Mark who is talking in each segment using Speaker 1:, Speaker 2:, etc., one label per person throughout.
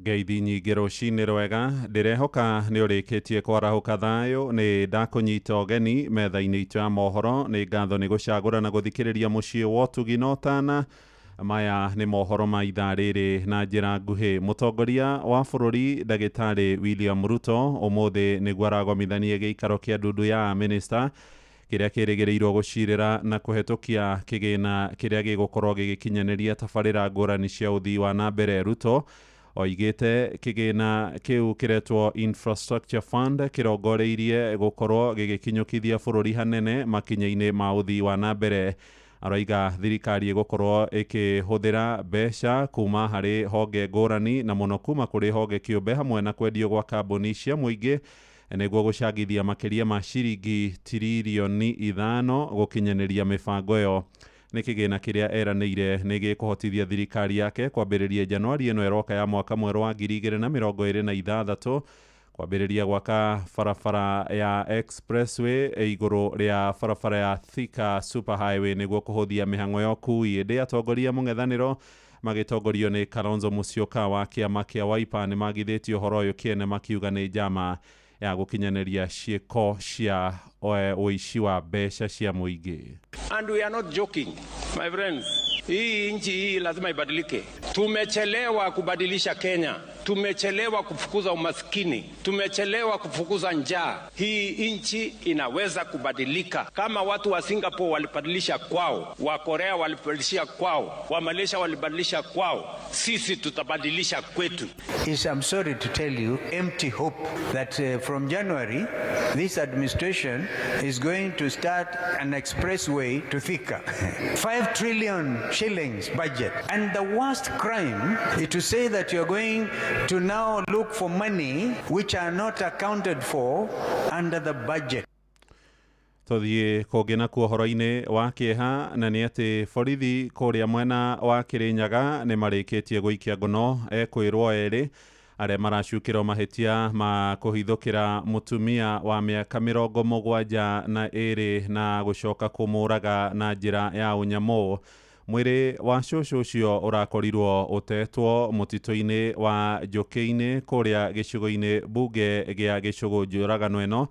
Speaker 1: Ngeithi nyingĩ, rũcinĩ rwega. Ndĩrehoka nĩ ũrĩkĩtie kwarahũka thayũ. Nĩ ndakũnyita ũgeni metha-inĩ itũ ya mohoro. Nĩ ngatho nĩ gũcagũra na gũthikĩrĩria Mũciĩ wa Ũtugi na Ũtana. Maya nĩ mohoro ma ithaa rĩrĩ na njĩra nguhĩ. Mũtongoria wa bũrũri Ndagĩtarĩ William Ruto ũmũthĩ nĩguo aragomithanie gĩikaro kĩa ndundu ya minista kĩrĩa kĩrĩgĩrĩirwo gũcirĩra na kũhetũkia kĩgĩna kĩrĩa gĩgũkorwo gĩgĩkinyanĩria tabarĩra ngũrani cia ũthii wa na mbere. Ruto oigĩte kĩgĩna kĩu kĩretwo Infrastructure Fund kĩrongoreirie gũkorwo gĩgĩkinyũkithia bũrũri hanene makinya-inĩ ma ũthii wa na mbere. Aroiga thirikari ĩgũkorwo ĩkĩhũthĩra mbeca kuma harĩ honge ngũrani na mũno kuma kũrĩ honge kĩũmbe hamwe na kwendio gwa kambuni cia mũingĩ nĩguo gũcangithia makĩria ma ciringi tiririoni 5 gũkinyanĩria mĩbango ĩyo. Nĩ kĩgĩna kĩrĩa eranĩire nĩ gĩkũhotithia thirikari yake kwambĩrĩria Januari ĩno ĩroka ya mwaka mwerũ wa 2026 kwambĩrĩria gwaka barabara ya expressway igũrũ rĩa barabara ya Thika Superhighway nĩguo kũhũthia mĩhang'o ya ũkui. Ĩndĩ atongoria mũng'ethanĩro magĩtongorio nĩ Kalonzo Musyoka wa kĩama kĩa Wiper nĩ magithĩtie ũhoro ũyũ kĩene, makiuga nĩ njama ya gũkinyanĩria ciĩko cia ũici wa mbeca cia mũingĩ.
Speaker 2: And we are not joking, my friends. Hii nchi hii lazima ibadilike. Tumechelewa kubadilisha Kenya, tumechelewa kufukuza umaskini, tumechelewa kufukuza njaa. Hii nchi inaweza kubadilika. Kama watu wa Singapore walibadilisha kwao, wa Korea walibadilisha kwao, wa Malaysia walibadilisha kwao, sisi tutabadilisha kwetu.
Speaker 3: Is, I'm sorry to tell you, empty hope that from January this administration is going to start an expressway to Thika. 5 trillion shillings budget. And the worst crime is to say that you're going to now look for money which are not accounted for under the budget.
Speaker 1: Tũthiĩ kũngĩ nakuo ũhoro-inĩ wa kĩeha, na nĩ atĩ borithi kũrĩa mwena wa Kĩrĩnyaga nĩ marĩkĩtie gũikia ngono ekwĩrwo erĩ arĩa maracukĩrwo mahĩtia ma kũhithũkĩra mũtumia wa mĩaka 72 na gũcoka kũmũraga na njĩra ya ũnyamũ. Mwĩrĩ wa cũcũ ũcio ũrakorirwo ũtetwo mũtitũ-inĩ wa Njũkĩ-inĩ kũrĩa gĩcigo-inĩ mbunge gĩa Gĩcũgũ. Njũragano ĩno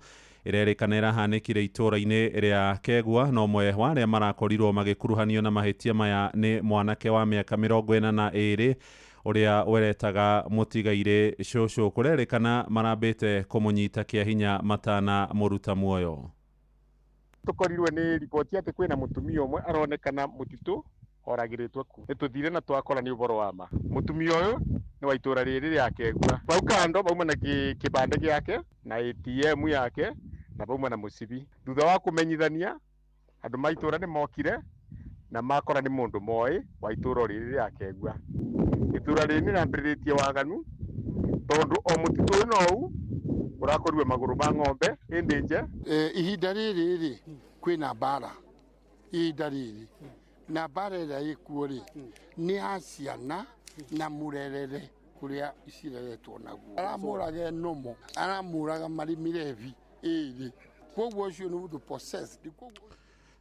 Speaker 1: ĩrerĩkana ĩrahanĩkire itũũra-inĩ rĩa Kegua, na ũmwe wa arĩa marakorirwo magĩkuruhanio na mahĩtia maya nĩ mwanake wa mĩaka 42 ũrĩa weretaga mũtigairĩ cũcũ. Kũrerĩkana marambĩte kũmũnyita kĩa hinya matana mũruta muoyo.
Speaker 4: Tũkorirwe nĩ riboti atĩ kwĩna mũtumia ũmwe aronekana mũtitũ oragĩrĩtwo ku. Nĩ tũthire na twakora nĩ ũhoro wa ma. Mũtumia ũyũ nĩ wa itũra rĩrĩ rĩa Kegua. Bau kando bauma na kĩbandĩ gĩake na ATM yake na bauma na mũcibi. Thutha wa kũmenyithania, andũ ma itũra nĩ mokire na makora nĩ mũndũ moĩ wa itũra rĩrĩ rĩa Kegua. Itũra rĩrĩ nĩ rĩambĩrĩrĩtie waganu tondũ o mũtitũ ũyũ no ũũ ũrakorirwe magũrũ ma ng'ombe ĩndĩ nje.
Speaker 5: Ihinda rĩrĩ rĩ kwĩna mbara, ihinda rĩrĩ na mbara ĩrĩa ĩkuo rĩ nĩ ya ciana na mũrerere kũrĩa cireretwo naguo. Aramũraga enomo, aramũraga marĩ mĩrebi ĩrĩ, koguo ũcio nĩ mũndũ possessed, koguo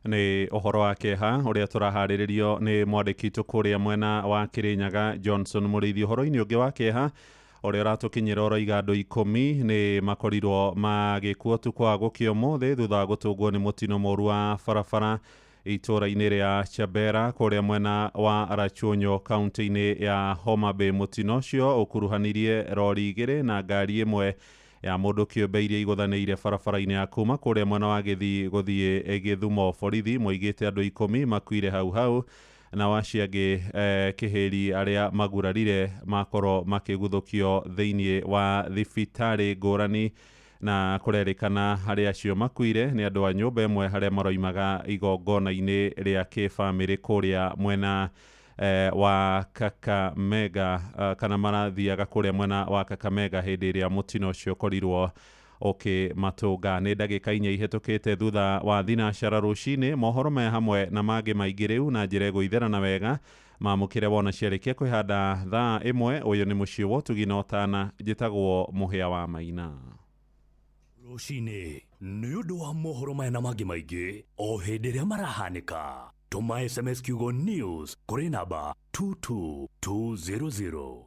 Speaker 1: Nĩ ũhoro wa kĩeha ũrĩa tũraharĩrĩrio nĩ mwandĩki witũ kũrĩa mwena wa Kĩrĩnyaga Johnson Mũrĩithi. Ũhoro-inĩ ũngĩ wa kĩeha ũrĩa ũratũkinyĩra ũroiga andũ 10 nĩ makorirwo magĩkua ũtukũ wa gũkĩa ũmũthĩ thutha wa gũtũngwo nĩ mũtino mũru wa barabara itũũra-inĩ rĩa Chabera kũrĩa mwena wa Rachuonyo kaunti-inĩ ya Homa Bay. Mũtino ũcio ũkuruhanirie rori igĩrĩ na ngari ĩmwe ya mũndũ kĩũmbe iria igũthanĩire barabara-inĩ ya kuma kũrĩa mwena wa Gĩthii gũthiĩ Gĩthumo. Borithi moigĩte andũ 10 makuire hau hau, na acio angĩ kĩhĩri arĩa magurarire makorwo makĩguthũkio thĩinĩ wa thibitarĩ ngũrani, na kũrerĩkana harĩa acio makuire nĩ andũ a nyũmba ĩmwe harĩa maroimaga igongona-inĩ rĩa kĩbamĩrĩ kũrĩa mwena wa Kakamega, kana marathiaga kũrĩa mwena wa Kakamega hĩndĩ ĩrĩa mũtino ũcio ũkorirwo ũkĩmatũnga. Nĩ ndagĩka 4 ihĩtũkĩte thutha wa thinacara rũcinĩ. Mohoro maya hamwe na mangĩ maingĩ rĩu na njĩra ĩgũitherana wega mamũkĩre wona ciarĩkia kwĩhanda thaa 1. Ũyũ nĩ Mũciĩ wa Ũtugi na Ũtana. Njĩtagwo Mũhĩa wa Maina.
Speaker 6: Rũcinĩ nĩ ũndũ wa mohoro maya na mangĩ maingĩ o hĩndĩ ĩrĩa marahanĩka, tũma SMS kiugo NEWS kũrĩ namba 22200.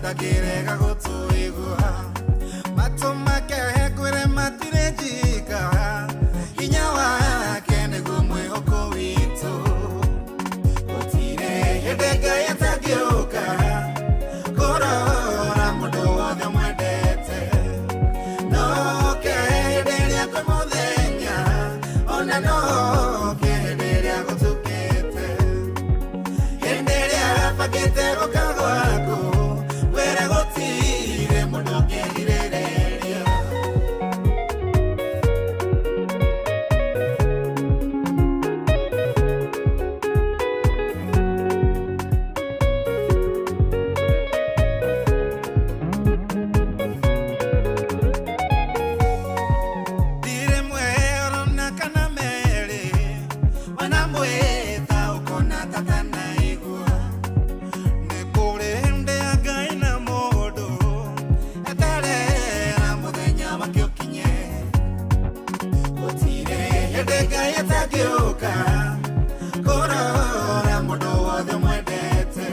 Speaker 7: Ndangĩrega gũtũigua matũ make kwĩre matirĩ njika hinya wake nĩguo mwĩhoko witũ gũtirĩ hĩndĩ Ngai atangĩũka kũrora mũndũ wothe mwendete noke hĩndĩ ĩrĩa kwĩ mũthenya ona noke hĩndĩ ĩrĩa gũtukĩte hĩndĩ ĩrĩa bangĩte gũka gwaku wĩra gũtirĩ mũndũ ũngĩgirĩrĩria. Ndirĩ mwero na kana merĩ wanamwĩta ũkona tatanaigua nĩ kũrĩ hĩndĩ ya Ngai na mũndũ eterera mũthenya wake ũkinye gũtirĩ hĩndĩ Ngai atangĩũka kũrora mũndũ wothe mwendete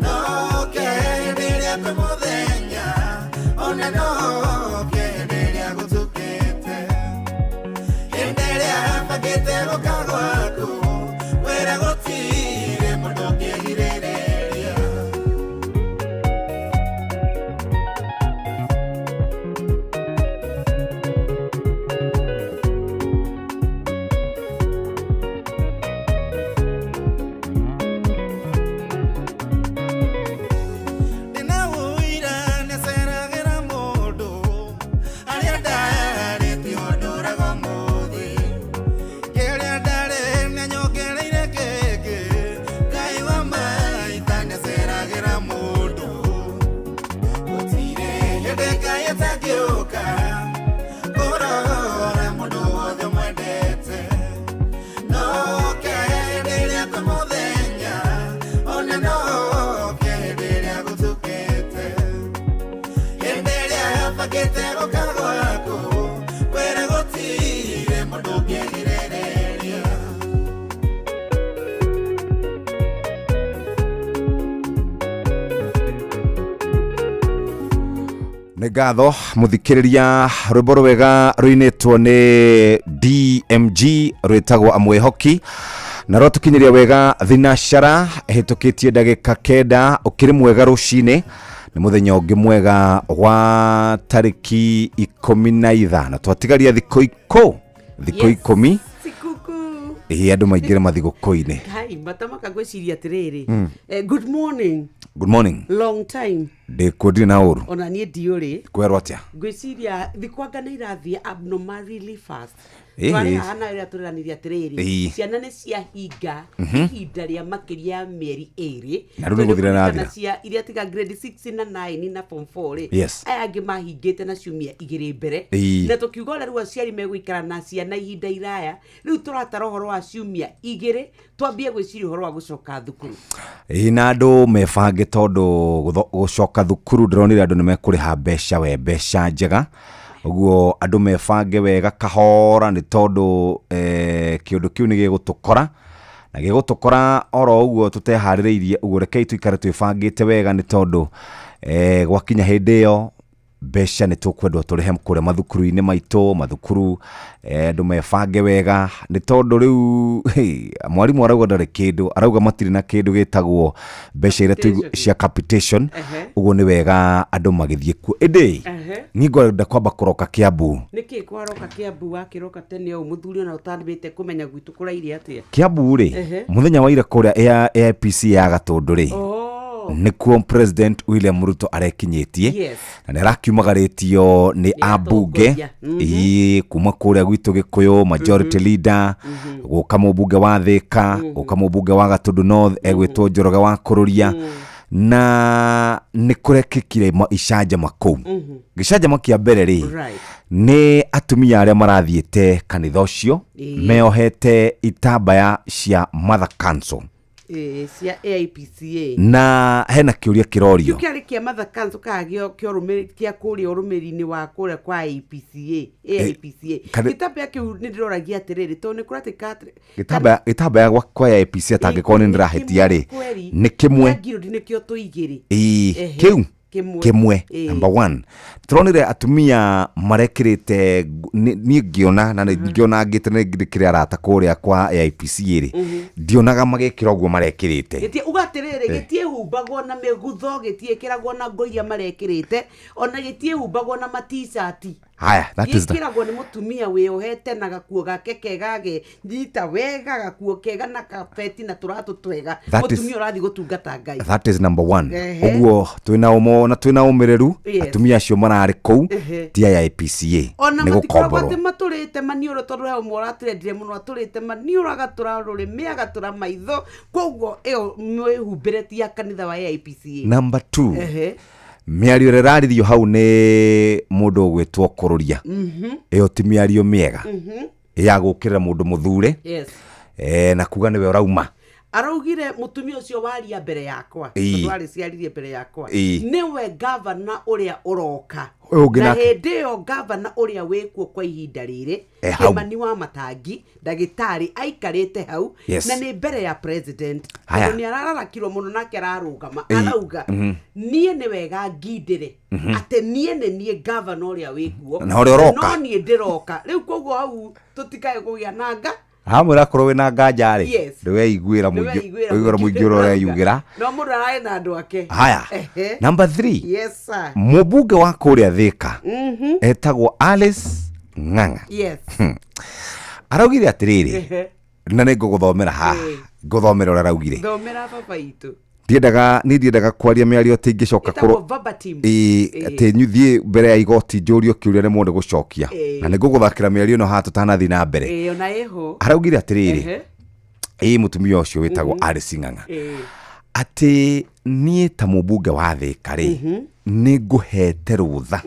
Speaker 7: noke hĩndĩ ĩrĩa kwĩ mũthenya ona noke hĩndĩ ĩrĩa gũtukĩte hĩndĩ ĩrĩa bangĩte gũka gwaku wĩra gũtirĩ mũndũ ũngĩgirĩrĩria. Ndĩna ũira nĩaceragĩra mũndũ arĩa ndarĩ tiho ndũraga ũmũthĩ kĩrĩa ndarĩ nĩanyongereire kĩngĩ Ngai wa maita nĩaceragĩra mũndũ gũtirĩ hĩndĩ Ngai atangĩũka kũrora mũndũ wothe mwendete noke hĩndĩ ĩrĩa kwĩ mũthenya ona noke hĩndĩ ĩrĩa gũtukĩte hĩndĩ ĩrĩa bangĩte gũka gwaku kwĩra gũtirĩ mũndũ ũngĩgirĩrĩria.
Speaker 8: Nĩ ngatho mũthikĩrĩria rwĩmbo rwega rũinĩtwo nĩ DMG rwĩtagwo amwĩhoki na rwatũkinyĩria wega thinacara ĩhĩtũkĩtie ndagĩka 9 ũkĩrĩ mwega rũcinĩ nĩ mũthenya ũngĩ mwega wa tarĩki 15 twatigaria thikũ thikũ
Speaker 9: Yes.
Speaker 8: 10
Speaker 9: Sikukuu.
Speaker 8: ĩ andũ maingĩre mathigũkũ-inĩ.
Speaker 9: Kai matamaka ngwĩciria atĩrĩrĩ. Good morning.
Speaker 8: Good morning.
Speaker 9: Long time.
Speaker 8: Ndĩkuo ndirĩ na ũru.
Speaker 9: Ona niĩ ndiũrĩ.
Speaker 8: Kwerwo atĩa?
Speaker 9: Ngwĩciria thikũ anga nĩ irathiĩ abnormally fast.
Speaker 8: Ĩhĩ.
Speaker 9: Twarĩ haha na rĩrĩa tũreranire atĩrĩrĩ
Speaker 8: Ĩĩ.
Speaker 9: ciana nĩ ciahinga ihinda rĩa makĩria ya mĩeri 2
Speaker 8: Na rĩu nĩ gũthira irathira.
Speaker 9: cia iria tiga grade 6 na 9 na form 4 rĩ
Speaker 8: Yes.
Speaker 9: aya angĩ mahingĩte na ciumia 2 mbere
Speaker 8: Ĩĩ.
Speaker 9: na tũkiuga ũrĩa rĩu aciari megũikara na ciana ihinda iraya rĩu tũratara ũhoro wa ciumia 2 twambie gwĩciria ũhoro wa gũcoka thukuru.
Speaker 8: Ĩ na andũ mebange tondũ gũcoka thukuru ndĩronire andũ nĩ mekũrĩha mbeca we mbeca njega ũguo andũ mebange wega kahora nĩ tondũ kĩũndũ kĩu nĩ gĩgũtũkora na gĩgũtũkora oro ũguo tũteharĩrĩirie ũguo rekei tũikare twĩbangĩte wega nĩ tondũ gwakinya hĩndĩ ĩyo mbeca nĩ tũkwendwo tũrĩhe kũrĩa mathukuru-inĩ maitũ mathukuru andũ mebange wega nĩ tondũ rĩu hey, mwarimũ arauga ndarĩ kĩndũ arauga matirĩ na kĩndũ gĩtagwo mbeca iria cia capitation.
Speaker 9: Ehe.
Speaker 8: Ũguo nĩ wega andũ magĩthiĩ kuo ĩndĩ
Speaker 9: Ehe.
Speaker 8: niĩ ngwenda kwamba kũroka Kĩambu.
Speaker 9: Nĩkĩ kwaroka Kĩambu wakĩroka tene ũũ mũthuri ona ũtambĩte kũmenya gwitũ kũraire atĩa?
Speaker 8: Kĩambu rĩ
Speaker 9: Ehe.
Speaker 8: mũthenya wa ira kũrĩa AIPC ya Gatũndũ rĩ
Speaker 9: Oh.
Speaker 8: nĩkuo President William Ruto arekinyĩtie
Speaker 9: Yes.
Speaker 8: na nĩ arakiumagarĩtio nĩ ambunge.
Speaker 9: Atongoria.
Speaker 8: Ĩĩ, kuma kũrĩa gwitũ Gĩkũyũ majority leader gũka mũmbunge wa Thĩka gũka mũmbunge wa Gatũndũ North egwĩtwo Njoroge wa Kũrũria na nĩ kũrekĩkire icanjama kũu gĩcanjama kĩa mbere rĩ
Speaker 9: Right.
Speaker 8: nĩ atumia arĩa marathiĩte kanitha ũcio
Speaker 9: Ĩĩ.
Speaker 8: meohete itambaya cia Mother Council.
Speaker 9: Cia AIPCA.
Speaker 8: Na hena kĩũria
Speaker 9: Kĩu
Speaker 8: kĩrorio.
Speaker 9: Kĩarĩ kĩa Mother Council kana kĩa kũrĩa ũrũmĩrĩri-inĩ wa kũrĩa kwa AIPCA AIPCA. Gĩtambaya kĩu nĩ ndĩroragia atĩrĩrĩ, tondũ nĩ kũratuĩka atĩ
Speaker 8: Gĩtambaya kwa ya APC, atangĩkorwo nĩ ndĩrahĩtia rĩ,
Speaker 9: kweri
Speaker 8: nĩ kĩmwe.
Speaker 9: Kĩa Guild nĩkĩo tũigĩrĩ.
Speaker 8: Ĩĩ,
Speaker 9: Ehe,
Speaker 8: kĩu
Speaker 9: kĩmwe.
Speaker 8: Kĩmwe.
Speaker 9: Ĩĩ.
Speaker 8: Number one, tũronire atumia marekĩrĩte niĩ ngĩona na nĩ ngĩona ngĩte nĩ ndĩkĩrĩ arata kũrĩa kwa AIPC rĩ, ndionaga magĩkĩra ũguo marekĩrĩte.
Speaker 9: Gĩtie uga atĩrĩrĩ, gĩtiĩhumbagwo na mĩgutho, gĩtiĩkĩragwo na ngo iria marekĩrĩte, ona gĩtiĩhumbagwo na maticati.
Speaker 8: Haya, that is the
Speaker 9: Gĩkĩragwo nĩ mũtumia wĩohete na gakuo gake kega, genyita wega, gakuo kega na kabeti na tũratũ twega. Mũtumia ũrathiĩ gũtungata Ngai.
Speaker 8: That is number one.
Speaker 9: Ehe.
Speaker 8: Ũguo twĩna ũmo na twĩna ũmĩrĩru.
Speaker 9: Yes.
Speaker 8: Atumia acio mararĩ kũu
Speaker 9: Ehe.
Speaker 8: ti aya APCA
Speaker 9: Ona
Speaker 8: nĩ
Speaker 9: matikoragwo
Speaker 8: gũkomborwo.
Speaker 9: atĩ matũrĩte maniũrũ, tondũ he ũmwe ũratũrendire mũno atũrĩte maniũrũ, agatũra rũrĩmĩ, agatũra maitho. Koguo ĩyo mwĩhumbĩre ti ya kanitha wa AIPCA.
Speaker 8: Number two,
Speaker 9: Ehe.
Speaker 8: mĩario ĩrĩa ĩraririo hau nĩ mũndũ ũgwĩtwo kũrũria, ĩyo ti mĩario mĩega ya gũkĩrĩra mũndũ mũthure.
Speaker 9: Yes.
Speaker 8: Na kuga nĩwe ũrauma.
Speaker 9: Araugire mũtumia ũcio waria mbere yakwa,
Speaker 8: Ĩĩ.
Speaker 9: tondũ arĩ ciaririe mbere yakwa,
Speaker 8: Ĩĩ.
Speaker 9: nĩwe gavana ũrĩa ũroka.
Speaker 8: Ũyũ ũngĩ
Speaker 9: Na
Speaker 8: nake.
Speaker 9: hĩndĩ ĩyo gavana ũrĩa wĩkuo kwa ihinda rĩrĩ,
Speaker 8: Eh, hau.
Speaker 9: Kĩmani wa Matangi, ndagĩtarĩ, aikarĩte hau.
Speaker 8: Yes.
Speaker 9: Na nĩ mbere ya president,
Speaker 8: Haya.
Speaker 9: tondũ nĩ arararakirwo mũno nake ararũgama.
Speaker 8: Ĩĩ.
Speaker 9: Arauga, niĩ nĩ wega ngindĩre atĩ niĩ nĩ niĩ gavana ũrĩa wĩkuo
Speaker 8: Na ũrĩa ũroka.
Speaker 9: no niĩ ndĩroka rĩu. Koguo hau tũtikae kũgĩa na nga.
Speaker 8: Hamwe akorwo wĩna nganja rĩ,
Speaker 9: Yes.
Speaker 8: ndĩweiguĩra mũingĩ, ũiguĩra mũingĩ ũrĩa ũreyugĩra.
Speaker 9: No mũndũ ararĩ na andũ ake.
Speaker 8: Haya.
Speaker 9: Ehe.
Speaker 8: Number three,
Speaker 9: Yes sir.
Speaker 8: mũmbunge wa kũrĩa Thĩka etagwo Alice Ng'ang'a.
Speaker 9: Yes.
Speaker 8: Araugire atĩrĩrĩ,
Speaker 9: Ehe.
Speaker 8: na nĩ ngũgũthomera haha.
Speaker 9: Ĩĩ.
Speaker 8: Ngũthomera ũrĩa araugire.
Speaker 9: Thomera baba itũ.
Speaker 8: Ndiendaga, niĩ ndiendaga kwaria mĩario atĩ ingĩcoka
Speaker 9: Ĩtagwo
Speaker 8: kũrwo
Speaker 9: verbatim.
Speaker 8: Ĩĩ,
Speaker 9: Ĩĩ.
Speaker 8: atĩ nyuthiĩ mbere ya igoti njũrio kĩũria nĩ mũndũ gũcokia.
Speaker 9: Ĩĩ.
Speaker 8: Na nĩ ngũgũthakĩra mĩario ĩno haha tũtanathiĩ na mbere.
Speaker 9: Ĩĩ, ona ĩho.
Speaker 8: Araugire atĩrĩrĩ,
Speaker 9: Ehe.
Speaker 8: ĩĩ, mũtumia ũcio wĩtagwo Alice Ng'ang'a,
Speaker 9: Ĩĩ.
Speaker 8: atĩ niĩ ta mũmbunge wa Thĩka rĩ, nĩ ngũhete rũtha,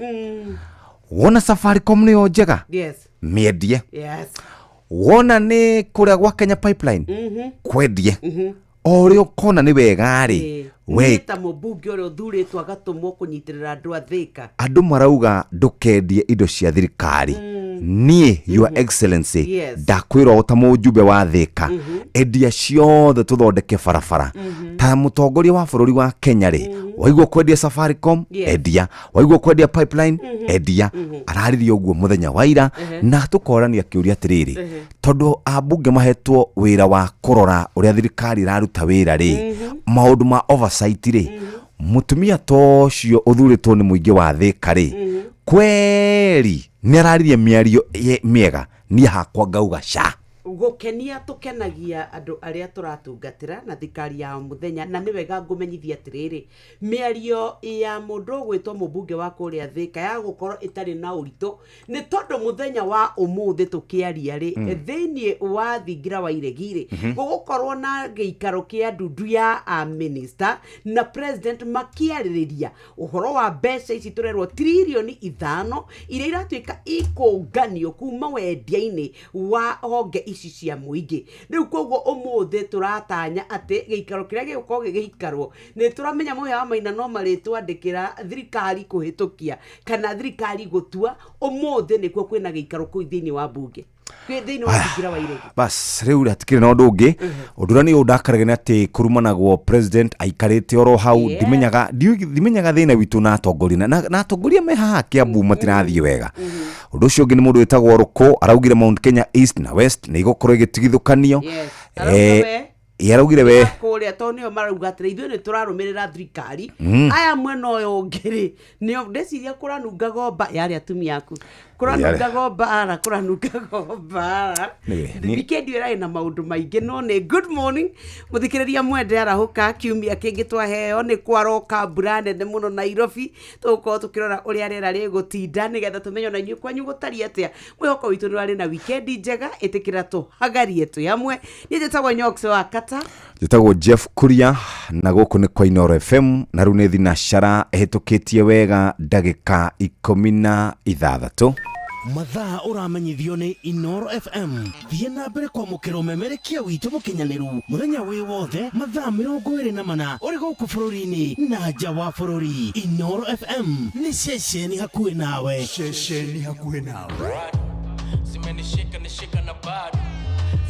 Speaker 8: wona Safaricom nĩyo njega,
Speaker 9: Yes.
Speaker 8: mĩendie.
Speaker 9: Yes.
Speaker 8: Wona nĩ kũrĩa gwa Kenya Pipeline, kwendie. O ũrĩa ũkona nĩ wega rĩ,
Speaker 9: Ĩĩ.
Speaker 8: we
Speaker 9: Niĩ ta mũmbunge ũrĩa ũthurĩtwo agatũmwo kũnyitĩrĩra andũ a Thĩka.
Speaker 8: Andũ marauga ndũkendie indo cia thirikari. Niĩ, Your Excellency,
Speaker 9: Yes.
Speaker 8: ndakwĩra o ta mũjumbe wa Thĩka, endia ciothe tũthondeke barabara. Ta mũtongoria wa bũrũri wa Kenya rĩ, waigua kwendia Safaricom,
Speaker 9: Yes.
Speaker 8: endia. Waigua kwendia pipeline, endia. Araririe ũguo mũthenya wa ira, na tũkorania kĩũria atĩrĩrĩ, tondũ ambunge mahetwo wĩra wa kũrora ũrĩa thirikari ĩraruta wĩra rĩ, maũndũ ma oversight rĩ, mũtumia ta ũcio ũthurĩtwo nĩ mũingĩ wa Thĩka rĩ, kweri nĩ araririe mĩario mĩega? Niĩ hakwa ngauga ca.
Speaker 9: Gũkenia tũkenagia andũ arĩa tũratungatĩra na thirikari ya mũthenya. Na nĩ wega ngũmenyithia atĩrĩrĩ, mĩario ya mũndũ ũgwĩtwo mũmbunge wa kũrĩa Thĩka ya gũkorwo ĩtarĩ na ũritũ, nĩ tondũ mũthenya wa ũmũthĩ tũkĩaria rĩ, thĩinĩ wa thingira wa iregi rĩ, gũgũkorwo na gĩikaro kĩa ndundu ya a minister na president makĩarĩrĩria ũhoro wa mbeca ici tũrerwo 5 tririoni iria iratuĩka ikũnganio kuma wendia-inĩ wa honge ici cia mũingĩ rĩu. Koguo ũmũthĩ tũratanya atĩ gĩikaro kĩrĩa gĩgũkorwo gĩgĩikarwo, nĩ tũramenya mũhĩa wa maina no marĩtwandĩkĩra thirikari kũhĩtũkia kana thirikari gũtua. Ũmũthĩ nĩkuo kwĩna gĩikaro kũu thĩinĩ wa mbunge, kwĩ thĩinĩ wa thingira wa iregi.
Speaker 8: Bas, rĩu hatikĩrĩ na ũndũ ũngĩ. Ũndũ ũrĩa nĩ ũndakaragia nĩ atĩ kũrumanagwo president aikarĩte oro hau. Ndimenyaga thĩna witũ na atongoria na atongoria me haha Kĩambu matirathiĩ wega. Ũndũ ũcio ũngĩ nĩ mũndũ wĩtagwo Rũkũ araugire Mount Kenya East na West nĩ igũkorwo igĩtigithũkanio.
Speaker 9: Yes. Arauga we.
Speaker 8: Ĩ, araugire we.
Speaker 9: Kũrĩa tondũ nĩo marauga atĩrĩ, ithuĩ nĩ tũrarũmĩrĩra thirikari, aya mwena ũyũ ũngĩ rĩ, nĩo ndĩciria kũranunga gomba yarĩ atumia aku, kũranunga gomba ara, kũranunga gomba ara. Wikendi ĩyo ĩrarĩ na maũndũ maingĩ, no nĩ good morning mũthikĩrĩria mwende, arahũka. Kiumia kĩngĩ twaheo nĩ kwaroka mbura nene mũno Nairobi. Tũgũkorwo tũkĩrora ũrĩa rĩera rĩgũtinda nĩgetha tũmenye ona inyuĩ kwanyu gũtariĩ atĩa. Mwĩhoko witũ nĩ warĩ na wikendi njega. Ĩtĩkĩra tũhagarie twĩ hamwe. Niĩ njĩtagwo Nyox wa Kata.
Speaker 8: Njĩtagwo Jeff Kuria, na gũkũ nĩ kwa Inooro FM. Na rĩu nĩ thinacara ĩhĩtũkĩtie wega ndagĩka 16.
Speaker 10: Mathaa ũramenyithio nĩ Inoro FM. Thiĩ na mbere kwamũkĩra ũmemerekia witũ mũkinyanĩru mũthenya wĩ wothe mathaa 24 ũrĩ gũkũ bũrũri-inĩ na nja wa bũrũri. Inoro FM nĩ ceceni hakuhĩ nawe.
Speaker 11: Ceceni hakuhĩ nawe.
Speaker 12: Zimenishika nishika na bado.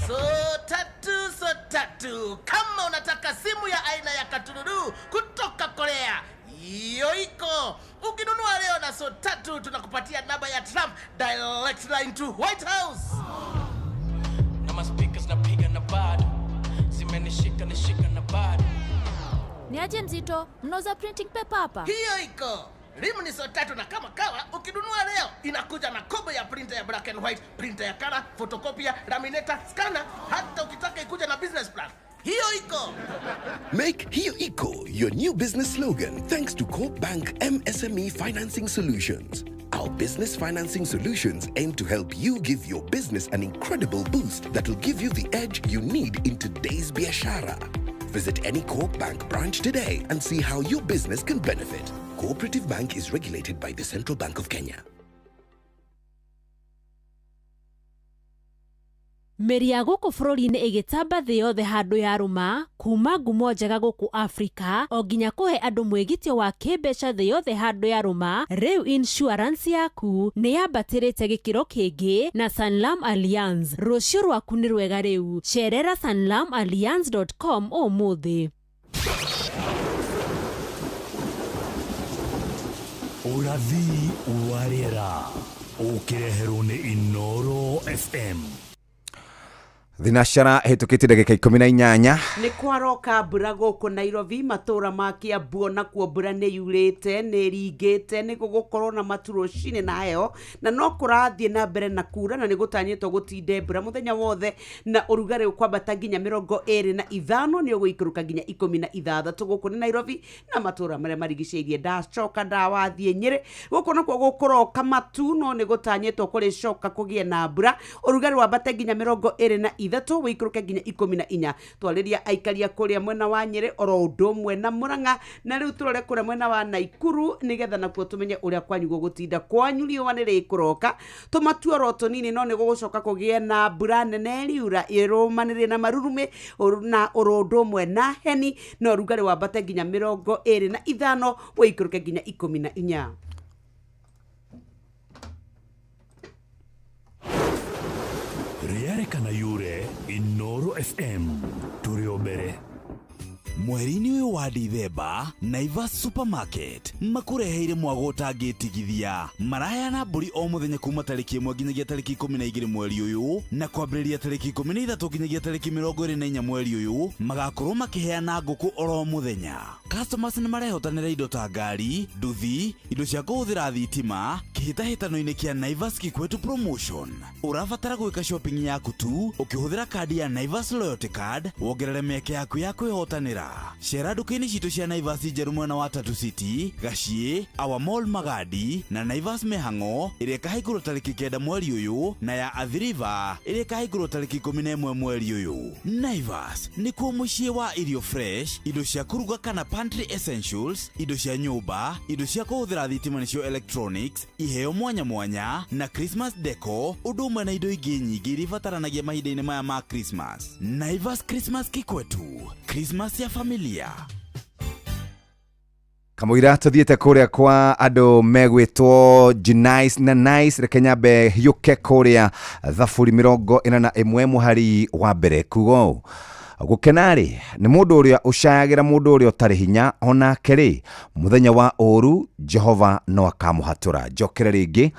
Speaker 13: So tatu, so tatu. Kama unataka simu ya aina ya katululu kutoka Korea, hiyo iko. Ukinunua leo na so tatu, tunakupatia namba ya Trump direct line to White House.
Speaker 12: Na maspeakers napiga na bado. Zimenishika nishika na bado.
Speaker 14: Ni aje mzito, mnauza printing paper hapa?
Speaker 13: Hiyo iko. Rimu ni so tatu na kama kawa, ukinunua leo inakuja na kobo ya printer ya black and white, printer ya color, photocopier, laminator, scanner, hata ukitaka ikuja na business plan. Hiyo iko.
Speaker 15: Make Hiyo Iko your new business slogan thanks to Corp Bank MSME Financing Solutions. Our business financing solutions aim to help you give your business an incredible boost that will give you the edge you need in today's biashara. Visit any Corp Bank branch today and see how your business can benefit. Cooperative Bank is regulated by the Central Bank of Kenya.
Speaker 16: Mĩri ya gũkũ bũrũri-inĩ ĩgĩtamba thĩ yothe handũ yarũma kuma ngumo njega gũkũ Afrika o nginya kũhe andũ mwĩgitio wa kĩmbeca thĩ yothe handũ yarũma. Rĩu insurance yaku nĩ yambatĩrĩte gĩkĩro kĩngĩ na Sanlam Allianz. Rũciũ rwaku nĩ rwega rĩu. Cerera sanlamallianz.com ũmũthĩ.
Speaker 6: Ũrathi wa rĩera ũkĩreherwo nĩ Inoro FM.
Speaker 8: Thinacara hĩtũkĩtie ndagĩka 18.
Speaker 9: Nĩ kwaroka mbura gũkũ Nairobi, matũra ma Kiambu onakuo mbura nĩ yurĩte, nĩ ĩringĩte, nĩ gũgũkorwo na matu rũcinĩ na heho, na no kũrathiĩ na mbere na kura, na nĩ gũtanyĩtwo gũtinde mbura mũthenya wothe, na ũrugarĩ ũkwambata nginya 25, nĩ ũgũikũrũka nginya 16 gũkũ nĩ Nairobi na matũra marĩa marigicĩirie. Ndacoka ndawathiĩ Nyĩrĩ, gũkũ nakuo gũkũroka matu, no nĩ gũtanyĩtwo kũrĩcoka kũgĩe na mbura, ũrugarĩ wambate nginya 23, wĩikũrũke nginya 14. Twarĩria aikaria kũrĩa mwena wa Nyĩrĩ oro ũndũ ũmwe na Mũrang'a, na rĩu tũrore kũrĩa mwena wa Naikuru nĩgetha nakuo tũmenye ũrĩa kwanyu gũgũtinda. Kwanyu riũa nĩ rĩkũroka tũmatu oro tũnini, no nĩ gũgũcoka kũgĩe na mbura nene ĩriura ĩrũmanĩrĩre na marurumĩ na oro ũndũ ũmwe na heni, na ũrugarĩ wambate nginya 25, wĩikũrũke nginya 14.
Speaker 6: Rĩarĩ kana yure Inoro FM tũrĩ o mbere.
Speaker 11: Mweri-inĩ ũyũ wa Dithemba, Naivas Supermarket makũreheire mwago ũtangĩtigithia. Maraheana mbũri o mũthenya kuma tarĩki 1 nginyagia tarĩki 12 mweri ũyũ, na kwambĩrĩria tarĩki 13 nginyagia tarĩki 24 mweri ũyũ magakorwo makĩheana ngũkũ oro mũthenya. Customers nĩ marehotanĩra indo ta ngari, nduthi, indo cia kũhũthĩra thitima kĩhĩtahĩtano-inĩ kĩa Naivas Kikwetu Promotion. Ũrabatara gwĩka shopping yaku tu ũkĩhũthĩra kandi ya Naivas Loyalty Card, wongerere mĩeke yaku ya kwĩhotanĩra. Cera nduka-inĩ citũ cia Naivas njerũ mwena wa Tatu City, Gaciĩ, Our Mall Magadi na Naivas Mĩhang'o ĩrĩa ĩkahingũrwo tarĩki 9 mweri ũyũ, na ya Athi River ĩrĩa ĩkahingũrwo tarĩki 11 mweri ũyũ. Naivas nĩkuo mũciĩ wa irio fresh, indo cia kũruga kana pantry essentials, indo cia nyũmba, indo cia kũhũthĩra thitima nĩcio electronics, iheo mwanya mwanya na Christmas deco, ũndũ ũmwe na indo ingĩ nyingĩ iria ibataranagia mahinda-inĩ maya ma Christmas. Naivas Christmas Kikwetu, Christmas ya familia.
Speaker 8: Kamũira tũthiĩte kũrĩa kwa andũ megwĩtwo Jenice na Nice, reke nyambe hiũke kũrĩa Thaburi 41 mũhari wa mbere kuga ũũ: gũkena-rĩ nĩ mũndũ ũrĩa ũcayagĩra mũndũ ũrĩa ũtarĩ hinya, onake rĩ mũthenya wa ũũru Jehova no akamũhatũra. Njokere rĩngĩ,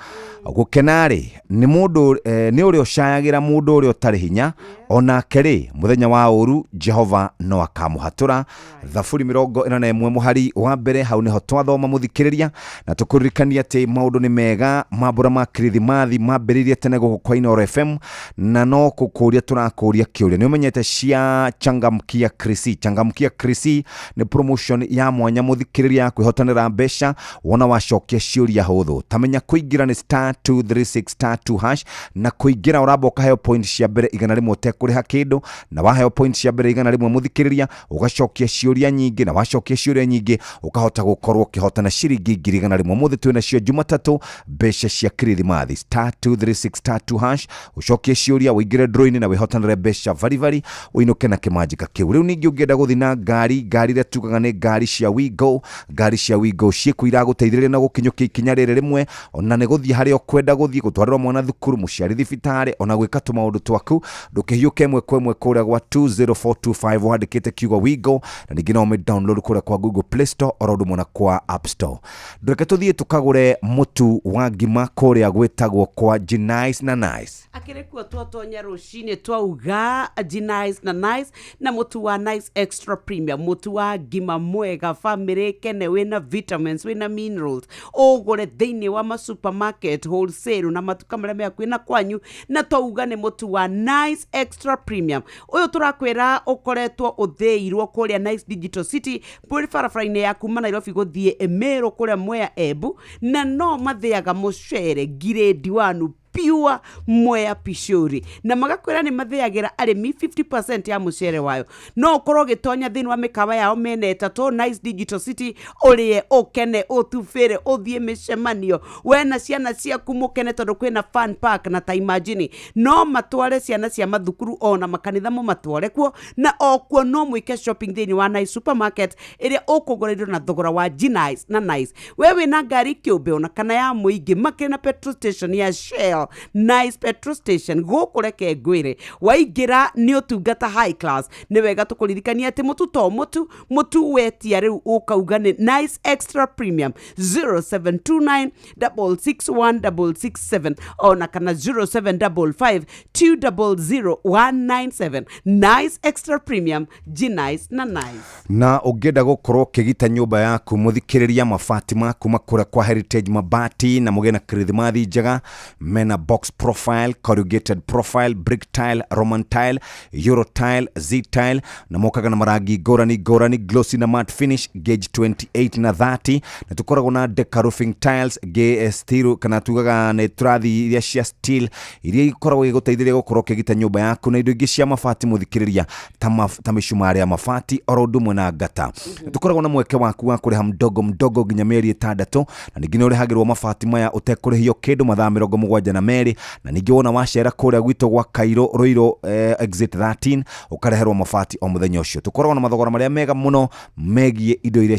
Speaker 8: gũkena-rĩ nĩ mũndũ nĩ ũrĩa ũcayagĩra mũndũ ũrĩa ũtarĩ hinya, onake rĩ mũthenya wa ũũru Jehova no akamũhatũra. Thaburi 41 mũhari wa mbere, hau nĩho twathoma mũthikĩrĩria, na tũkũririkania atĩ maũndũ nĩ mega, mambũra ma Kirithimathi mambĩrĩirie tene gũkũ kwa Inoro FM, na no kũkũria tũrakũria kĩũria, nĩ ũmenyete cia Changamkia Krisi? Changamkia Krisi nĩ promotion ya mwanya mũthikĩrĩria ya kwĩhotanĩra mbeca wona wacokia ciũria hũthũ. Tamenya kũingĩra nĩ star 236 star 2 hash, na kũingĩra ũramba ũkaheo point cia mbere 100 ũtekũrĩha. ũtekũrĩha kĩndũ, na waheo points cia mbere 100 mũthikĩrĩria, ũgacokia ciũria nyingĩ, na wacokia ciũria nyingĩ ũkahota gũkorwo ũkĩhotana ciringi 100,000. Ũmũthĩ twĩ nacio Jumatatũ, mbeca cia kirithimathi, star 236 star 2 hash, ũcokie ciũria, ũingĩre draw-inĩ na wĩhotanĩre mbeca varibari, ũinũke na kĩmanjĩka kĩu. Rĩu ningĩ ũngĩenda gũthiĩ na ngari, ngari iria tugaga nĩ ngari cia Wigo, ngari cia Wigo ciĩkuo iragũteithĩrĩria na gũkinyũkia ikinya rĩrĩ rĩmwe, ona nĩ gũthiĩ harĩa ũkwenda gũthiĩ, gũtwarĩrwo mwana thukuru, mũciari thibitarĩ, ona gwĩka tũmaũndũ twaku. Ndũkĩhiũke ĩmwe kwa ĩmwe kũrĩa gwa 20425 wandĩkĩte kiugo Wigo, na ningĩ no ũmĩ download kũrĩa kwa Google Play Store oro ũndũ ũmwe na kwa App Store. Ndũreke tũthiĩ tũkagũre mũtu wa ngima kũrĩa gwĩtagwo kwa Genice na Nice.
Speaker 9: Akĩrĩ kuo twatonya rũcinĩ twauga Genice na Nice na mũtu wa Nice Extra Premium, mũtu wa ngima mwega, famĩlĩ kene, wĩna vitamins, wĩna minerals, ũgũre thĩinĩ wa ma supermarket, wholesale na matuka marĩa me hakuhĩ na kwanyu. Na twauga nĩ mũtu wa Nice Extra Premium ũyũ tũrakwĩra ũkoretwo ũthĩirwo kũrĩa Nice Digital City, bũrĩ barabara-inĩ ya kuma Nairobi gũthiĩ Meru kũrĩa Mwea Embu, na no mathĩaga mũcere grade 1 pure Mwea Pishori, na magakwĩra nĩ mathĩagĩra arĩmi 50% ya mũcere wayo. No ũkorwo ũgĩtonya thĩinĩ wa mĩkawa yao mĩena ĩtatũ Nice Digital City, ũrĩe, ũkene, ũtubĩre, ũthiĩ mĩcemanio we na ciana ciaku mũkene, tondũ kwĩna fun park. Na ta imagine, no matware ciana cia mathukuru ona makanitha mũmatware kuo, na o kuo no mwĩke shopping thĩinĩ wa Nice Supermarket ĩrĩa ũkũgũra indo na thogora wa Genice na Nice. We wĩna ngari kĩũmbe ona kana ya mũingĩ, makĩrĩ na petrol station ya Shell, Nice petrol station gũkũ. Reke ngwĩre, waingĩra nĩ ũtungata high class. Nĩ wega tũkũririkania atĩ mũtu to mũtu, mũtu wetia rĩu ũkauga nĩ Nice Extra Premium, 0729 661 667 ona kana 0755 200 197. Nice Extra Premium, Genice na Nice.
Speaker 8: Na ũngĩenda gũkorwo ũkĩgita nyũmba yaku mũthikĩrĩria, mabati maku makũra kwa Heritage Mabati, na mũgĩe na kirithimathi njega, mena box profile, corrugated profile, brick tile, Roman tile, Euro tile, Z tile, na mokaga na marangi ngũrani ngũrani, glossy na matte finish, gauge 28 na 30. Na tũkoragwo na Deca roofing tiles, steel, kana tugaga nĩ tũrathi iria cia steel iria ikoragwo igĩgũteithĩrĩria gũkorwo ũkĩgita nyũmba yaku, na indo ingĩ cia mabati mũthikĩrĩria, ta mĩcumarĩ ya mabati oro ũndũ ũmwe na ngata. Tũkoragwo na mweke waku wa kũrĩha mdogo mdogo nginya mĩeri 6, na ningĩ nĩ ũrĩhagĩrwo mabati maya ũtekũrĩhio kĩndũ mathaa 72, na ningĩ wona wacera kũrĩa gwitũ gwa Cairo Ruiru, exit 13, ũkareherwo mabati o mũthenya ũcio. Tũkoragwo na mathogora marĩa mega mũno megiĩ indo iria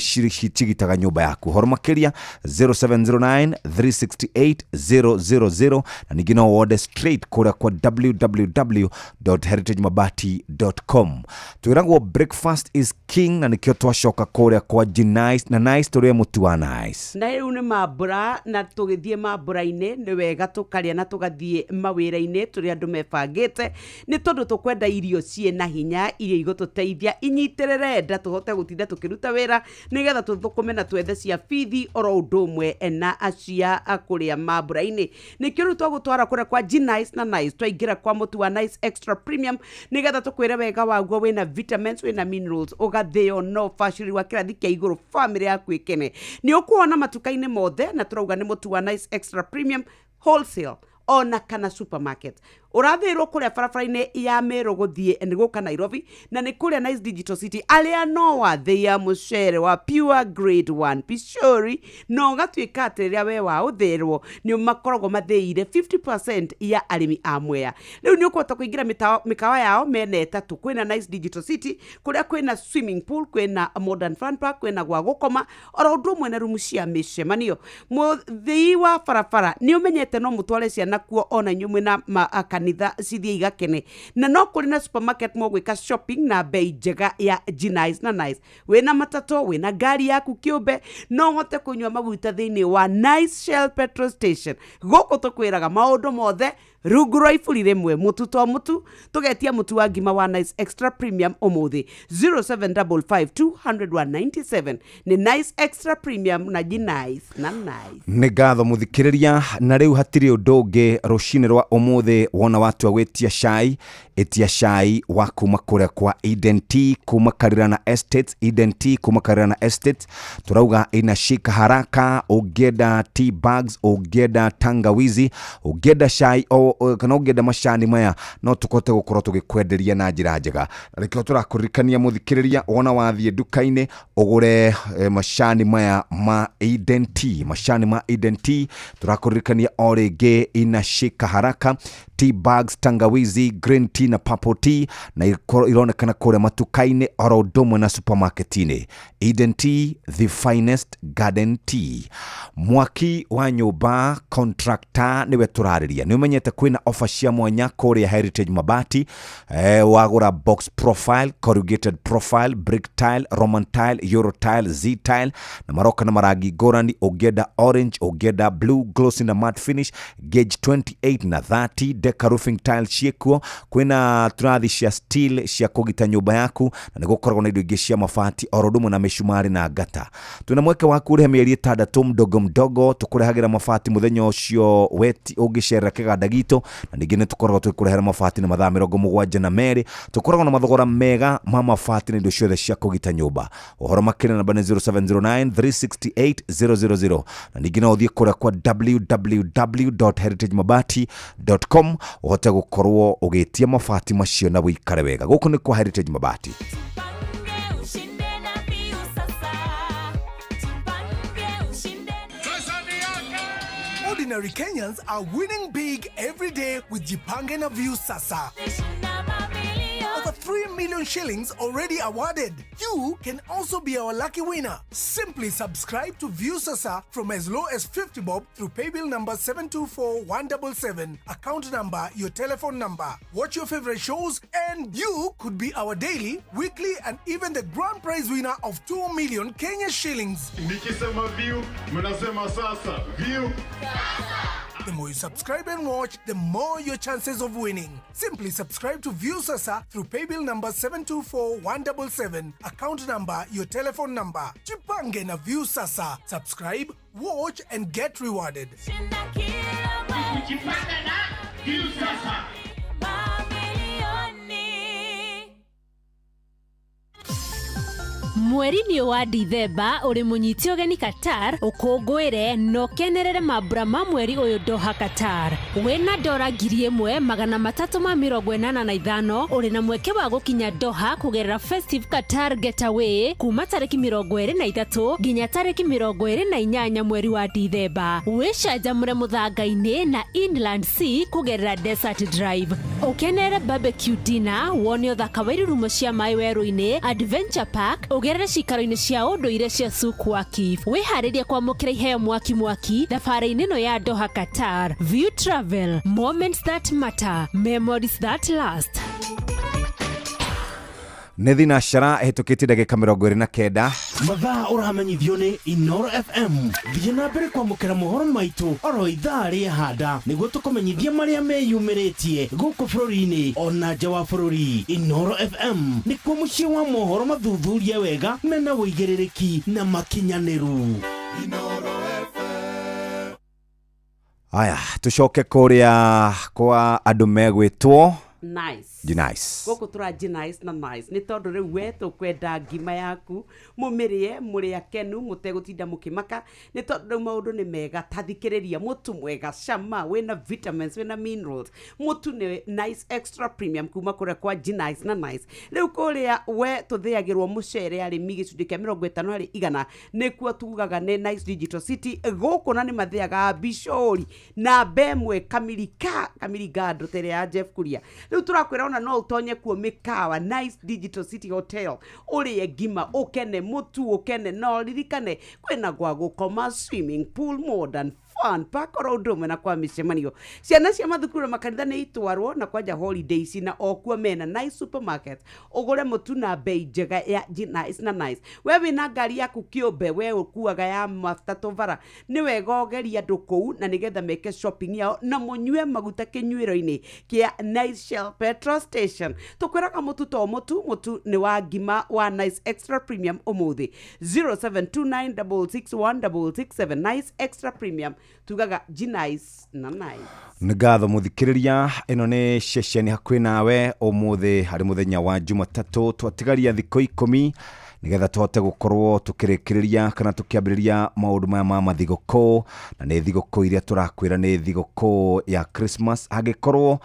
Speaker 8: cigitaga nyũmba yaku. Horo makĩria 0709 368 000, na ningĩ no wode straight kũrĩa kwa www.heritagemabati.com. Twĩragwo breakfast is king, na nĩkĩo twacoka kũrĩa kwa Genice na Nice tũrĩe mũtu wa Nice.
Speaker 9: Na rĩu nĩ mambura, na tũgĩthiĩ mambura-inĩ nĩ wega tũkarĩa, na tũgathiĩ mawĩra-inĩ tũrĩ andũ mebangĩte, nĩ tondũ tũkwenda irio ciĩ na hinya, irio igũtũteithia inyitĩrĩre nda tũhote gũtinda tũkĩruta wĩra, nĩgetha tũthũkũme na twethe cia bithi oro ũndũ ũmwe na cia kũrĩa mambura-inĩ. Nĩkĩo rĩu twagũtwara kũrĩa kwa Genice na Nice, twaingĩra kwa mũtu wa Nice Extra Premium, nĩgetha tũkwĩre wega waguo, wĩna vitamins, wĩna minerals, ũgathĩo no bacĩrĩri wa kĩrathi kĩa igũrũ, famĩlĩ yaku ĩkene. Nĩ ũkuona matuka-inĩ mothe, na tũrauga nĩ mũtu wa Nice Extra Premium, wholesale ona kana supermarket. Ũrathĩrwo kũrĩa barabara-inĩ ya Meru gũthiĩ nĩ gũka Nairobi, na nĩ kũrĩa Nice Digital City, arĩa no wathĩa mũcere wa pure grade 1 Pishori, na ũgatuĩka atĩ rĩrĩa we wa ũthĩrwo nĩ makoragwo mathĩire 50% ya arĩmi a Mwea. Rĩu nĩ ũkũhota kũingĩra mĩkawa yao mĩena ĩtatũ. Kwĩna Nice Digital City kũrĩa kwĩna swimming pool, kwĩna modern fun park, kwĩna gwa gũkoma oro ũndũ ũmwe na rumu cia mĩcemanio. Mũthii wa barabara nĩ ũmenyete no mũtware ciana kuo, ona inyuĩ mwĩna kanitha cithiĩ igakene, na no kũrĩ na supermarket mũgwĩka shopping na bei njega ya Genice na Nice. Wĩna matatũ, wĩna ngari yaku kĩũmbe, no ũhote kũnyua maguta thĩinĩ wa Nice Shell petrol station. Gũkũ tũkwĩraga maũndũ mothe rungu rwa iburi rĩmwe, mũtu to mũtu. Tũgetia mũtu wa ngima wa Nice Extra Premium ũmũthĩ, 0755 200 nĩ Nice Extra Premium na Genice na Nice.
Speaker 8: Nĩ ngatho mũthikĩrĩria, na rĩu hatirĩ ũndũ ũngĩ rũcinĩ rwa ũmũthĩ. Wona watua gwĩtia cai, ĩtia cai wa kuma kũrĩa kwa Eden Tea kuma Karirana Estates. Eden Tea kuma Karirana Estates tũrauga inashika haraka. Ũngĩenda tea bags, ũngĩenda tangawizi, ũngĩenda cai o kana ũngĩenda macani maya no tũkote gũkorwo tũgĩkwenderia na njĩra njega. Na nĩkĩo tũrakũririkania mũthikĩrĩria, wona wathiĩ nduka-inĩ ũgũre macani maya ma Eden Tea, macani ma Eden Tea. Tũrakũririkania o rĩngĩ inashika haraka tea bags, tangawizi, green tea na purple tea, na ironekana kũrĩa matuka-inĩ oro ũndũ ũmwe na supermarket-inĩ. Eden Tea, the finest garden tea. Mwaki wa nyũmba contractor nĩwe tũrarĩria. Nĩ ũmenyete kwĩna offer cia mwanya kũrĩa Heritage Mabati. Wagũra box profile, corrugated profile, brick tile, Roman tile, Euro tile, Z tile, na maroka na marangi ngũrani. Ũngĩenda orange, ũngĩenda blue, glossy na matte finish, gauge 28 na 30, deca roofing tile ciĩkuo. Kwĩna turathi cia steel cia kũgita nyũmba yaku, na nĩ gũkoragwo na indo ingĩ cia mabati oro ũndũ ũmwe na mĩcumarĩ na ngata. Twĩna mweke wa kũrĩha mĩeri 6 mdogo mdogo, tũkũrehagĩra mabati mũthenya ũcio weti ũngĩcerera kĩganda gitũ, na ningĩ nĩ tũkoragwo tũgĩkũrehera mabati na mathaa 72. Tũkoragwo na mathogora mega ma mabati na indo ciothe cia kũgita nyũmba. Ũhoro makĩria namba nĩ 0709 368 000, na ningĩ no ũthiĩ kũrĩa kwa www.heritagemabati.com ũhote gũkorwo ũgĩtia mabati macio na wĩikare wega. Gũkũ nĩ kwa Heritage Mabati.
Speaker 17: Ordinary Kenyans are winning big every day with Jipange na Viusasa. Over 3 million shillings already awarded. You can also be our lucky winner. Simply subscribe to Viusasa from as low as 50 bob through paybill number 724177, account number, your telephone number. Watch your favorite shows and you could be our daily, weekly and even the grand prize winner of 2 million Kenya shillings.
Speaker 18: Nikisema view, mnasema sasa. View.
Speaker 17: The more you subscribe and watch, the more your chances of winning. Simply subscribe to Viusasa through paybill number 724177, account number, your telephone number. Jipange na Viusasa. Subscribe, watch and get rewarded.
Speaker 18: Jipange na Viusasa.
Speaker 16: Mweri-inĩ wa Dithemba ũrĩ mũnyite ũgeni Qatar, ũkũngũĩre na ũkenerere mambura ma mweri ũyũ Doha Qatar. Wĩna dora 1385 ũrĩ na mweke wa gũkinya Doha kũgerera Festive Qatar Getaway kuma tarĩki 23 nginya tarĩki 28 mweri wa Dithemba. Wĩcanjamũre mũthanga-inĩ na Inland Sea kũgerera Desert Drive. Ũkenerere barbecue dinner, wone ũthaka wa irurumo cia maĩ werũ-inĩ, Adventure Park, ũgerere cikaro-inĩ cia ũndũire cia Souk Waqif. Wĩharĩrie kwamũkĩra iheo mwaki mwaki thabarĩ-inĩ ĩno ya Doha Qatar. View Travel, moments that matter, memories that last.
Speaker 8: Nĩ thinacara ĩhĩtũkĩtie ndagĩka 29.
Speaker 10: Mathaa ũramenyithio nĩ Inoro FM. Thiĩ na mbere kwamũkĩra mohoro maitũ oro ithaa rĩa handa nĩguo tũkũmenyithie marĩa meyumĩrĩtie gũkũ bũrũri-inĩ ona nja wa bũrũri. Inoro FM nĩkuo mũciĩ wa mohoro mathuthurie wega mena ũigĩrĩrĩki na makinyanĩru.
Speaker 8: Aya, tũcoke kũrĩa kwa andũ megwĩtwo
Speaker 9: Nice.
Speaker 8: Nice.
Speaker 9: Gũkũ tũranji nice na nice. Nĩ tondũ rĩu we tũkwenda ngima yaku mũmĩrĩe mũrĩ akenu mũtegũtinda mũkĩmaka, nĩ tondũ rĩu maũndũ nĩ mega. Tathikĩrĩria mũtu mwega cama wĩna vitamins wĩna minerals. Mũtu nĩ Nice Extra Premium kuma kũrĩa kwa G Nice na Nice. Rĩu kũrĩa we tũthĩagĩrwo mũcere arĩmi gĩcunjĩ kĩa 50% nĩkuo tugaga nĩ Nice Digital City. Gũkũ na nĩ mathĩaga bicori na mbemwe kamirika kamirigando tere ya Jeff Kuria. Rĩu tũrakwĩra ona no ũtonye kuo mĩkawa Nice Digital City Hotel ũrĩe ngima ũkene mũtu ũkene, no ririkane kwĩna gwa gũkoma, swimming pool, modern fun park oro ũndũ ũmwe na kwa mĩcemanio. Ciana cia mathukuru na makanitha nĩ itwarwo na kwanja holidays na okuo mena Nice Supermarket ũgũre mũtu na bei njega ya Nice na Nice. We wĩna ngari yaku kĩũmbe, we ũkuaga ya mafuta tũbara, nĩ wega ũgerie andũ kũu na nĩgetha meke shopping yao na mũnyue maguta kĩnyuĩro-inĩ kĩa Nice Shell Petrol Station. Tũkwĩraga mũtu to mũtu, mũtu nĩ wa ngima wa Nice Extra Premium ũmũthĩ 0729661667. Nice Extra Premium tugaga G Nice na Nice.
Speaker 8: Nĩ ngatho mũthikĩrĩria, ĩno nĩ ceceni hakuhĩ nawe ũmũthĩ harĩ mũthenya wa Jumatatũ. Twatigaria thikũ 10 Nĩgetha tũhote gũkorwo tũkĩrĩkĩrĩria kana tũkĩambĩrĩria maũndũ maya ma mathigũkũ, na nĩ thigũkũ iria tũrakwĩra nĩ thigũkũ ya Christmas. Angĩkorwo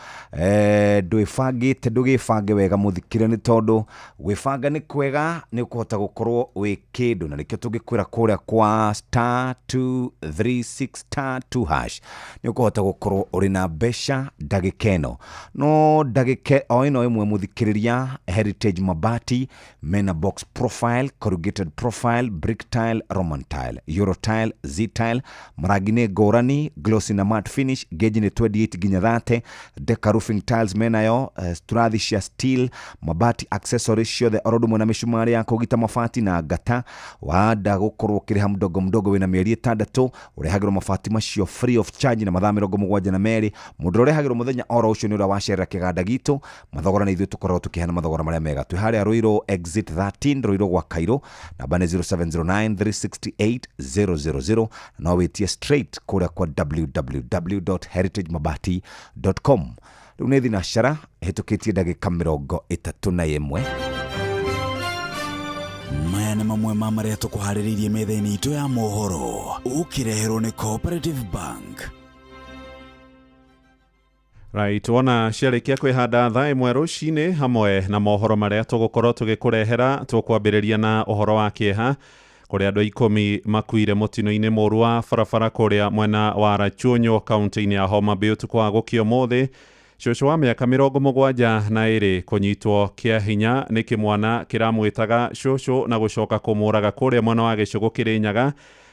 Speaker 8: ndwĩbangĩte, ndũgĩbange wega mũthikĩre, nĩ tondũ gwĩbanga nĩ kwega, nĩ ũkũhota gũkorwo wĩ kĩndũ, na nĩkĩo tũngĩkwĩra kũrĩa kwa star 236 star 2 hash nĩ ũkũhota gũkorwo ũrĩ na mbeca ndagĩka ĩno. No ndagĩka o ĩno ĩmwe mũthikĩrĩria, Heritage Mabati mena box profile, corrugated profile, brick tile, Roman tile, Euro tile, Z tile, marangi nĩ ngũrani, glossy na matte finish, gauge nĩ 28 nginya 30, Deca roofing tiles menayo, turathi cia steel, mabati accessories ciothe oro ũndũ ũmwe na mĩcumarĩ ya kũgita mabati na ngata. Wanda gũkorwo ũkĩrĩha mdogo mdogo wĩna mĩeri 6 ũrehagĩrwo mabati macio free of charge na mathaa 72. Mũndũ ũrehagĩrwo mũthenya oro ũcio nĩ ũrĩa wacerera kĩganda gitũ. Mathogora nĩ ithuĩ tũkoragwo tũkĩheana mathogora marĩa mega. Twĩ harĩa Ruiru exit 13, Ruiru gwa Cairo, namba nĩ 0709 368 000. No wĩtie straight kũrĩa kwa www.heritagemabati.com. Rĩu nĩ thinacara ĩhĩtũkĩtie ndagĩka 31.
Speaker 11: Maya nĩ mamwe ma marĩa tũkũharĩrĩirie metha-inĩ itũ ya mohoro, ũkĩreherwo nĩ Cooperative Bank.
Speaker 1: Right, wona ciarĩkia kwĩhanda thaa 1 rũcinĩ hamwe na mohoro marĩa tũgũkorwo tũgĩkũrehera. Tũkwambĩrĩria na ũhoro wa kĩeha kũrĩa andũ 10 makuire mũtino-inĩ mũũru wa barabara kũrĩa mwena wa Rachuonyo kaunti-inĩ ya Homa Bay ũtukũ wa gũkĩa ũmũthĩ. Cũcũ wa mĩaka 72 kũnyitwo kĩa hinya nĩ kĩmwana kĩramwĩtaga cũcũ na gũcoka kũmũraga kũrĩa mwena wa Gĩcũgũ Kĩrĩnyaga.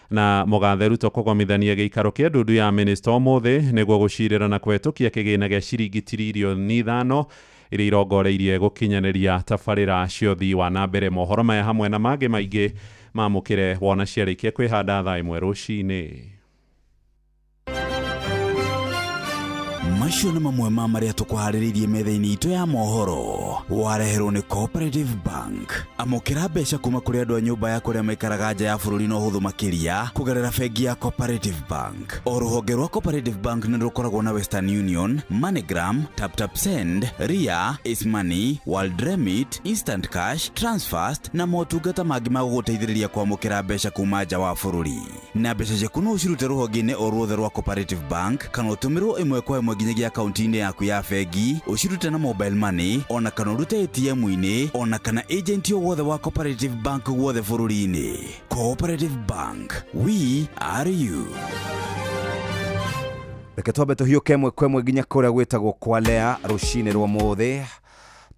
Speaker 1: Na mũgathe Ruto kũgomithania gĩikaro kĩa ndundu ya minista ũmũthĩ nĩguo gũcirĩra na kũhetũkia kĩgĩna gĩa ciringi tiririoni 5 iria irongoreirie gũkinyanĩria tabarĩra cia ũthii wa na mbere. Mohoro maya hamwe na mangĩ maingĩ mamũkĩre wona ciarĩkia kwĩhanda thaa 1 rũcinĩ.
Speaker 11: Macio nĩ mamwe ma marĩa tũkũharĩrĩirie metha-inĩ itũ ya mohoro, wareherwo nĩ Cooperative Bank. Amũkĩra mbeca kuma kũrĩ andũ a nyũmba ya kũrĩa maikaraga nja ya bũrũri na ũhũthũ makĩria kũgerera bengi ya Cooperative Bank. O rũhonge rwa Cooperative Bank nĩ rũkoragwo na Western Union, MoneyGram, TapTap Send, Ria, Ace Money, World Remit, Instant Cash, Transfast na motungata mangĩ ma gũgũteithĩrĩria kwamũkĩra mbeca kuma nja wa bũrũri. Na mbeca ciaku no ũcirute rũhonge-inĩ o ruothe rwa Cooperative Bank kana ũtũmĩrwo ĩmwe kwa ĩmwe nginyagia akaunti-inĩ yaku ya bengi, ũcirute na mobile money ona kana ũrute ATM-inĩ ona kana agent o wothe wa Cooperative Bank guothe bũrũri-inĩ. Cooperative Bank, we are you.
Speaker 8: Reke twambe tũhiũke ĩmwe kwa ĩmwe nginya kũrĩa gwĩtagwo kwa Lea rũcinĩ rwa mũthĩ.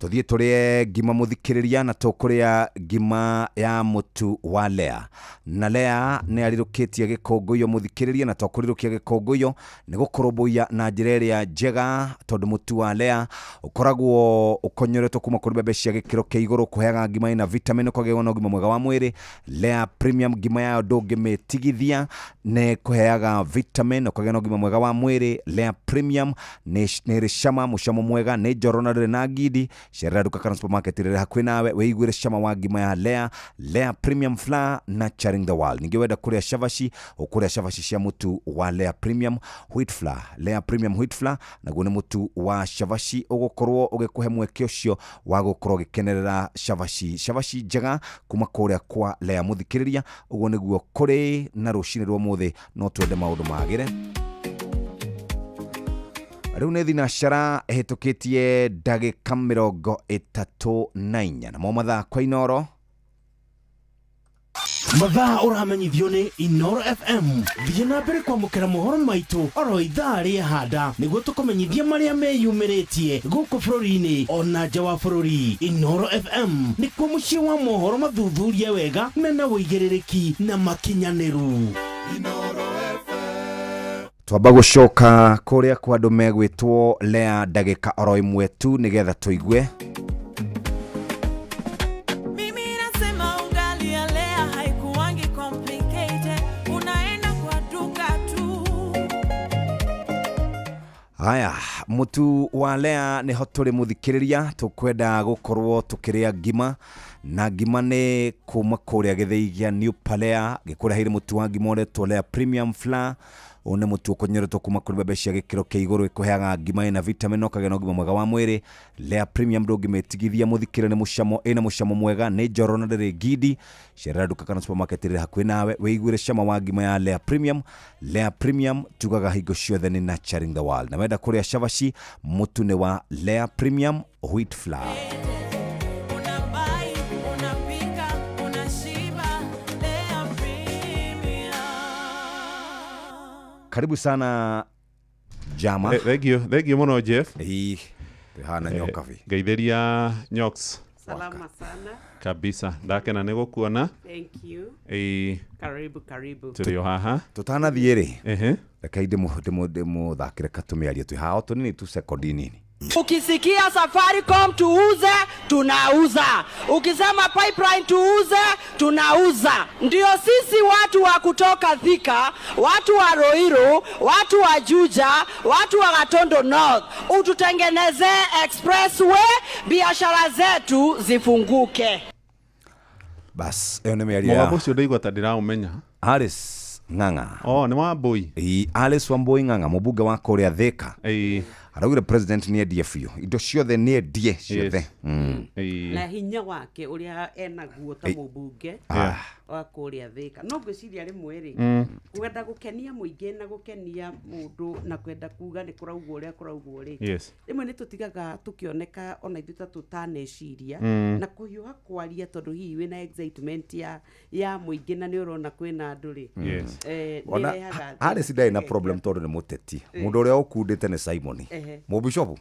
Speaker 8: Tũthiĩ tũrĩe ngima mũthikĩrĩria, na tũkũrĩa ngima ya mũtu wa Lea. Na Lea nĩ arirũkĩtie gĩkũngũiyo mũthikĩrĩria, na tokũrirũkia gĩkũngũiyo nĩ gũkũrũmbũiya na njĩra ĩrĩa njega, tondũ mũtu wa Lea ũkoragwo ũkonyoretwo kuma kũrĩ mbembe cia gĩkĩro kĩa igũrũ, kũheaga ngima ĩna vitamin, ũkagĩa na ũgima mwega wa mwĩrĩ. Lea Premium ngima yayo ndũngĩmĩtigithia, nĩ kũheaga vitamin, ũkagĩa na ũgima mwega wa mwĩrĩ. Lea Premium nĩ ĩrĩ cama, mũcamo mwega, nĩ njororo na ndĩrĩ na ngindi. Cerera duka kana supermarket ĩrĩa hakuhĩ nawe wĩiguĩre cama wa ngima ya Lea. Lea Premium Flour, nurturing the world. Ningĩ wenda kũrĩa cabaci, ũkũrĩa cabaci cia mũtu wa Lea Premium Wheat Flour. Lea Premium Wheat Flour naguo nĩ mũtu wa cabaci ũgũkorwo ũgĩkũhe mweke ũcio wa gũkorwo ũgĩkenerera cabaci, cabaci njega kuma kũrĩa kwa Lea mũthikĩrĩria. Ũguo nĩguo kũrĩ na rũcinĩ rwa ũmũthĩ, no twende maũndũ magĩre. Rĩu nĩ thinacara ĩhĩtũkĩtie ndagĩka 34, namo mathaa kwa Inoro.
Speaker 10: Mathaa ũramenyithio nĩ Inoro FM. Thiĩ na mbere kwamũkĩra mohoro maitũ oro ithaa rĩa handa nĩguo tũkũmenyithia marĩa meyumĩrĩtie gũkũ bũrũri-inĩ ona nja wa bũrũri. Inoro FM nĩkuo mũciĩ wa mohoro mathuthurie wega mena ũigĩrĩrĩki na makinyanĩru.
Speaker 8: Twamba gũcoka kũrĩa kwa andũ megwĩtwo Lea ndagĩka oro ĩmwe tu nĩgetha tũigue.
Speaker 19: Mimi nasema ugali ya Lea haikuwangi complicated, unaenda kwa duka tu.
Speaker 8: Haya, mũtu wa Lea nĩho tũrĩ mũthikĩrĩria, tũkwenda gũkorwo tũkĩrĩa ngima, na ngima nĩ kuma kũrĩa gĩthĩi gĩa New Palea gĩkũreheire mũtu wa ngima ũretwo Lea Premium Flour. Ũyũ nĩ mũtu ũkonyoretwo kuma kũrĩ mbembe cia gĩkĩro kĩa igũrũ, ĩkũheaga ngima ĩna vitamin na ũkagĩa na ũgima mwega wa mwĩrĩ. Lea Premium ndũngĩmĩtigithia, mũthikĩre nĩ mũcamo, ĩna mũcamo mwega, nĩ njororo na ndĩrĩ ngindi. Cerera nduka kana supermarket ĩrĩ hakuhĩ nawe wĩiguĩre cama wa ngima ya Lea Premium. Lea Premium tugaga hingo ciothe nĩ nurturing the world. Na wenda kũrĩa cabaci, mũtu nĩ wa Lea Premium Wheat Flour.
Speaker 19: Unabai, unapika, unashiba, Lea Premium.
Speaker 8: Karibu sana jama.
Speaker 1: Thank you, thank you muno Jeff.
Speaker 8: Ii, hana nyokabi.
Speaker 1: Ngeithĩria Nyox.
Speaker 9: Salama sana.
Speaker 1: Kabisa, ndakena nĩ gũkuona.
Speaker 9: Thank you.
Speaker 1: Ĩĩ.
Speaker 9: Karibu, karibu.
Speaker 1: Tũrĩ o haha.
Speaker 8: Tũtanathiĩ rĩ,
Speaker 1: Ehe.
Speaker 8: reke ndĩmũthakĩre katũmĩario twĩ haha o tũnini tu sekondi nini.
Speaker 20: Ukisikia Safaricom tuuze, tunauza. Ukisema pipeline tuuze, tunauza. Ndio sisi watu wa kutoka Thika, watu wa Ruiru, watu wa Juja, watu wa Gatondo North, ututengenezee expressway, biashara zetu zifunguke.
Speaker 8: Bas, ĩyo nĩ mĩario ya
Speaker 1: Mũgambo ũcio ndaigua ta ndĩraũmenya.
Speaker 8: Alice Ng'ang'a.
Speaker 1: Oh, nĩ Wambui.
Speaker 8: Ĩĩ, Alice Wambui Ng'ang'a, mũmbunge wa kũrĩa Thika.
Speaker 1: Ĩĩ.
Speaker 8: Araugire president nĩ endie biũ, indo ciothe nĩ endie ciothe.
Speaker 1: Yes.
Speaker 9: Na hinya wake ũrĩa enaguo ta
Speaker 8: Ĩ.
Speaker 9: mũmbunge
Speaker 8: Ah.
Speaker 9: wa kũrĩa Thika, no ngwĩciria rĩmwe rĩ, kwenda gũkenia mũingĩ na gũkenia mũndũ na kwenda kuga nĩ kũraugwo ũrĩa kũraugwo rĩ,
Speaker 1: Yes.
Speaker 9: rĩmwe nĩ tũtigaga tũkĩoneka ona ithuĩ ta tũtaneciria na kũhiũha kwaria, tondũ hihi wĩna excitement ya mũingĩ na nĩ ũrona kwĩna andũ rĩ.
Speaker 1: Yes.
Speaker 9: Nĩ
Speaker 8: Ona
Speaker 9: ĩrehaga
Speaker 8: Alice ndarĩ na problem tondũ nĩ mũteti. Mũndũ ũrĩa ũkundĩte nĩ Simon mũbishopu.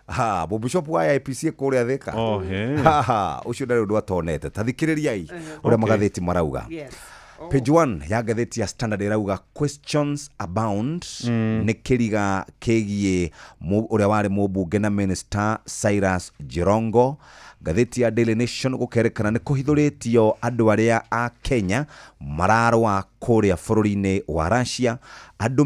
Speaker 8: Ha, mũbishopu wa IPC kũrĩa Thika.
Speaker 1: Oh, he.
Speaker 8: Ha, ha, ũcio ndarĩ ũndũ atonete. Ta thikĩrĩriai ũrĩa magathĩti marauga.
Speaker 9: Yes. Oh.
Speaker 8: Page 1 ya ngathĩti ya Standard ĩrauga questions abound, nĩ kĩriga kĩgiĩ ũrĩa warĩ mũmbunge na minister Cyrus Jirongo. Ngathĩti ya Daily Nation gũkerekana nĩ kũhithũrĩtio andũ arĩa a Kenya mararũa kũrĩa bũrũri-inĩ wa Russia. Andũ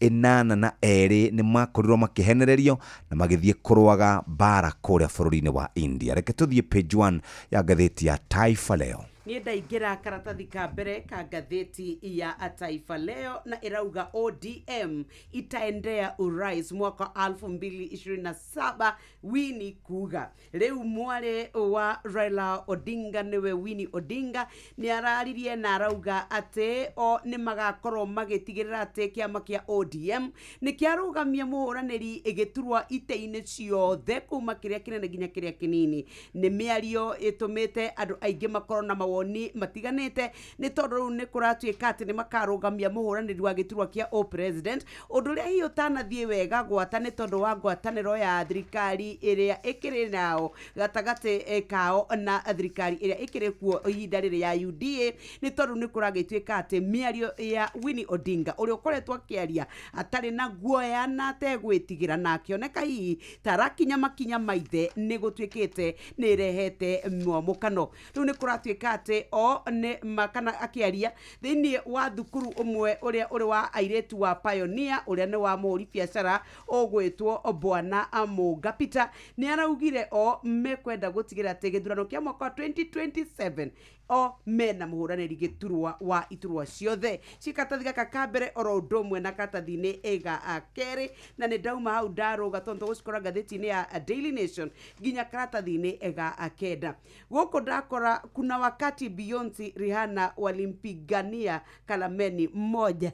Speaker 8: 82 nĩ makorirwo makĩhenererio na magĩthiĩ kũrũaga mbara kũrĩa bũrũri-inĩ wa India. Reke tũthiĩ page 1 ya ngathĩti ya Taifa Leo.
Speaker 9: Niĩ ndaingĩra karatathi ka mbere ka ngathĩti ya Taifa Leo na ĩrauga ODM itaendea urais mwaka 2027, Winnie kuga. Rĩu mwarĩ wa Raila Odinga nĩwe Winnie Odinga nĩ araririe na arauga atĩ o nĩ magakorwo magĩtigĩrĩra atĩ kĩama kĩa ODM nĩ kĩarũgamia mũhũranĩri gĩturwa itĩ-inĩ ciothe kuma kĩrĩa kĩnene nginya kĩrĩa kĩnini. Nĩ mĩario ĩtũmĩte andũ aingĩ makorwo na mawoni matiganĩte, nĩ tondũ rĩu nĩ kũratuĩka atĩ nĩ makarũgamia mũhũranĩri wa gĩturwa kĩa o president, ũndũ ũrĩa hihi ũtanathiĩ wega gwata nĩ tondũ wa ngwatanĩro ya thirikari ĩrĩa ĩkĩrĩ nao gatagatĩ kao na thirikari ĩrĩa ĩkĩrĩ kuo ihinda rĩrĩ ya UDA, nĩ tondũ nĩ kũragĩtuĩka atĩ mĩario ya Winnie Odinga ũrĩa ũkoretwo akĩaria atarĩ na guoya na ategwĩtigĩra na akĩoneka hihi ta arakinya makinya maithe nĩ gũtuĩkĩte nĩ ĩrehete mwamũkano. Rĩu nĩ kũratuĩka atĩ o nĩ makana akĩaria thĩinĩ wa thukuru ũmwe ũrĩa ũrĩ wa airĩtu wa Pioneer ũrĩa nĩ wa mũhũri biacara ũgwĩtwo Bwana Mũnga Peter, nĩ araugire o mekwenda gũtigĩrĩra atĩ gĩthurano kĩa mwaka wa 2027 o mena mũhũranĩri gĩturwa wa iturwa ciothe. Ci karatathi gaka ka mbere oro ũndũ ũmwe na karatathi-inĩ ga kerĩ, na nĩ ndauma hau ndarũga tondũ tũgũcikora ngathĩti-inĩ ya Daily Nation nginya karatathi-inĩ ga kenda. Gũkũ ndakora kuna wakati Beyonce Rihanna walimpigania Kalameni mmoja.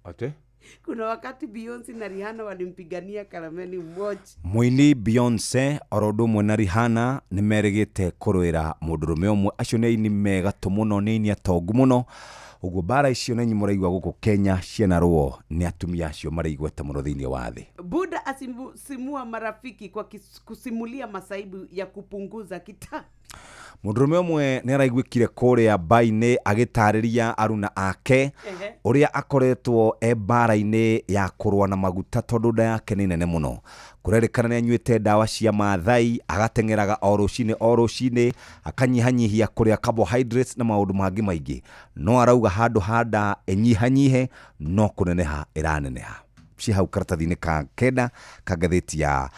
Speaker 8: Ate?
Speaker 9: Kuna wakati Beyonce na Rihanna walimpigania Kalameni mmoja.
Speaker 8: Mũini Beyonce oro ũndũ ũmwe na Rihanna nĩ merĩgĩte kũrũĩra mũndũrũme ũmwe. Acio nĩ aini megatũ mũno, nĩ aini atongu mũno. Ũguo mbara icio nĩ mũraigua gũkũ Kenya cianarũo nĩ atumia acio marĩ igweta mũno thĩinĩ wa thĩ.
Speaker 9: Buda asisimua marafiki kwa kusimulia masaibu ya kupunguza kita.
Speaker 8: Mũndũrũme ũmwe nĩ araiguĩkire kũrĩa mbainĩ agĩtarĩria aruna ake ũrĩa akoretwo e mbara-inĩ ya kũrũa na maguta tondũ nda yake nĩ nene mũno. Kũrerĩkana nĩ anyuĩte ndawa cia Maathai, agateng'eraga o rũcinĩ o rũcinĩ, akanyihanyihia kũrĩa carbohydrates na maũndũ mangĩ maingĩ. No arauga handũ ha nda ĩnyihanyihe no kũneneha ĩraneneha. Ci hau karatathi-inĩ ka kenda ka ngathĩti ya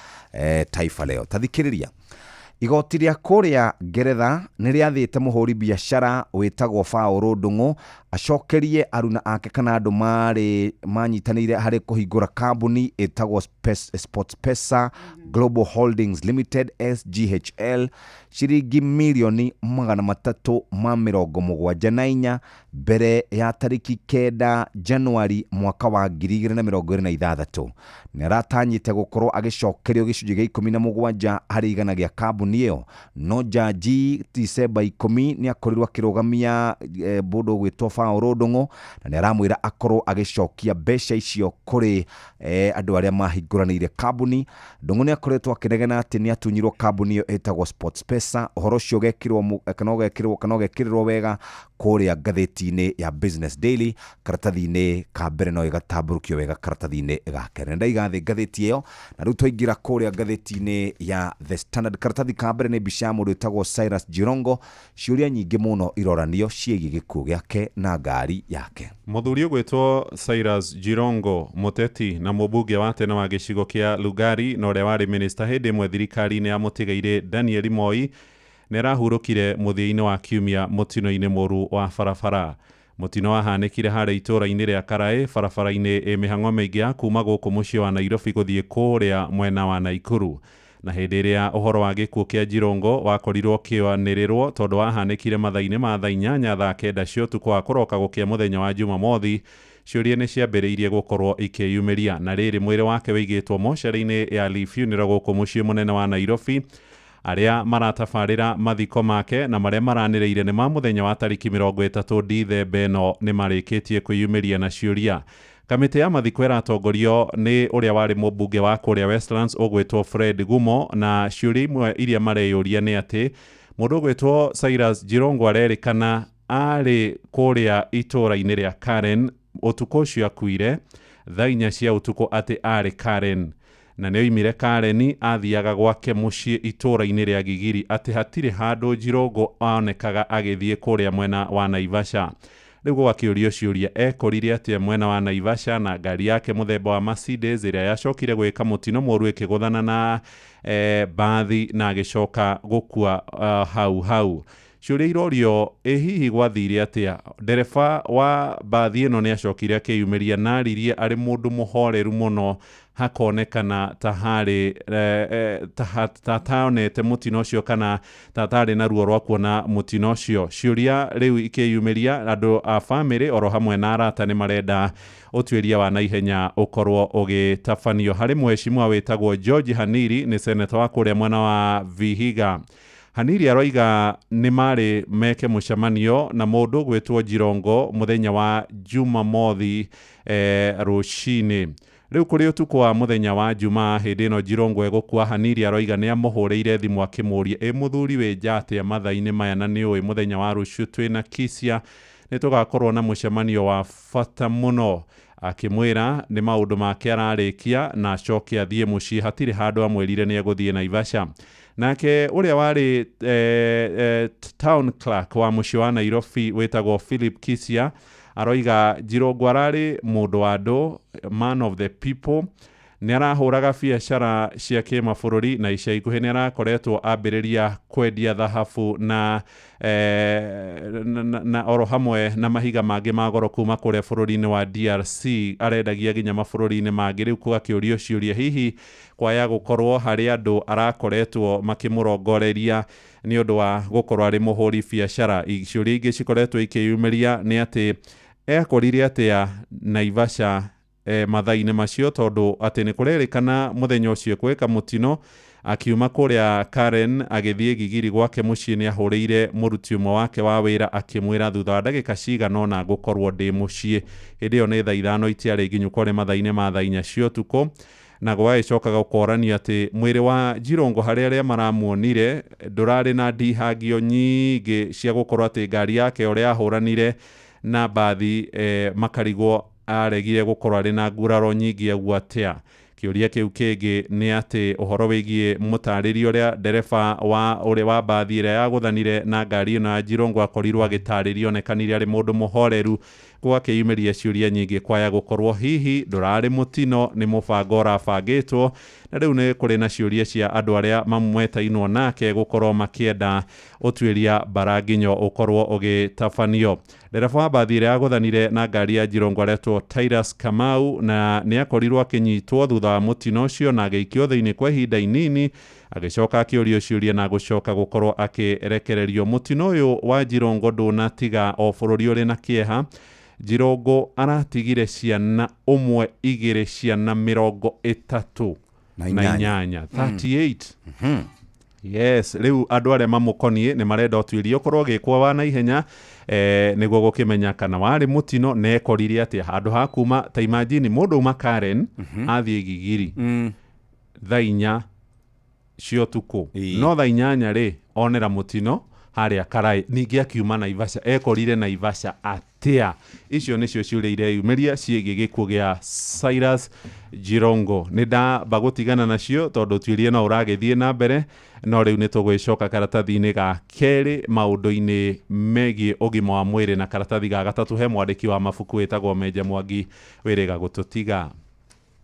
Speaker 8: Taifa Leo. Ta thikĩrĩria. Igoti rĩa kũrĩa Ngeretha nĩ rĩathĩte mũhũri biacara wĩtagwo Paũlũ Ndung'u acokerie aruna ake kana andũ marĩ manyitanĩire harĩ kũhingũra kambuni ĩtagwo SportPesa Global Holdings Limited SGHL ciringi mirioni 374 mbere ya tariki 9 Januari mwaka wa 2026. Nĩ aratanyĩte gũkorwo agĩcokerio gĩcunjĩ gĩa 17 harĩ igana gĩa kambuni ĩyo, no jaji Dicemba 10 nĩ akorirwo akĩrũgamia mũndũ ũgwĩtwo Paũlũ Ndung'u na nĩ aramwĩra akorwo agĩcokia mbeca icio kũrĩ andũ arĩa mahingũranĩire kambuni. Ndung'u nĩ akoretwo akĩnegena atĩ nĩ atunyirwo kambuni ĩyo ĩtagwo SportPesa. Ũhoro ũcio ũgekĩrwo kana ũgekĩrwo kana ũgekĩrĩrwo wega kũrĩa ngathĩti-inĩ ya Business Daily karatathi-inĩ ka mbere, no ĩgatambũrũkio wega karatathi-inĩ ga kerĩ. Ndaiga thĩ ngathĩti ĩyo na rĩu twaingĩra kũrĩa ngathĩti-inĩ ya The Standard karatathi ka mbere nĩ mbica ya mũndũ wĩtagwo Cyrus Jirongo. Ciũria nyingĩ mũno iroranio ciĩgiĩ gĩkuũ gĩake na ngari yake.
Speaker 1: Mũthuri ũgwĩtwo Cyrus Jirongo, mũteti na mũmbunge wa tene wa gĩcigo kĩa Lugari na ũrĩa warĩ minista hĩndĩ ĩmwe thirikari-inĩ ya mũtigairĩ Daniel Moi, nĩ arahurũkire mũthia-inĩ wa kiumia mũtino-inĩ mũru wa barabara. Mũtino wahanĩkire harĩa itũũra-inĩ rĩa Karaĩ barabara-inĩ ĩ mĩhang'o mĩingĩ ya kuma gũkũ mũciĩ wa Nairobi gũthiĩ kũrĩa mwena wa Naikuru. Na hĩndĩ ĩrĩa ũhoro wa gĩkuũ kĩa Jirongo wakorirwo ũkĩanĩrĩrwo tondũ wahanĩkire mathaa-inĩ ma thaa 8 thaa 9 cia ũtukũ wa kũroka gũkĩa mũthenya wa Jumamothi, ciũria nĩ ciambĩrĩirie gũkorwo ikĩyumĩria. Na rĩrĩ, mwĩrĩ wake wĩigĩtwo mocarĩ-inĩ ya Lee Funeral gũkũ mũciĩ mũnene wa Nairobi. Arĩa maratabarĩra mathiko make na marĩa maranĩrĩire nĩ ma mũthenya wa tariki 30 Dithemba ĩno nĩ marĩkĩtie kwĩyumĩria na ciũria. Kamĩtĩ ya mathiko ĩratongorio nĩ ũrĩa warĩ mũmbunge wa kũrĩa Westlands ũgwĩtwo Fred Gumo, na ciũria imwe iria mareyũria nĩ atĩ mũndũ ũgwĩtwo Cyrus Jirongo arerĩkana arĩ kũrĩa itũũra-inĩ rĩa Karen ũtukũ ũcio akuire thaa 4 cia ũtukũ, atĩ arĩ Karen na nĩ oimire Karen athiaga gwake mũciĩ itũũra-inĩ rĩa Gigiri, atĩ hatirĩ handũ Jirongo onekaga agĩthiĩ kũrĩa mwena wa Naivasha. Rĩu gwakĩũrio ciũria ekorire atĩa mwena wa Naivasha na ngari yake mũthemba wa Mercedes ĩrĩa yacokire gwĩka mũtino mũru ĩkĩgũthana na bathi na agĩcoka gũkua hau hau. Ciũria irorio ĩ hihi gwathire atĩa? Ndereba wa bathi ĩno nĩ acokire akĩyumĩria na aririe arĩ mũndũ mũhoreru mũno, hakonekana ta harĩ ta taonete mũtino ũcio kana ta tarĩ na ruo rwa kuona mũtino ũcio. Ciũria rĩu ikĩyumĩria, andũ a bamĩrĩ oro hamwe na arata nĩ marenda ũtuĩria wa naihenya ũkorwo ũgĩtabanio. Harĩ mheshimiwa wĩtagwo George Haniri, nĩ seneta wa kũrĩa mwena wa Vihiga. Haniri aroiga nĩ marĩ meke mũcemanio na mũndũ gwĩtwo Jirongo mũthenya wa Jumamothi rũcinĩ. Rĩu kũrĩ ũtukũ wa mũthenya wa Jumaa hĩndĩ ĩno Jirongo egũkua, Haniri aroiga nĩ amũhũrĩire thimũ akĩmũũria ĩ mũthuri wĩ nja atĩa mathaa-inĩ maya, na nĩ ũĩ mũthenya wa rũciũ twĩna Kisia nĩ tũgakorwo na mũcemanio wa bata mũno. Akĩmwĩra nĩ maũndũ make ararĩkia na acoke athiĩ mũciĩ, hatirĩ handũ amwĩrire nĩ egũthiĩ Naivasha. Nake ũrĩa warĩ town clerk wa mũciĩ wa Nairobi wĩtagwo Philip Kisia aroiga Jirongo ararĩ mũndũ wa andũ, man of the people, nĩ arahũraga biacara cia kĩmabũrũri na ica ikuhĩ nĩ arakoretwo ambĩrĩria kwendia thahabu na na oro hamwe na mahiga mangĩ ma goro kuma kũrĩa bũrũri-inĩ wa DRC, arendagia nginya mabũrũri-inĩ mangĩ. Rĩu gũgakĩũrio ciũria hihi kwaya gũkorwo harĩ andũ arakoretwo makĩmũrongoreria nĩ ũndũ wa gũkorwo arĩ mũhũri biacara. Ciũria ingĩ cikoretwo ikĩyumĩria nĩ atĩ ekorire atĩa Naivasha mathaa-inĩ macio, tondũ atĩ nĩ kũrerĩkana mũthenya ũcio gwĩka mũtino akiuma kũrĩa Karen agĩthiĩ Gigiri gwake mũciĩ nĩ ahũrĩire mũruti ũmwe wake wa wĩra akĩmwĩra thutha wa ndagĩka cigana ũna ngũkorwo ndĩ mũciĩ. Hĩndĩ ĩyo nĩ thaa 5 itiarĩ nginyu kwarĩ mathaa-inĩ ma thaa 4 cia ũtukũ. Na gwagĩcoka gũkoranio atĩ mwĩrĩ wa Jirongo harĩ arĩa maramuonire ndũrarĩ na ndihangio nyingĩ cia gũkorwo atĩ ngari yake ũrĩa ahũranire na bathi makarigwo aregire gũkorwo arĩ na nguraro nyingĩ ũguo atĩa. Kĩũria kĩu kĩngĩ nĩ atĩ ũhoro wĩgiĩ mũtarĩria ũrĩa ndereba wa ũrĩa wa mbathi ĩrĩa yagũthanire na ngari ĩno ya Jirongo akorirwo agĩtarĩria onekanire arĩ mũndũ mũhoreru, gwakĩyumĩria ciũria nyingĩ kwaya gũkorwo hihi ndũrarĩ mũtino, nĩ mũbango ũrabangĩtwo, na rĩu nĩ kũrĩ na ciũria cia andũ arĩa mamwetainwo nake gũkorwo makĩenda ũtuĩria mbaranginyo ũkorwo ũgĩtabanio. Ndereba wa mbathi ĩrĩa yagũthanire na ngari ya Jirongo aretwo Titus Kamau, na nĩ akorirwo akĩnyitwo thutha wa mũtino ũcio na agĩikio thĩinĩ kwa ihinda inini, agĩcoka akĩũrio ciũria na gũcoka gũkorwo akĩrekererio. Mũtino ũyũ wa Jirongo ndũnatiga o bũrũri ũrĩ na kĩeha. Jirongo aratigire ciana ũmwe, igĩrĩ, ciana 38
Speaker 8: Na inyanya.
Speaker 1: 38. Yes, rĩu andũ arĩa mamũkoniĩ nĩ marenda ũtuĩria ũkorwo ũgĩkwo wa naihenya, nĩguo gũkĩmenya kana warĩ mũtino na ekorire atĩa handũ ha kuma. Ta imagine mũndũ uma Karen athiĩ Gigiri thaa 4 cia ũtukũ, no thaa 8 rĩ onera mũtino harĩa Karai, ningĩ akiuma Naivasha, ekorire Naivasha atĩa? Icio nĩcio ciũria ireyumĩria ciĩgiĩ gĩkuũ gĩa Cyrus Jirongo. Nĩ ndamba gũtigana nacio tondũ tuĩrie no ũragĩthiĩ na mbere, no rĩu nĩ tũgwĩcoka karatathi-inĩ ga kerĩ maũndũ-inĩ megiĩ ũgima wa mwĩrĩ, na karatathi ga gatatũ he mwandĩki wa mabuku wĩtagwo Menja Mwangi wĩrĩga gũtũtiga.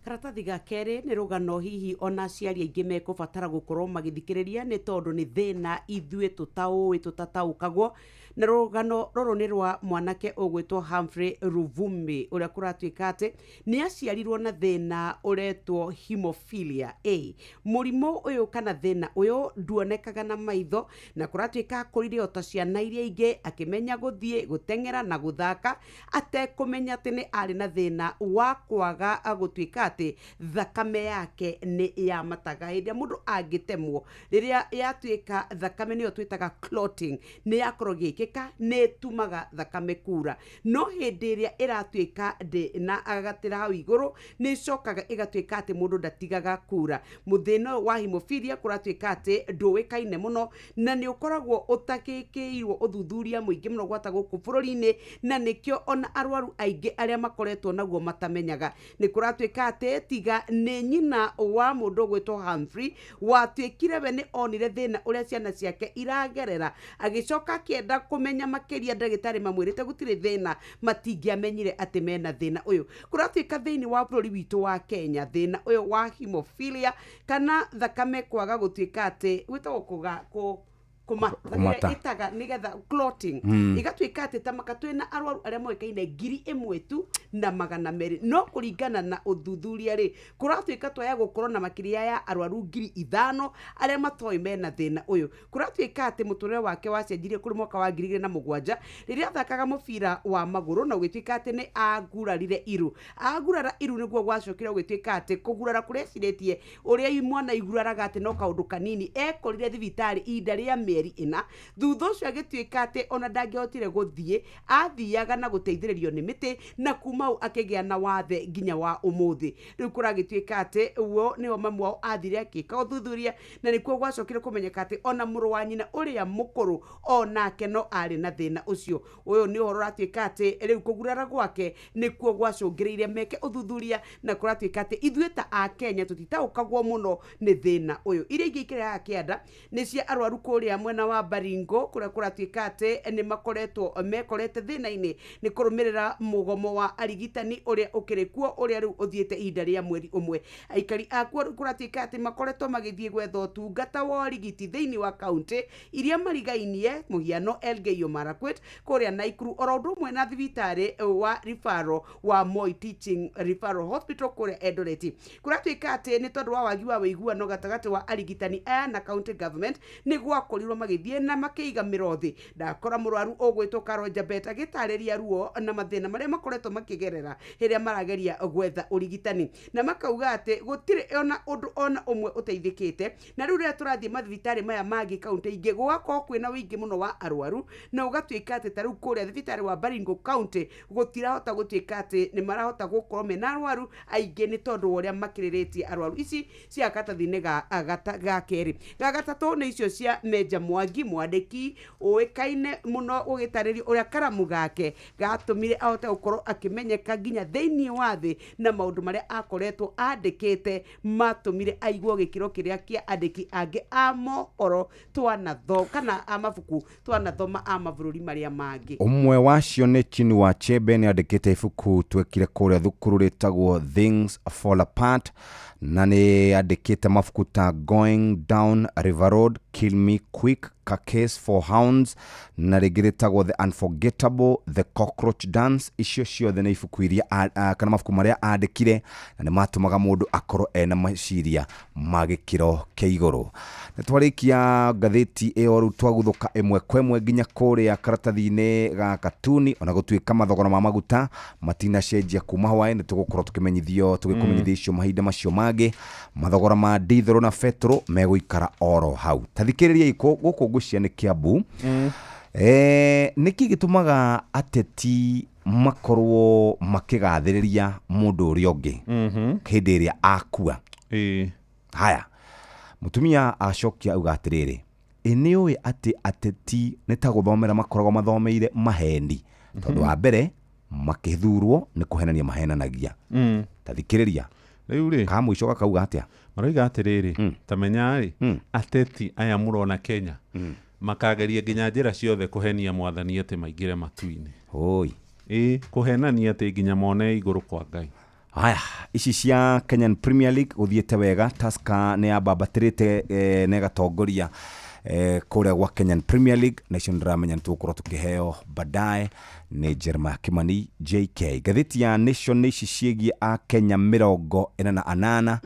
Speaker 9: Karatathi ga kerĩ nĩ rũgano hihi ona aciari aingĩ mekũbatara gũkorwo magĩthikĩrĩria, nĩ tondũ nĩ thĩna ithuĩ tũtaũĩ tũtataũkagwo. Na rũgano rũrũ nĩ rwa mwanake ũgwĩtwo Humphrey Ruvumi, ũrĩa kũratuĩka atĩ nĩ aciarirwo na thĩna ũretwo hemophilia A. Mũrimũ ũyũ kana thĩna ũyũ nduonekaga na maitho, na kũratuĩka akũrire o ta ciana iria ingĩ, akĩmenya gũthiĩ, gũteng'era na gũthaka, atekũmenya atĩ nĩ arĩ na thĩna wa kwaga gũtuĩka atĩ thakame yake nĩ yamataga. Hĩndĩ ĩrĩa mũndũ angĩtemwo, rĩrĩa yatuĩka thakame nĩyo twĩtaga clotting, nĩ yakorwo ĩgĩkĩka, nĩ ĩtumaga thakame kura, no hĩndĩ ĩrĩa ĩratuĩka ndĩ na agatĩra hau igũrũ, nĩ ĩcokaga ĩgatuĩka atĩ mũndũ ndatigaga kura. Mũthĩna ũyũ wa hemophilia kũratuĩka atĩ ndũĩkaine mũno, na nĩ ũkoragwo ũtakĩkĩirwo ũthuthuria mũingĩ mũno gwata gũkũ bũrũri-inĩ, na nĩkĩo ona arwaru aingĩ arĩa makoretwo naguo matamenyaga. Nĩ kũratuĩka atĩ tiga nĩ nyina wa mũndũ ũgwĩtwo Humphrey watuĩkire we nĩ onire thĩna ũrĩa ciana ciake iragerera, agĩcoka akĩenda kũmenya makĩria, ndagĩtarĩ mamwĩrĩte gũtirĩ thĩna, matingĩamenyire atĩ mena thĩna ũyũ. Kũratuĩka thĩinĩ wa bũrũri witũ wa Kenya, thĩna ũyũ wa hemophilia kana thakame kwaga gũtuĩka atĩ gwĩtagwo
Speaker 8: Kũmata.
Speaker 9: Ĩtaga nĩgetha clotting ĩgatuĩka atĩ tamaka twĩna arwaru arĩa moĩkaine 1200, no kũringana na ũthuthuria rĩ, kũratuĩka twaya gũkorwo na makĩria ya arwaru 5000 arĩa matoĩ mena thĩna ũyũ. Kũratuĩka atĩ mũtũrĩre wake wacenjirie kũrĩ mwaka wa 2007 rĩrĩa athakaga mũbira wa magũrũ, na ũgĩtuĩka atĩ nĩ agurarire iru. Agurara iru nĩguo gwacokire gũgĩtuĩka atĩ kũgurara kũrĩa ecirĩtie ũrĩa mwana iguraraga atĩ no kaũndũ kanini, ekorire thibitarĩ ihinda rĩa mĩeri 4. Thutha ũcio agĩtuĩka atĩ ona ndangĩahotire gũthiĩ, athiaga na gũteithĩrĩrio nĩ mĩtĩ, na kuma hau akĩgĩa na wathe nginya wa ũmũthĩ. Rĩu kũragĩtuĩka atĩ ũguo nĩho mamu wao athire akĩka ũthuthuria, na nĩkuo gwacokire kũmenyeka atĩ ona mũrũ wa nyina ũrĩa mũkũrũ onake no arĩ na thĩna ũcio. Ũyũ nĩ ũhoro ũratuĩka atĩ rĩu kũgurara gwake nĩkuo gwacũngĩrĩirie meke ũthuthuria, na kũratuĩka atĩ ithuĩ ta Akenya tũtitaũkagwo mũno nĩ thĩna ũyũ. Iria ingĩ ikĩrehaga kĩanda nĩ cia arwaru kũrĩa mwena wa Baringo, kũrĩa kũratuĩka atĩ nĩ makoretwo mekorete thĩna-inĩ nĩ kũrũmĩrĩra mũgomo wa arigitani ũrĩa ũkĩrĩ kuo, ũrĩa rĩu ũthiĩte ihinda rĩa mweri ũmwe. Aikari akuo rĩu kũratuĩka atĩ makoretwo magĩthiĩ gwetha ũtungata wa ũrigiti thĩinĩ wa kaũntĩ iria marigainie, mũhiano Elgeyo Marakwet kũrĩa Naikuru, oro ũndũ ũmwe na thibitarĩ wa referral wa Moi Teaching Referral Hospital kũrĩa Eldoret. Kũratuĩka atĩ nĩ tondũ wa wagi wa ũiguano gatagatĩ wa arigitani aya na county government, nĩ gwakorirwo magĩthiĩ na makĩiga mĩro thĩ. Ndakora mũrwaru ũgwĩtwo Carol Jabet agĩtarĩria ruo na mathĩna marĩa makoretwo makĩgerera rĩrĩa marageria gwetha ũrigitani, na makauga atĩ gũtirĩ ona ũndũ ona ũmwe ũteithĩkĩte. Na rĩu rĩrĩa tũrathiĩ mathibitarĩ maya mangĩ kaũntĩ ingĩ, gũgakorwo kwĩna ũingĩ mũno wa arwaru, na ũgatuĩka atĩ ta rĩu kũrĩa thibitarĩ wa Baringo County gũtirahota gũtuĩka atĩ nĩ marahota gũkorwo mena arwaru aingĩ nĩ tondũ wa ũrĩa makĩrĩrĩtie arwaru. Ici cia karatathi-inĩ ga kerĩ. Ga gatatũ nĩ icio cia Meja Mwangi, mwandĩki ũĩkaine mũno ũgĩtarĩria ũrĩa karamu gake gatũmire ahote gũkorwo akĩmenyeka nginya thĩinĩ wa thĩ, na maũndũ marĩa akoretwo andĩkĩte matũmire aiguo gĩkĩro kĩrĩa kĩa andĩki angĩ a mohoro twanatho kana a mabuku twanathoma a mabũrũri marĩa mangĩ.
Speaker 8: Ũmwe wacio nĩ Chinua Achebe, nĩ andĩkĩte ibuku twekire kũrĩa thukuru rĩtagwo Things Fall Apart, na nĩ andĩkĩte mabuku ta Going Down River Road, Kill Me Quick, Ka Case for Hounds, na rĩngĩ rĩtagwo The Unforgettable, The Cockroach Dance. Icio ciothe nĩ ibuku iria kana mabuku marĩa andĩkire na nĩ matũmaga mũndũ akorwo ena meciria ma gĩkĩro kĩa igũrũ. Nĩ twarĩkia ngathĩti ĩyo, rĩu twaguthũka ĩmwe kwa ĩmwe nginya kũrĩa karatathi-inĩ ga katuni. Ona gũtuĩka mathogora ma maguta matinacenjia kuma hwaĩ, nĩ tũgũkorwo tũkĩmenyithio tũgĩkũmenyithia icio mahinda macio mangĩ. Mathogora ma dithero na betũrũ megũikara oro hau. Ta thikĩrĩriai gũkũ ngwĩciria nĩ Kiambu. Nĩkĩ gĩtũmaga ateti makorwo makĩgathĩrĩria mũndũ ũrĩa ũngĩ hĩndĩ ĩrĩa akua? Haya, mũtumia acokia auga atĩrĩrĩ, ĩ nĩ ũĩ atĩ ateti nĩ ta gũthomera makoragwo mathomeire maheni, tondũ wa mbere makĩthurwo nĩ kũhenania mahenanagia. Ta thikĩrĩria
Speaker 1: rĩu rĩ,
Speaker 8: ka mũico gakauga atĩa?
Speaker 1: Maroiga atĩrĩrĩ, ta menya rĩ, ateti aya mũrona Kenya makageria nginya njĩra ciothe kũhenia mwathani atĩ maingĩre matu-inĩ.
Speaker 8: Oi.
Speaker 1: Ĩ kũhenania atĩ nginya mone igũrũ kwa Ngai.
Speaker 8: Haya, ici cia Kenyan Premier League gũthiĩte wega. Tusker nĩ yambambatĩrĩte na ĩgatongoria kũrĩa gwa Kenyan Premier League, na icio nĩndĩramenya nĩtũgũkorwo tũkĩheo baadaye nĩ Jeremiah Kimani JK. Ngathĩti ya Nation nĩ ici ciĩgiĩ a Kenya 48 ĩna na
Speaker 9: anana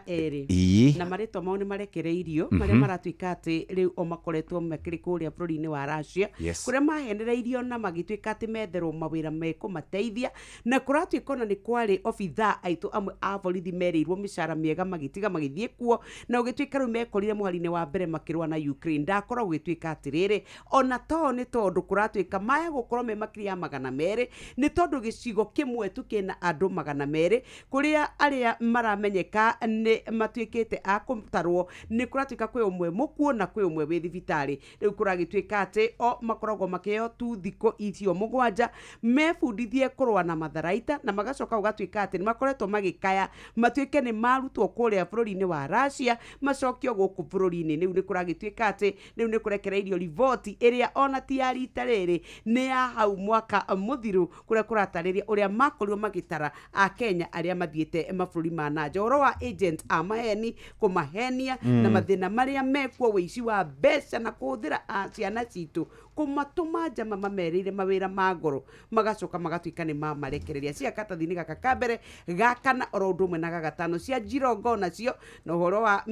Speaker 9: erĩ
Speaker 8: Ĩĩ.
Speaker 9: na marĩtwa mao nĩ marekereirio marĩa maratuĩka atĩ rĩu o makoretwo makĩrĩ kũrĩa bũrũri-inĩ wa Russia, kũrĩa mahenereirio na magĩtuĩka atĩ metherwo mawĩra mekũmateithia, na kũratuĩka ona nĩ kwarĩ obithaa aitũ amwe a borithi merĩirwo mĩcara mĩega magĩtiga magĩthiĩ kuo, na ũgĩtuĩka rĩu mekorire mũhari-inĩ wa mbere makĩrũa na Ukraine. Ndakora gũgĩtuĩka atĩrĩrĩ, ona to nĩ tondũ kũratuĩka maya gũkorwo me makĩria ya 200, nĩ tondũ gĩcigo kĩmwe tu kĩna andũ 200 kũrĩa arĩa maramenyeka nĩ matuĩkĩte a kũtarwo, nĩ kũratuĩka kwĩ ũmwe mũkuũ na kwĩ ũmwe wĩ thibitarĩ. Rĩu kũragĩtuĩka atĩ o makoragwo makĩheo tu thikũ icio 7 mebundithie kũrũa na matharaita, na magacoka gũgatuĩka atĩ nĩ makoretwo magĩkaya matuĩke nĩ marutwo kũrĩa bũrũri-inĩ wa Russia macokio gũkũ bũrũri-inĩ. Rĩu nĩ kũragĩtuĩka atĩ rĩu nĩ kũrekereirio riboti ĩrĩa ona ti ya rita rĩrĩ, nĩ ya hau mwaka mũthiru, kũrĩa kũratarĩria ũrĩa makorirwo magĩtara a Kenya arĩa mathiĩte mabũrũri ma nanja, ũhoro wa agent a maheni kũmahenia na mathĩna marĩa mekuo, wĩici wa mbeca na kũhũthĩra ciana citũ kũmatũma njama mamerĩire mawĩra ma ngoro, magacoka magatuĩka nĩ mamarekereria. Cia katathi-inĩ gaka ka mbere gakana oro ũndũ ũmwe na gagatano cia njirongo nacio, na ũhoro wa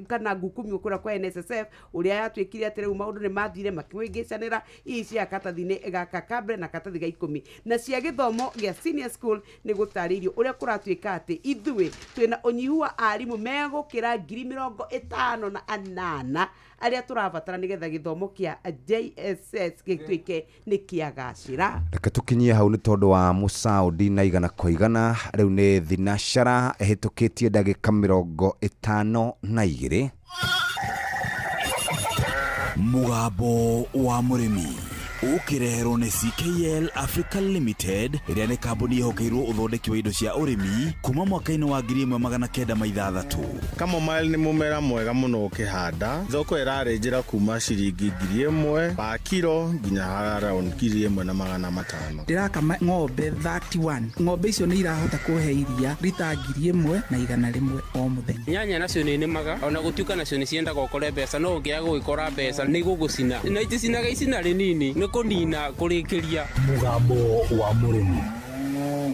Speaker 9: kana ngukumio kũrĩa kwa NSSF ũrĩa yatuĩkire atĩ rĩu maũndũ nĩ mathire makĩwĩngĩcanĩra. Ici cia katathi-inĩ gaka ka mbere na katathi ga 10 na cia gĩthomo gĩa senior school nĩ gũtarĩirio ũrĩa kũratuĩka atĩ ithuĩ twĩna ũnyihu wa arimũ megũkĩra 58,000 arĩa tũrabatara nĩgetha gĩthomo kĩa JSS gĩtuĩke nĩ kĩagacĩra.
Speaker 8: Reke tũkinyie hau nĩ tondũ wa mũcaũndi na igana kwa igana. Rĩu nĩ thinashara ĩhĩtũkĩtie ndagĩka 52.
Speaker 11: Mũgambo wa mũrĩmi ũkĩreherwo nĩ CKL Africa Limited, ĩrĩa nĩ kambuni ĩhokeirwo ũthondeki wa indo cia ũrĩmi kuma mwaka-inĩ wa 1906.
Speaker 21: Chamomile nĩ mũmera mwega mũno ũkĩhanda. Thoko ĩrarĩ njĩra kuma ciringi 1000 pa kiro nginya around 1500.
Speaker 22: Ndĩrakama ng'ombe 31. Ng'ombe icio nĩ irahota kũhe iria rita 1100 o mũthenya.
Speaker 23: Nyanya nacio nĩ nĩmaga ona gũtuĩka nacio nĩ ciendaga ũkore mbeca, no ũngĩaga gũgĩkora mbeca nĩ igũgũcina na iticinaga icina rĩnini nĩ kũnina kũrĩkĩria.
Speaker 6: Mũgambo wa mũrĩmi.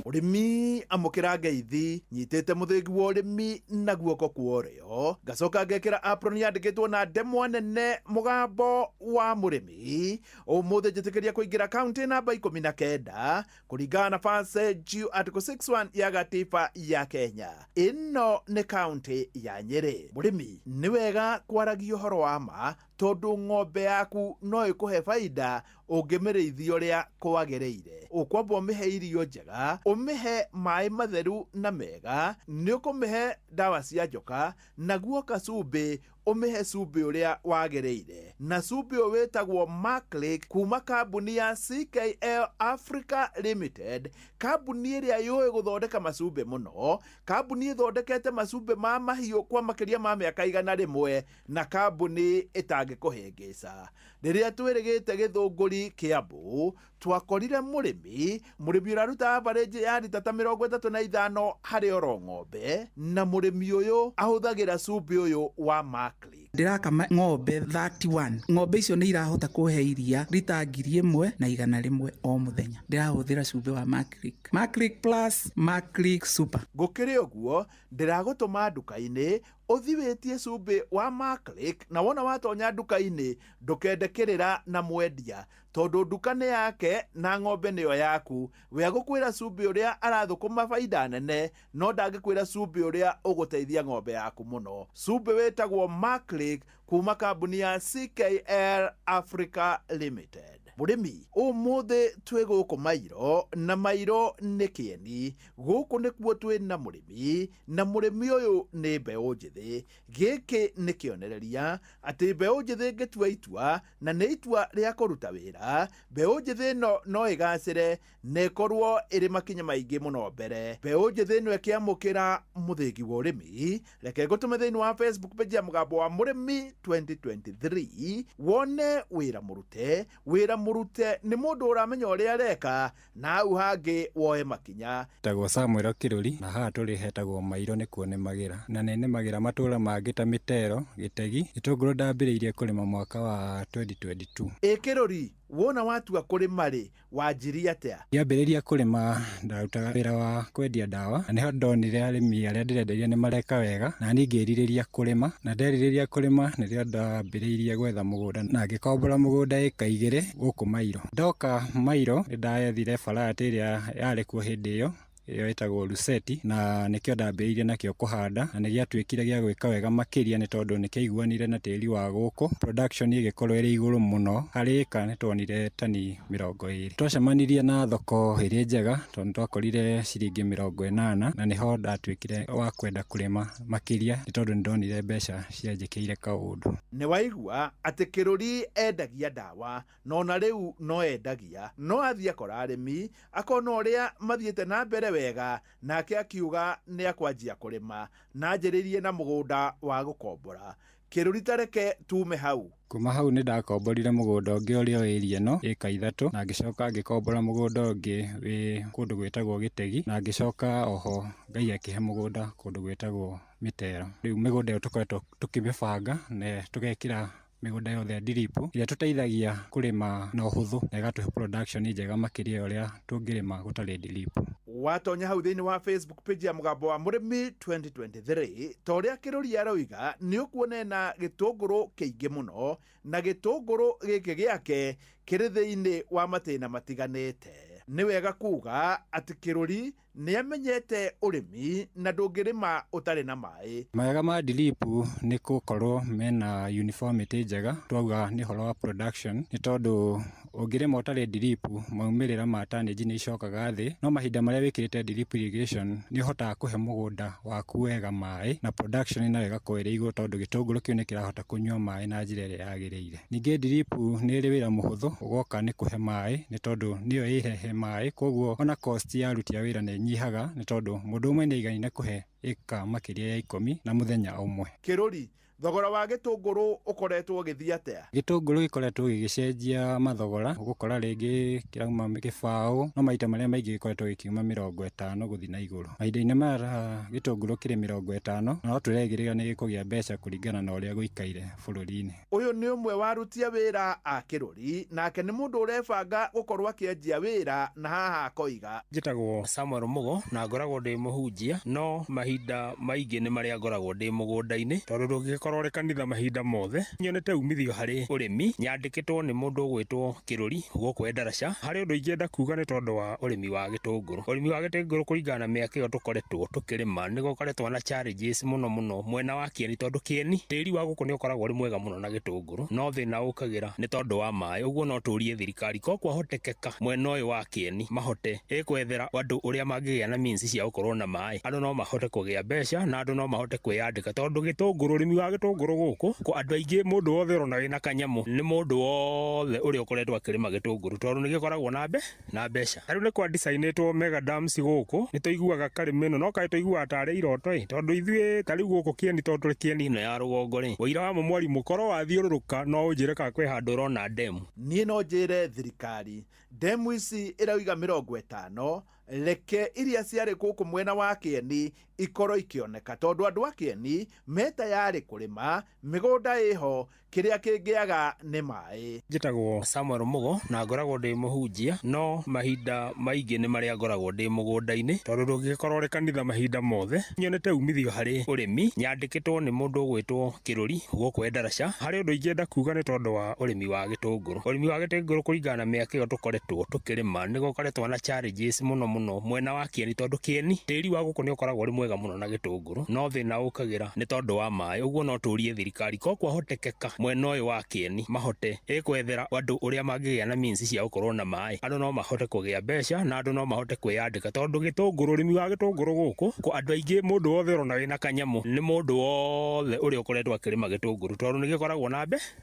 Speaker 24: Ũrĩmi amũkĩra ngeithi nyitĩte mũthĩgi wa ũrĩmi na guoko kwa ũrĩo, ngacoka ngekĩra apron yandĩkĩtwo na ndemwa nene mũgambo wa mũrĩmi. Ũmũthĩ njĩtĩkĩria kũingĩra kaunti namba 19 kũringana na Verse G Article 61 ya gatiba ya Kenya. Ĩno nĩ kaunti ya Nyĩrĩ. Mũrĩmi nĩ wega kwaragia ũhoro wa ma tondũ ng'ombe yaku no ĩkũhe baida ũngĩmĩrĩithia ũrĩa kwagĩrĩire. Ũkwamba ũmĩhe irio njega, ũmĩhe maĩ matheru na mega, nĩ ũkũmĩhe ndawa cia njoka, naguo kacumbĩ Ũmĩhe cumbĩ ũrĩa wagĩrĩire, na cumbĩ ũyũ wĩtagwo Maclick kuma kambuni ya CKL Africa Limited, kambuni ĩrĩa yũĩ gũthondeka macumbĩ mũno, kambuni ĩthondekete macumbĩ ma mahiũ kwa makĩria ma mĩaka 100, na kambuni ĩtangĩkũhĩngĩca. Rĩrĩa twĩrĩgĩte Gĩthũngũri Kĩambu, twakorire mũrĩmi ũraruta average ya rita ta 35 harĩ oro ng'ombe, na mũrĩmi ũyũ ahũthagĩra cumbĩ ũyũ wa Maclick.
Speaker 22: Ndĩrakama ng'ombe 31. Ng'ombe icio nĩ irahota kũhe iria rita 1100 o mũthenya. Ndĩrahũthĩra cumbĩ wa Maclick, Maclick Plus, Maclick Super.
Speaker 24: Gũkĩrĩ ũguo, ndĩragũtũma nduka-inĩ ũthi wĩtie cumbĩ wa Maclick, na wona watonya nduka-inĩ ndũkende kĩrĩra na mwendia, tondũ nduka nĩ yake na ng'ombe nĩyo yaku. We agũkwĩra cumbĩ ũrĩa arathũkũma baida nene, no ndangĩkwĩra cumbĩ ũrĩa ũgũteithia ng'ombe yaku mũno. Cumbĩ wĩtagwo Maclick kuma kambuni ya CKL Africa Limited. Mũrĩmi, ũmũthĩ twĩ gũkũ Mairo, na Mairo nĩ kĩeni. Gũkũ nĩkuo twĩ na mũrĩmi, na mũrĩmi ũyũ nĩ mbeũ njĩthĩ. Gĩkĩ nĩ kĩonereria atĩ mbeũ njĩthĩ ĩngĩtua itua, na nĩ itua rĩa kũruta wĩra, mbeũ njĩthĩ ĩno no ĩgacĩre na ĩkorwo ĩrĩ makinya maingĩ mũno mbere. Mbeũ njĩthĩ ĩno ĩkĩamũkĩra mũthĩgi wa ũrĩmi, reke ngũtũme thĩinĩ wa Facebook page ya Mũgambo wa Mũrĩmi 2023 wone wĩra mũrute. Wĩra mũrute nĩ mũndũ ũramenya ũrĩa areka, na hau hangĩ woe makinya.
Speaker 2: Tagwo Samuel Kiruri, na haha tũrĩ hetagwo Mairo nĩkuo nĩmagĩra, na nĩ nĩmagĩra matũra mangĩ ta Mĩtero, Gĩtegi. Gĩtũngũrũ ndambĩrĩirie kũrĩma mwaka wa 2022.
Speaker 24: Ĩ Kĩrũri, wona watua kũrĩma rĩ, wanjirie atĩa?
Speaker 2: Ngĩambĩrĩria kũrĩma ndarutaga wĩra wa kwendia ndawa, na nĩho ndonire arĩmi arĩa ndĩrenderia nĩ mareka wega, na niĩ ngĩrirĩria kũrĩma, na nderirĩria kũrĩma nĩrĩo ndambĩrĩirie gwetha mũgũnda, na ngĩkombora mũgũnda ĩka 2 gũkũ Mairo. Ndoka Mairo nĩ ndethire barati ĩrĩa yarĩ kuo hĩndĩ ĩyo, ĩyo ĩtagwo Luceti, na nĩkĩo ndambĩrĩirie nakĩo kũhanda, na nĩgĩatuĩkire gĩa gwĩka wega makĩria nĩ tondũ nĩkĩaiguanire na tĩri wa gũkũ. Production ĩgĩkorwo ĩrĩ igũrũ mũno, harĩ ĩka nĩtuonire tani 20. Twacemanirie na thoko ĩrĩ njega tondũ nĩtwakorire ciringi 80, na nĩho ndatuĩkire wa kwenda kũrĩma makĩria nĩ tondũ nĩndonire mbeca cianjĩkĩire kaũndũ.
Speaker 24: Nĩ waigua atĩ Kĩrũri endagia ndawa, na ona rĩu no endagia, no athiĩ akora arĩmi akona ũrĩa mathiĩte na mbere wega, nake akiuga nĩ akwanjia kũrĩma, na anjĩrĩirie na mũgũnda wa gũkombora. Kĩrũri tareke tume hau.
Speaker 2: Kuma hau nĩ ndakomborire mũgũnda ũngĩ ũrĩa wĩ area ĩno ĩka 3, na ngĩcoka ngĩkombora mũgũnda ũngĩ wĩ kũndũ gwĩtagwo Gĩtegi, na ngĩcoka oho Ngai akĩhe mũgũnda kũndũ gwĩtagwo Mĩtero. Rĩu mĩgũnda ĩyo tũkoretwo tũkĩmĩbanga na tũgekĩra mĩgũnda yothe drip ĩrĩa tũteithagia kũrĩma na ũhũthũ na ĩgatũhe production njega makĩria ya ũrĩa tũngĩrĩma gũtarĩ drip.
Speaker 24: Watonya hau thĩinĩ wa Facebook page ya Mũgambo wa Mũrĩmi 2023, ta ũrĩa Kĩrũri aroiga, nĩ ũkuona ena gĩtũngũrũ kĩingĩ mũno, na gĩtũngũrũ gĩkĩ gĩake kĩrĩ thĩinĩ wa matĩna matiganĩte. Nĩ wega kuga atĩ Kĩrũri nĩ amenyete ũrĩmi na ndũngĩrĩma ũtarĩ na maĩ.
Speaker 2: Mawega ma drip nĩ gũkorwo mena uniformity njega, twauga nĩ ũhoro wa production, nĩ tondũ ũngĩrĩma ũtarĩ drip maumĩrĩra ma tonnage nĩ icokaga thĩ, no mahinda marĩa wĩkĩrĩte drip irrigation nĩ ũhotaga kũhe mũgũnda waku wega maĩ, na production nayo ĩgakorwo ĩrĩ igũrũ tondũ gĩtũngũrũ kĩu nĩ kĩrahota kũnyua maĩ na njĩra ĩrĩa yagĩrĩire. Ningĩ drip nĩ ĩrĩ wĩra mũhũthũ, ũgoka nĩ kũhe maĩ nĩ tondũ nĩyo ĩrehe maĩ, koguo ona cost ya aruti a wĩra nĩ ĩnyihaga nĩ tondũ mũndũ ũmwe nĩ aiganĩire kũhe ĩka makĩria ya 10 na mũthenya ũmwe.
Speaker 24: Kĩrũri, thogora wa gĩtũngũrũ ũkoretwo ũgĩthiĩ atĩa?
Speaker 2: Gĩtũngũrũ gĩkoretwo gĩgĩcenjia mathogora, ũgũkora rĩngĩ kĩrauma gĩbaũ, no maita marĩa maingĩ gĩkoretwo gĩkiuma 50 gũthiĩ na igũrũ. Mahinda-inĩ maya gĩtũngũrũ kĩrĩ 50, na no tũrerĩgĩrĩra nĩ gĩkũgĩa mbeca kũringana na ũrĩa gũikaire bũrũri-inĩ.
Speaker 24: Ũyũ nĩ ũmwe wa aruti a wĩra a Kĩrũri, nake nĩ mũndũ ũrebanga gũkorwo akĩanjia wĩra, na haha akoiga.
Speaker 23: Njĩtagwo Samuel Mugo na ngoragwo ndĩ mũhunjia, no mahinda maingĩ nĩ marĩa ngoragwo ndĩ mũgũnda-inĩ, tondũ ndũngĩkorwo ũrĩ kanitha mahinda mothe. Nyonete umithio harĩ ũrĩmi, nyandĩkĩtwo nĩ mũndũ ũgwĩtwo Kĩrũri gũkũ Endarasha. Harĩ ũndũ ingĩenda kuga nĩ tondũ wa ũrĩmi wa gĩtũngũrũ. Ũrĩmi wa gĩtũngũrũ kũringana na mĩaka ĩyo tũkoretwo tũkĩrĩma nĩ gũkoretwo na challenges mũno mũno mwena wa kĩeni, tondũ kĩeni tĩri wa gũkũ nĩ ũkoragwo ũrĩ mwega mũno na gĩtũngũrũ, no thĩna ũkagĩra nĩ tondũ wa maĩ. Ũguo no tũrie thirikari ko kwahotekeka mwena ũyũ wa kĩeni mahote ĩkwethera andũ ũrĩa mangĩgĩa na means cia gũkorwo na maĩ, andũ no mahote kũgĩa kũgĩa mbeca na andũ no mahote kwĩyandĩka tondũ gĩtũngũrũ, ũrĩmi wa gĩtũngũrũ gũkũ kwa andũ aingĩ, mũndũ wothe ũrona wĩna kanyamũ nĩ mũndũ wothe ũrĩa ũkoretwo akĩrĩma gĩtũngũrũ tondũ nĩ gĩkoragwo na na mbeca. Rĩu nĩ kwa design-ĩtwo mega dams gũkũ, nĩ tũiguaga karĩma ĩno no kaĩ tũiguaga tarĩ iroto ĩ, tondũ ithuĩ ta rĩu gũkũ Kĩeni, tondũ tũrĩ Kĩeni ĩno ya rũgongo rĩ, ũira wa mwarimũ korwo wathiũrũrũka no ũnjĩre kana kwĩ handũ ũrona demu.
Speaker 24: Niĩ no njĩre thirikari ndemu ici ĩrauga 50, reke iria ciarĩ gũkũ mwena wa Kĩeni ikorwo ikĩoneka, tondũ andũ a Kĩeni me tayarĩ kũrĩma, mĩgũnda ĩho, kĩrĩa kĩngĩaga nĩ maĩ.
Speaker 23: Njĩtagwo Samuel Mugo na ngoragwo ndĩ mũhunjia, no mahinda maingĩ nĩ marĩa ngoragwo ndĩ mũgũnda-inĩ tondũ ndũngĩgĩkorwo ũrĩ kanitha mahinda mothe. Nyonete umithio harĩ ũrĩmi, nyandĩkĩtwo nĩ mũndũ ũgwĩtwo Kĩrũri gũkũ Endarasha. Harĩ ũndũ ingĩenda kuga nĩ tondũ wa ũrĩmi wa gĩtũngũrũ. Ũrĩmi wa gĩtũngũrũ kũringana na mĩaka ĩyo tũkoretwo tũkĩrĩma nĩ gũkoretwo na challenges mũno mũno mwena wa Kĩeni, tondũ Kĩeni tĩri wa gũkũ nĩ ũkoragwo ũrĩ mwega mũno na gĩtũngũrũ, no thĩna ũkagĩra nĩ tondũ wa maĩ. Ũguo no tũrie thirikari ko kwahotekeka mwena ũyũ wa Kĩeni mahote ĩkwethera andũ ũrĩa mangĩgĩa na means cia gũkorwo na maĩ, andũ no mahote kũgĩa mbeca na andũ no mahote kwĩyandĩka tondũ gĩtũngũrũ, ũrĩmi wa gĩtũngũrũ gũkũ kwa andũ aingĩ, mũndũ wothe ũrona wĩna kanyamũ nĩ mũndũ wothe ũrĩa ũkoretwo akĩrĩma gĩtũngũrũ tondũ nĩ gĩkoragwo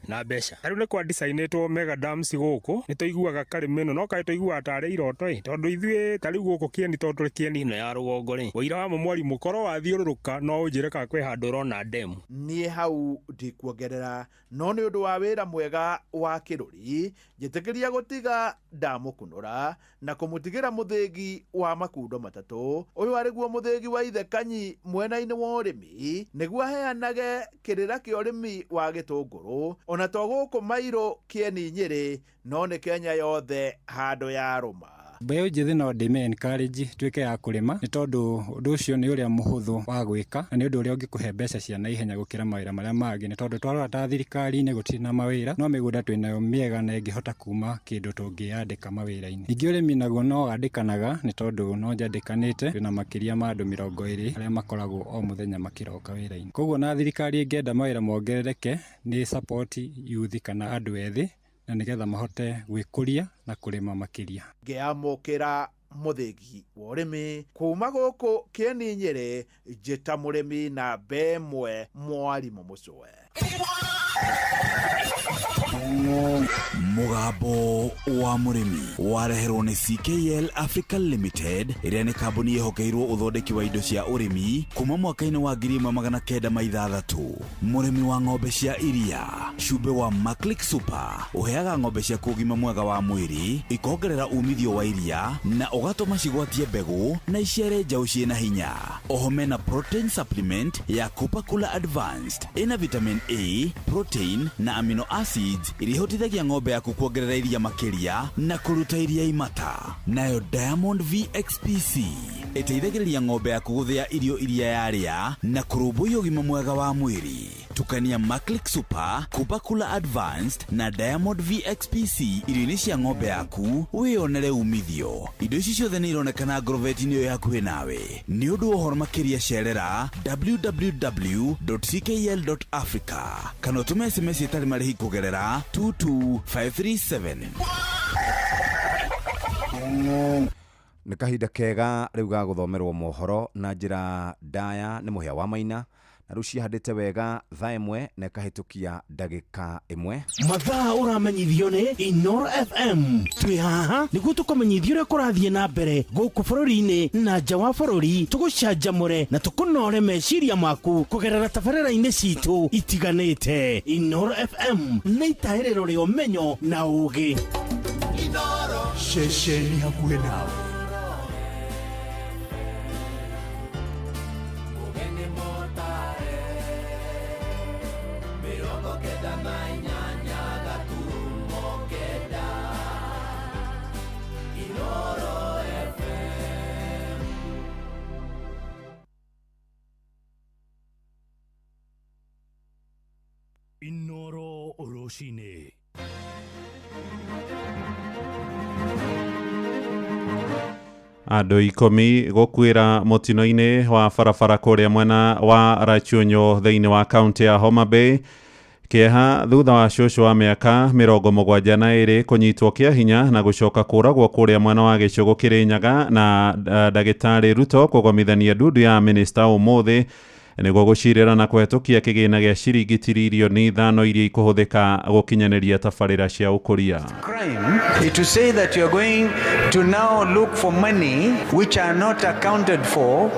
Speaker 23: na mbeca. Rĩu nĩ kwa design-ĩtwo mega dams gũkũ, nĩ tũiguaga karĩma ĩno no kaĩ tũiguaga tarĩ iroto ĩ, tondũ ithuĩ ta rĩu gũkũ Kĩeni, tondũ tũrĩ Kĩeni ĩno ya rũgongo rĩ, ũira wa mwarimũ korwo wathiũrũrũka no ũnjĩre kana kwĩ handũ ũrona demu.
Speaker 24: Niĩ hau ndikuongerera, no nĩ ũndũ wa wĩra mwega wa Kĩrũri njĩtĩkĩria gũtiga ndamũkunũra na kũmũtigĩra mũthĩgi wa makundo matatũ. Ũyũ arĩ guo mũthĩgi wa ithe Kanyi mwena-inĩ wa ũrĩmi, nĩguo aheanage kĩrĩra kĩa ũrĩmi wa gĩtũngũrũ, ona to gũkũ Mairũ Kĩeni Nyĩrĩ, no nĩ Kenya yothe handũ yarũma.
Speaker 2: Mbeũ njĩthĩ no ndĩme encourage tuĩke ya kũrĩma, nĩ tondũ ũndũ ũcio nĩ ũrĩa mũhũthũ wa gwĩka na nĩ ũndũ ũrĩa ũngĩkũhe mbeca cia naihenya gũkĩra mawĩra marĩa mangĩ, nĩ tondũ twarora ta thirikari-inĩ gũtirĩ na mawĩra, no mĩgũnda twĩnayo mĩega na ĩngĩhota kuma kĩndũ tũngĩyandĩka mawĩra-inĩ. Ningĩ ũrĩmi naguo no wandĩkanaga, nĩ tondũ no njandĩkanĩte, twĩna makĩria ma andũ 20 arĩa makoragwo o mũthenya makĩroka wĩra-inĩ. Koguo na thirikari ĩngĩenda mawĩra mongerereke nĩ support youth kana andũ ethĩ, na nĩgetha mahote gwĩkũria na kũrĩma makĩria.
Speaker 24: Ngĩamũkĩra mũthĩgi wa ũrĩmi kuma gũkũ Kĩeni Nyĩrĩ, njĩta mũrĩmi na 1 mwarimũ Mũcũe.
Speaker 11: Mũgambo wa mũrĩmi wareherwo nĩ CKL Africa Limited, ĩrĩa nĩ kambuni ĩhokeirwo ũthondeki wa indo cia ũrĩmi kuma mwaka-inĩ wa 1906. Mũrĩmi wa ng'ombe cia iria, cumbĩ wa Maclick Super ũheaga ng'ombe ciaku ũgima mwega wa mwĩrĩ, ikongerera umithio wa iria na ũgatũma cigwatie mbegũ na iciare njaũ ciĩna hinya. Oho mena protein supplement ya Coca-Cola Advanced ĩna vitamin A, protein na amino acids iria ihotithagia ng'ombe yaku kuongerera iria makĩria na kũruta iria imata. Nayo Diamond VXPC ĩteithagĩrĩria ng'ombe yaku gũthĩa irio iria yarĩa na kũrũmbũiya ũgima mwega wa mwĩrĩ. Tukania Maclick Super, Coca-Cola Advanced na Diamond VXPC irio-inĩ cia ng'ombe yaku wĩyonere umithio. Indo ici ciothe nĩ ironekana ngorobeti-inĩ ĩyo hakuhĩ nawe. Nĩ ũndũ wa ũhoro makĩria cerera www.ckl.africa kana ũtũme SMS ĩtarĩ marĩhi kũgerera 22537.
Speaker 8: Nĩ kahinda kega rĩu ga gũthomerwo mohoro na njĩra ndaya nĩ Mũhĩa wa Maina, na rĩu cihandĩte wega thaa 1 na ĩkahĩtũkia ndagĩka 1.
Speaker 10: Mathaa ũramenyithio nĩ Inoro FM. Twĩ haha nĩguo tũkũmenyithie ũrĩa kũrathiĩ na mbere gũkũ bũrũri-inĩ na nja wa bũrũri, tũgũcanjamũre na tũkũnore meciria maku kũgerera tabarĩra-inĩ citũ itiganĩte. Inoro FM nĩ itahĩrĩro rĩa ũmenyo na ũũgĩ.
Speaker 6: Ceceni hakuhĩ nawe. Inoro rũcinĩ.
Speaker 1: Andũ 10 gũkuĩra mũtino-inĩ wa barabara kũrĩa mwena wa Rachuonyo thĩinĩ wa kaunti ya Homa Bay. Kĩeha thutha wa cũcũ wa mĩaka 72 kũnyitwo kĩa hinya na gũcoka kũragwo kũrĩa mwena wa Gĩcũgũ Kĩrĩnyaga na ndagĩtarĩ Ruto kũgomithania ndundu ya minista ũmũthĩ nĩguo gũcirĩra na kũhetũkia kĩgĩna gĩa ciringi tiririoni 5 iria ikũhũthĩka gũkinyanĩria tabarĩra cia ũkũria.
Speaker 3: Crime is to say that you are going to now look for money which are not accounted for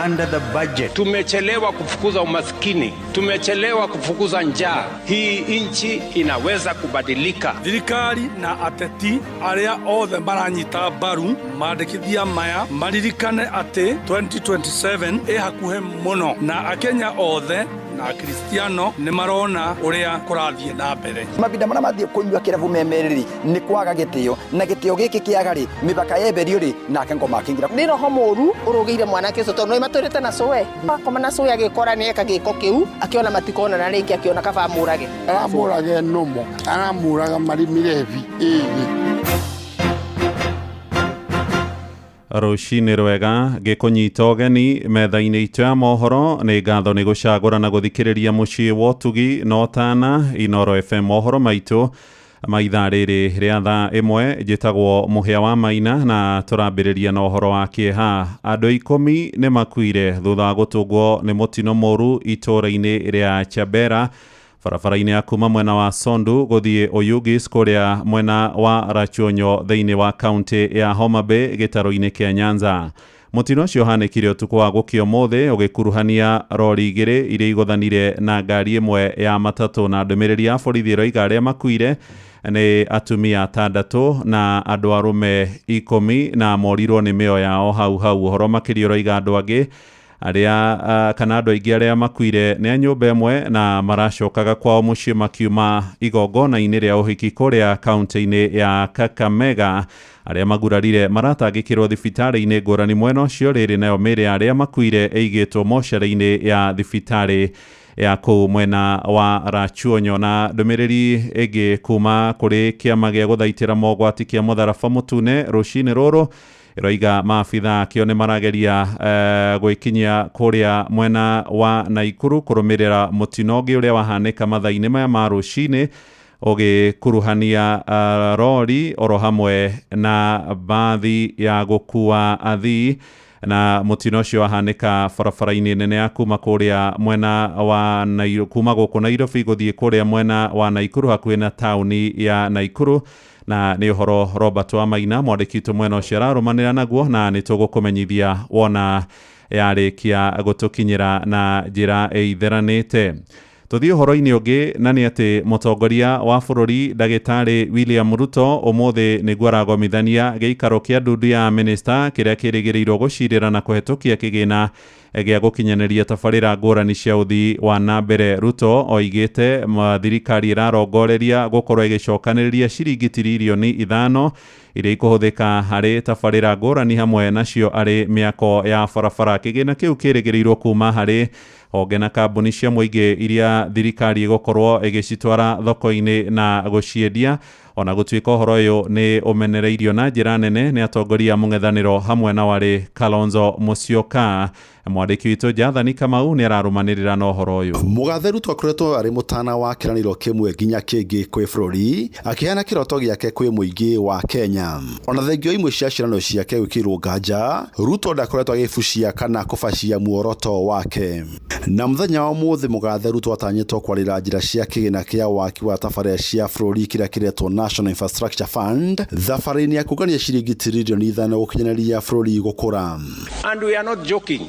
Speaker 3: under the budget.
Speaker 23: Tumechelewa kufukuza umaskini, tumechelewa kufukuza njaa. Hii nchi inaweza kubadilika.
Speaker 4: Thirikari na ateti arĩa othe maranyita mbaru mandĩkithia maya maririkane atĩ 2027 ĩ hakuhĩ mũno na akenya othe na akristiano nĩ marona ũrĩa kũrathiĩ na mbere.
Speaker 5: Mavinda marĩa mathiĩ kũnyua kĩrabu memerĩ rĩ nĩ kwaga gĩtĩo na gĩtĩo gĩkĩ kĩaga rĩ mĩbaka yemberio rĩ nake ngoma akĩingĩra.
Speaker 7: Nĩ roho mũru ũrũgĩire mwanake ũcio tondũ nĩmatũrĩte na cũwe akoma na cũwe agĩkora nĩ eka gĩko kĩu akĩona matikonana rĩngĩ akĩona kaba amũrage.
Speaker 25: Aramũraga nũmo aramũraga marĩ mĩrebi ĩrĩ.
Speaker 1: Rũcinĩ rwega ngĩkũnyita ũgeni metha-inĩ itũ ya mohoro nĩ ngatho nĩ gũcagũra na gũthikĩrĩria mũciĩ wa ũtugi na ũtana Inoro FM mohoro maitũ ma ithaa rĩrĩ rĩa thaa 1 njĩtagwo Mũhĩa wa Maina na tũrambĩrĩria na ũhoro wa kĩeha. Andũ 10 nĩ makuire thutha wa gũtũngwo nĩ mũtino mũru itũũra-inĩ rĩa Chabera barabara-inĩ ya kuma mwena wa Sondu gũthiĩ Oyugis kũrĩa mwena wa Rachuonyo thĩinĩ wa kaunti ya Homa Bay gĩtarũ-inĩ kĩa Nyanza. Mũtino ũcio ũhanĩkire ũtukũ wa gũkĩa ũmũthĩ ũgĩkuruhania rori 2 iria igũthanire na ngari ĩmwe ya matatũ na ndũmĩrĩri ya borithi ĩroiga arĩa makuire nĩ atumia 6 na andũ arũme 10 na morirwo nĩ mĩoyo yao hau hau. Ũhoro makĩria ũroiga andũ angĩ arĩa kana andũ aingĩ arĩa makuire nĩ a nyũmba ĩmwe na maracokaga kwao mũciĩ makiuma igongona-inĩ rĩa ũhiki kũrĩa kaunti-inĩ ya Kakamega. Arĩa magurarire maratangĩkĩrwo thibitarĩ-inĩ ngũrani mwena ũcio rĩrĩ nayo mĩĩrĩ ya arĩa makuire ĩigĩtwo mocarĩ-inĩ ya thibitarĩ ya kũu mwena wa Rachuonyo. Na ndũmĩrĩri ĩngĩ kuma kũrĩ kĩama gĩa gũthaitĩra mogwati kĩa Mũtharaba Mũtune rũcinĩ rũrũ ĩroiga maabitha akĩo nĩ marageria gwĩkinyia kũrĩa mwena wa Naikuru kũrũmĩrĩra mũtino ũngĩ ũrĩa wahanĩka mathaa-inĩ maya ma rũcinĩ ũgĩkuruhania rori oro hamwe na bathi ya gũkua athii na mũtino ũcio wahanĩka barabara-inĩ nene ya kuma kũrĩa mwena wa kuma gũkũ Nairobi gũthiĩ kũrĩa mwena wa Naikuru hakuhĩ na taũni ya Naikuru. Na nĩ ũhoro Robert wa Maina mwandĩki witũ mwena ũcio ararũmanĩra naguo na nĩ tũgũkũmenyithia wona yarĩkia gũtũkinyĩra na njĩra ĩitheranĩte. Tũthiĩ ũhoro-inĩ ũngĩ na nĩ atĩ mũtongoria wa bũrũri ndagĩtarĩ William Ruto ũmũthĩ nĩguo aragomithania gĩikaro kĩa ndundu ya minista kĩrĩa kĩrĩgĩrĩirwo gũcirĩra na kũhetũkia kĩgĩna gĩa gũkinyanĩria tabarĩra ngũrani cia ũthii wa na mbere. Ruto oigĩte thirikari ĩrarongoreria gũkorwo ĩgĩcokanĩrĩria ciringi tiririoni 5 iria ikũhũthĩka harĩ tabarĩra ngũrani hamwe nacio arĩ mĩako ya barabara. Kĩgĩna kĩu kĩrĩgĩrĩirwo kuma harĩ honge na kambuni cia mũingĩ iria thirikari ĩgũkorwo ĩgĩcitwara thoko-inĩ na gũciendia. Ona gũtuĩka ũhoro ũyũ nĩ ũmenereirio na njĩra nene nĩ atongoria a mũng'ethanĩro hamwe na warĩ Kalonzo Musyoka. Mwandĩki witũ Jathani Kamau nĩ ararũmanĩrĩra na ũhoro ũyũ.
Speaker 26: Mũgathe Ruto akoretwo arĩ mũtana wa kĩranĩro kĩmwe nginya kĩngĩ kwĩ bũrũri akĩheana kĩroto gĩake kwĩ mũingĩ wa Kenya. Ona thengio imwe cia ciĩranĩro ciake gwĩkĩrwo nganja, Ruto ndakoretwo agĩbucia kana kũbacia muoroto wake. Na mũthenya wa ũmũthĩ mũgathe Ruto atanyĩtwo kwarĩra njĩra cia kĩgĩna kĩa waki wa tabarĩra cia bũrũri kĩrĩa kĩretwo National Infrastructure Fund thabarĩ-inĩ ya kũngania ciringi tiririoni 5 gũkinyanĩria bũrũri gũkũra.
Speaker 23: And we are not joking,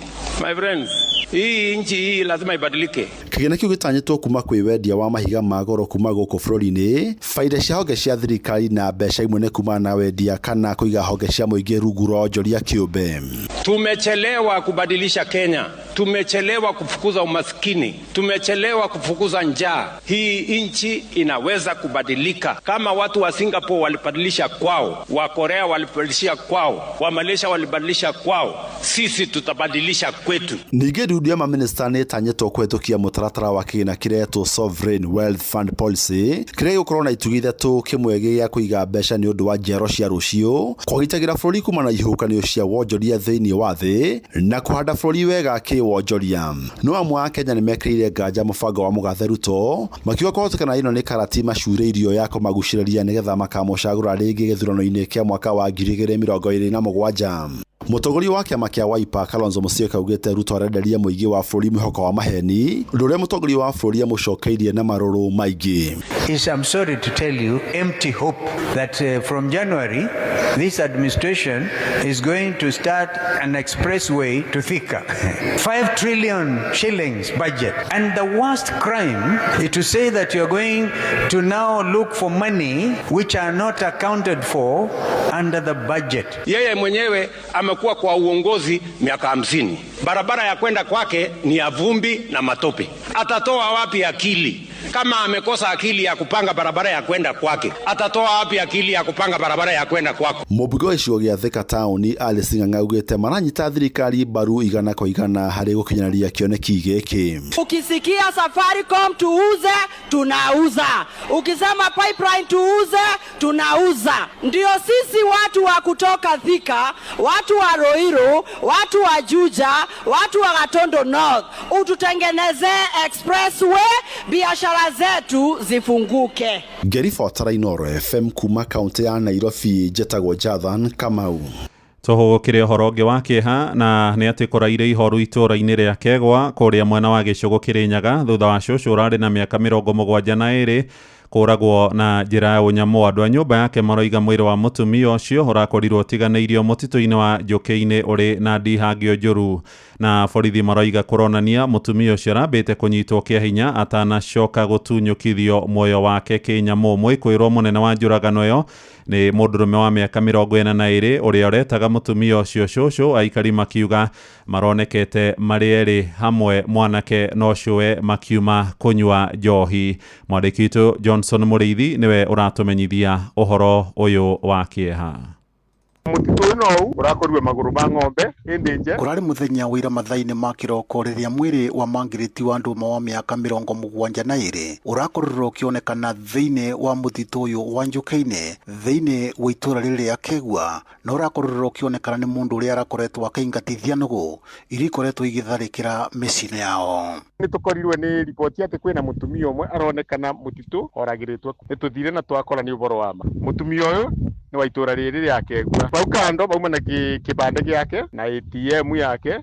Speaker 23: my friends. Hii nchi hii lazima ibadilike.
Speaker 26: Kĩgĩna kĩu gĩtanyĩtwo kuma kwĩ wendia wa mahiga ma goro kuma gũkũ bũrũri-inĩ, baida cia honge cia thirikari na mbeca imwe nĩ kumana na wendia kana kũiga honge cia mũingĩ rungu rwa onjoria kĩũmbe.
Speaker 23: Tumechelewa kubadilisha Kenya, tumechelewa kufukuza umaskini, tumechelewa kufukuza njaa. Hii nchi inaweza kubadilika. Kama watu wa Singapore walibadilisha kwao, wa Korea walibadilisha kwao, wa Malaysia walibadilisha kwao, sisi tutabadilisha kwetu.
Speaker 26: Ningĩ ndundu ya maminista nĩ ĩtanyĩtwo kũhetũkia mũtaratara wa kĩgĩna kĩretwo Sovereign Wealth Fund Policy kĩrĩa gĩgũkorwo na itugĩ 3, kĩmwe gĩa kũiga mbeca nĩ ũndũ wa njiaro cia rũciũ, kũgitagĩra bũrũri kuma na ihuhũkanio cia wonjoria thĩinĩ wa thĩ, na kũhanda bũrũri wega kĩwatho. kĩwonjoria. No amwe a Kenya nĩmekĩrĩire nganja mũbango wa mũgathe Ruto, makiuga kũhotekana ĩno nĩ karati macurĩirio ya kũmagucĩrĩria nĩgetha makamũcagũra rĩngĩ gĩthurano-inĩ kĩa mwaka wa 2027. Mũtongoria wa kĩama kĩa Wiper Kalonzo Musyoka augĩte Ruto arenderia mũingĩ wa bũrũri mwĩhoko wa maheni, ũndũ ũrĩa mũtongoria wa bũrũri amũcokeirie na marũrũ maingĩ.
Speaker 3: Is, I'm sorry to tell you, empty hope that from January this administration is going to start an expressway to Thika. 5 trillion shillings budget. And the worst crime is to say that you're going to now look for money which are not accounted for under the budget.
Speaker 12: Yeye mwenyewe amekuwa kwa uongozi miaka 50. Barabara ya kwenda kwake ni ya vumbi na matope. Atatoa wapi akili? Kama amekosa akili ya kupanga barabara ya kwenda kwake, atatoa wapi akili ya kupanga barabara ya kwenda kwako?
Speaker 26: Mũmbunge wa gĩcigo gĩa Thika taũni Alice Ng'ang'a augĩte maranyita thirikari mbaru 100% harĩ gũkinyanĩria kĩoneki gĩkĩ.
Speaker 20: Ukisikia Safaricom tuuze, tunauza. Ukisema pipeline tuuze, tunauza. Ndio sisi watu wa kutoka Thika, watu wa Ruiru, watu wa Juja, watu wa Gatondo North, ututengenezee expressway, biashara zetu zifunguke.
Speaker 26: Ngĩribotera Inooro FM kuma kaunti ya Nairobi, njĩtagwo Jathan Kamau.
Speaker 1: Tũhũgũkĩre ũhoro ũngĩ wa kĩeha na nĩ atĩ kũraire ihoru itũũra-inĩ rĩa Kegwa kũrĩa mwena wa Gĩcũgũ Kĩrĩnyaga thutha wa cũcũ ũrarĩ na mĩaka 72 kũragwo na njĩra ya ũnyamũ. Andũ a nyũmba yake maroiga mwĩrĩ wa mũtumia ũcio ũrakorirwo ũtiganĩirio mũtitũ-inĩ wa Njũkĩ-inĩ ũrĩ na ndihangio njũru, na borithi maroiga kũronania mũtumia ũcio arambĩte kũnyitwo kĩa hinya atanacoka gũtunyũkithio muoyo wake kĩnyamũ. Mwĩkũĩrwo mũnene wa njũragano ĩyo nĩ mũndũrũme wa mĩaka 42 ũrĩa ũretaga mũtumia ũcio cũcũ, aikari makiuga maronekete marĩ erĩ hamwe mwanake na ũcũwe makiuma kũnyua njohi. Mwandĩki witũ Johnson Mũrĩithi nĩwe ũratũmenyithia ũhoro ũyũ wa kĩeha.
Speaker 13: Mũtitũ ũyũ ũrakorirwe magũrũ ma ng'ombe ĩndĩ nje.
Speaker 14: Kũrarĩ mũthenya wa ira mathaa-inĩ ma kĩroko rĩrĩa mwĩrĩ wa Margaret wa Ndũma wa mĩaka 72 ũrakorirwo ũkĩonekana thĩinĩ wa mũtitũ ũyũ wa Njũkĩ-inĩ thĩinĩ wa itũũra rĩrĩ rĩa Kegua, na ũrakorirwo ũkĩonekana nĩ mũndũ ũrĩa arakoretwo akĩingatithia nũgũ iria ikoretwo igĩtharĩkĩra mĩciĩ yao.
Speaker 13: Nĩ tũkorirwe nĩ riboti atĩ kwĩna mũtumia ũmwe aronekana mũtitũ oragĩrĩtwo. Nĩ tũthire na twakora nĩ ũhoro wa ma. Mũtumia ũyũ nĩ wa itũũra rĩrĩ rĩa Kegua. Bau kando bauma na kĩbandĩ gĩake na ATM yake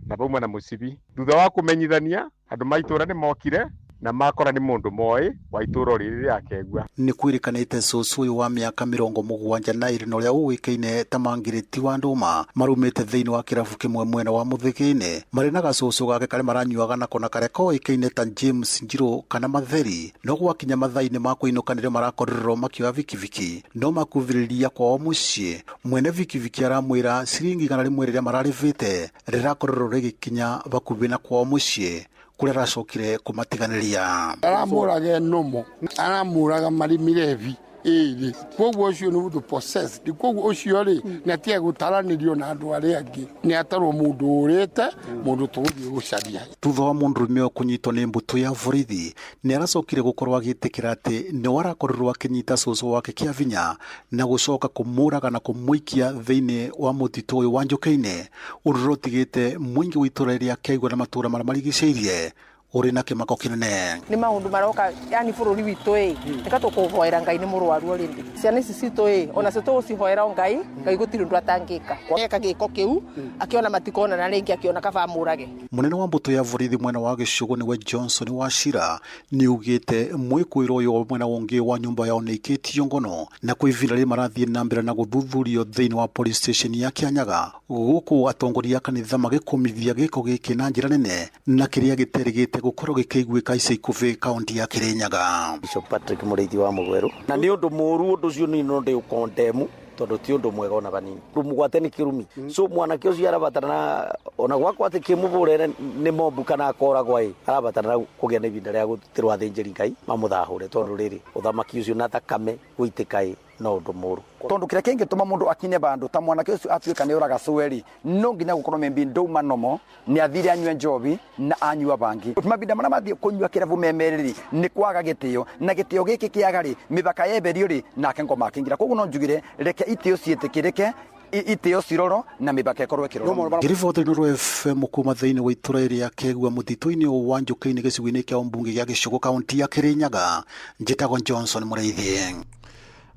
Speaker 13: na bauma na mũcibi. Thutha wa kũmenyithania andũ ma itũũra nĩ mokire na makora nĩ mũndũ moĩ wa itũũra rĩrĩ rĩa Kegua.
Speaker 14: Nĩ kwĩrĩkanĩte cũcũ ũyũ wa mĩaka 72 na ũrĩa ũĩkaine ta Margaret wa Ndũma marumĩte thĩinĩ wa kĩrabu kĩmwe mwena wa Mũthĩgĩ-inĩ marĩ na gacũcũ gake karĩa maranyuaga nako na karĩa koĩkaine ta James Njirũ kana Matheri. No gwakinya mathaa-inĩ ma kũinũka nĩrĩo marakorirwo makĩoya bikibiki no makuvĩrĩria kwao mũciĩ mwene bikibiki aramwĩra ciringi 100 rĩrĩa mararĩvĩte rĩrakorirwo rĩgĩkinya bakubĩ na kwao mũciĩ kũrĩa aracokire kũmatiganĩria.
Speaker 25: Aramũraga nomo, aramũraga marĩ mĩrebi ĩrĩ, koguo ũcio nĩ mũndũ possessed, koguo ũcio rĩ nĩ atige gũtaranĩrio na andũ arĩa angĩ, nĩ atarwo mũndũ ũrĩte, mũndũ tũgũthiĩ gũcaria.
Speaker 14: Thutha wa mũndũrũme ũyũ kũnyitwo nĩ mbũtũ ya borithi nĩ aracokire gũkorwo agĩtĩkĩra atĩ nĩwe arakorirwo akĩnyita cũcũ wake kĩa vinya na gũcoka kũmũraga na kũmũikia thĩinĩ wa mũtitũ ũyũ wa Njũkĩ-inĩ, ũndũ ũrĩa ũtigĩte mũingĩ wa itũũra rĩa Kegua na matũũra marĩa marigicĩirie ũrĩ na kĩmako kĩnene.
Speaker 7: Nĩ maũndũ maroka yani bũrũri witũ ĩ reka tũkũhoera Ngai nĩ mũrwaru already. Ciana ici citũ ĩ onacio tũgũcihoera o Ngai, Ngai gũtirĩ ũndũ atangĩka. Eka gĩko kĩu akĩona matikonana rĩngĩ akĩona kaba amũrage.
Speaker 14: Mũnene wa mbũtũ ya borithi mwena wa Gĩcũgũ nĩwe Johnson Wachira nĩaugĩte mwĩkũĩrwo ũyũ wa mwena ũngĩ wa nyũmba yao nĩaikĩtio ngono na kwa ihinda rĩrĩ marathiĩ na mbere na gũthuthurio thĩinĩ wa police station ya Kĩanyaga, gũkũ atongoria a kanitha magĩkũmithia gĩko gĩkĩ na njĩra nene na kĩrĩa gĩterĩgĩte gũkorwo gĩkĩiguĩka ica ikuhĩ kaunti ya Kĩrĩnyaga.
Speaker 15: Bishop Patrick Mũrĩithi wa Mũgweru, na nĩ ũndũ mũũru ũndũ ũcio niĩ no ndĩũkondemu tondũ ti ũndũ mwega ona vanini. Mũgwate nĩ kĩrumi, so mwanake ũcio arabatarana ona gwakwa atĩ kĩmũbũre nĩ mombu kana akoragwo ĩ arabatarana kũgĩa na ihinda rĩa gũtĩrwo athĩnjĩri Ngai mamũthahũre, tondũ rĩrĩ ũthamaki ũcio na thakame gũitĩka ĩ no ũndũ mũũru.
Speaker 5: Tondu kĩrĩa kĩngĩtũma mũndũ akinye bandũ ta mwanake ũcio atuĩka nĩ ũraga cũwe-rĩ, no nginya gũkorwo maybe ndauma nomo, nĩ athire anyue njobi na anyua bangi. Mabinda marĩa mathiĩ kũnyua kĩrabu me merĩ-rĩ, nĩ kwaga gĩtĩo, na gĩtĩo gĩkĩ kĩaga-rĩ, mĩbaka yeberio-rĩ, nake ngoma akĩingĩra. Koguo no njugire reke itĩo ciĩtĩkĩrĩke Itĩo ciroro na mĩbaka ĩkorwo ĩkĩrorwo.
Speaker 14: Ngĩribota Inooro FM kuma thĩinĩ wa itũra rĩa Kegua mũtitũ-inĩ wa Njũkĩ-inĩ gĩcigo-inĩ kĩa ũmbunge gĩa Gĩcũgũ kaunti ya Kĩrĩnyaga, njĩtagwo Johnson Mũrĩithi.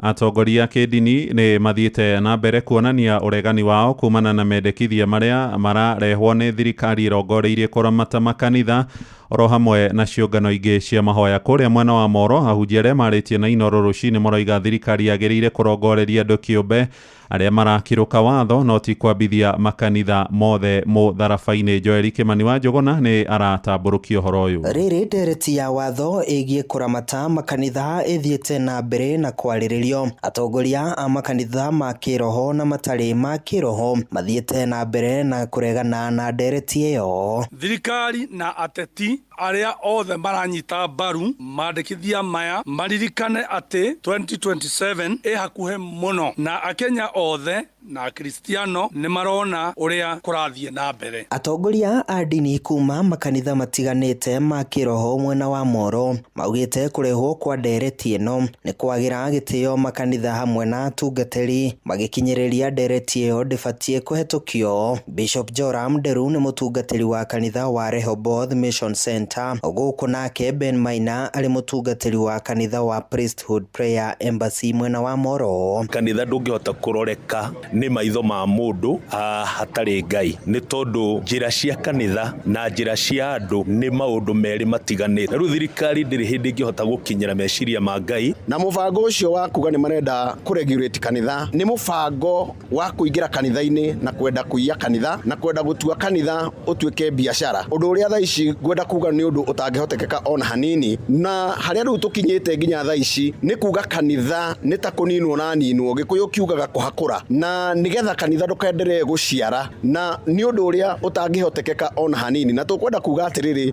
Speaker 1: Atongoria a kĩndini nĩ mathiĩte na mbere kuonania ũregani wao kumana na mendekithia marĩa mararehwo nĩ thirikari ĩrongoreirie kũramata makanitha oro hamwe na ciũngano ingĩ cia mahoya. Kũrĩa mwena wa Moro, ahunjia arĩa marĩtie na Inooro rũcinĩ maroiga thirikari yagĩrĩire kũrongoreria andũ kĩũmbe arĩa marakĩrũka watho no ti kwambithia makanitha mothe mũtharaba-inĩ. Joel Kĩmani wa Njũgũna nĩ aratambũrũkia ũhoro ũyũ.
Speaker 9: Rĩrĩ ndereti ya watho ĩgiĩ kũramata makanitha ĩthiĩte na mbere na kwarĩrĩrio. Atongoria a makanitha ma kĩroho na matarĩ ma kĩroho mathiĩte na mbere na kũregana na ndereti ĩyo.
Speaker 4: Thirikari na ateti arĩa othe maranyita mbaru mandĩkithia maya maririkane atĩ 2027 ĩ hakuhĩ mũno na Akenya othe na Akristiano nĩ marona ũrĩa kũrathiĩ na mbere.
Speaker 9: Atongoria a ndini kuma makanitha matiganĩte ma kĩroho mwena wa Moro maugĩte kũrehwo kwa ndereti ĩno nĩ kwagĩra gĩtĩo makanitha hamwe na atungatĩri, magĩkinyĩrĩria ndereti ĩyo ndĩbatiĩ kũhetũkio. Bishop Joram Nderu nĩ mũtungatĩri wa kanitha wa Rehoboth Mission Center, gũkũ nake Ben Maina arĩ mũtungatĩri wa kanitha wa Priesthood Prayer Embassy mwena wa Moro.
Speaker 16: Kanitha ndũngĩhota kũroreka nĩ maitho ma mũndũ hatarĩ Ngai, nĩ tondũ njĩra cia kanitha na njĩra cia andũ nĩ maũndũ merĩ matiganĩte. Rĩu thirikari ndĩrĩ hĩndĩ ĩngĩhota gũkinyĩra meciria ma Ngai.
Speaker 17: Na mũbango ũcio wa kuga nĩ marenda kũregulate kanitha nĩ mũbango wa kũingĩra kanitha-inĩ na kwenda kũiya kanitha na kwenda gũtua kanitha ũtuĩke biacara, ũndũ ũrĩa thaa ici ngwenda kuga nĩ ũndũ ũtangĩhotekeka ona hanini. Na harĩa rĩu tũkinyĩte nginya thaa ici nĩ kuga kanitha nĩ ta kũninwo na ninwo, Gĩkũyũ kiugaga kũhakũra, na nĩgetha kanitha ndũkenderee gũciara, na nĩ ũndũ ũrĩa ũtangĩhotekeka ona hanini. Na tũkwenda kuga atĩrĩrĩ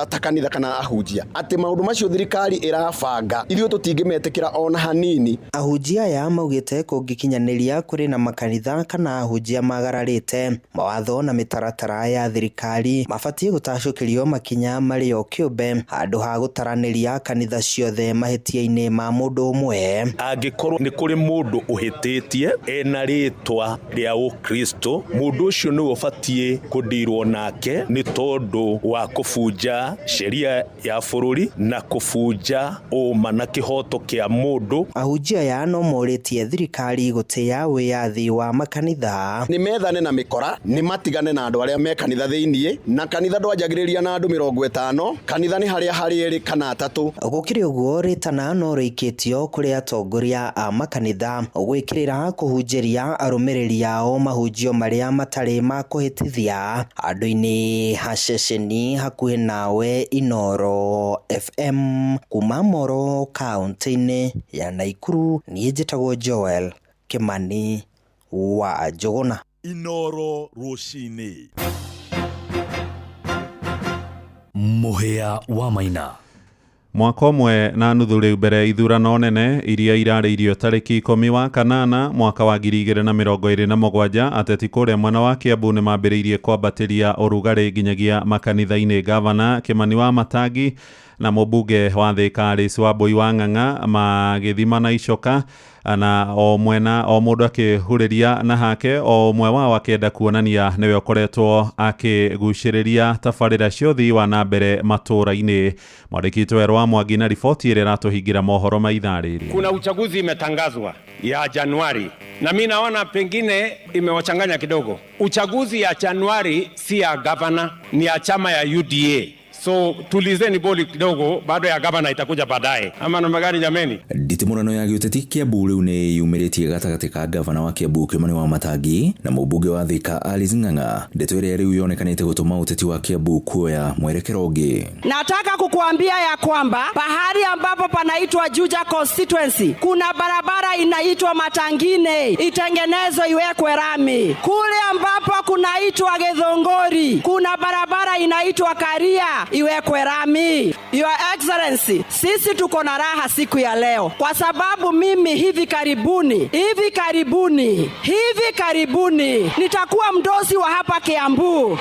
Speaker 17: ta kanitha kana ahunjia atĩ maũndũ macio thirikari ĩrabanga ithuĩ tũtingĩmetĩkĩra ona hanini.
Speaker 9: Ahunjia aya maugĩte kũngĩkinyanĩria kũrĩ na makanitha kana ahunjia magararĩte mawatho na mĩtaratara ya thirikari mabatiĩ gũtacũkĩrio makinya marĩ o kĩũmbe handũ ha gũtaranĩria kanitha ciothe mahĩtia-inĩ ma mũndũ ũmwe.
Speaker 16: Angĩkorwo nĩ kũrĩ mũndũ ũhĩtĩtie ena rĩtwa rĩa ũkristo, mũndũ ũcio nĩwe ũbatiĩ kũndirwo nake nĩ tondũ wa kũbunja sheria ya bũrũri na kũbunja ũma na kĩhoto kĩa mũndũ.
Speaker 9: Ahunjia aya no morĩtie thirikari gũtĩĩa wĩyathi wa makanitha.
Speaker 17: Nĩ methane na mĩkora, nĩ matigane na andũ arĩa me kanitha thĩiniĩ, na kanitha ndwanjagĩrĩria na andũ 50, kanitha nĩ harĩa harĩ 2 kana 3.
Speaker 9: Gũkĩrĩ ũguo, rĩtana no rĩikĩtio kũrĩ atongoria a makanitha gwĩkĩrĩra kũhunjĩria arũmĩrĩri ao mahunjio marĩa matarĩ ma kũhĩtithia. Handũ-inĩ ha ceceni hakuhĩ nawe Inooro FM kuma Moro kaunti-inĩ ya Naikuru, niĩ njĩtagwo Joel Kĩmani wa Njũgũna.
Speaker 11: Inooro rũcinĩ.
Speaker 6: Mũhĩa wa Maina.
Speaker 1: Mwaka ũmwe na nuthu rĩu mbere ithurano nene iria irarĩirio tarĩki 10 wa kanana mwaka wa 2027, ateti kũrĩa mwena wa Kiambu nĩ mambĩrĩirie kwambatĩria ũrugarĩ nginyagia makanitha-inĩ. Gavana Kĩmani wa Matangi na mũmbunge wa Thika Alice Wambui wa Ng'ang'a magĩthima na icoka, na o mwena o mũndũ akĩhurĩria na hake, o ũmwe wao akĩenda kuonania nĩwe ũkoretwo akĩgucĩrĩria tabarĩra cia ũthii wa na mbere matũũra-inĩ. Mwandĩki witũ Werũ wa Mwangi na riboti ĩrĩa ĩratũhingĩra mohoro ma ithaa rĩrĩ.
Speaker 12: Kuna uchaguzi imetangazwa ya Januari na mi naona pengine imewachanganya kidogo. Uchaguzi ya Januari si ya gavana, ni ya chama ya UDA. So tulizeni boli kidogo, bado ya gavana itakuja baadaye. Ama namna gani jameni?
Speaker 18: Nditimũrano ya gĩũteti Kiambu rĩu nĩ yumĩrĩtie gatagatĩ ka gavana wa Kiambu Kĩmani wa Matangi na mũmbunge wa Thika Alice Ng'ang'a, ndeto ĩrĩa rĩu yonekanĩte gũtũma ũteti wa Kiambu kuoya mwerekero ũngĩ.
Speaker 20: Nataka kukuambia ya kwamba pahali ambapo panaitwa Juja constituency kuna barabara inaitwa Matangine, itengenezwe iwekwe rami. Kule ambapo kunaitwa Githongori kuna barabara inaitwa Karia, iwekwe rami. Your Excellency, sisi tuko na raha siku ya leo kwa sababu mimi hivi karibuni nitakuwa mdosi wa hapa Kiambu.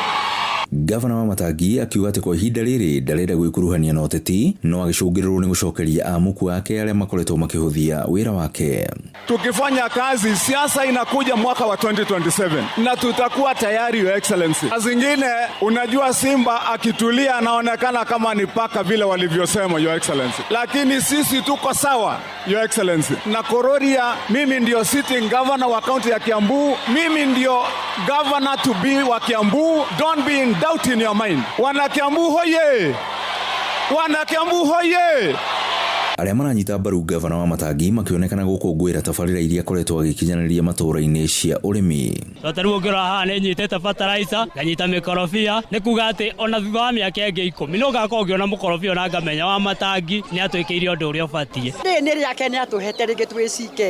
Speaker 18: Gavana wa Matangi akiuga atĩ kwa ihinda rĩrĩ ndarenda gwĩkuruhania na ũteti no agĩcũngĩrĩrwo nĩ gũcokeria amuku ake arĩa makoretwo makĩhũthia wĩra wake.
Speaker 2: Tukifanya kazi, siasa inakuja mwaka wa 2027 na tutakuwa tayari, Your Excellency. Zingine unajua, simba akitulia anaonekana kama ni paka vile walivyosema, Your Excellency, lakini sisi tuko sawa, Your Excellency. Na Kororia, mimi ndio sitting governor wa kaunti ya Kiambu, mimi ndio governor to be wa Kiambu. Don't be in doubt in your mind. Wana Kiambu hoye! Wana Kiambu hoye!
Speaker 18: Arĩa maranyita mbaru gavana wa Matangi makĩonekana gũkũngũĩra tabarĩra iria akoretwo agĩkinyanĩria matũũra-inĩ cia ũrĩmi.
Speaker 20: Ta rĩu ũngĩrora haha nĩ nyitĩte fertilizer, nganyita mĩkorobia, nĩ kuga atĩ ona thutha wa mĩaka ĩngĩ 10 no ngakorwo ngĩona mũkorobia na ngamenya wa Matangi nĩ atwĩkĩire ũndũ ũrĩa ũbatiĩ.
Speaker 8: Nĩ rĩake nĩ atũhete rĩngĩ twĩ CK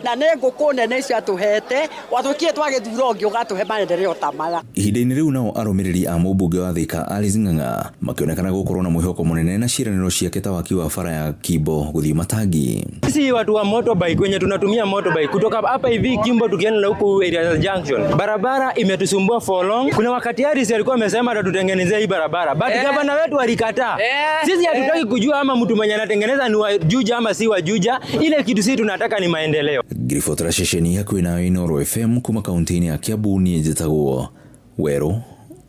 Speaker 8: na nĩ ngũkũ nene icio atũhete, watũkie twagĩthura ũngĩ ũgatũhe maendeleo ta maya.
Speaker 18: Ihinda-inĩ rĩu nao arũmĩrĩri a mũmbunge wa Thika Alice Ng'ang'a makĩonekana gũkorwo na mwĩhoko mũnene na ciĩranĩro ciake ta waki wa bara ya Kimbo gũthiĩ Matangi.
Speaker 19: Sisi watu wa motorbike wenye tunatumia motorbike kutoka hapa hivi Kimbo tukienda huku area junction, barabara imetusumbua for long. Kuna wakati Harris alikuwa amesema atatutengenezea hii barabara, but gavana wetu alikataa. Sisi hatutaki kujua ama mtu mwenye anatengeneza ni wa Juja ama si wa Juja. Ile kitu sisi tunataka ni maendeleo.
Speaker 18: Ngiribotera ceceni hakuhĩ nayo Inooro FM kuma kaunti-inĩ ya Kiambu, niĩ njĩtagwo Werũ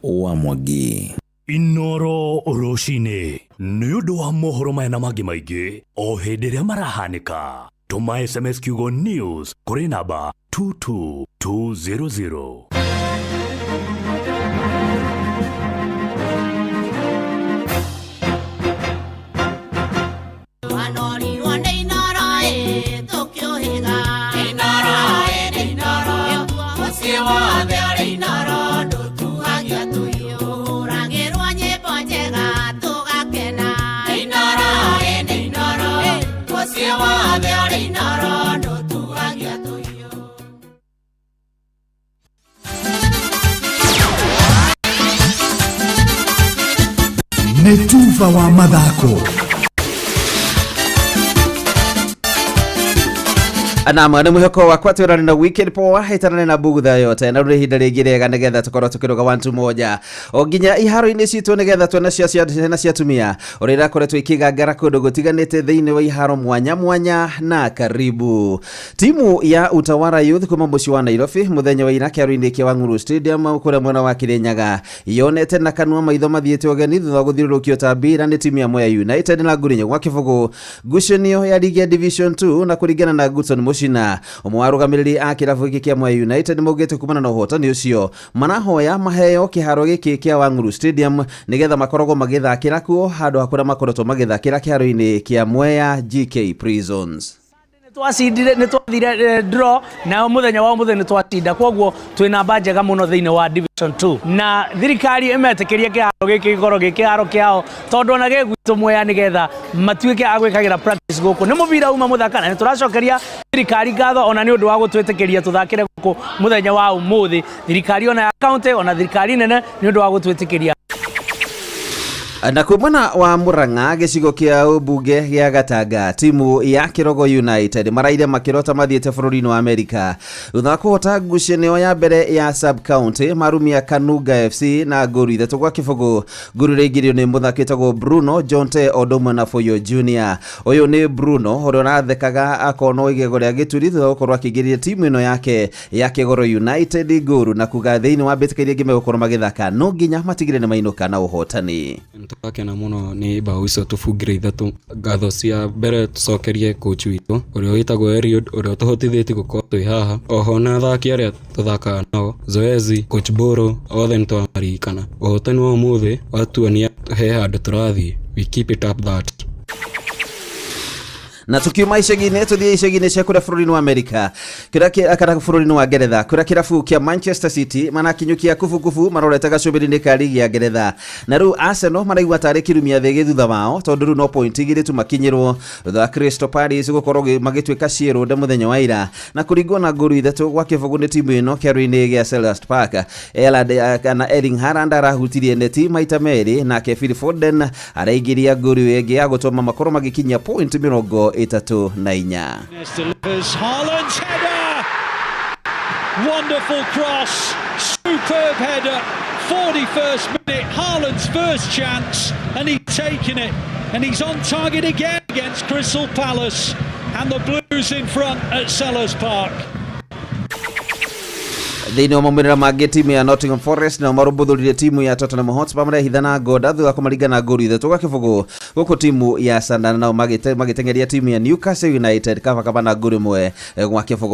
Speaker 18: wa Mwangi.
Speaker 6: Inooro rũcinĩ nĩ ũndũ wa mohoro maya na mangĩ maingĩ o hĩndĩ ĩrĩa marahanĩka. Tũma SMS kiugo news kũrĩ namba 22200.
Speaker 21: Nĩ tuba wa mathako.
Speaker 22: Anama nĩ mwĩhoko wakwa twĩrane na weekend poa hĩtanane na bugutha yote na rĩu ihinda rĩngĩ rĩega nĩgetha tũkorwo tũkĩrũga 1-2 o nginya iharo-inĩ citũ nĩgetha tuone ciana cia atumia ũrĩa irakoretwo ikĩgangara kũndũ gũtiganĩte thĩinĩ wa iharo mwanya mwanya. Na karibu timu ya Utawala Youth kuma mũciĩ wa Nairobi mũthenya wa ira kĩharo-inĩ kĩa Wang'uru Stadium kũrĩa mwena wa Kirinyaga yonete na kanua maitho mathiĩte ũgeni thutha wa gũthiũrũrũkio ta mbira nĩ timu ya Mwea United na ngũrinyo gwa kĩbũgũ ngucanio ya ligi ya Division 2 na kũringana na Goodson Mucina ũmwe wa arũgamĩrĩri a kĩrabu gĩkĩ kĩa Mwea United maugĩte kumana na ũhotani ũcio marahoya maheo kĩharo gĩkĩ kĩa Wang'uru Stadium nĩgetha makoragwo magĩthakĩra kuo handũ ha kũrĩa makoretwo magĩthakĩra kĩharo-inĩ kĩa Mwea GK Prisons.
Speaker 23: Twacindire nĩ twathire draw na mũthenya wa mũthenya nĩ twatinda, koguo twĩ namba njega mũno thĩinĩ wa Division 2 na thirikari ĩmetĩkĩrie kĩharo gĩkĩ gĩkorwo gĩ kĩharo kĩao tondũ ona gĩ gwitũ Mwea nĩgetha matuĩke a gwĩkagĩra practice gũkũ. Nĩ mũbira uma mũthaka na nĩ tũracokeria thirikari ngatho ona nĩ ũndũ wa gũtwĩtĩkĩria tũthakĩre gũkũ mũthenya wa ũmũthĩ, thirikari ona ya county ona thirikari nene nĩ ũndũ wa gũtwĩtĩkĩria.
Speaker 22: Na kwĩ mwena wa Murang'a gĩcigo kĩa ũmbunge gĩa Gatanga timu ya Kĩrogo United maraire makĩrota mathiĩte bũrũri-inĩ wa Amerika thutha wa kũhota ngucanio ya mbere ya sub county marumia Kanunga FC na ngũru 3-0. Ngũru ĩrĩa ĩingĩrio nĩ mũthaki wĩtagwo Bruno Jonte o ũndũ ũmwe na Foyo Junior. Ũyũ nĩ Bruno ũrĩa ũrathekaga akonwo igego rĩa gĩturi thutha wa gũkorwo akĩingĩria timu ĩno yake ya Kĩgoro United ngũru na kuga thĩinĩ wa mbĩtĩka iria ingĩ megũkorwo magĩthaka no nginya matigĩrĩre nĩ mainũka na ũhotani.
Speaker 24: Twakena muno ni bao icio tubungire 3. Ngatho cia mbere tucokerie coach witũ ũrĩa wĩtagwo Eliud ũrĩa ũtũhotithĩtie gũkorwo twĩ haha, oho na athaki arĩa tũthakaga nao Zoezi, coach Boro, othe nĩ twamarikana. Ũhotani wa ũmũthĩ watuonia he handũ tũrathiĩ, we keep it up that.
Speaker 22: Na tukiuma icagi-inĩ tũthiĩ icagi-inĩ cia kũrĩa bũrũri-inĩ wa Amerika kũrĩa kana bũrũri-inĩ wa Ngeretha kũrĩa kĩrabu kĩa Manchester City manakinyũkia kubukubu marorete gacũmbĩrĩ-inĩ ka ligi ya Ngeretha na rĩu Arsenal maraigua tarĩ kĩrumia thĩ gĩ thutha wao tondũ rĩu no point 2 tu makinyĩrwo thutha wa Crystal Palace gũkorwo magĩtuĩka ciĩrũnde mũthenya wa ira na kũringwo na ngũru 3-0 nĩ timu ĩno kĩharo-inĩ gĩa Selhurst Park. Erling Haaland arahutirie neti maita merĩ nake Phil Foden araingĩria ngũru ĩngĩ ya gũtũma makorwo magĩkinyia point 34.
Speaker 25: Delivers Haaland's header. Wonderful cross, superb header
Speaker 3: 41st minute, Haaland's first chance, and he's taken it. And he's on target again against Crystal Palace, and the Blues in front at Selhurst Park.
Speaker 22: Thĩinĩ wa maumĩrĩra mangĩ, timu ya Nottingham Forest nao marũmbũthũrire timu ya Tottenham Hotspur marehitha na ngoda thutha wa kũmaringa na ngolu 3-0, gũkũ timu ya Sunderland nao magĩteng'eria timu ya Newcastle United kabakaba na ngolu 1-0.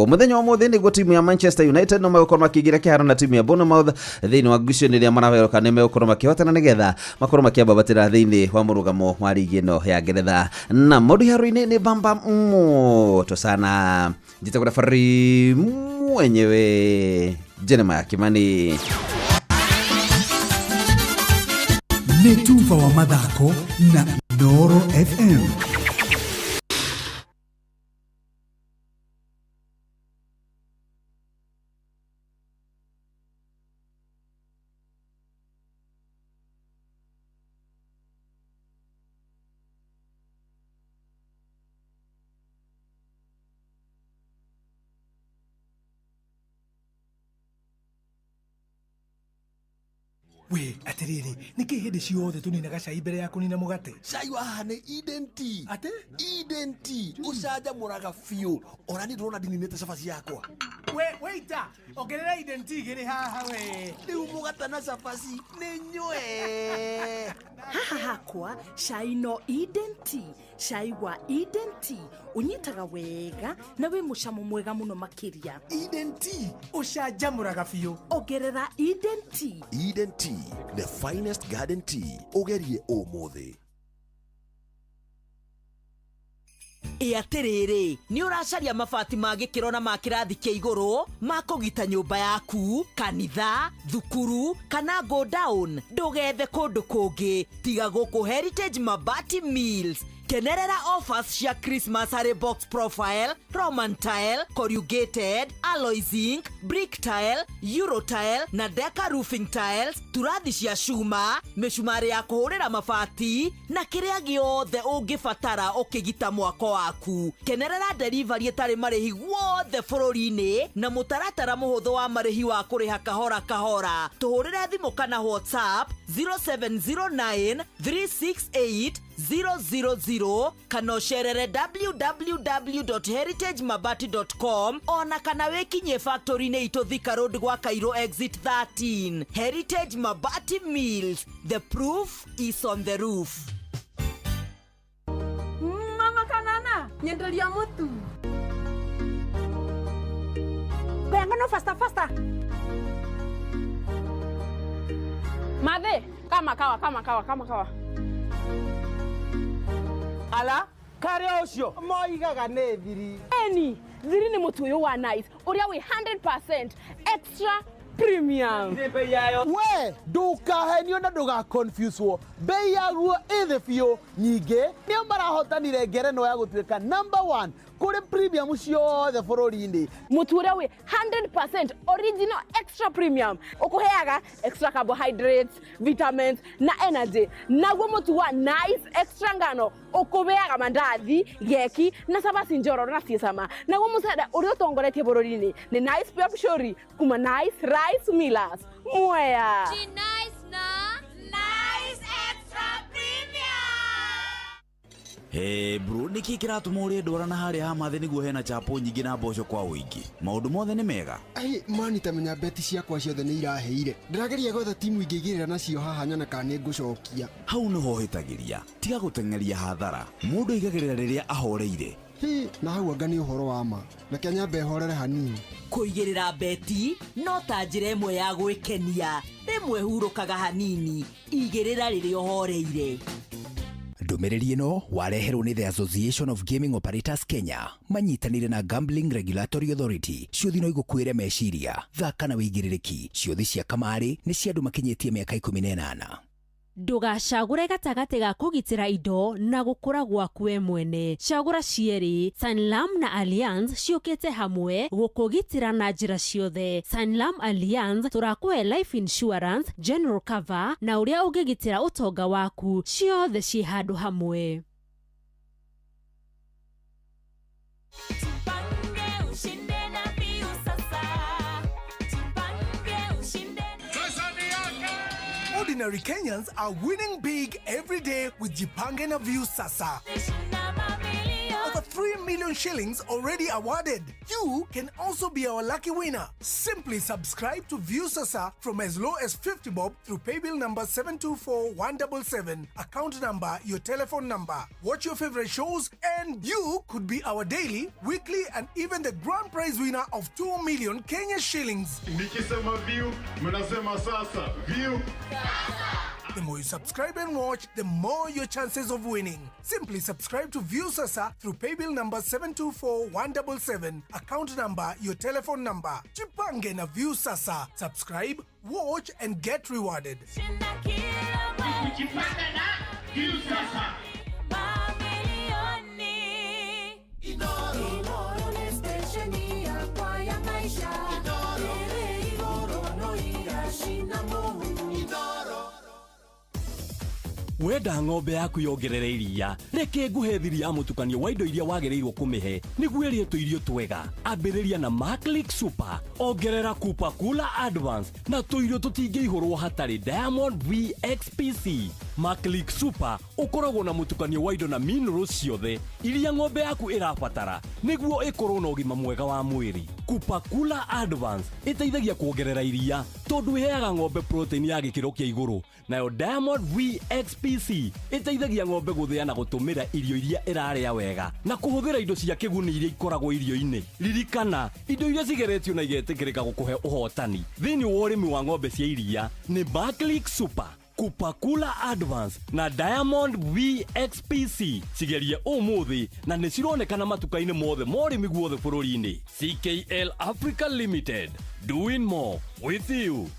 Speaker 22: Mũthenya wa ũmũthĩ nĩguo timu ya Manchester United no megũkorwo makĩingĩra kĩharo na timu ya Bournemouth thĩinĩ wa ngucanio ĩrĩa maraweroka nĩ megũkorwo makĩhotana nĩgetha makorwo makĩambatĩra thĩinĩ wa mũrũgamo wa ligi ĩno ya Ngeretha. Na maũndũ iharo-inĩ nĩ bamba moto sana. Njĩtagwo referee mwenyewe Jeremiah Kimani.
Speaker 21: Nĩ tuba wa mathako na Inooro FM.
Speaker 7: We atiriri, niki hindi ciothe tuninaga cai mbere ya kunina mugate?
Speaker 10: Cai wa haha nĩ Eden Tea.
Speaker 7: Ate?
Speaker 10: Eden Tea ũcanjamũraga biũ. Ona niĩ ndĩrona ndininĩte cabaci yakwa.
Speaker 7: We waiter, ongerera Eden Tea igĩrĩ haha we.
Speaker 10: Rĩu mũgate na cabaci nĩ nyue.
Speaker 13: Haha hakwa cai no Eden Tea. Cai wa Eden Tea ũnyitaga wega na wĩ mũcamo mwega mũno makĩria.
Speaker 7: Eden Tea ũcanjamũraga biũ.
Speaker 13: Ongerera Eden Tea.
Speaker 10: Eden Tea, the finest garden tea. Ũgerie ũmũthĩ.
Speaker 15: Ĩ atĩrĩrĩ, nĩ ũracaria mabati ma gĩkĩro na ma kĩrathi kĩa igũrũ ma kũgita nyũmba yaku, kanitha, thukuru kana go down? Ndũgethe kũndũ kũngĩ tiga gũkũ Heritage Mabati Mills. Kenerera offers cia Christmas harĩ box profile, Roman tile, corrugated, alloy zinc, brick tile, euro tile na deca roofing tiles, turathi cia cuma, mĩcumarĩ ya kũhũrĩra mabati na kĩrĩa gĩothe ũngĩbatara ũkĩgita mwako waku. Kenerera delivery ĩtarĩ marĩhi guothe bũrũri-inĩ na mũtaratara mũhũthũ wa marĩhi wa kũrĩha kahora kahora. Tũhũrĩre thimũ kana WhatsApp 0709 368 000 kana ũcerere www.heritagemabati.com ona kana wĩkinyie factory-inĩ itũ Thika Road gwa Cairo exit 13. Heritage Mabati Mills, the proof is on the roof.
Speaker 26: Mama kanana, nyenderia mutu.
Speaker 13: Ngano faster faster.
Speaker 26: Mathe, kama kawa kama kawa kama kawa.
Speaker 27: Ala, karĩa ũcio moigaga nĩ thiri.
Speaker 26: Eni, thiri nĩ mũtu ũyũ wa Nice ũrĩa wĩ 100% extra premium.
Speaker 27: We ndũkahenio na ndũgaconfuswo, bei yaguo ĩ thĩ biũ. Nyingĩ nĩo marahotanire ngerenwa ya gũtuĩka number 1 kũrĩ premium ciothe bũrũri-inĩ.
Speaker 26: Mũtu ũrĩa wĩ 100% original extra premium ũkũheaga extra carbohydrates, vitamins na energy. Naguo mũtu wa Nice extra ngano ũkũheaga mandathi, geki na cabaci njororo na ciĩ cama. Naguo mũcere ũrĩa ũtongoretie bũrũri-inĩ nĩ Nice Pure Pshori kuma Nice Rice Millers. Mwea.
Speaker 28: Nice na Nice Extra Premium.
Speaker 11: Hey bro, nĩkĩ kĩratũma ũrĩe ndwara na harĩa ha mathĩ nĩguo hena chapo nyingĩ na mboco kwa ũingĩ? Maũndũ mothe nĩ mega.
Speaker 29: Ai, mani ta menya beti ciakwa ciothe nĩ irahĩire. Ndĩrageria gwetha timu ingĩigĩrĩra nacio haha nyone kana nĩ ngũcokia.
Speaker 11: Hau nĩho ũhĩtagĩria. Tiga gũteng'eria hathara. Mũndũ aigagĩrĩra rĩrĩa ahoreire.
Speaker 29: Hi, na hau anga nĩ ũhoro wa ma. Reke nyambe horere hanini.
Speaker 15: Kũigĩrĩra beti no ta njĩra ĩmwe ya gwĩkenia. Rĩmwe hurũkaga hanini, igĩrĩra rĩrĩa ũhoreire.
Speaker 30: Ndũmĩrĩri ĩno wareherwo nĩ The Association of Gaming Operators Kenya manyitanĩire na Gambling Regulatory Authority. Ciũthi no igũkuĩre meciria, thaka na wĩigĩrĩrĩki. Ciũthi cia kamarĩ nĩ cia andũ makinyĩtie mĩaka 18.
Speaker 31: Ndũgacagũre gatagatĩ ga kũgitĩra indo na gũkũra gwaku we mwene. Cagũra cierĩ. Sanlam na Allianz ciũkĩte hamwe gũkũgitĩra na njĩra ciothe. Sanlam Allianz tũrakũhe life insurance, general cover na ũrĩa ũngĩgitĩra ũtonga waku, ciothe ciĩ handũ hamwe.
Speaker 7: Ordinary Kenyans are winning big every day with Jipange na Viusasa. Over 3 million shillings already awarded. You can also be our lucky winner. Simply subscribe to Viusasa from as low as 50 bob through paybill number 724177, account number, your telephone number. Watch your favorite shows and you could be our daily, weekly and even the grand prize winner of 2 million Kenya shillings.
Speaker 1: Nikisema view, mnasema sasa. View.
Speaker 7: The more you subscribe and watch, the more your chances of winning. Simply subscribe to Viusasa through paybill number 724177, account number, your telephone number. Jipange na Viusasa. Subscribe, watch and get rewarded.
Speaker 1: Kujipanga na Viusasa.
Speaker 6: Wenda ng'ombe yaku yongerere iria, reke nguhe thiri ya mũtukanio wa indo iria wagĩrĩirwo kũmĩhe nĩguo ĩrĩe tũirio twega. Ambĩrĩria na Maclick Super, ongerera Kupa Kula Advance na tũirio tũtingĩihũrwo hatarĩ Diamond VXPC. Maclick Super ũkoragwo na mũtukanio wa indo na minerals ciothe iria ng'ombe yaku ĩrabatara nĩguo ĩkorwo na ũgima mwega wa mwĩrĩ. Kupa Kula Advance ĩteithagia kuongerera iria tondũ ĩheaga ng'ombe protein ya gĩkĩro kĩa igũrũ, nayo Diamond VXPC ĩteithagia ng'ombe gũthĩa na gũtũmĩra irio iria ĩrarĩa wega na kũhũthĩra indo cia kĩguni iria ikoragwo irio-inĩ. Ririkana, indo iria cigeretio na igetĩkĩrĩka gũkũhe ũhotani thĩinĩ wa ũrĩmi wa ng'ombe cia iria nĩ Maclick Super, Kupakula Advance na Diamond VXPC. Cigerie ũmũthĩ na nĩ cironekana matuka-inĩ mothe ma ũrĩmi guothe bũrũri-inĩ. CKL Africa Limited, doing more with you.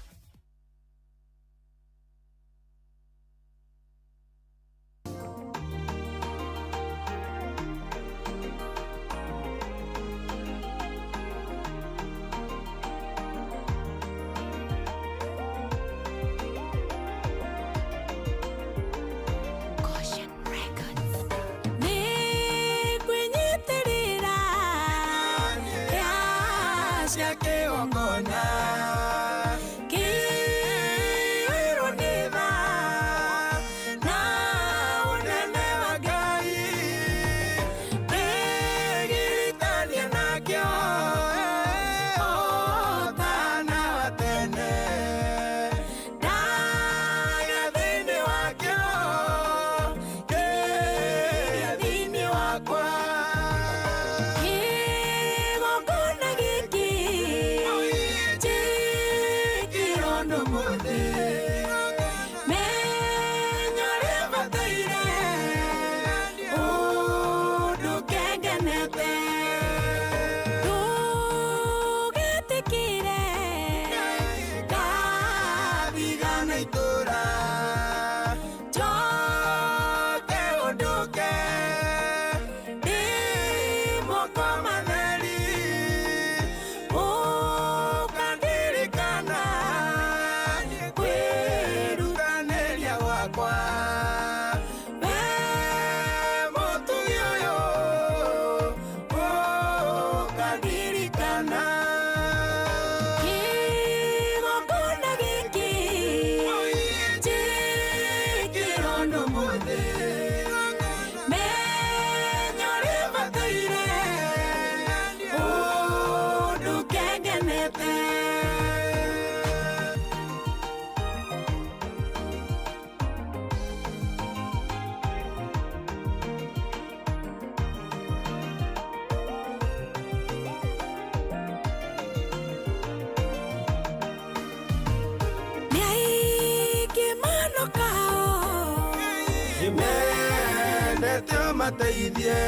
Speaker 2: Mateithie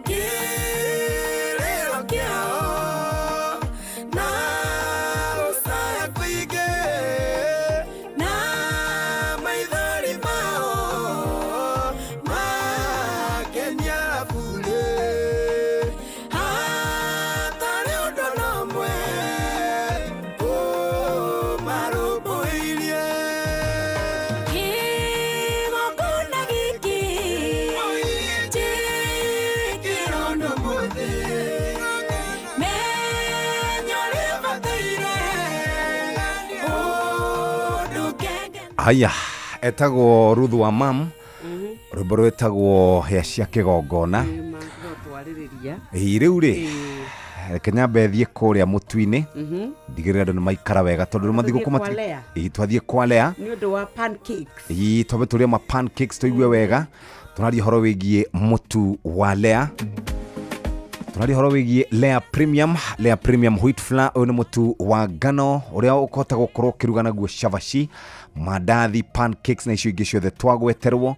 Speaker 2: kĩrĩro kĩao na gũcaya kũingĩ na maithori mao makenia burĩ hatarĩ ũndũ na ũmwe ũmarũmbũirie.
Speaker 28: Kĩgongona gĩkĩ
Speaker 11: Haya, etagwo Ruth wa mam, rwĩmbo rwĩtagwo hĩa cia kĩgongona.
Speaker 4: No twarĩrĩria.
Speaker 11: Ĩĩ, rĩu rĩ, reke nyambe thiĩ kũrĩa mũtu-inĩ, ndigĩrĩre andũ nĩ maikara wega tondũ nĩ mathigũkũ.
Speaker 4: Tũthiĩ kwa Lea.
Speaker 11: Ĩĩ, twathiĩ kwa Lea.
Speaker 4: Nĩ ũndũ wa pancakes.
Speaker 11: Ĩĩ, twambe tũrĩe ma pancakes tũigue wega. Tũraria ũhoro wĩgiĩ mũtu wa Lea, tũraria ũhoro wĩgiĩ Lea Premium, Lea Premium Wheat Flour. Ũyũ nĩ mũtu wa ngano ũrĩa ũkũhota gũkorwo ũkĩruga naguo cabaci, mandathi, pancakes na icio ingĩ ciothe twagweterwo.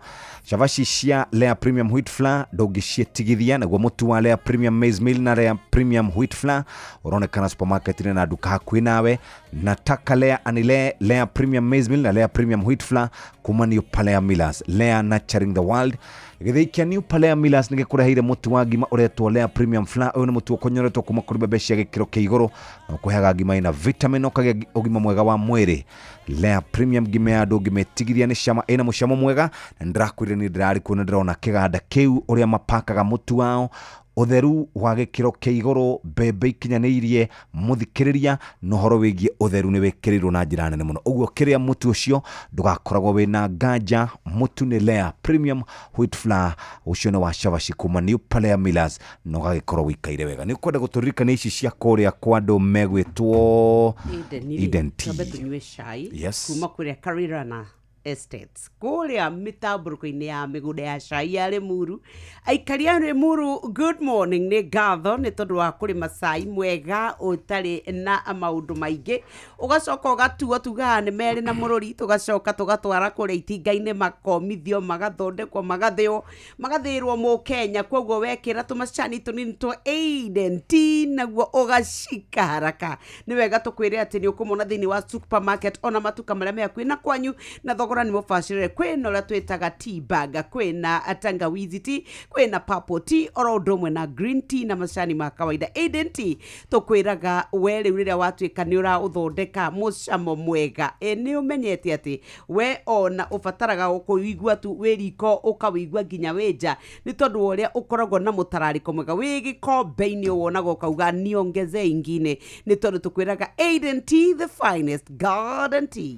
Speaker 11: Cabaci cia Lea Premium Wheat Flour ndũngĩciĩtigithia. Naguo mũtu wa Lea Premium Maize Meal na Lea Premium Wheat Flour ũronekana supermarket-inĩ na nduka hakuhĩ nawe. Nataka Lea anile Lea Premium Maize Meal na Lea Premium Wheat Flour kuma New Palea Millers. Lea, nurturing the world. Gĩthĩi kĩa New Palea Millers nĩ gĩkũreheire mũtu wa ngima ũretwo Lea Premium Flour. Ũyũ nĩ mũtu ũkonyoretwo kuma kũrĩ mbembe cia gĩkĩro kĩa igũrũ na ũkũheaga ngima ĩna vitamin na ũkagĩa ũgima mwega wa mwĩrĩ. Lea Premium ngima ya andũ ngĩmĩtigithia nĩ cama, ĩna mũcamo mwega. Na nĩndĩrakwĩrire nĩ ndĩrarĩ kuo na ndĩrona kĩganda kĩu ũrĩa mapakaga mũtu wao, ũtheru wa gĩkĩro kĩa igũrũ, mbembe ikinyanĩirie mũthikĩrĩria, na ũhoro wĩgiĩ ũtheru nĩ wĩkĩrĩirwo na njĩra nene mũno. Ũguo kĩrĩa mũtu ũcio ndũgakoragwo wĩna nganja. Mũtu nĩ Lea Premium Wheat Flour, ũcio nĩ wa cabaci kuma New Palea Millers, na ũgagĩkorwo wĩikaire wega. Nĩ ũkwenda gũtũririkania ici cia kũrĩa kwa andũ megwĩtwo
Speaker 4: Eden rĩ,
Speaker 11: Eden Tea.
Speaker 4: Twambe tũnyue cai kuma kũrĩa Karirana Estates, kũrĩa mĩtambũrũko-inĩ ya mĩgũnda ya cai ya Limuru. Aikari a Limuru, good morning. Nĩ ngatho nĩ tondũ wa kũrĩma cai mwega ũtarĩ na maũndũ maingĩ, ũgacoka ũgatuo, tugaga nĩ merĩ na mũrũri, tũgacoka tũgatwara kũrĩa itinga-inĩ, makomithio, magathondekwo, magathĩo, magathĩrwo mũkenya. Koguo wekĩra tũmacani tũnini twa Eden Tea naguo ũgacika haraka. Nĩ wega tũkwĩre atĩ nĩ ũkũmona thĩinĩ wa supermarket ona matuka marĩa me hakuhĩ na kwanyu, na thogora nĩ mũbacĩrĩre. Kwĩna ũrĩa twĩtaga tea bag, kwĩna tangawizi tea, kwĩna purple tea, oro ũndũ ũmwe na green tea na macani ma kawaida. Eden Tea tũkwĩraga we rĩu rĩrĩa watuĩka nĩ ũraũthondeka mũcamo mwega, ĩ nĩ ũmenyete atĩ we ona ũbataraga kũigua tu wĩ riko, ũkawĩigua nginya wĩ nja, nĩ tondũ wa ũrĩa ũkoragwo na mũtararĩko mwega wĩ gĩkombe-inĩ, ũwonaga ũkauga niongeze ingine, nĩ tondũ tũkwĩraga Eden Tea, the finest garden tea.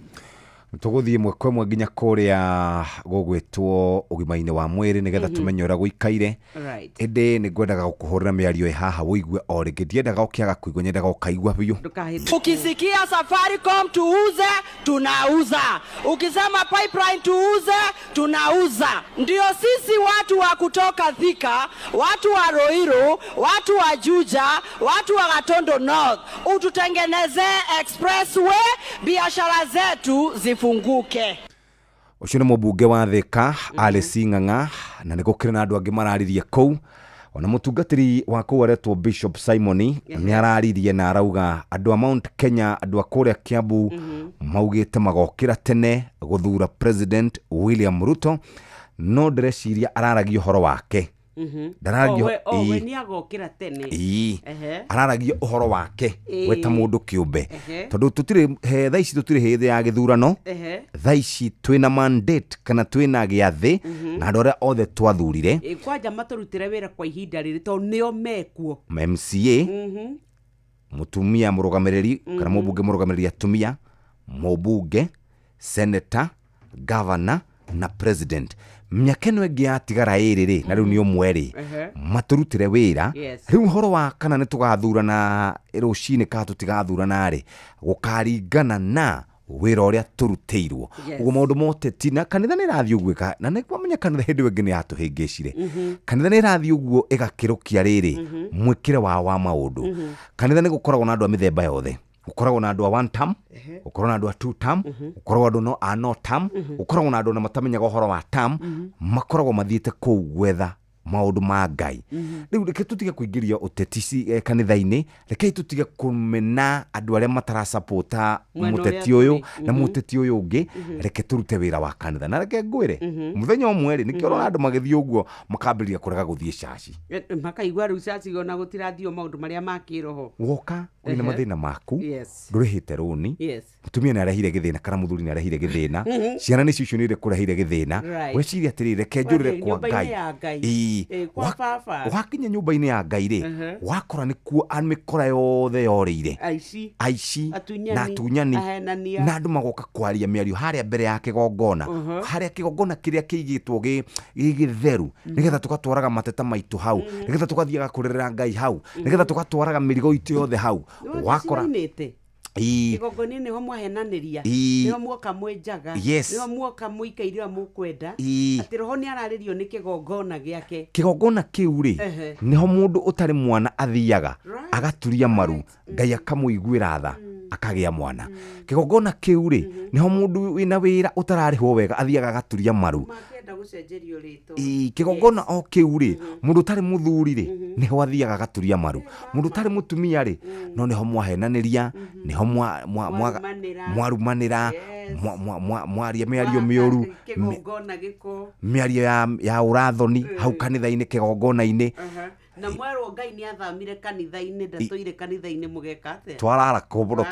Speaker 11: Tũgũthiĩ ĩmwe kwa ĩmwe nginya kũrĩa gũgwĩtwo ũgima-inĩ wa mwĩrĩ nĩgetha tũmenye ũrĩa gũikaire. Ĩndĩ nĩ ngwendaga gũkũhũrĩra mĩario ĩ haha ũigue o rĩngĩ. Ndiendaga ũkĩaga kũigua, nyendaga ũkaigua biũ.
Speaker 5: Ukisikia Safaricom tuuze, tunauza. Ukisema pipeline tuuze, tunauza. Ndio sisi watu wa kutoka Thika, watu wa Ruiru, watu wa Juja, watu wa Gatondo North, ututengenezee expressway, biashara zetu zifunguke.
Speaker 11: Ũcio nĩ mũmbunge wa Thika Alice Ng'ang'a, na nĩ gũkĩrĩ na andũ angĩ mararirie kũu. Ona mũtungatĩri wa kũu aretwo Bishop Simon nĩ araririe na arauga andũ a Mount Kenya, andũ a kũrĩa Kiambu maugĩte magokĩra tene gũthura President William Ruto, no ndĩreciria araragia ũhoro wake. Ndararagia
Speaker 4: Owe nĩ agokĩra tene.
Speaker 11: Ĩĩ. Araragia ũhoro wake we ta mũndũ kĩũmbe, tondũ tũtirĩ thaa ici, tũtirĩ hĩndĩ ya gĩthurano. Thaa ici twĩna mandate kana twĩna gĩathĩ na andũ arĩa othe twathurire.
Speaker 4: Ĩ, kwanja matũrutĩre wĩra kwa ihinda rĩrĩ tondũ nĩo mekuo.
Speaker 11: MCA, mũtumia mũrũgamĩrĩri kana mũmbunge mũrũgamĩrĩri atumia, mũmbunge, senator, governor na president. Mĩaka ĩno ĩngĩ yatigara ĩrĩ rĩ, na rĩu nĩ ũmwe rĩ, matũrutĩre wĩra. Rĩu ũhoro wa kana nĩ tũgathurana rũcinĩ kana tũtigathurana rĩ, gũkaringana na wĩra ũrĩa tũrutĩirwo. Ũguo maũndũ ma ũteti na kanitha nĩ ĩrathiĩ ũguo na nĩ kwamenya kanitha hĩndĩ ĩyo ĩngĩ nĩ yatũhĩngĩcire. Kanitha nĩ ĩrathiĩ ũguo ĩgakĩrũkia rĩrĩ mwĩkĩre wao wa maũndũ. Kanitha nĩ gũkoragwo na andũ a mĩthemba yothe. Gũkoragwo na andũ a one term, gũkoragwo na andũ a two term, gũkoragwo andũ no a no term, gũkoragwo na andũ ona matamenyaga ũhoro wa term, makoragwo mathiĩte kũu gwetha maũndũ ma Ngai. Rĩu reke tũtige kũingĩria ũteti kanitha-inĩ, rekei tũtige kũmena andũ arĩa matarasapota
Speaker 4: Mwena ũrĩa
Speaker 11: mũteti ũyũ
Speaker 4: tũrĩ.
Speaker 11: na mũteti ũyũ ũngĩ. Reke tũrute wĩra wa kanitha, na reke ngwĩre, mũthenya ũmwe rĩ, nĩkĩo ũrona andũ magĩthiĩ ũguo makambĩrĩria kũrega gũthiĩ caci.
Speaker 4: Makaigua rĩu caci ona gũtirathio maũndũ marĩa ma kĩroho.
Speaker 11: Woka wĩna mathĩna maku, ndũrĩhĩte rũni, mũtumia nĩ arehire gĩthĩna kana mũthuri nĩ arehire gĩthĩna, ciana nĩcio icio nĩ kũrehire gĩthĩna, weciria atĩrĩrĩ, reke njũrĩre
Speaker 4: Wathiĩ
Speaker 11: kwa
Speaker 4: nyũmba-inĩ
Speaker 11: Ngai.
Speaker 4: ya Ngai.
Speaker 11: Ĩĩ.
Speaker 4: Kwa baba.
Speaker 8: Wakinya nyũmba-inĩ ya Ngai rĩ, wakora nĩkuo mĩkora yothe yorĩire, aici
Speaker 4: Atunyani,
Speaker 8: na atunyani
Speaker 4: ahenania.
Speaker 8: Na andũ magoka kwaria mĩario harĩa mbere ya kĩgongona, harĩa kĩgongona kĩrĩa kĩigĩtwo gĩ gĩtheru, nĩgetha tũgatwaraga mateta maitũ hau, nĩgetha tũgathiaga kũrĩrĩra Ngai hau, nĩgetha tũgatwaraga mĩrigo itũ yothe hau. Wakora
Speaker 4: Wakora kĩgongona nĩho mwahenanĩria, nĩho muoka mwĩ njaga, nĩho muoka mũikaire ũrĩa mũkwenda, atĩ roho nĩ ararĩrio nĩ kĩgongona gĩake.
Speaker 8: Kĩgongona kĩu rĩ, nĩho mũndũ ũtarĩ mwana athiaga agaturia maru, Ngai akamũiguĩra tha, akagĩa mwana. Kĩgongona kĩu rĩ, nĩho mũndũ wĩna wĩra ũtararĩhwo wega athiaga agaturia maru.
Speaker 4: Makĩenda gũcenjerio rĩtwa.
Speaker 8: Kĩgongona o kĩu rĩ, mũndũ ũtarĩ mũthuri rĩ, nĩho athiaga agaturia maru. Mũndũ ũtarĩ mũtumia rĩ, no nĩho mwahenanĩria, nĩho mwarumanĩra, mwaria mĩario mĩũru,
Speaker 4: kĩgongona gĩko,
Speaker 8: mĩario ya ũrathoni hau kanitha-inĩ, kĩgongona-inĩ.
Speaker 4: Na mwerwo Ngai nĩ athamire kanitha-inĩ, ndatũire kanitha-inĩ, mũgeka atĩa?
Speaker 8: Twararakwo mũno,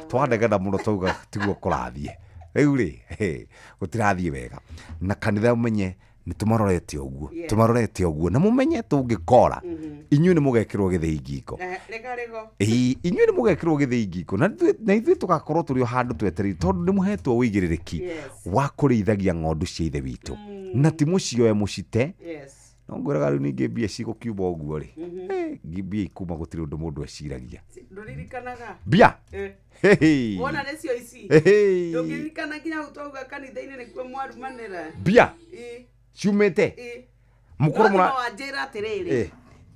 Speaker 8: twanegena mũno, twauga tiguo kũrathiĩ rĩu rĩ, gũtirathiĩ wega. Na kanitha ũmenye nĩ tũmarorete ũguo, tũmarorete ũguo, na mũmenye tũngĩkora inyuĩ nĩ mũgekĩrwo gĩthĩi ngingo. Inyuĩ nĩ mũgekĩrwo gĩthĩi ngingo, na ithuĩ tũgakorwo tũrĩ o handũ twetereire, tondũ nĩ mũhetwo ũigĩrĩrĩki wa kũrĩithagia ng'ondu cia ithe witũ, na ti mũcioe mũcite. No ngwĩraga rĩu ningĩ mbia cigũkiuma ũguo rĩ, mbia ikuma gũtirĩ ũndũ mũndũ eciragia.
Speaker 4: Ndũririkanaga
Speaker 8: mbia?
Speaker 4: Wona nĩcio ici, ndũngĩririkana nginya hau twauga kanitha-inĩ nĩkuo mwarumanĩra
Speaker 8: mbia ciumĩte mũkorwo
Speaker 4: mũra wanjĩra atĩrĩrĩ,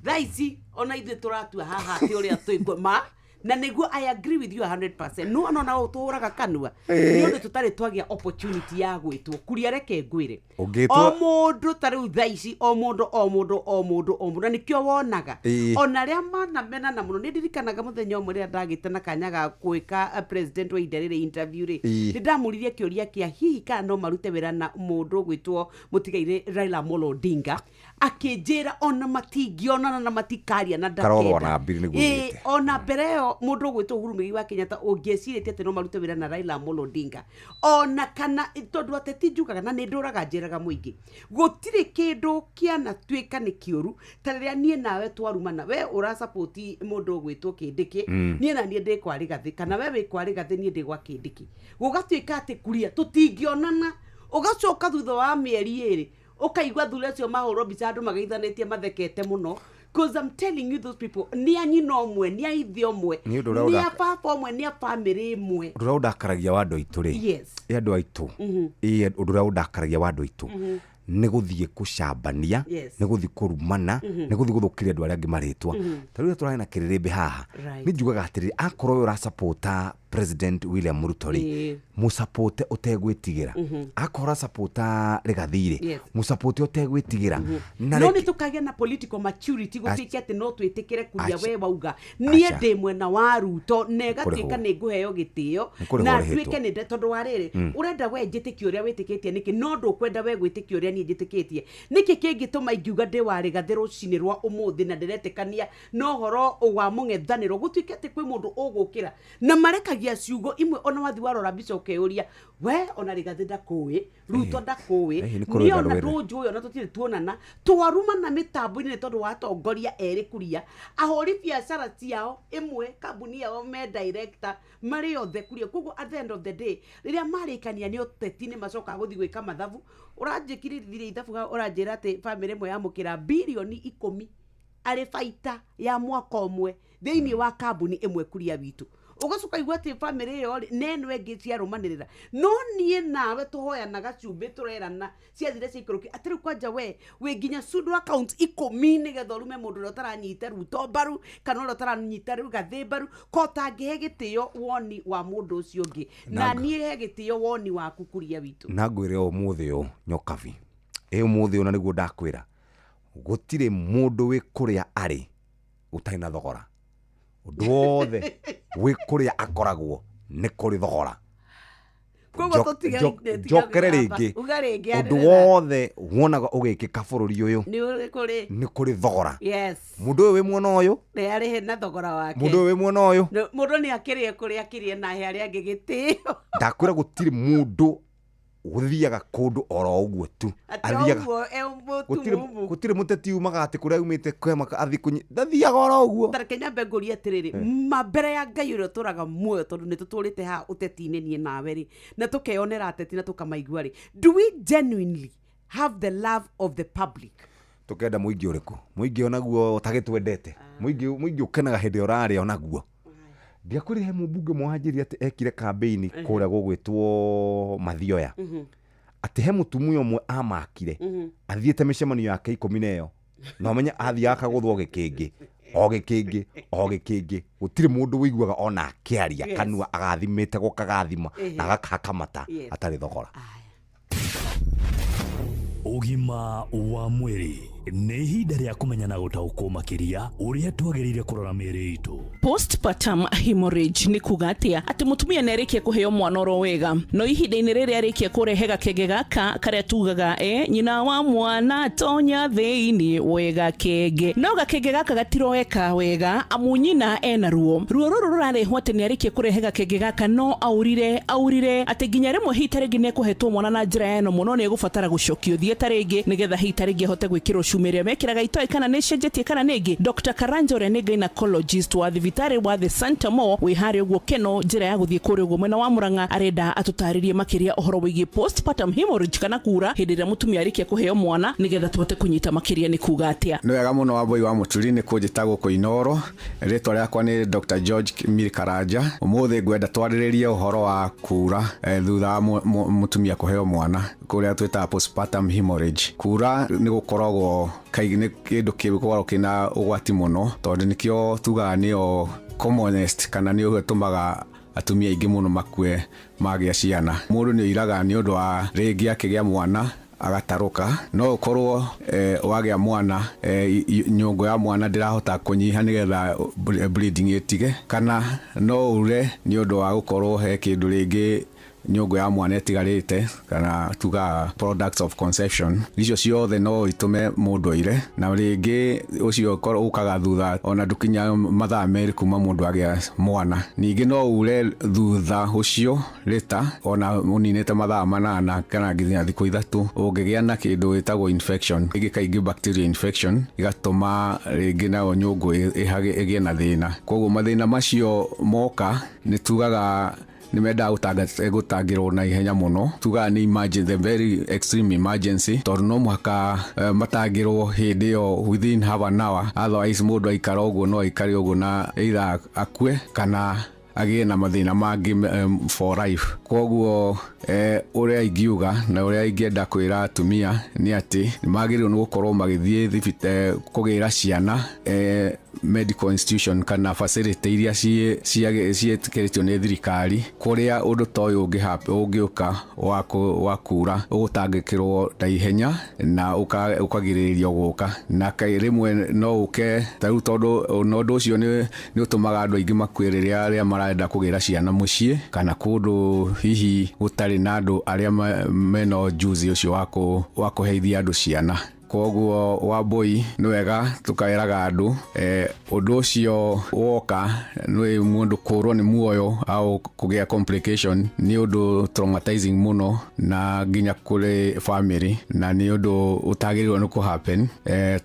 Speaker 4: thaa ici ona ithuĩ tũratua haha atĩ ũrĩa tũigua ma, na nĩguo I agree with you 100%. No ona ũtũhũraga kanua nĩ ũndũ tũtarĩ twagĩa opportunity ya gwĩtwo kuria. Reke ngwĩre, o mũndũ ta rĩu thaa ici, o mũndũ o mũndũ o mũndũ o mũndũ, na nĩkĩo wonaga ona arĩa manamenana mũno. Nĩ ndirikanaga mũthenya ũmwe rĩrĩa ndagĩte na kanya ga gwĩka president wa ihinda rĩrĩ interview rĩ, nĩ ndamũririe kĩũria kĩa hihi kana no marute wĩra na mũndũ ũgwĩtwo mũtigairĩ Raila Amolo Odinga, akĩnjĩra ona matingĩonana na matikaria na ndakenda. Ona mbere ĩyo mũndũ ũgwĩtwo Uhuru Muigai wa Kenyatta ũngĩecirĩtie atĩ no marute wĩra na Raila Amolo Odinga, ona kana tondũ ateti njugaga na nĩ ndũraga njĩraga mũingĩ, gũtirĩ kĩndũ kĩanatuĩka nĩ kĩũru ta rĩrĩa niĩ nawe twarumana. We ũrasapoti mũndũ ũgwĩtwo Kindiki, niĩ na niĩ ndĩ kwa Rigathĩ, kana we wĩ kwa Rigathĩ, niĩ ndĩ gwa Kindiki, gũgatuĩka atĩ kuria tũtingĩonana. Ũgacoka thutha wa mĩeri ĩrĩ ũkaigua thuri acio mahũrwo mbica andũ mageithanĩtie mathekete mũno. Because I'm telling you, those people nĩ a nyina ũmwe, nĩ a ithe ũmwe, nĩ a baba ũmwe, nĩ a bamĩrĩ ĩmwe.
Speaker 8: Ũndũ ũrĩa ũndakaragia wa andũ aitũ rĩ, andũ aitũ, ũndũ ũrĩa ũndakaragia wa andũ aitũ nĩ gũthiĩ kũcambania, nĩ gũthiĩ kũrumana, nĩ gũthiĩ gũthũkĩria andũ arĩa angĩ marĩtwa. Ta rĩu tũrarĩ na kĩrĩrĩmbĩ haha, nĩ njugaga atĩrĩrĩ, akorwo we ũrasapota President William Ruto rĩ, mũsapote ũtegwĩtigĩra. Akorwo ũrasapota Rigathi rĩ, mũsapote ũtegwĩtigĩra.
Speaker 4: No nĩ tũkagĩa na political maturity gũtuĩke atĩ no twĩtĩkĩre kuria we wauga niĩ ndĩ mwena wa Ruto na ĩgatuĩka nĩ ngũheo gĩtĩo na nduĩke nĩ tondũ wa rĩrĩ, ũrenda we njĩtĩkie ũrĩa wĩtĩkĩtie nĩkĩ, no ndũkwenda we gwĩtĩkia ũrĩa niĩ njĩtĩkĩtie. Nĩkĩ kĩngĩtũma ingiuga ndĩ wa Rigathĩ rũcinĩ rwa ũmũthĩ na ndĩretĩkania na ũhoro wa mũng'ethanĩro, gũtuĩke atĩ kwĩ mũndũ ũgũkĩra na marekagia ciugo imwe ona wathi warora mbica ũkeyũria we ona Rigathĩ ndakũĩ, Ruto ndakũĩ, niĩ ona ndũnjũĩ, ona tũtirĩ tuonana, twarumana mĩtambo-inĩ nĩ tondũ wa atongoria erĩ kuria ahũri biacara ciao ĩmwe, kambuni yao me director marĩ othe kuria. Koguo at the end of the day rĩrĩa marĩkania nĩ ũteti nĩ macokaga gũthiĩ gwĩka mathabu. Ũranjĩkĩrĩthirie ithabu ũranjĩra atĩ bamĩrĩ ĩmwe yamũkĩra birioni 10 arĩ baita ya mwaka ũmwe thĩinĩ wa kambuni ĩmwe kuria witũ. Ũgacoka igua atĩ bamĩrĩ ĩyo rĩ, na ĩno ĩngĩ ciarũmanĩrĩra. No niĩ nawe tũhoyanaga cumbĩ tũrerana ciathire ciaikũrũkia atĩ rĩu kwanja we wĩ nginya pseudo account 10 nĩgetha ũrume mũndũ ũrĩa ũtaranyita Ruto mbaru kana ũrĩa ũtaranyita Rigathĩ mbaru, ko ũtangĩhe gĩtĩo woni wa mũndũ ũcio ũngĩ, na niĩ he gĩtĩo woni waku kuria witũ.
Speaker 8: Na ngwĩre ũmũthĩ ũyũ Nyokabi, ĩ ũmũthĩ ũyũ na nĩguo ndakwĩra, gũtirĩ mũndũ wĩ kũrĩa arĩ ũtarĩ na thogora. Ũndũ wothe wĩ kũrĩa akoragwo nĩ kũrĩ thogora. Njokere rĩngĩ, ũndũ wothe wonaga ũgĩkĩka bũrũri ũyũ nĩ kũrĩ thogora. Mũndũ ũyũ wĩ mwena ũyũ
Speaker 4: nĩ arĩhe na thogora wake,
Speaker 8: mũndũ ũyũ wĩ mwena ũyũ,
Speaker 4: mũndũ nĩ akĩrĩe kũrĩa akĩrĩe na he arĩa angĩ gĩtĩo.
Speaker 8: Ndakwĩra gũtirĩ mũndũ Gũthiaga kũndũ oro ũguo tu.
Speaker 4: Atĩ
Speaker 8: Athiaga-
Speaker 4: ũguo,
Speaker 8: Gũtirĩ
Speaker 4: mũtumumu.
Speaker 8: gũtirĩ mũteti umaga atĩ kũrĩa aumĩte kwema athiĩ kũnyi ndathiaga oro ũguo.
Speaker 4: Ta reke nyambe ngũrie atĩrĩrĩ, ma mbere ya Ngai ũrĩa ũtũraga muoyo, tondũ nĩ tũtũrĩte haha ũteti-inĩ niĩ nawe rĩ, na tũkeyonera ateti na tũkamaigua rĩ, do we genuinely have the love of the public?
Speaker 8: Tũkenda mũingĩ ũrĩkũ? Mũingĩ onaguo ũtagĩtwendete, mũingĩ ũkenaga hĩndĩ ĩrĩa ũrarĩa onaguo. Ndiakwĩrire he mũmbunge mwanjĩrire atĩ ekire kambĩini kũrĩa gũgwĩtwo Mathioya, atĩ he mũtumia ũmwe amakire athiĩte mĩcemanio yake 10 na ĩyo, na ũmenye athiaga akagũthwo gĩkĩngĩ o gĩkĩngĩ o gĩkĩngĩ, gũtirĩ mũndũ wĩiguaga ona akĩaria. Kanua agathimĩte gũkagathima na agakaka mata atarĩ thogora.
Speaker 6: Ũgima wa mwĩrĩ nĩ ihinda rĩa kũmenya na gũtaũkwo makĩria ũrĩa twagĩrĩire kũrora mĩĩrĩ itũ.
Speaker 9: Postpartum hemorrhage nĩ kuga atĩa? Atĩ mũtumia nĩ arĩkia kũheo mwana oro wega, no ihinda-inĩ rĩrĩa arĩkia kũrehe gakenge gaka karĩa tugaga nyina wa mwana tonya thĩinĩ wega kenge, no gakenge gaka gatiroeka wega amu nyina ena ruo. Ruo rũrũ rũrarehwo atĩ nĩ arĩkia kũrehe gakenge gaka no aurire aurire, atĩ nginya rĩmwe hihi ta rĩngĩ nĩ ekũhetwo mwana na njĩra ya ĩno mũno, nĩ egũbatara gũcokio thieta rĩngĩ nĩgetha hihi ta rĩngĩ ahote gwĩkĩrwo cuma ĩrĩa mekĩraga itoĩ, kana nĩ ĩcenjetie kana nĩ ĩngĩ. Dr Karanja ũrĩa nĩ gynecologist wa thibitarĩ wa the Santa Mo wĩ harĩa ũguo Keno, njĩra ya gũthiĩ kũrĩa ũguo mwena wa Murang'a, arenda atũtarĩrie makĩria ũhoro wĩgiĩ postpartum hemorrhage kana kura hĩndĩ ĩrĩa mũtumia arĩkia kũheo mwana, nĩgetha tũhote kũnyita makĩria nĩ kuga atĩa.
Speaker 12: Nĩ wega mũno, Wambui wa Mũturi, nĩ kũnjĩta gũkũ Inoro. Rĩtwa rĩakwa nĩ Dr George Miri Karanja. Ũmũthĩ ngwenda twarĩrĩrie ũhoro wa kura thutha wa mũtumia kũheo mwana, kũrĩa twĩtaga postpartum hemorrhage. Kura nĩ gũkoragwo kaingĩ nĩ kĩndũ kĩkoragwo kĩna ũgwati mũno, tondũ nĩkĩo tugaga nĩyo commonest, kana nĩyo ĩtũmaga atumia aingĩ mũno makue magĩa ciana. Mũndũ nĩ oiraga nĩ ũndũ wa rĩngĩ akĩgĩa mwana agatarũka, no ũkorwo wagĩa mwana nyũngũ ya mwana ndĩrahota kũnyiha nĩgetha bleeding ĩtige, kana no ure nĩ ũndũ wa gũkorwo he kĩndũ rĩngĩ nyũngũ ya mwana ĩtigarĩte, kana tugaga products of conception. Icio ciothe no itũme mũndũ aire, na rĩngĩ ũcio ũkaga thutha ona ndũkinya mathaa 2 kuma mũndũ agĩa mwana. Ningĩ no ure thutha ũcio rĩta ona ũninĩte mathaa 8 kana nginya thikũ 3, ũngĩgĩa na kĩndũ gĩtagwo infection, ĩngĩ kaingĩ bacteria infection, ĩgatũma rĩngĩ nayo nyũngũ ĩgĩe na thĩna. Koguo mathĩna macio moka nĩ tugaga nĩ mendaga gũtangĩrwo na ihenya mũno. Tugaga nĩ emergency, the very extreme emergency, tondũ no mũhaka matangĩrwo hĩndĩ ĩyo within half an hour, otherwise mũndũ aikara ũguo no aikare ũguo na either akue kana agĩe na mathĩna mangĩ for life. Koguo ũrĩa ingiuga na ũrĩa ingĩenda kwĩra atumia nĩ atĩ nĩ magĩrĩirwo nĩ gũkorwo magĩthiĩ kũgĩra ciana medical institution kana facility iria ciĩtĩkĩrĩtio nĩ thirikari, kũrĩa ũndũ ta ũyũ ũngĩũka wa kura ũgũtangĩkĩrwo na ihenya na ũkagirĩrĩrio gũka. Na rĩmwe no ũke ta rĩu, tondũ na ũndũ ũcio nĩ ũtũmaga andũ aingĩ makue rĩrĩa arĩa marenda kũgĩra ciana mũciĩ kana kũndũ hihi gũtarĩ na andũ arĩa mena ũjuzi ũcio wa kũheithia andũ ciana. Koguo Wambui, nĩ wega tũkaĩraga andũ ũndũ ũcio woka nĩ mũndũ kũrwo nĩ muoyo au kũgĩa complication nĩ ũndũ traumatizing mũno na nginya kũrĩ family, na nĩ ũndũ ũtagĩrĩirwo nĩ kũ-happen,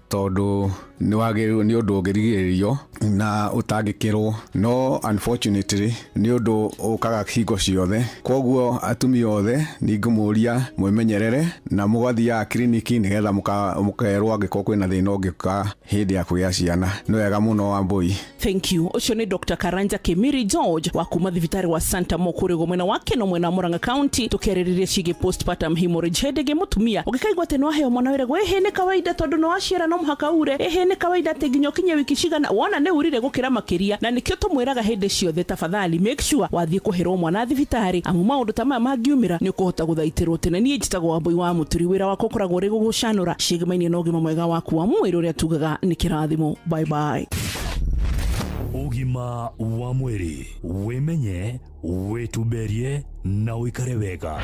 Speaker 12: tondũ nĩ wagĩrĩirwo nĩ ũndũ ũngĩrigĩrĩrio na ũtangĩkĩrwo, no unfortunately nĩ ũndũ ũkaga hingo ciothe. Koguo atumia othe nĩ ngũmũria mwĩmenyerere na mũgathiaga kiriniki nĩgetha mũkerwo angĩkorwo kwĩna thĩna ũngĩũka hĩndĩ ya kũgĩa ciana. Nĩ wega mũno, Wambui.
Speaker 9: Thank you. Ũcio nĩ Dr Karanja Kimiri George wa kuma thibitarĩ wa Santa Mo kũrĩa ũguo mwena wa Keno, mwena wa Murang'a County, tũkĩarĩrĩria ciĩgiĩ postpartum hemorrhage. Hĩndĩ ĩngĩ mũtumia ũngĩkaigua atĩ nĩwaheo mwana wĩragwo ĩhĩ nĩ kawaida, tondũ nĩwaciara no mũhaka ure, ĩhĩ nĩ kawaida atĩ nginya ũkinye wiki cigana wona nĩ urire gũkĩra makĩria, na nĩkĩo tũmwĩraga hĩndĩ ciothe tafadhali make sure wathiĩ kũherwo mwana thibitarĩ, amu maũndũ ta maya mangiumĩra nĩ ũkũhota gũthaitĩrwo tene. Niĩ njĩtagwo Wambui wa Mũturi, wĩra wakwa ũkoragwo ũrĩ gũgũcanũra ciĩgĩmainie na ũgima mwega waku wa mwĩrĩ ũrĩa tugaga nĩ kĩrathimo. Bye bye.
Speaker 6: Ũgima wa mwĩrĩ, wĩmenye, wĩtumberie na ũikare wega.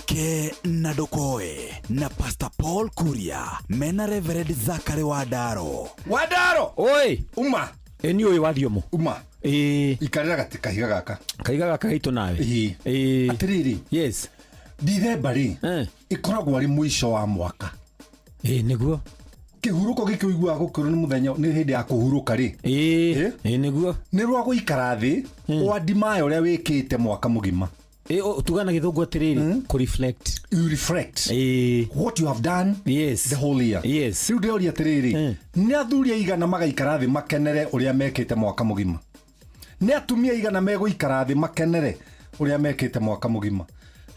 Speaker 11: Ke na ndũkoe na Pastor Paul Kuria mena Reverend Zakari Wandaro.
Speaker 14: Wandaro.
Speaker 16: Oi.
Speaker 14: Uma.
Speaker 3: Ĩ nĩ ũyũ wa thiomo.
Speaker 14: Uma.
Speaker 3: Ĩ.
Speaker 14: Ikarĩra gati kahiga gaka.
Speaker 3: Kahiga gaka gaitũ nawe.
Speaker 14: Ĩ.
Speaker 3: Ĩ.
Speaker 14: Atĩrĩrĩ.
Speaker 3: Yes.
Speaker 14: Dithemba rĩ. Ĩkoragwo arĩ mũico wa mwaka.
Speaker 3: Ĩ nĩguo.
Speaker 14: Kĩhurũko gĩkĩ ũiguaga gũkĩrwo nĩ mũthenya nĩ hĩndĩ ya kũhurũka rĩ.
Speaker 3: Ĩ. Ĩ nĩguo.
Speaker 14: Nĩ rwa gũikara thĩ ũandimaya ũrĩa wĩkĩte mwaka mũgima.
Speaker 3: Ĩ tuga na gĩthũngũ atĩrĩrĩ kũ reflect.
Speaker 14: You reflect.
Speaker 3: Ĩ.
Speaker 14: What you have done.
Speaker 3: Yes.
Speaker 14: The whole year.
Speaker 3: Yes.
Speaker 14: Rĩu ndĩroria atĩrĩrĩ nĩ athuri aigana magaikara thĩ makenere ũrĩa mekĩte mwaka mũgima. Nĩ atumia aigana megũikara thĩ makenere ũrĩa mekĩte mwaka mũgima.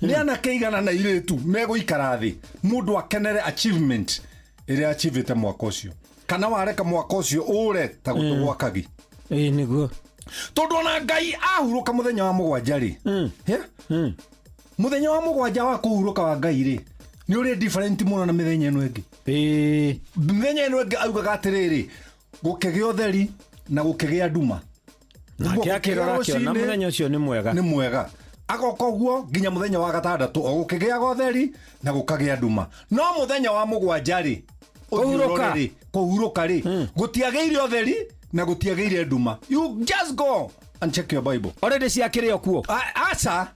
Speaker 14: Nĩ anake aigana na airĩtu megũikara thĩ mũndũ akenere achievement ĩrĩa achievĩte mwaka ũcio. Kana wareka mwaka ũcio ũre ta gũtũ gwa kagi.
Speaker 3: Ĩ nĩguo.
Speaker 14: Tondũ ona Ngai ahurũka mũthenya wa mũgwanja rĩ. Mũthenya wa mũgwanja wa kũhurũka wa Ngai rĩ nĩ ũrĩ different mũno na mĩthenya ĩno ĩngĩ. Mĩthenya ĩno ĩngĩ augaga atĩrĩrĩ gũkĩgĩa ũtheri na gũkĩgĩa nduma.
Speaker 3: Nake akĩrora akĩona mũthenya ũcio nĩ mwega.
Speaker 14: Nĩ mwega. Agoka ũguo nginya mũthenya wa gatandatũ o gũkĩgĩaga ũtheri na gũkagĩa nduma. No mũthenya wa mũgwanja rĩ
Speaker 3: Kũhurũka.
Speaker 14: Kũhurũka rĩ gũtiagĩire ũtheri na gũtiagĩire nduma. You just go and check your Bible.
Speaker 3: Already ciakĩrĩ o kuo.
Speaker 14: Aca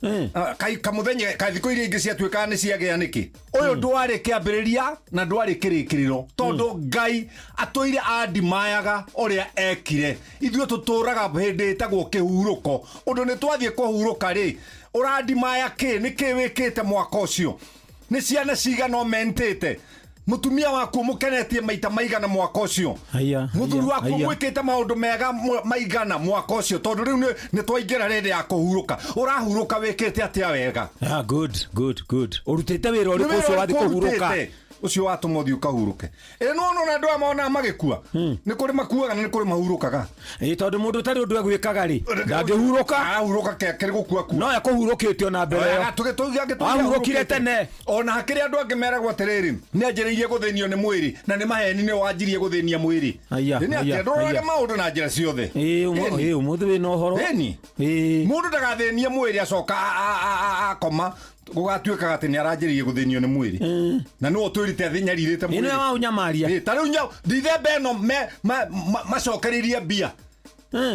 Speaker 14: kamũthenya ka thikũ iria ingĩ ciatuĩkaga nĩ ciagĩa nĩkĩ. Ũyũ ndwarĩ kĩambĩrĩria na ndwarĩ kĩrĩkĩrĩro tondũ Ngai atũire andimayaga ũrĩa ekire. Ithuĩ tũtũraga hĩndĩ ĩtagwo kĩhurũko. Ũndũ nĩ twathiĩ kũhurũka rĩ ũrandimaya kĩ nĩ kĩ wĩkĩte mwaka ũcio. Nĩ ciana cigana ũmentĩte. Mũtumia waku mũkenetie maita maigana mwaka ũcio. Mũthuri waku mwĩkĩte maũndũ mega maigana mwaka ũcio tondũ rĩu nĩ twaingĩra rĩndĩ ya kũhurũka. Ũrahurũka wĩkĩte atĩa wega?
Speaker 3: Good, good, good. Ũrutĩte wĩra ũrĩkũ ũcio wathiĩ kũhurũka?
Speaker 14: Ũcio watũma ũthiĩ ũkahurũke. Ĩ no nona andũ aya monaga magĩkua. Nĩ kũrĩ makuaga na nĩ kũrĩ mahurũkaga.
Speaker 3: Ĩ tondũ mũndũ ũtarĩ ũndũ egwĩkaga rĩ ndangĩhurũka.
Speaker 14: Arahurũka kĩrĩ gũkua kua.
Speaker 3: No ekũhurũkĩte ona mbere ĩyo. Ahurũkire tene.
Speaker 14: Ona hakĩrĩ andũ angĩ meragwo atĩrĩrĩ nĩ anjĩrĩirie gũthĩnio nĩ mwĩrĩ na nĩ maheni nĩ wanjirie gũthĩnia mwĩrĩ. Nĩ atĩa ndũrorage maũndũ na njĩra ciothe.
Speaker 3: Ĩ ũmũthĩ wĩna ũhoro.
Speaker 14: Ĩni. Mũndũ ndagathĩnie mwĩrĩ acoka akoma gũgatuĩkaga atĩ nĩ aranjĩrĩirie gũthĩnio nĩ mwĩrĩ. Na nĩwe ũtwĩrĩte thĩ nyarirĩte mwĩrĩ.
Speaker 3: Ĩno ya ũnyamaria.
Speaker 14: Ta rĩu Dithemba ĩno macokereirie mbia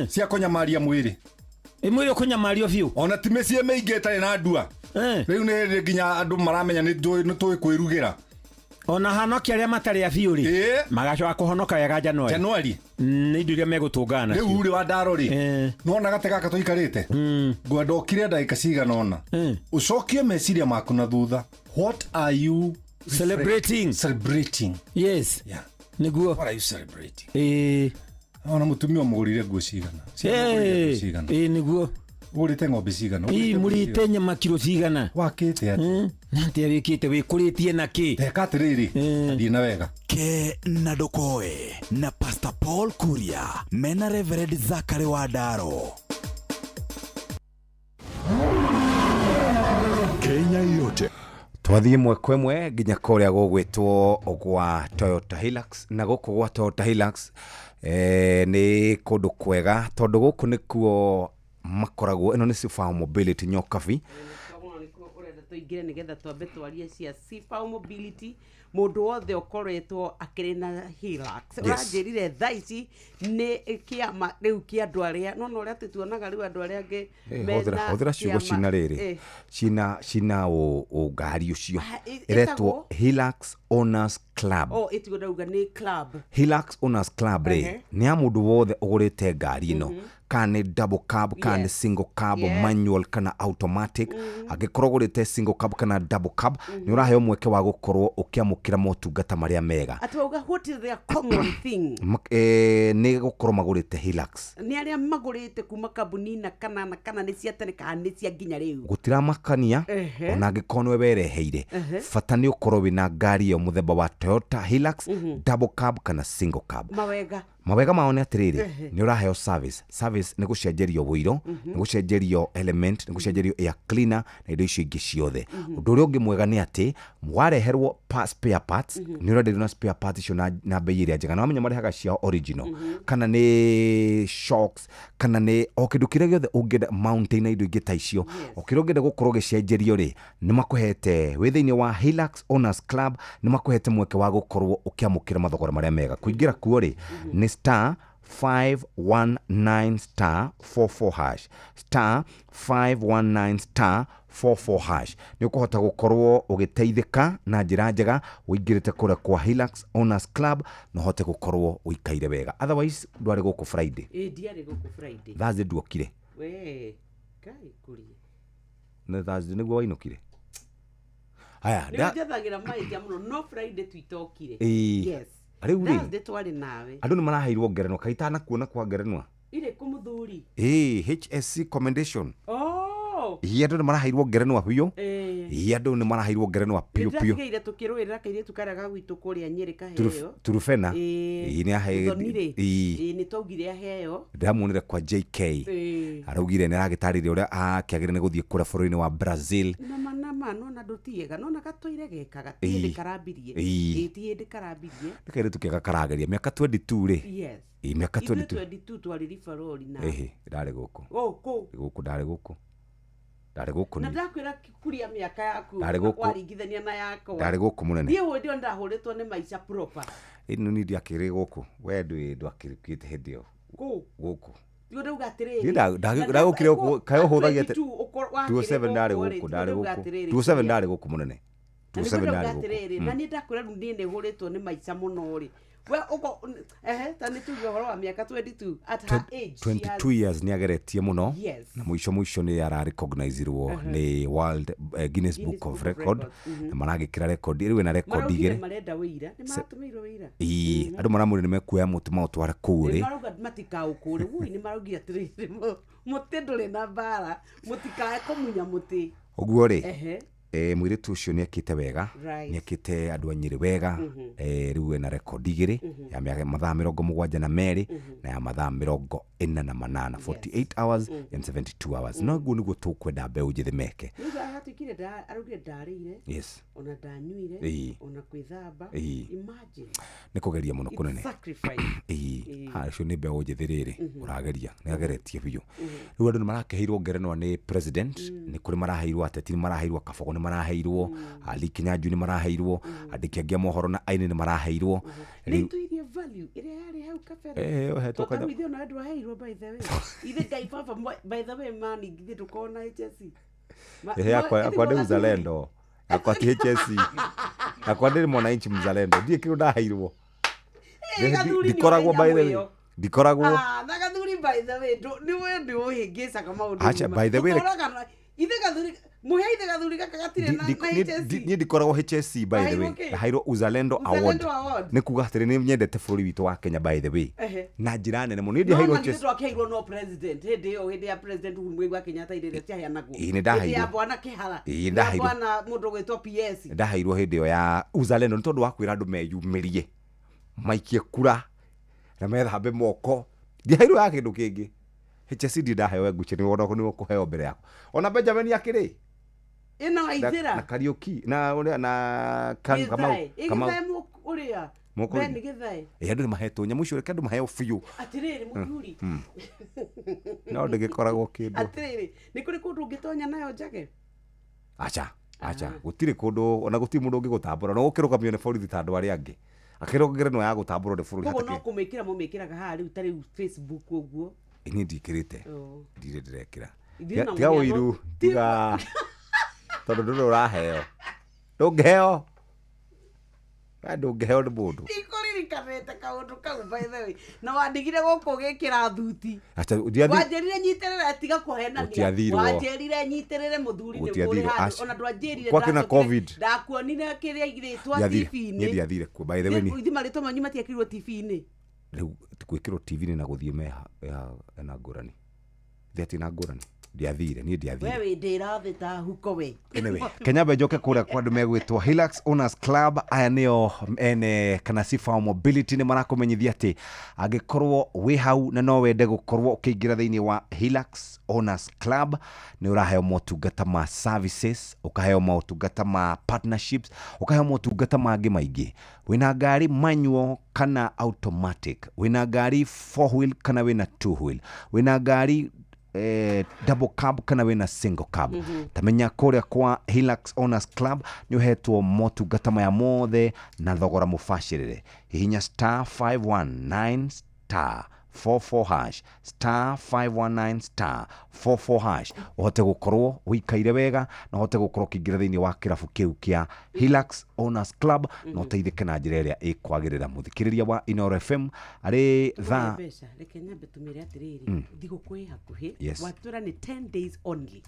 Speaker 14: cia kũnyamaria mwĩrĩ.
Speaker 3: Ĩ mwĩrĩ ũkũnyamario biũ.
Speaker 14: Ona ti mĩciĩ mĩingĩ ĩtarĩ na ndua. Rĩu nĩ hĩndĩ nginya andũ maramenya nĩ tũĩ kwĩrugĩra.
Speaker 3: Ona hanoki arĩa matarĩ a biũ rĩ magacoka kũhonoka wega Januari.
Speaker 14: Januari.
Speaker 3: Nĩ indo iria megũtũngana nacio.
Speaker 14: Rĩu rĩ wa ndaro rĩ nĩwona gatĩ gaka tũikarĩte ngwenda ũkire ndagĩka cigana ũna ũcokie meciria maku na thutha. What are you
Speaker 3: celebrating?
Speaker 14: Celebrating.
Speaker 3: Yes.
Speaker 14: Yeah.
Speaker 3: Nĩguo.
Speaker 14: What are you celebrating? Ona mũtumia ũmũgũrire nguo cigana.
Speaker 3: Ĩ nĩguo.
Speaker 14: Ũgũrĩte ng'ombe cigana.
Speaker 3: Ĩ mũrĩte nyama kiro cigana.
Speaker 14: Wakĩte atĩa?
Speaker 3: Na atĩa wĩkĩte wĩkũrĩtie na kĩ?
Speaker 14: Teka atĩrĩrĩ thiĩ na wega.
Speaker 11: Ke na ndũkoe na Pastor Paul Kuria mena Reverend Zachary Wandaro.
Speaker 1: Kenya yote
Speaker 8: twathiĩ ĩmwe kwa ĩmwe nginya kũrĩa gũgwĩtwo gwa Toyota Hilux na gũkũ gwa Toyota Hilux nĩ kũndũ kwega tondũ gũkũ nĩkuo makoragwo. Ĩno nĩ Sifa Mobility Nyokabi.
Speaker 4: Ũrenda tũingĩre nĩgetha twambe twarie cia Sifa Mobility. Mũndũ wothe ũkoretwo akĩrĩ na Hilux ũranjĩrire thaa ici nĩ kĩama rĩu kĩa andũ arĩa no ũrĩa tũtuonaga rĩu andũ arĩa angĩ
Speaker 8: mena hũthĩra ciugo cina rĩrĩ cina ũngari ũcio ĩretwo Hilux Owners Club.
Speaker 4: Oh, ĩtiguo ndauga nĩ club.
Speaker 8: Hilux Owners Club rĩ nĩ ya mũndũ wothe ũgũrĩte ngari ĩno kana nĩ double cab kana nĩ single cab manual kana automatic. Angĩkorwo ũgũrĩte single cab kana double cab nĩ ũraheo mweke wa gũkorwo ũkĩamũkĩra motungata marĩa mega.
Speaker 4: Atĩ wauga what is their common thing?
Speaker 8: Nĩ gũkorwo magũrĩte Hilux.
Speaker 4: Nĩ arĩa magũrĩte kuma kambuni na kana na kana nĩ cia tene kana nĩ cia nginya rĩu.
Speaker 8: Gũtiramakania ona angĩkorwo nĩwe wereheire. Bata nĩ ũkorwo wĩna ngari ĩyo mũthemba wa Toyota Hilux double cab kana single cab.
Speaker 4: Mawega
Speaker 8: mawega mao nĩ atĩrĩrĩ nĩ ũraheo service. Service nĩ gũcenjerio wũiro, nĩ gũcenjerio element, nĩ gũcenjerio air cleaner na indo icio ingĩ ciothe. Ũndũ ũrĩa ũngĩ mwega nĩ atĩ wareherwo spare parts nĩ ũrenderio na spare parts icio na bei ĩrĩa njega. Na wamenya marehaga ciao original kana nĩ shocks kana nĩ o kĩndũ kĩrĩa gĩothe ũngĩenda mountain na indo ingĩ ta icio. O kĩrĩa ũngĩenda gũkorwo ũgĩcenjerio rĩ nĩ makũhete wĩ thĩinĩ wa Hilux Owners Club, nĩ makũhete mweke wa gũkorwo ũkĩamũkĩra mathogora marĩa mega. Kũingĩra kuo rĩ nĩ star 519 star 44 hash, star 519 star 44 hash. Nĩ ũkũhota gũkorwo ũgĩteithĩka na njĩra njega ũingĩrĩte kũrĩa kwa Hilux Owners Club na ũhote gũkorwo ũikaire wega. Otherwise ndwarĩ gũkũ Friday.
Speaker 4: Ĩ, ndiarĩ gũkũ Friday.
Speaker 8: Thursday nduokire.
Speaker 4: We Ngai kũrie.
Speaker 8: Na Thursday nĩguo wainũkire. Haya,
Speaker 4: nĩ njathagĩra mahĩtia mũno, no Friday twitokire.
Speaker 8: Ĩĩ.
Speaker 4: Yes.
Speaker 8: Rĩu rĩ,
Speaker 4: Thursday twarĩ nawe.
Speaker 8: andũ nĩ maraheirwo ngerenwa kaĩ itanakuona kwa ngerenwa.
Speaker 4: Irĩkũ mũthuri?
Speaker 8: Ĩĩ, HSC commendation.
Speaker 4: Oh.
Speaker 8: Ĩĩ, andũ nĩ maraheirwo ngerenwa biũ.
Speaker 4: Ĩĩ.
Speaker 8: Ĩĩ, andũ nĩ maraheirwo ngerenwa biũ biũ.
Speaker 4: Nĩndĩratigaire tũkĩrũĩrĩra kairĩtu karĩa ga gwitũ kũrĩa Nyĩrĩ kaheo.
Speaker 8: Turufena.
Speaker 4: Ĩĩ.
Speaker 8: Ĩĩ, nĩ
Speaker 4: Mũthoni rĩ.
Speaker 8: Ĩĩ.
Speaker 4: Ĩĩ, nĩ twaugire aheo.
Speaker 8: Ndĩramuonire kwa JK.
Speaker 4: Ĩĩ.
Speaker 8: Araugire nĩ aragĩtarĩria ũrĩa akĩagĩrĩire nĩ gũthiĩ kũrĩa bũrũri-inĩ wa Brazil.
Speaker 4: Nama nama nona ndũtiega nona gatũire gekaga ti
Speaker 8: Ĩĩ.
Speaker 4: hĩndĩ karambirie.
Speaker 8: Ĩĩ.
Speaker 4: Ĩĩ, ti hĩndĩ karambirie.
Speaker 8: Nĩ kairĩtu kega karageria mĩaka 22 rĩ.
Speaker 4: Yes.
Speaker 8: Ĩĩ, mĩaka
Speaker 4: Ithuĩ
Speaker 8: 22.
Speaker 4: 22 twarĩ ribarori na
Speaker 8: Ĩhĩ, ndarĩ gũkũ.
Speaker 4: gũkũ.
Speaker 8: Gũkũ ndarĩ gũkũ. Ndarĩ gũkũ
Speaker 4: Na
Speaker 8: niĩ.
Speaker 4: ndakwĩra kuria mĩaka yaku
Speaker 8: Ndarĩ gũkũ.
Speaker 4: waringithania na yakwa.
Speaker 8: Ndarĩ gũkũ mũnene.
Speaker 4: Niĩ hĩndĩ ĩyo ndahũrĩtwo nĩ maica proper.
Speaker 8: Ĩno niĩ ndiakĩrĩ gũkũ. We ndwĩ ndwakĩrĩkĩte hĩndĩ ĩyo.
Speaker 4: Kũ?
Speaker 8: Gũkũ.
Speaker 4: Tiguo ndauga atĩrĩrĩ.
Speaker 8: Niĩ ndagũkire gũkũ kaĩ ũhũthagia atĩ
Speaker 4: 22 ũkorwo
Speaker 8: 27 ndarĩ
Speaker 4: wakĩrĩ
Speaker 8: gũkũ,
Speaker 4: gũkũ rĩ,
Speaker 8: ndarĩ
Speaker 4: tiguo ndauga
Speaker 8: gũkũ.
Speaker 4: atĩrĩrĩ,
Speaker 8: 27 ndarĩ gũkũ mũnene.
Speaker 4: Na nĩguo
Speaker 8: 27
Speaker 4: ndauga
Speaker 8: ndarĩ gũkũ.
Speaker 4: atĩrĩrĩ, na niĩ ndakwĩra rĩu niĩ nĩ hũrĩtwo nĩ maica mũno rĩ. We ũko ehe, ta nĩ tuge ũhoro wa mĩaka 22 at her age she has-
Speaker 8: 22 years nĩ ageretie mũno.
Speaker 4: Yes.
Speaker 8: Na mũico mũico nĩ ararecognizirwo nĩ World Guinness Book of Record.
Speaker 4: Mhm.
Speaker 8: Na maragĩkĩra record rĩu ĩna record
Speaker 4: Maraugire
Speaker 8: igĩrĩ.
Speaker 4: marenda wĩira, nĩ maratũmĩirwo wĩira.
Speaker 8: Ĩĩ, andũ maramwĩra nĩ mekuoya mũtĩ maũtware kũu rĩ.
Speaker 4: Marauga matikaũkũre. Wui, nĩ maraugire atĩrĩrĩ, mũtĩ ndũrĩ na mbara, mũtikae kũmunya mũtĩ.
Speaker 8: Ũguo rĩ,
Speaker 4: Ehe.
Speaker 8: Mũirĩtu ũcio nĩ ekĩte wega.
Speaker 4: Right.
Speaker 8: Nĩ ekĩte andũ a Nyĩrĩ wega. Rĩu ena rekondi igĩrĩ ya mathaa 72 na ya mathaa 48, 48 hours and 72 hours. Noguo nĩguo tũkwenda mbeũ njĩthĩ meke.
Speaker 4: Rĩu aratuĩkire araugire ndarĩire.
Speaker 8: Yes.
Speaker 4: Ona ndanyuire.
Speaker 8: Ĩĩ.
Speaker 4: Ona kwĩthamba.
Speaker 8: Ĩĩ.
Speaker 4: Imagine.
Speaker 8: Nĩ kũgeria mũno
Speaker 4: It's
Speaker 8: kũnene.
Speaker 4: sacrifice.
Speaker 8: Ĩĩ.
Speaker 4: Ĩĩ.
Speaker 8: Acio nĩ mbeũ njĩthĩ rĩrĩ ũrageria nĩ ageretie biũ. Rĩu andũ nĩ marakĩheirwo ngerenwa nĩ president. Nĩ kũrĩ maraheirwo ateti, nĩ maraheirwo kabogo, nĩ maraheirwo Ali Kinyanjui, nĩ maraheirwo andĩki angĩ a mohoro na aini nĩ maraheirwo.
Speaker 4: Nĩ
Speaker 8: Rĩu
Speaker 4: ituirie value ĩrĩa yarĩ hau kabere.
Speaker 8: Eh, ũhetwo
Speaker 4: Tondũ
Speaker 8: kanya-
Speaker 4: ithuĩ ona ndwaheirwo by the way. Ithe Ngai baba by the way man ithuĩ ndũkorwo na HSC.
Speaker 8: Ehe, yakwa nĩ mzalendo, yakwa ti HSC, yakwa ndĩ mwananchi mzalendo, ndiĩ kĩndũ ndaheirwo.
Speaker 4: Eh, gathuri nĩ
Speaker 8: Ndikoragwo
Speaker 4: ũrĩ
Speaker 8: by the way
Speaker 4: nyamũ ĩyo.
Speaker 8: ndikoragwo.
Speaker 4: Ah, na gathuri by the way nĩ we nĩ ũhĩngĩcaga maũndũ.
Speaker 8: Acha, by the way,
Speaker 4: Ũtũraga ithe gathuri mũhe ithe gathuri gaka gatirĩ na HSC.
Speaker 8: Niĩ ndikoragwo HSC by the way.
Speaker 4: Waheirwo kĩ?
Speaker 8: Ndaheirwo uzalendo award.
Speaker 4: Uzalendo award.
Speaker 8: Nĩ kuga atĩrĩ, nĩ nyendete bũrũri witũ wa Kenya by the way
Speaker 4: Ehe.
Speaker 8: na njĩra nene mũno. Niĩ
Speaker 4: No,
Speaker 8: ndiaheirwo
Speaker 4: na githĩ
Speaker 8: HSC.
Speaker 4: ndwakĩheirwo no president hĩndĩ ĩyo, hĩndĩ ya president Uhuru Muigai wa Kenyatta hĩndĩ ĩrĩa ciaheanagwo.
Speaker 8: Ĩĩ, nĩ ndaheirwo.
Speaker 4: Hĩndĩ ya bwana Kĩhara.
Speaker 8: Ĩĩ,
Speaker 4: Na
Speaker 8: ndaheirwo.
Speaker 4: bwana mũndũ ũgwĩtwo PS.
Speaker 8: Ndaheirwo hĩndĩ ĩyo ya uzalendo nĩ tondũ wa kwĩra andũ meyumĩrie maikie kura na methambe moko. Ndiaheirwo ya kĩndũ kĩngĩ. HSC ndirĩ ndaheo nguci, nĩ wona nĩ ũkũheo mbere yakwa. Ona Benjamin akĩrĩ
Speaker 4: Ĩno
Speaker 8: na
Speaker 4: Waithĩra.
Speaker 8: Kariũki na ũrĩa na Kamau.
Speaker 4: Gĩthae.
Speaker 8: Kamau.
Speaker 4: Ĩ, Gĩthae ũrĩa.
Speaker 8: Mũkũrinyi.
Speaker 4: Ben Gĩthae.
Speaker 8: Ĩ, andũ nĩ mahetwo nyamũ icio, reke andũ maheo biũ.
Speaker 4: Atĩrĩrĩ mũthuri.
Speaker 8: No ndĩgĩkoragwo kĩndũ.
Speaker 4: Atĩrĩrĩ, nĩ kũrĩ kũndũ ũngĩtonya nayo njage?
Speaker 8: Acha, acha, gũtirĩ kũndũ, ona gũtirĩ mũndũ ũngĩgũtambũra, no ũkĩrũgamio nĩ borithi ta andũ arĩa angĩ akĩrũgĩre ya gũtambũrwo nĩ bũrũri.
Speaker 4: Koguo no
Speaker 8: hatakĩrĩ.
Speaker 4: kũmĩkĩra mũmĩkĩraga haha rĩu ta rĩu Facebook ũguo.
Speaker 8: Niĩ ndikĩrĩte.
Speaker 4: Oh.
Speaker 8: Ndirĩ ndĩrekĩra.
Speaker 4: Ithuĩ
Speaker 8: Tiga
Speaker 4: na
Speaker 8: tiga
Speaker 4: mũhiano-
Speaker 8: ũiru, tiga, tondũ ndũrĩ ũraheo, ndũngĩheo. We ndũngĩheo nĩ mũndũ.
Speaker 4: Ndikũririkanĩte kaũndũ kau by the way. Na wandigire gũkũ ũgĩkĩra thuti.
Speaker 8: Acha, ndiathi-
Speaker 4: Wanjĩrire nyitĩrĩre, tiga kũhenania.
Speaker 8: Gũtiathirwo.
Speaker 4: Wanjĩrire nyitĩrĩre mũthuri nĩ kũrĩ
Speaker 8: Gũtiathirwo.
Speaker 4: handũ
Speaker 8: Aca.
Speaker 4: ona ndwanjĩrire.
Speaker 8: Gwakĩ na COVID.
Speaker 4: Ndakuonire kĩrĩa rĩtwa
Speaker 8: Ndiathire.
Speaker 4: TV-inĩ.
Speaker 8: Niĩ ndiathire kuo by the way. Niĩ
Speaker 4: Ithuĩ marĩtwa manyu matiekĩrirwo TV-inĩ.
Speaker 8: Rĩu gwĩkĩrwo TV-inĩ na gũthiĩ mena ngũrani, thĩ na ngũrani. Ndiathire niĩ, ndiathire.
Speaker 4: We wĩ ndĩra thĩ ta huko we.
Speaker 8: Anyway, Kenya njoke kũrĩa kwa andũ megwĩtwo Hilux Owners Club. Aya nĩo ene kana Sifa Mobility nĩ marakũmenyithia atĩ angĩkorwo wĩ hau na no wende gũkorwo ũkĩingĩra thĩinĩ wa Hilux Owners Club, nĩ ũraheo motungata ma services, ũkaheo motungata ma partnerships, ũkaheo motungata mangĩ maingĩ. Wĩna ngari manual kana automatic, wĩna ngari four wheel kana wĩna two wheel, wĩna ngari double cab kana wĩna single cab, tamenya kũrĩa kwa Hilux Owners Club nĩ ũhetwo motungata maya mothe na thogora mũbacĩrĩre. Hihinya star 519 star 44 hash, star 519 star 44 hash, ũhote gũkorwo ũikaire wega na ũhote gũkorwo ũkĩingĩra thĩinĩ wa kĩrabu kĩu kĩa Hilux Owners Club na ũteithĩke na njĩra ĩrĩa ĩkwagĩrĩra. Mũthikĩrĩria wa Inooro FM arĩ thaa
Speaker 4: Mbeca, reke nyambe tũmĩre atĩrĩrĩ, thigũkũ ĩ hakuhĩ. Watwĩra nĩ 10 days only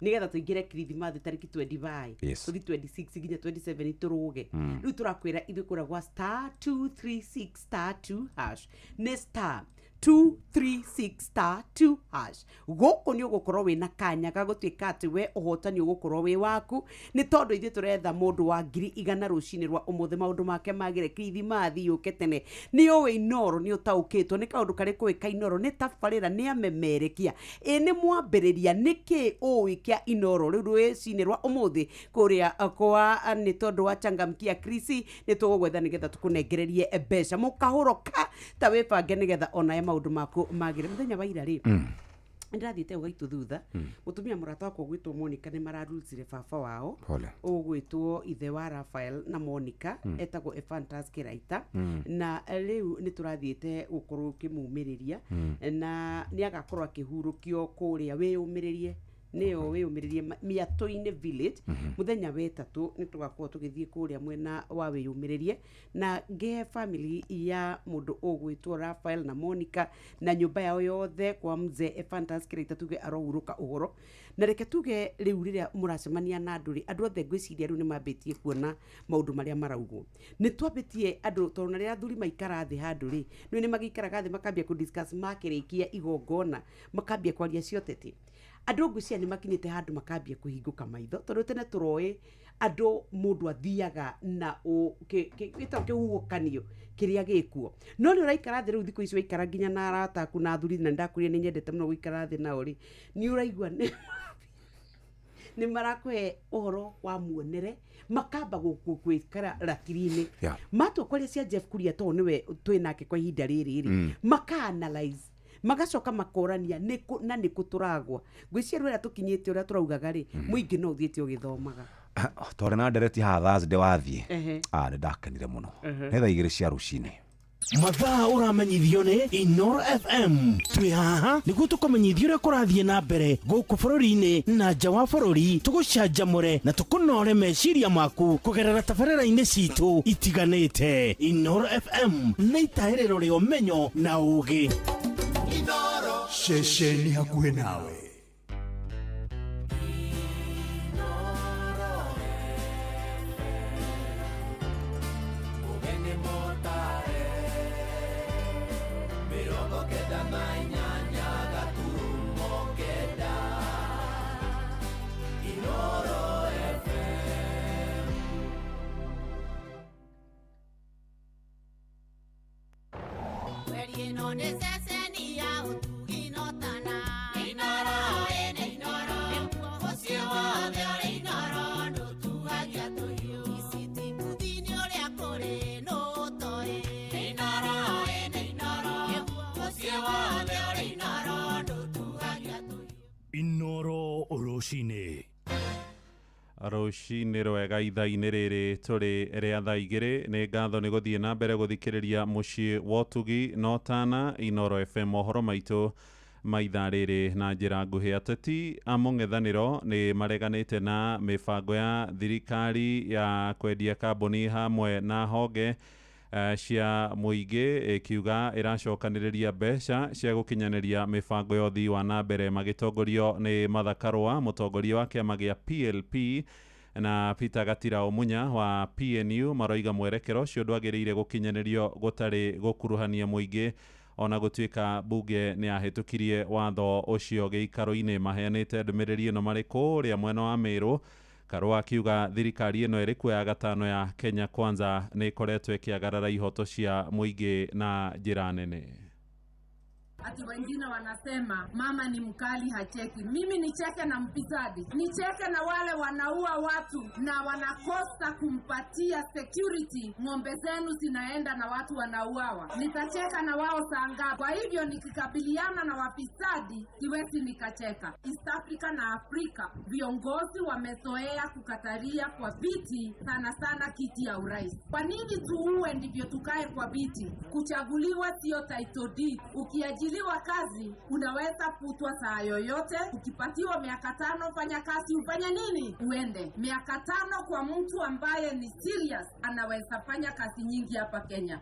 Speaker 4: nĩgetha tũingĩre kirithimathi tarĩki 25, tũthi 26 nginya 27 tũrũge. Rĩu tũrakwĩra ithuĩ kũrĩa gwa star 236 star 2 hash, nĩ star 236 star 2 hash. Gũkũ nĩ ũgũkorwo wĩna kanya ga gũtuĩka atĩ we ũhotani ũgũkorwo wĩ waku, nĩ tondũ ithuĩ tũretha mũndũ wa 100,000 rũcinĩ rwa ũmũthĩ, maũndũ make magĩre, kirithimathi yũke tene. Nĩ ũĩ Inooro nĩ ũtaũkĩtwo nĩ kaũndũ karĩkũ wĩ ka Inooro, nĩ tabarĩra, nĩ amemerekia, ĩ nĩ mwambĩrĩria, nĩ kĩ ũĩ kĩa Inooro rĩu rũcinĩ rwa ũmũthĩ kũrĩa kwa, nĩ tondũ wa changamkia krisi nĩ tũgũgwetha nĩgetha tũkũnengererie mbeca mũkahũro ka ta wĩbange nĩgetha onawe maũndũ maku magĩre. Mũthenya wa ira rĩ, nĩndathiĩte ũgaitũ thutha, mũtumia mũrata wakwa ũgwĩtwo Monica nĩ mararutire baba wao.
Speaker 8: Pole.
Speaker 4: Ũgwĩtwo ithe wa Rafael na Monica, etagwo Ephantas Kĩraita. Na rĩu nĩ tũrathiĩte gũkorwo ũkĩmumĩrĩria, na nĩ agakorwo akĩhurũkio kũrĩa wĩyũmĩrĩrie, nĩyo wĩyũmĩrĩrie Mĩatũ-inĩ village. Mũthenya wetatũ nĩ tũgakorwo tũgĩthiĩ kũrĩa mwena wa wĩyũmĩrĩrie na ngĩhe family ya mũndũ ũgwĩtwo Rafael na Monica na nyũmba yao yothe kwa mzee Ephantas Kĩraita, tuge arohurũka ũhoro. Na reke tuge rĩu rĩrĩa mũracemania na andũ rĩ, andũ othe ngwĩciria rĩu nĩ mambĩtie kuona maũndũ marĩa maraugwo. Nĩ twambĩtie andũ, tondũ na rĩrĩa athuri maikara thĩ handũ rĩ, nĩ magĩikaraga thĩ makambia kũ discuss, makĩrĩkia igongona makambia kwaria cioteti. Andũ ngwĩciria nĩ makinyĩte handũ makambia kũhingũka maitho, tondũ tene tũroĩ andũ mũndũ athiaga na gĩtagwo kĩhuhũkanio kĩrĩa gĩkuo, no nĩ ũraikara thĩ rĩu thikũ ici waikara nginya na arata aku na athuri, na nĩndakwĩrire nĩ nyendete mũno gũikara thĩ nao rĩ, nĩ ũraigua nĩ marakũhe ũhoro wa muonere, makamba gwĩkara ratiri-inĩ, matua kwaria cia Jeff Kuria tondũ nĩwe twĩ nake kwa ihinda rĩrĩ rĩ, maka analyze, magacoka makorania nĩkũ na nĩkũ tũragwa. Ngwĩciria rĩu ũrĩa tũkinyĩte ũrĩa tũraugaga rĩ, mũingĩ no ũthiĩte ũgĩthomaga.
Speaker 8: Twarĩ na ndereti haha Thursday wathiĩ, nĩ ndakenire mũno. Nĩ thaa 2 cia rũcinĩ.
Speaker 10: Mathaa ũramenyithio nĩ Inooro FM. Twĩ haha nĩguo tũkũmenyithia ũrĩa kũrathiĩ na mbere gũkũ bũrũri-inĩ na nja wa bũrũri, tũgũcanjamũre na tũkũnore meciria maku kũgerera tabarĩra-inĩ citũ itiganĩte. Inooro FM nĩ itahĩrĩro rĩa ũmenyo na ũũgĩ.
Speaker 16: Ceceni hakuhĩ nawe.
Speaker 10: Inooro rũcinĩ.
Speaker 17: Rũcinĩ rwega ithaa-inĩ rĩrĩ tũrĩ rĩa thaa 2. Nĩ ngatho nĩ gũthiĩ na mbere gũthikĩrĩria mũciĩ wa ũtugi na ũtana Inooro FM, mohoro maitũ ma ithaa rĩrĩ na njĩra nguhĩ. Ateti a mũng'ethanĩro nĩ mareganĩte na mĩbango ya thirikari ya kwendia kambuni hamwe na honge cia mũingĩ, ĩkiuga ĩracokanĩrĩria mbeca cia gũkinyanĩria mĩbango ya ũthii wa na mbere. Magĩtongorio nĩ Martha Karũa, mũtongoria wa kĩama gĩa PLP, na Peter Gatira Omunya wa PNU, maroiga mwerekero ũcio ndwagĩrĩire gũkinyanĩrio gũtarĩ gũkuruhania mũingĩ, ona gũtuĩka bunge nĩ yahĩtũkirie watho ũcio gĩikaro-inĩ. Maheanĩte ndũmĩrĩri ĩno marĩ kũrĩa mwena wa Meru. Karũa akiuga thirikari ĩno ĩrĩ kuo ya gatano ya Kenya Kwanza nĩ ĩkoretwo ĩkĩagarara ihoto cia mũingĩ na njĩra nene.
Speaker 13: Ati wengine wanasema mama ni mkali hacheki. Mimi nicheke na mfisadi, nicheke na wale wanaua watu na wanakosa kumpatia security. Ng'ombe zenu zinaenda na watu wanauawa, nitacheka na wao saa ngapi? Kwa hivyo nikikabiliana na wafisadi siwezi nikacheka. East Africa na Afrika viongozi wamezoea kukataria kwa viti, sana sana kiti ya urais. Kwa nini tuue ndivyo tukae kwa viti? Kuchaguliwa sio title deed. Ukiajiliwa kazi unaweza futwa saa yoyote. Ukipatiwa miaka 5 fanya kazi, ufanye nini? Uende. Miaka 5 kwa mtu ambaye ni serious anaweza fanya kazi nyingi hapa Kenya.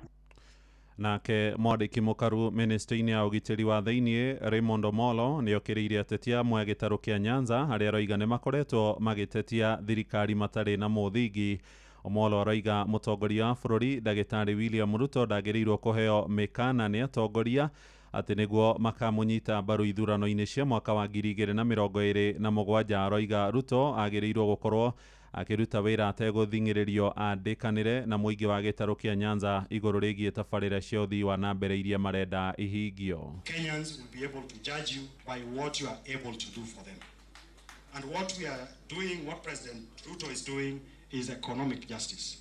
Speaker 17: Nake mwandĩki mũkaru ministry-inĩ ya ũgitĩri wa thĩiniĩ Raymond Omolo nĩokĩrĩire ateti amwe a gĩtarũ kĩa Nyanza arĩa aroiga nĩ makoretwo magĩtetia thirikari matarĩ na mũthingi. Omolo aroiga mũtongoria wa bũrũri ndagĩtarĩ William Ruto ndagĩrĩirwo kũheo mĩkana nĩ atongoria atĩ nĩguo makamũnyita mbaru ithurano-inĩ cia mwaka wa 2027. Aroiga Ruto agĩrĩirwo gũkorwo akĩruta wĩra ategũthing'ĩrĩrio andĩkanĩre na mũingĩ wa gĩtarũ kĩa Nyanza igũrũ rĩgiĩ tabarĩra cia ũthii wa na mbere iria marenda ihingio.
Speaker 16: Kenyans will be able to judge you by what you are able to do for them. And what we are doing, what President Ruto is doing, is economic justice.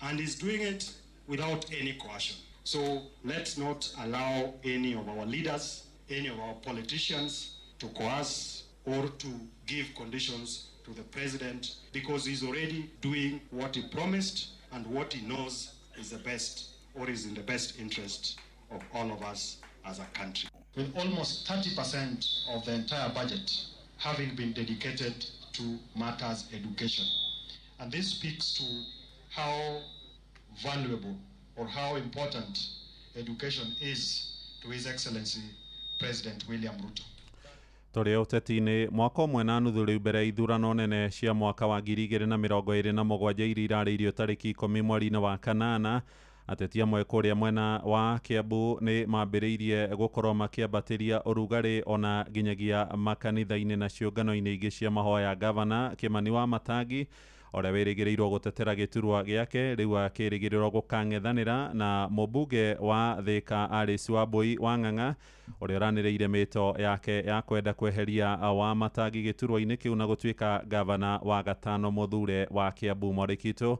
Speaker 16: And he's doing it without any coercion. So let's not allow any of our leaders, any of our politicians to coerce or to give conditions to the president, because he's already doing what he promised and what he knows is the best or is in the best interest of all of us as a country. With almost 30% of the entire budget having been dedicated to matters education. And this speaks to how valuable or how important education is to His Excellency President William Ruto.
Speaker 17: Tũrĩ ũteti-inĩ mwaka ũmwe na nuthu rĩu mbere ya ithurano nene cia mwaka wa 2027 iria irarĩirio tarĩki 10 mweri-inĩ wa kanana, ateti amwe kũrĩa mwena wa Kiambu nĩ mambĩrĩirie gũkorwo makĩambatĩria ũrugarĩ ona nginyagia makanitha-inĩ na ciũngano-inĩ ingĩ cia mahoya. Gavana Kimani wa Matangi ũrĩa wĩrĩgĩrĩirwo gũtetera gĩturwa gĩake rĩu akĩrĩgĩrĩrwo gũkang'ethanĩra na mũmbunge wa Thika Alice Wambui wa Ng'ang'a ũrĩa ũranĩrĩire mĩto yake ya kwenda kweheria wa Matangi gĩturwa-inĩ kĩu na gũtuĩka gavana wa gatano mũthure wa Kiambu. Mwandĩki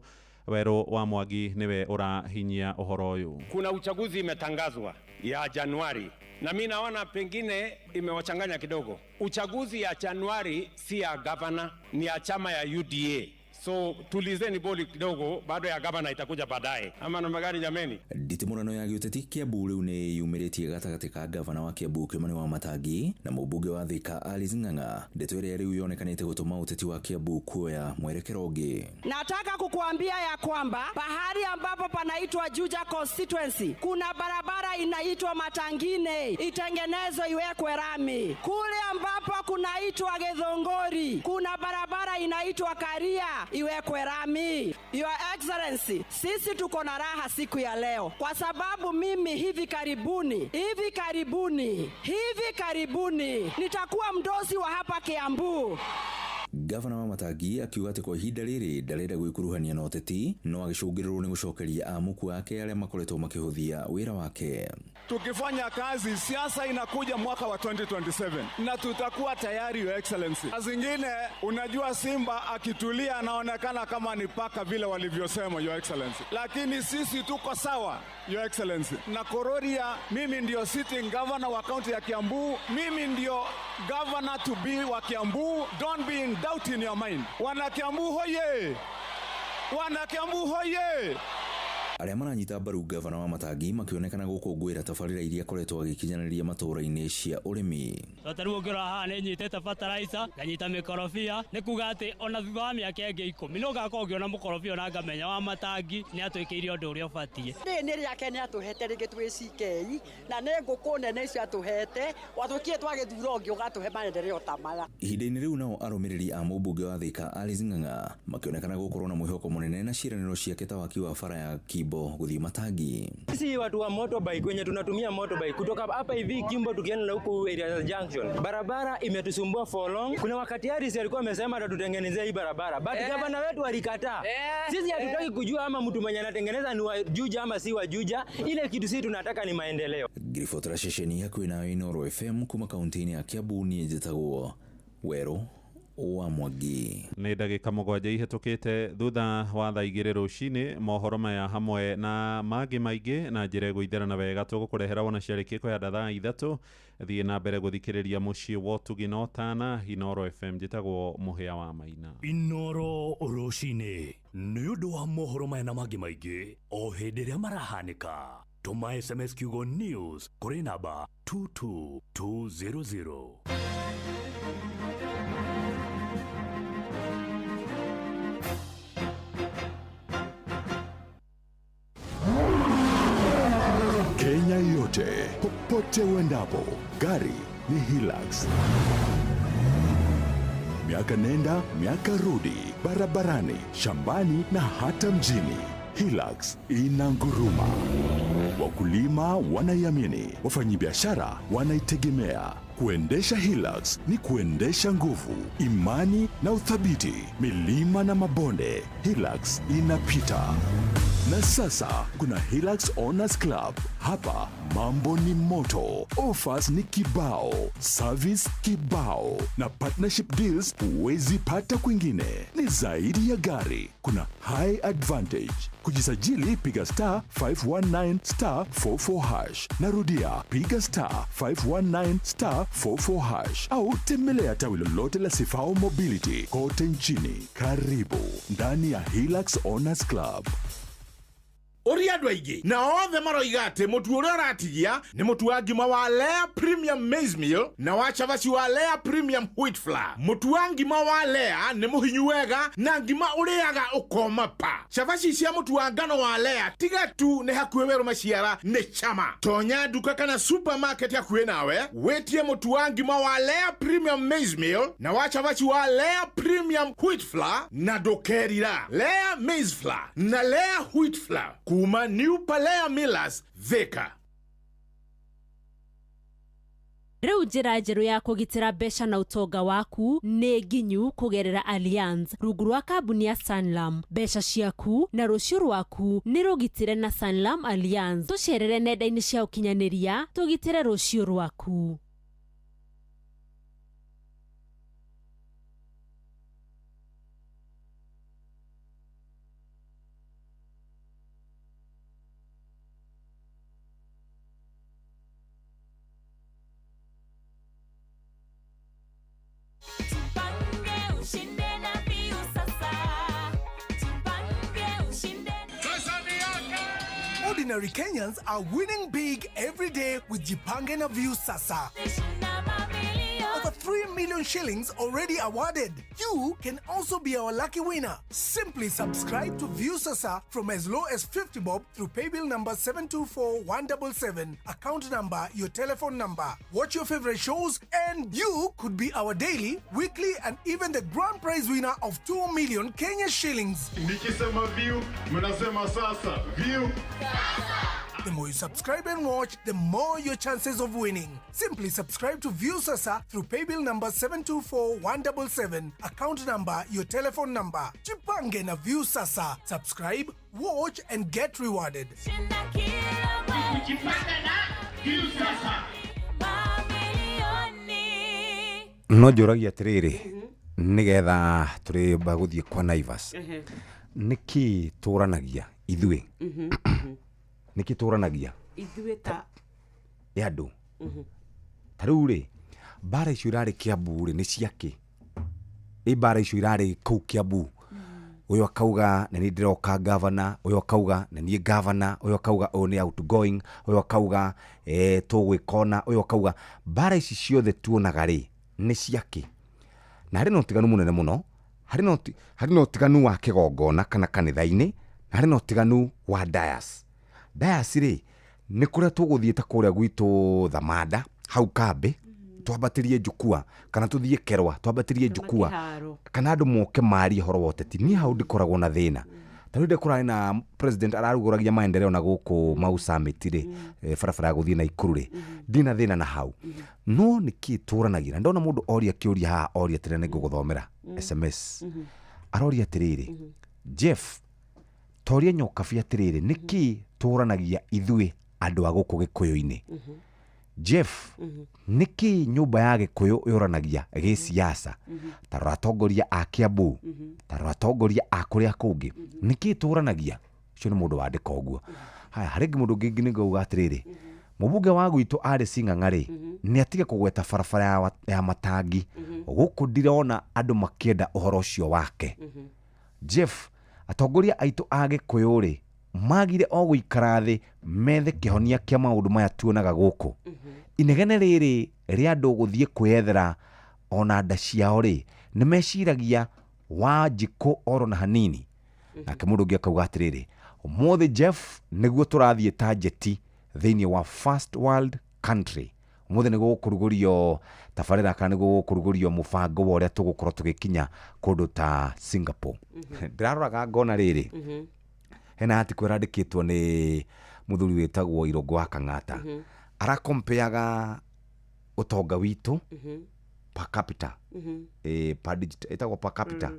Speaker 17: Werũ wa Mwangi nĩwe ũrahinyia ũhoro ũyũ.
Speaker 18: Kuna uchaguzi imetangazwa ya Januari na mi naona pengine imewachanganya kidogo. Uchaguzi ya Januari si ya gavana, ni ya chama ya UDA. So tulizeni boli kidogo, bado ya gavana itakuja baadaye. Ama namna gani jameni?
Speaker 19: Nditimurano ya gĩũteti Kiambu rĩu nĩ yumĩrĩtie gatagatĩ ka gavana wa Kiambu Kimani wa Matangi na mũmbunge wa Thika Alice Ng'ang'a, ndeto ĩrĩa rĩu yonekanĩte gũtũma ũteti wa Kiambu kuoya mwerekero ũngĩ.
Speaker 5: Nataka kukuambia ya kwamba pahali ambapo panaitwa Juja constituency kuna barabara inaitwa Matangine, itengenezwe iwekwe rami. Kule ambapo kunaitwa Githongori kuna barabara inaitwa Karia, iwekwe rami. Your Excellency, sisi tuko na raha siku ya leo kwa sababu mimi hivi karibuni nitakuwa mdosi wa hapa Kiambu.
Speaker 19: Gavana wa Matangi akiuga atĩ kwa ihinda rĩrĩ ndarenda gwĩkuruhania na ũteti no agĩcũngĩrĩrwo nĩ gũcokeria amuku ake arĩa makoretwo makĩhũthia wĩra wake.
Speaker 20: Tukifanya kazi, siasa inakuja mwaka wa 2027 na tutakuwa tayari, Your Excellency. Zingine unajua simba akitulia anaonekana kama ni paka vile walivyosema, Your Excellency, lakini sisi tuko sawa, Your Excellency. Na Kororia, mimi ndio sitting governor wa county ya Kiambu, mimi ndio governor to be wa Kiambu. Don't be in doubt in your mind. Wana Kiambu hoye! Wana Kiambu hoye!
Speaker 19: Arĩa maranyita mbaru gavana wa Matangi makĩonekana gũkũngũĩra tabarĩra iria akoretwo agĩkinyanĩria matũũra-inĩ cia ũrĩmi.
Speaker 21: Ta rĩu ũngĩrora haha nĩ nyitĩte fertilizer, nganyita mĩkorobia, nĩ kuga atĩ ona thutha wa mĩaka ĩngĩ 10 no ngakorwo ngĩona mũkorobia na ngamenya wa Matangi nĩ atwĩkĩire ũndũ ũrĩa ũbatiĩ.
Speaker 5: Rĩrĩ nĩ rĩake nĩ atũhete rĩngĩ twĩ CK na nĩ ngũkũ nene icio atũhete, watũkie twagĩthura ũngĩ ũgatũhe maendeleo ta maya.
Speaker 19: Ihinda-inĩ rĩu nao arũmĩrĩri a mũmbunge wa Thika Alice Ng'ang'a makĩonekana gũkorwo na mwĩhoko mũnene na ciĩranĩro ciake ta waki wa bara ya Kimbo guthii Matangi.
Speaker 7: Sisi watu wa motorbike wenye tunatumia motorbike kutoka hapa hivi Kimbo tukienda na huku area junction, barabara imetusumbua for long. Kuna wakati Harris alikuwa amesema atatutengenezea hii barabara, but gavana wetu alikataa. Sisi hatutaki kujua ama mtu mwenye anatengeneza ni wa Juja ama si wa Juja. Ile kitu sisi tunataka ni maendeleo.
Speaker 19: Ngiribotera ceceni hakuhĩ nayo Inooro FM kuma kaunti-inĩ ya Kiambu niĩ njĩtagwo Werũ wa Mwangi.
Speaker 17: Nĩ ndagĩka 7 ihĩtũkĩte thutha wa thaa 2 rũcinĩ. Mohoro maya hamwe na mangĩ maingĩ na njĩra ĩgũitherana wega tũgũkũrehera wona ciarĩkia kũhanda thaa 3. Thiĩ na mbere gũthikĩrĩria mũciĩ wa ũtugi na ũtana Inooro FM. Njĩtagwo Mũhĩa wa Maina.
Speaker 6: Inooro rũcinĩ nĩ ũndũ wa mohoro maya na mangĩ maingĩ o hĩndĩ ĩrĩa marahanĩka. Tũma SMS kiugo news kũrĩ namba 22200.
Speaker 15: Kenya yote, popote uendapo, gari ni Hilux. Miaka nenda, miaka rudi, barabarani, shambani na hata mjini. Hilux inanguruma. Wakulima wanaiamini, wafanyibiashara wanaitegemea. Kuendesha Hilux ni kuendesha nguvu, imani na uthabiti. Milima na mabonde, Hilux inapita. Na sasa kuna Hilux Owners Club. Hapa mambo ni moto, offers ni kibao, service kibao, na partnership deals huwezi pata kwingine. Ni zaidi ya gari, kuna high advantage. Kujisajili piga star 519 star 44 hash. Narudia, piga star 519 star 44 hash au tembelea tawi lolote la Sifao Mobility kote nchini. Karibu ndani ya Hilux Owners Club.
Speaker 22: Ũria andũ aingĩ na othe maroiga atĩ mũtu ũrĩa ũratigia nĩ mũtu wa ngima wa Lea Premium Maize Meal na wa cabaci wa Lea Premium Wheat Flour. Mũtu wa ngima wa Lea nĩ mũhinyu wega na ngima ũrĩaga ũkoma pa. Cabaci cia mũtu wa ngano wa Lea tiga tu nĩ hakuhĩ werũ maciara nĩ chama. Tonya nduka kana supermarket hakuhĩ nawe wĩtie mũtu wa ngima wa Lea Premium Maize Meal na wa cabaci wa Lea Premium Wheat Flour na ndũkerira. Lea Maize Flour na Lea Wheat Flour kuma New Palea Millers, Thika.
Speaker 23: Rĩu njĩra njerũ ya kũgitĩra mbeca na ũtonga waku nĩ nginyu kũgerera Allianz rungu rwa kambuni ya Sanlam. Mbeca ciaku na rũciũ rwaku nĩ rũgitĩre na Sanlam Allianz. Tũcerere nenda-inĩ cia ũkinyanĩria tũgitĩre rũciũ rwaku.
Speaker 24: Ordinary Kenyans are winning big every day with Jipange na Viusasa. Over 3 million shillings already awarded. You can also be our lucky winner. Simply subscribe to Viusasa from as low as 50 bob through paybill number 724177, account number, your telephone number. Watch your favorite shows and you could be our daily, weekly and even the grand prize winner of 2 million Kenya shillings.
Speaker 1: Nikisema view, mnasema sasa view.
Speaker 24: The more you subscribe and watch, the more your chances of winning. Simply subscribe to Viusasa through paybill number 724177, account number, your telephone number. Jipange na Viusasa. Subscribe, watch and get rewarded.
Speaker 8: No njũragia atĩrĩrĩ, nĩgetha tũrĩ bagũthiĩ kwa Naivas, nĩkĩ tũranagia ithuĩ? Nĩkĩ tũranagia
Speaker 4: ithuĩ ta
Speaker 8: ĩ andũ? Ta rĩu rĩ, mbara icio irarĩ Kiambu rĩ nĩ ciakĩ? Ĩ mbara icio irarĩ kũu Kiambu, ũyũ akauga na niĩ ndĩroka gavana, ũyũ akauga na niĩ gavana, ũyũ akauga ũyũ nĩ outgoing, ũyũ akauga tũgwĩka ũna, ũyũ akauga. Mbara ici ciothe tuonaga rĩ nĩ ciakĩ? Na harĩ na ũtiganu mũnene mũno, harĩ na ũtiganu wa kĩgongona kana kanitha-inĩ, na harĩ na ũtiganu wa dayas. Dayas rĩ nĩ kũrĩa tũgũthiĩ ta kũrĩa gwitũ Thamanda hau kambĩ, twambatĩrie njukua, kana tũthiĩ Kerwa twambatĩrie njukua, kana andũ moke marie ũhoro wa ũteti. Niĩ hau ndikoragwo na thĩna, Ta rĩu kũrarĩ na president ararugũragia maendeleo na gũkũ Mau Summit rĩ, barabara ya gũthiĩ Naikuru rĩ, ndina thĩna na hau. No nĩkĩ tũranagia? Na ndona mũndũ oria kĩũria haha, oria atĩrĩ, nĩ ngũgũthomera SMS. Aroria atĩrĩrĩ, Jeff, toria Nyokabi atĩrĩrĩ, nĩkĩ tũranagia ithuĩ andũ a gũkũ Gĩkũyũ-inĩ? Jeff, nĩkĩ nyũmba ya Gĩkũyũ yũranagia gĩsiasa? Ta rora atongoria a Kiambu, ta rora atongoria a kũrĩa kũngĩ, nĩkĩ tũranagia? Ũcio nĩ mũndũ wandĩka ũguo. Haya, harĩ ngĩ mũndũ ũngĩ nĩngauga atĩrĩrĩ, mũbunge wa gwitũ arĩ Sing'ang'a rĩ, nĩ atige kũgweta barabara ya matangi gũkũ, ndirona andũ makĩenda ũhoro ũcio wake. Jeff, atongoria aitũ a Gĩkũyũ rĩ, magire o gũikara thĩ methe kĩhonia kĩa maũndũ maya tuonaga gũkũ. Inegene rĩrĩ rĩa andũ gũthiĩ kwĩyethera ona nda ciao rĩ, nĩ meciragia Wanjikũ oro na hanini. Nake mũndũ ũngĩ akauga atĩrĩrĩ, ũmũthĩ Jeff nĩguo tũrathiĩ ta njeti thĩinĩ wa first world country. Ũmũthĩ nĩguo gũkũrugũrio tabarĩra kana nĩguo gũkũrugũrio mũbango wa ũrĩa tũgũkorwo tũgĩkinya kũndũ ta Singapore. Ndĩraroraga ngona rĩrĩ, hena article ĩrandĩkĩtwo nĩ mũthuri wĩtagwo Irũngũ wa Kang'ata, arakompeaga ũtonga witũ per capita, per digit ĩtagwo per capita,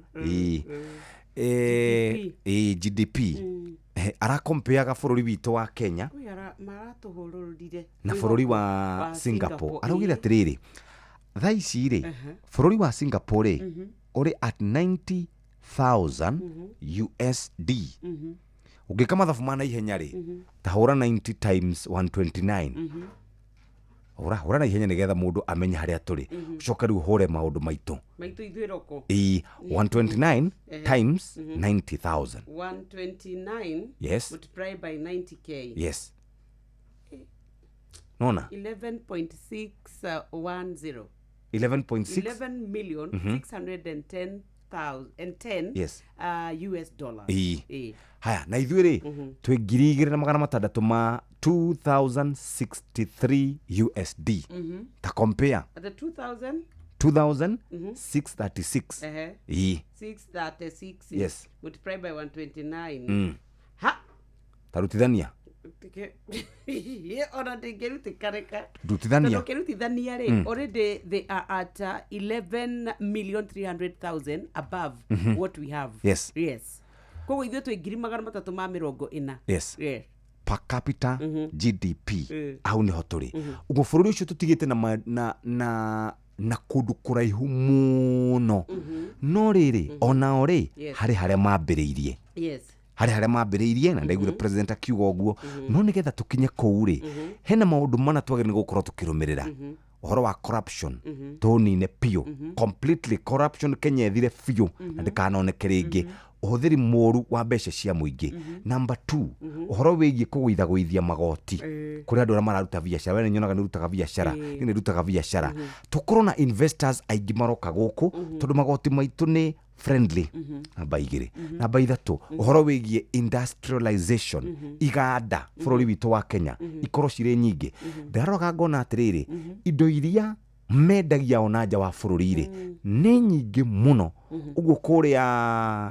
Speaker 8: GDP. Arakompeaga bũrũri witũ wa Kenya
Speaker 4: maratũhũrũrire
Speaker 8: na bũrũri wa Singapore. Araugire atĩrĩrĩ, thaa ici rĩ, bũrũri wa Singapore rĩ, ũrĩ at 90,000 USD. Ũngĩka mathabu ma naihenya rĩ, ta hũra 90 times 129, hũra na ihenya nĩgetha mũndũ amenye harĩa tũrĩ, ũcoke rĩu ũhũre maũndũ maitũ
Speaker 4: ithuĩ roko.
Speaker 8: 129 times 90,000.
Speaker 4: 129.
Speaker 8: Yes.
Speaker 4: Multiply by 90K.
Speaker 8: Yes. Nona
Speaker 4: 11.610.
Speaker 8: 11.6
Speaker 4: 11 million 610,010.
Speaker 8: Yes.
Speaker 4: US dollars.
Speaker 8: Haya, na ithuĩ rĩ, twĩ 2,600 ma 2063 USD. Ta compare
Speaker 4: The 2000
Speaker 8: 2636.
Speaker 4: 636.
Speaker 8: Yes.
Speaker 4: Multiply by 129. Ha.
Speaker 8: Tarutithania.
Speaker 4: Ona ndingĩrutĩkarĩka.
Speaker 8: Rutithania.
Speaker 4: Tondũ ũkĩrutithania rĩ, already they are at 11,300,000 above what we have.
Speaker 8: Yes.
Speaker 4: Yes. Koguo ithuĩ twĩ 340,000.
Speaker 8: Yes.
Speaker 4: Yes.
Speaker 8: Per capita GDP. Hau nĩho tũrĩ. Ũguo bũrũri ũcio tũtigĩte na kũndũ kũraihu mũno. No rĩrĩ, onao rĩ, harĩ harĩa mambĩrĩirie.
Speaker 4: Yes.
Speaker 8: Harĩ harĩa mambĩrĩirie, na ndaiguire president akiuga ũguo. No nĩgetha tũkinye kũu rĩ, hena maũndũ mana twagĩrĩirwo nĩ gũkorwo tũkĩrũmĩrĩra. Ũhoro wa corruption tũnine biũ, completely corruption Kenya ĩthire biũ na ndĩkanoneke rĩngĩ. Ũhũthĩri mũru wa mbeca cia mũingĩ. Number 2, ũhoro wĩgiĩ kũgũithagũithia magoti kũrĩ andũ arĩa mararuta biacara. We nĩ nyonaga nĩ ũrutaga biacara, niĩ nĩ ndutaga biacara. Tũkorwo na investors aingĩ maroka gũkũ tondũ magoti maitũ nĩ friendly. Namba 2. Namba 3, ũhoro wĩgiĩ industrialization, iganda bũrũri witũ wa Kenya ikorwo cirĩ nyingĩ. Ndaroraga ngona atĩrĩrĩ, indo iria mendagia ona nja wa bũrũri rĩ, nĩ nyingĩ mũno. Ũguo kũrĩa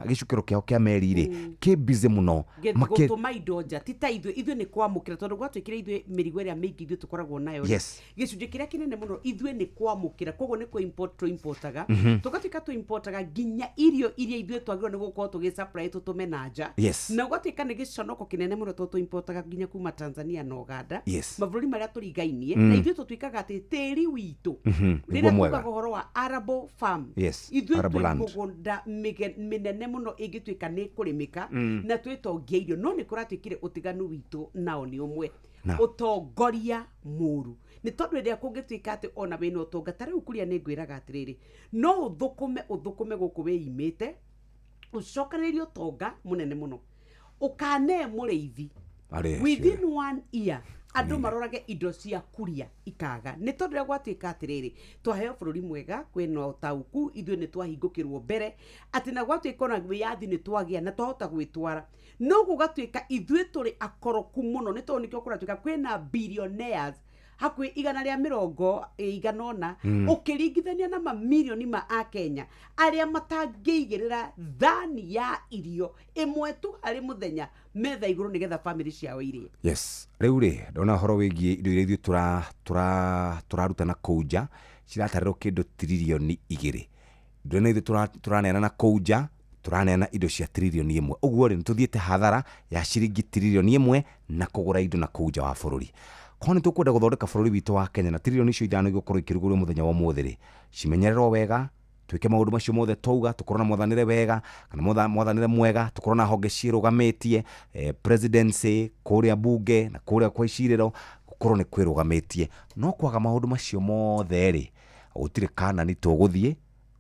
Speaker 8: gĩcukĩro kĩao kĩa meri rĩ, kĩ busy mũno.
Speaker 4: Gũtũma indo nja ti ta ithuĩ, ithuĩ nĩ kwamũkĩra tondũ gwatuĩkire ithuĩ mĩrigo ĩrĩa mĩingĩ ithuĩ tũkoragwo nayo.
Speaker 8: Yes.
Speaker 4: Gĩcunjĩ kĩrĩa kĩnene mũno ithuĩ nĩ kwamũkĩra, koguo nĩ kũ-import tũ-importaga. Tũgatuĩka tũ-importaga nginya irio iria ithuĩ twagĩrĩirwo nĩ gũkorwo tũgĩ-supply tũtũme na nja.
Speaker 8: Yes.
Speaker 4: Na gũgatuĩka nĩ gĩconoko kĩnene mũno tondũ tũ-importaga nginya kuma Tanzania na Uganda.
Speaker 8: Yes.
Speaker 4: Mabũrũri marĩa tũrigainie, na ithuĩ tũtuĩkaga atĩ tĩri witũ.
Speaker 8: Nĩguo
Speaker 4: Rĩrĩa
Speaker 8: mwega.
Speaker 4: tugaga ũhoro wa arable farm.
Speaker 8: Yes.
Speaker 4: Ithuĩ
Speaker 8: Arable
Speaker 4: twĩ
Speaker 8: land.
Speaker 4: mĩgũnda mĩnene mũno ĩngĩtuĩka nĩ kũrĩmĩka na twĩtongia irio, no nĩ kũratuĩkire ũtiganu witũ nao nĩ ũmwe, ũtongoria mũru. Nĩ tondũ ĩrĩa kũngĩtuĩka atĩ ona wĩna ũtonga ta rĩu kũrĩa, nĩ ngwĩraga atĩrĩrĩ, no ũthũkũme gũkũ wĩimĩte, ũcokanĩrĩrie ũtonga mũnene mũno, ũkane mũrĩithi within 1 year andũ marorage indo cia kuria ikaga. Nĩ tondũ rĩrĩa gwatuĩka atĩrĩrĩ, twaheo bũrũri mwega, kwĩna ũtaũku, ithuĩ nĩ twahingũkĩrwo mbere atĩ na gwatuĩka ona wĩyathi nĩ twagĩa na twahota gwĩtwara, no gũgatuĩka ithuĩ tũrĩ akoroku mũno. Nĩ tondũ nĩkĩo kũratuĩka kwĩna billionaires Hakuhĩ 180 ũkĩringithania na mamirioni ma akenya arĩa matangĩigĩrĩra thani ya irio ĩmwe tu harĩ mũthenya metha igũrũ nĩgetha famĩlĩ ciao irie.
Speaker 8: Yes, rĩu rĩ ndona ũhoro wĩgiĩ indo iria ithuĩ tũraruta na kũu nja ciratarĩrwo kĩndũ tiririoni 2. Ndona ithuĩ tũraneana na kũu nja tũraneana indo cia tiririoni 1. Ũguo rĩ nĩtũthiĩte hathara ya ciringi tiririoni 1 na kũgũra indo na kũu nja wa bũrũri. Korwo nĩ tũkwenda gũthondeka bũrũri witũ wa Kenya na tiririoni icio 5 igũkorwo ikĩrugũrio mũthenya wa ũmũthĩ rĩ, cimenyererwo wega, twĩke maũndũ macio mothe twauga, tũkorwo na mwathanĩre wega kana mwathanĩre mwega, tũkorwo na honge ciĩrũgamĩtie, presidency kũrĩa bunge na kũrĩa kwa icirĩro gũkorwo nĩ kwĩrũgamĩtie. No kwaga maũndũ macio mothe rĩ, gũtirĩ Kanani tũgũthiĩ,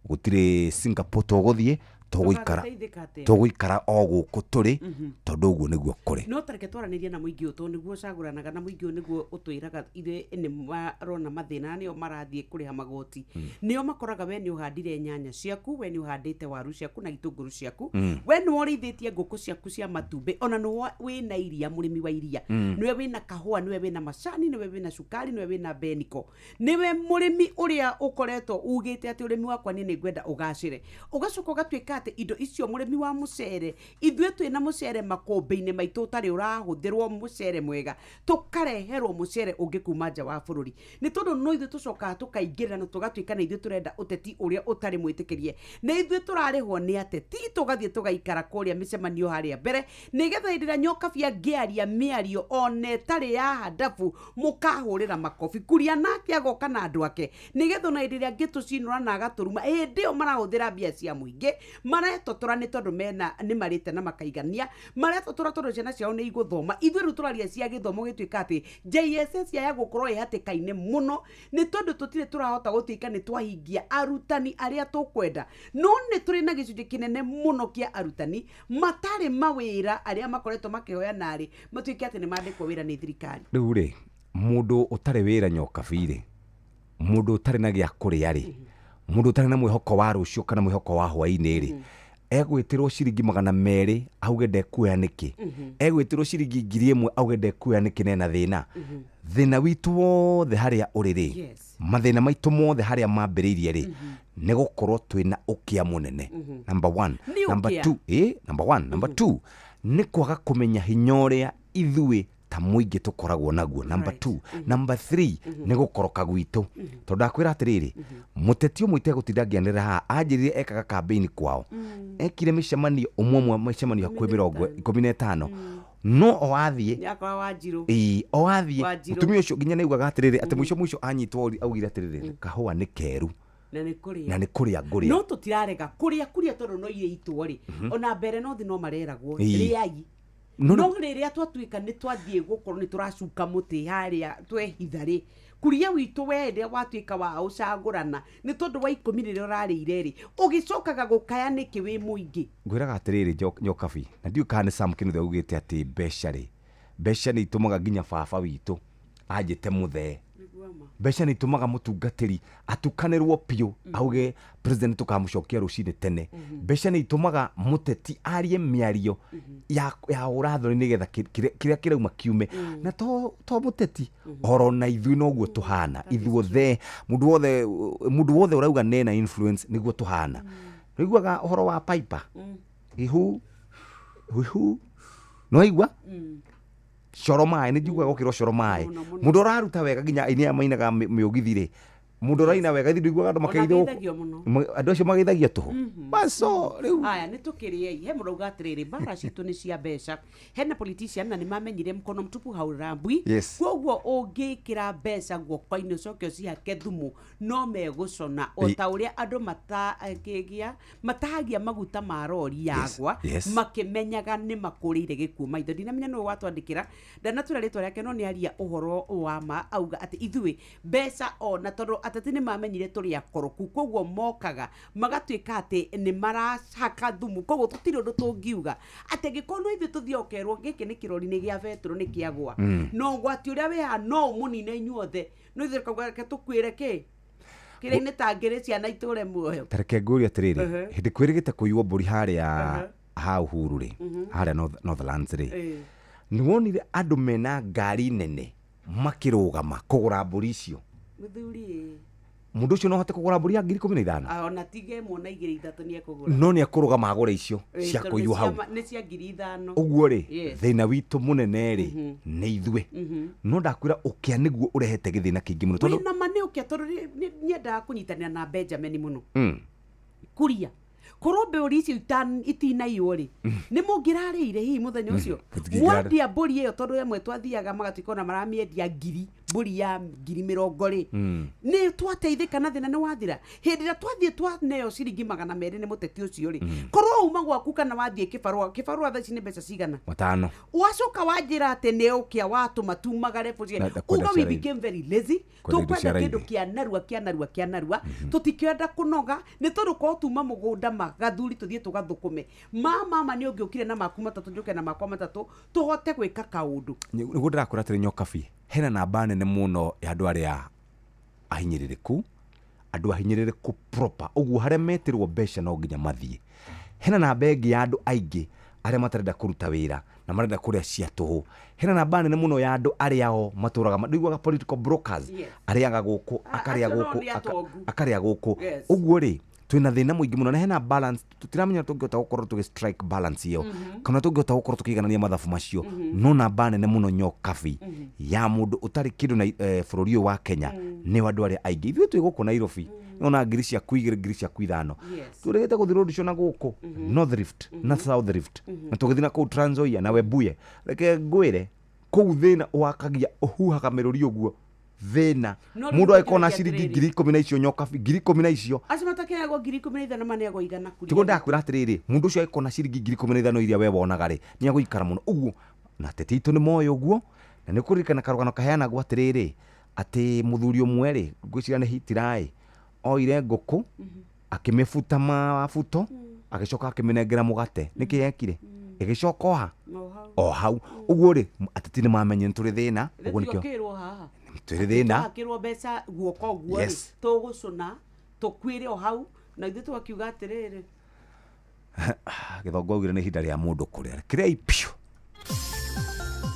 Speaker 8: gũtirĩ Singapore tũgũthiĩ, tũgũikara o gũkũ tũrĩ, tondũ ũguo nĩguo kũrĩ.
Speaker 4: No tareke twaranĩria na mũingĩ ũyũ tondũ nĩguo ũcagũranaga na mũingĩ ũyũ nĩguo ũtwĩraga ithuĩ nĩ marona mathĩna, nĩo marathiĩ kũrĩha magoti, nĩo makoraga we nĩ ũhandire nyanya ciaku, we nĩ ũhandĩte waru ciaku na itũngũrũ ciaku, we nĩ ũrĩithĩtie ngũkũ ciaku cia matumbĩ, ona nĩ wĩna iria, mũrĩmi wa iria, nĩwe wĩna kahũa, nĩwe wĩna macani, nĩwe wĩna cukari, nĩwe wĩna beniko, nĩwe mũrĩmi ũrĩa ũkoretwo ugĩte atĩ ũrĩmi wakwa niĩ nĩngwenda ũgacĩre, ũgacoka ũgatuĩka atĩ indo icio mũrĩmi wa mũcere, ithuĩ twĩna mũcere makũmbĩ-inĩ maitũ ũtarĩ ũrahũthĩrwo mũcere mwega, tũkareherwo mũcere ũngĩ kuma nja wa bũrũri, nĩ tondũ no ithuĩ tũcokaga tũkaingĩrĩra na tũgatuĩka nĩ ithuĩ tũrenda ũteti ũrĩa ũtarĩ mwĩtĩkĩrie, nĩ ithuĩ tũrarĩhwo nĩ ateti, tũgathiĩ tũgaikara kũrĩa mĩcemanio harĩa mbere, nĩgetha hĩndĩ ĩrĩa Nyokabi angĩaria mĩario ona ĩtarĩ ya handabu mũkahũrĩra makobi, Kuria nake agoka na andũ ake, nĩgetha ona hĩndĩ ĩrĩa angĩtũcinũra na agatũruma, hĩndĩ ĩyo marahũthĩra mbia cia mũingĩ, maretotora nĩ tondũ mena nĩ marĩte na makaigania, maretotora tondũ ciana ciao nĩ igũthoma. Ithuĩ rĩu tũraria cia gĩthomo gĩtuĩka atĩ JSS ya gũkorwo ĩhatĩka-inĩ mũno, nĩ tondũ tũtirĩ tũrahota gũtuĩka nĩ twahingia arutani arĩa tũkwenda, no nĩ tũrĩ na gĩcunjĩ kĩnene mũno kĩa arutani matarĩ mawĩra arĩa makoretwo makĩhoya narĩ matuĩke atĩ nĩ mandĩkwo wĩra nĩ thirikari.
Speaker 8: Rĩu rĩ mũndũ ũtarĩ wĩra Nyokabi rĩ, mũndũ ũtarĩ na gĩa kũrĩa rĩ, mũndũ ũtarĩ na mwĩhoko wa rũciũ kana mwĩhoko wa hwaĩ-inĩ rĩ, egwĩtĩrwo ciringi 200 auge ndekuoya nĩkĩ, egwĩtĩrwo ciringi 1000 auge ndekuoya nĩkĩ, nena thĩna. Thĩna witũ wothe harĩa ũrĩ rĩ, mathĩna maitũ mothe harĩa mambĩrĩirie rĩ, nĩ gũkorwo twĩna ũkĩa mũnene. Number 1. Number 2, number 1, number 2 nĩ kwaga kũmenya hinya ũrĩa ithuĩ ta mũingĩ tũkoragwo naguo. Number 2. Number 3 nĩ gũkoroka gwitũ, tondũ ndakwĩra atĩrĩrĩ, mũteti ũmwe itegũtinda ngĩanĩrĩra haha anjĩrire ekaga campaign kwao, ekire mĩcemanio ũmwe ũmwe, mĩcemanio hakuhĩ 15, no o athiĩ o athiĩ mũtumia ũcio nginya nĩaugaga atĩrĩrĩ atĩ mũico mũico anyitwo augire atĩrĩrĩ, kahũa nĩ keru na nĩ kũrĩa ngũrĩa,
Speaker 4: no tũtirarega kũrĩa kuria tondũ no irĩitwo rĩ, ona mbere no thĩ no mareragwo rĩai, no rĩrĩa twatuĩka nĩ twathiĩ gũkorwo nĩ tũracuka mũtĩ harĩa twehitha rĩ, kuria witũ we rĩrĩa watuĩka wa ũcagũrana nĩ tondũ wa 10 rĩrĩa ũrarĩire rĩ, ũgĩcokaga gũkaya nĩkĩ wĩ mũingĩ.
Speaker 8: Ngwĩraga atĩrĩrĩ Nyokabi, na ndiũĩ kana nĩ Sam Kĩnuthia augĩte atĩ mbeca rĩ, mbeca nĩ itũmaga nginya baba witũ anjĩte mũthee, mbeca nĩ itũmaga mũtungatĩri atukanĩrwo biũ auge president tũkamũcokia rũcinĩ tene, mbeca nĩ itũmaga mũteti arie mĩario ya ũrathoni nĩgetha kĩrĩa kĩrauma kiume, na to mũteti oro na ithuĩ noguo tũhana ithuothe, mũndũ wothe ũrauga nena influence nĩguo tũhana. Nĩũiguaga ũhoro wa Piper ihu ihu, nĩwaigua coro maĩ, nĩ njiguaga gũkĩrwo coro maĩ, mũndũ ũraruta wega nginya aini aya mainaga mĩũgithi rĩ, mũndũ ũraina wega ithuĩ ndũiguaga andũ makĩgeithio, andũ acio mageithagio tũhũ. Baso rĩu
Speaker 4: aya nĩ tũkĩrĩei. He mũndũ auga atĩrĩrĩ, mbara citũ nĩ cia mbeca, hena politician na nĩ mamenyire mkono mtupu haurambwi, koguo ũngĩkĩra mbeca guoko-inĩ ũcoke ũcihake thumu no megũcona, o ta ũrĩa andũ matahagia maguta ma rori yagwa makĩmenyaga nĩ makũrĩire gĩkuũ maitho. Ndinamenya nũũ watwandĩkĩra, ndanatwĩra rĩtwa rĩake, no nĩ aria ũhoro wa ma, auga atĩ ithuĩ mbeca ona tondũ ateti nĩ mamenyire tũrĩ akoroku, koguo mokaga magatuĩka atĩ nĩ marahaka thumu, koguo tũtirĩ ũndũ tũngiuga atĩ angĩkorwo no ithuĩ tũthiĩ ũkerwo gĩkĩ nĩ kĩrori nĩ gĩa betũrũ nĩ kĩagwa, no ũgwati ũrĩa wĩ haha no ũmũnine inyuothe, no ithuĩ tũkauga reke tũkuĩre kĩ kĩrĩa nĩ tangĩrĩ ciana itũre muoyo.
Speaker 8: Tareke ngũrie atĩrĩrĩ, hĩndĩ kwĩrĩgĩte kũiywo mbũri harĩa ha Uhuru rĩ, harĩa Northlands rĩ, nĩ wonire andũ mena ngari nene Makĩrũgama kũgũra mbũri icio.
Speaker 4: Mũthuri.
Speaker 8: Mũndũ ũcio no ahote kũgũra mbũri ya 15,000.
Speaker 4: Ona tige ĩmwe na igĩrĩ ithatũ nĩ ekũgũra.
Speaker 8: No nĩ akũrũgama agũre icio
Speaker 4: Ĩĩ,
Speaker 8: cia
Speaker 4: tondũ
Speaker 8: kũiywo hau.
Speaker 4: Nĩ cia 5,000.
Speaker 8: Ũguo rĩ,
Speaker 4: Yes.
Speaker 8: thĩna witũ mũnene rĩ nĩ ithuĩ. No ndakwĩra ũkĩa nĩguo ũrehete gĩthĩna kĩingĩ mũno tondũ
Speaker 4: Wĩna ma nĩ ũkĩa tondũ nyendaga kũnyitanĩra na Benjamin mũno. Kuria korwo mbũri icio itinaiywo rĩ, nĩ mũngĩrarĩire hihi mũthenya ũcio?
Speaker 8: Tũtingĩrarĩ.
Speaker 4: Mwendia mbũri ĩyo, tondũ ĩmwe twathiaga magatuĩka ona maramĩendia ngiri, mbũri ya 20,000 rĩ, nĩ twateithĩka na thĩna nĩ wathira. Hĩndĩ ĩrĩa twathiĩ twaneo ciringi 200 nĩ mũteti ũcio rĩ, korwo uma gwaku kana wathiĩ kĩbarũa, kĩbarũa thaa ici nĩ mbeca cigana?
Speaker 8: 5.
Speaker 4: Wacoka wanjĩra atĩ nĩ ũkĩa watũma tumagare bũci.
Speaker 8: Na kwenda
Speaker 4: Uga we
Speaker 8: cia raithi.
Speaker 4: became very lazy.
Speaker 8: Kwenda indo cia
Speaker 4: Tũkwenda kĩndũ
Speaker 8: raithi.
Speaker 4: kĩa narua, kĩa narua, kĩa narua. Tũtikĩenda kũnoga nĩ tondũ korwo tuma mũgũnda magathuri tũthiĩ tũgathũkũme ma mama nĩ ũngĩũkire na maku matatũ, njũke na makwa matatũ, tũhote gwĩka kaũndũ.
Speaker 8: Nĩguo ndĩrakwĩra atĩrĩ nyokabi, hena namba nene mũno ya andũ arĩa ahinyĩrĩrĩku, andũ ahinyĩrĩrĩku proper, ũguo harĩa metĩrwo mbeca no nginya mathiĩ. Hena namba ĩngĩ ya andũ aingĩ arĩa matarenda kũruta wĩra na marenda kũrĩa cia tũhũ. Hena namba nene mũno ya andũ arĩa o matũraga ndũiguaga political brokers?
Speaker 4: Yes.
Speaker 8: Arĩaga gũkũ, akarĩa
Speaker 4: acio nao
Speaker 8: gũkũ,
Speaker 4: nĩ atongu.
Speaker 8: akarĩa gũkũ.
Speaker 4: Yes.
Speaker 8: Ũguo rĩ, twĩna thĩna mũingĩ mũno na hena balance tũtiramenya tũngĩhota gũkorwo tũgĩ strike balance ĩyo, kana tũngĩhota gũkorwo tũkĩiganania mathabu macio. No namba nene mũno nyokabi ya mũndũ ũtarĩ kĩndũ na bũrũri ũyũ wa Kenya nĩ andũ arĩa aingĩ. Ithuĩ twĩ gũkũ Nairobi, nona ngiri ciaku 2, ngiri ciaku 5.
Speaker 4: Yes.
Speaker 8: Tũrĩgĩte gũthiĩ road show na gũkũ North Rift na South Rift, na tũgĩthiĩ na kũu Trans Nzoia na Webuye. Reke ngwĩre, kũu thĩna ũwakagia ũhuhaga mĩrũri ũguo thĩna.
Speaker 4: No rĩu
Speaker 8: Mũndũ agĩkorwo na
Speaker 4: ngĩũria
Speaker 8: ciringi
Speaker 4: atĩrĩrĩ.
Speaker 8: 10,000 icio nyokabi, 10,000 icio.
Speaker 4: Acio matakeagwo 15,000 maneagwo 100 kuria.
Speaker 8: Tiguo ndakwĩra atĩrĩrĩ, mũndũ ũcio agĩkorwo na ciringi 15,000 iria we wonaga rĩ, nĩ agũikara mũno ũguo. Na ateti aitũ nĩ moĩ ũguo, na nĩ ũkũririkana karũgano kaheanagwo atĩrĩrĩ, atĩ mũthuri ũmwe rĩ, ngwĩciria nĩ Hitler, oire ngũkũ akĩmĩbuta mabuto, agĩcoka akĩmĩnengera mũgate. Nĩkĩ yekire? Ĩgĩcoka oha o hau. Ũguo rĩ, ateti nĩ mamenye nĩ tũrĩ thĩna. Ũguo nĩkĩo
Speaker 4: Tũkĩrwo haha
Speaker 8: tũrĩ thĩna.
Speaker 4: Twakĩrwo mbeca guoko ũguo rĩ,
Speaker 8: Yes.
Speaker 4: tũgũcũna tũkuĩre o hau, na ithuĩ tũgakiuga atĩrĩrĩ.
Speaker 8: Gĩthongo augire nĩ ihinda rĩa mũndũ kũrĩa kĩrĩa piũ.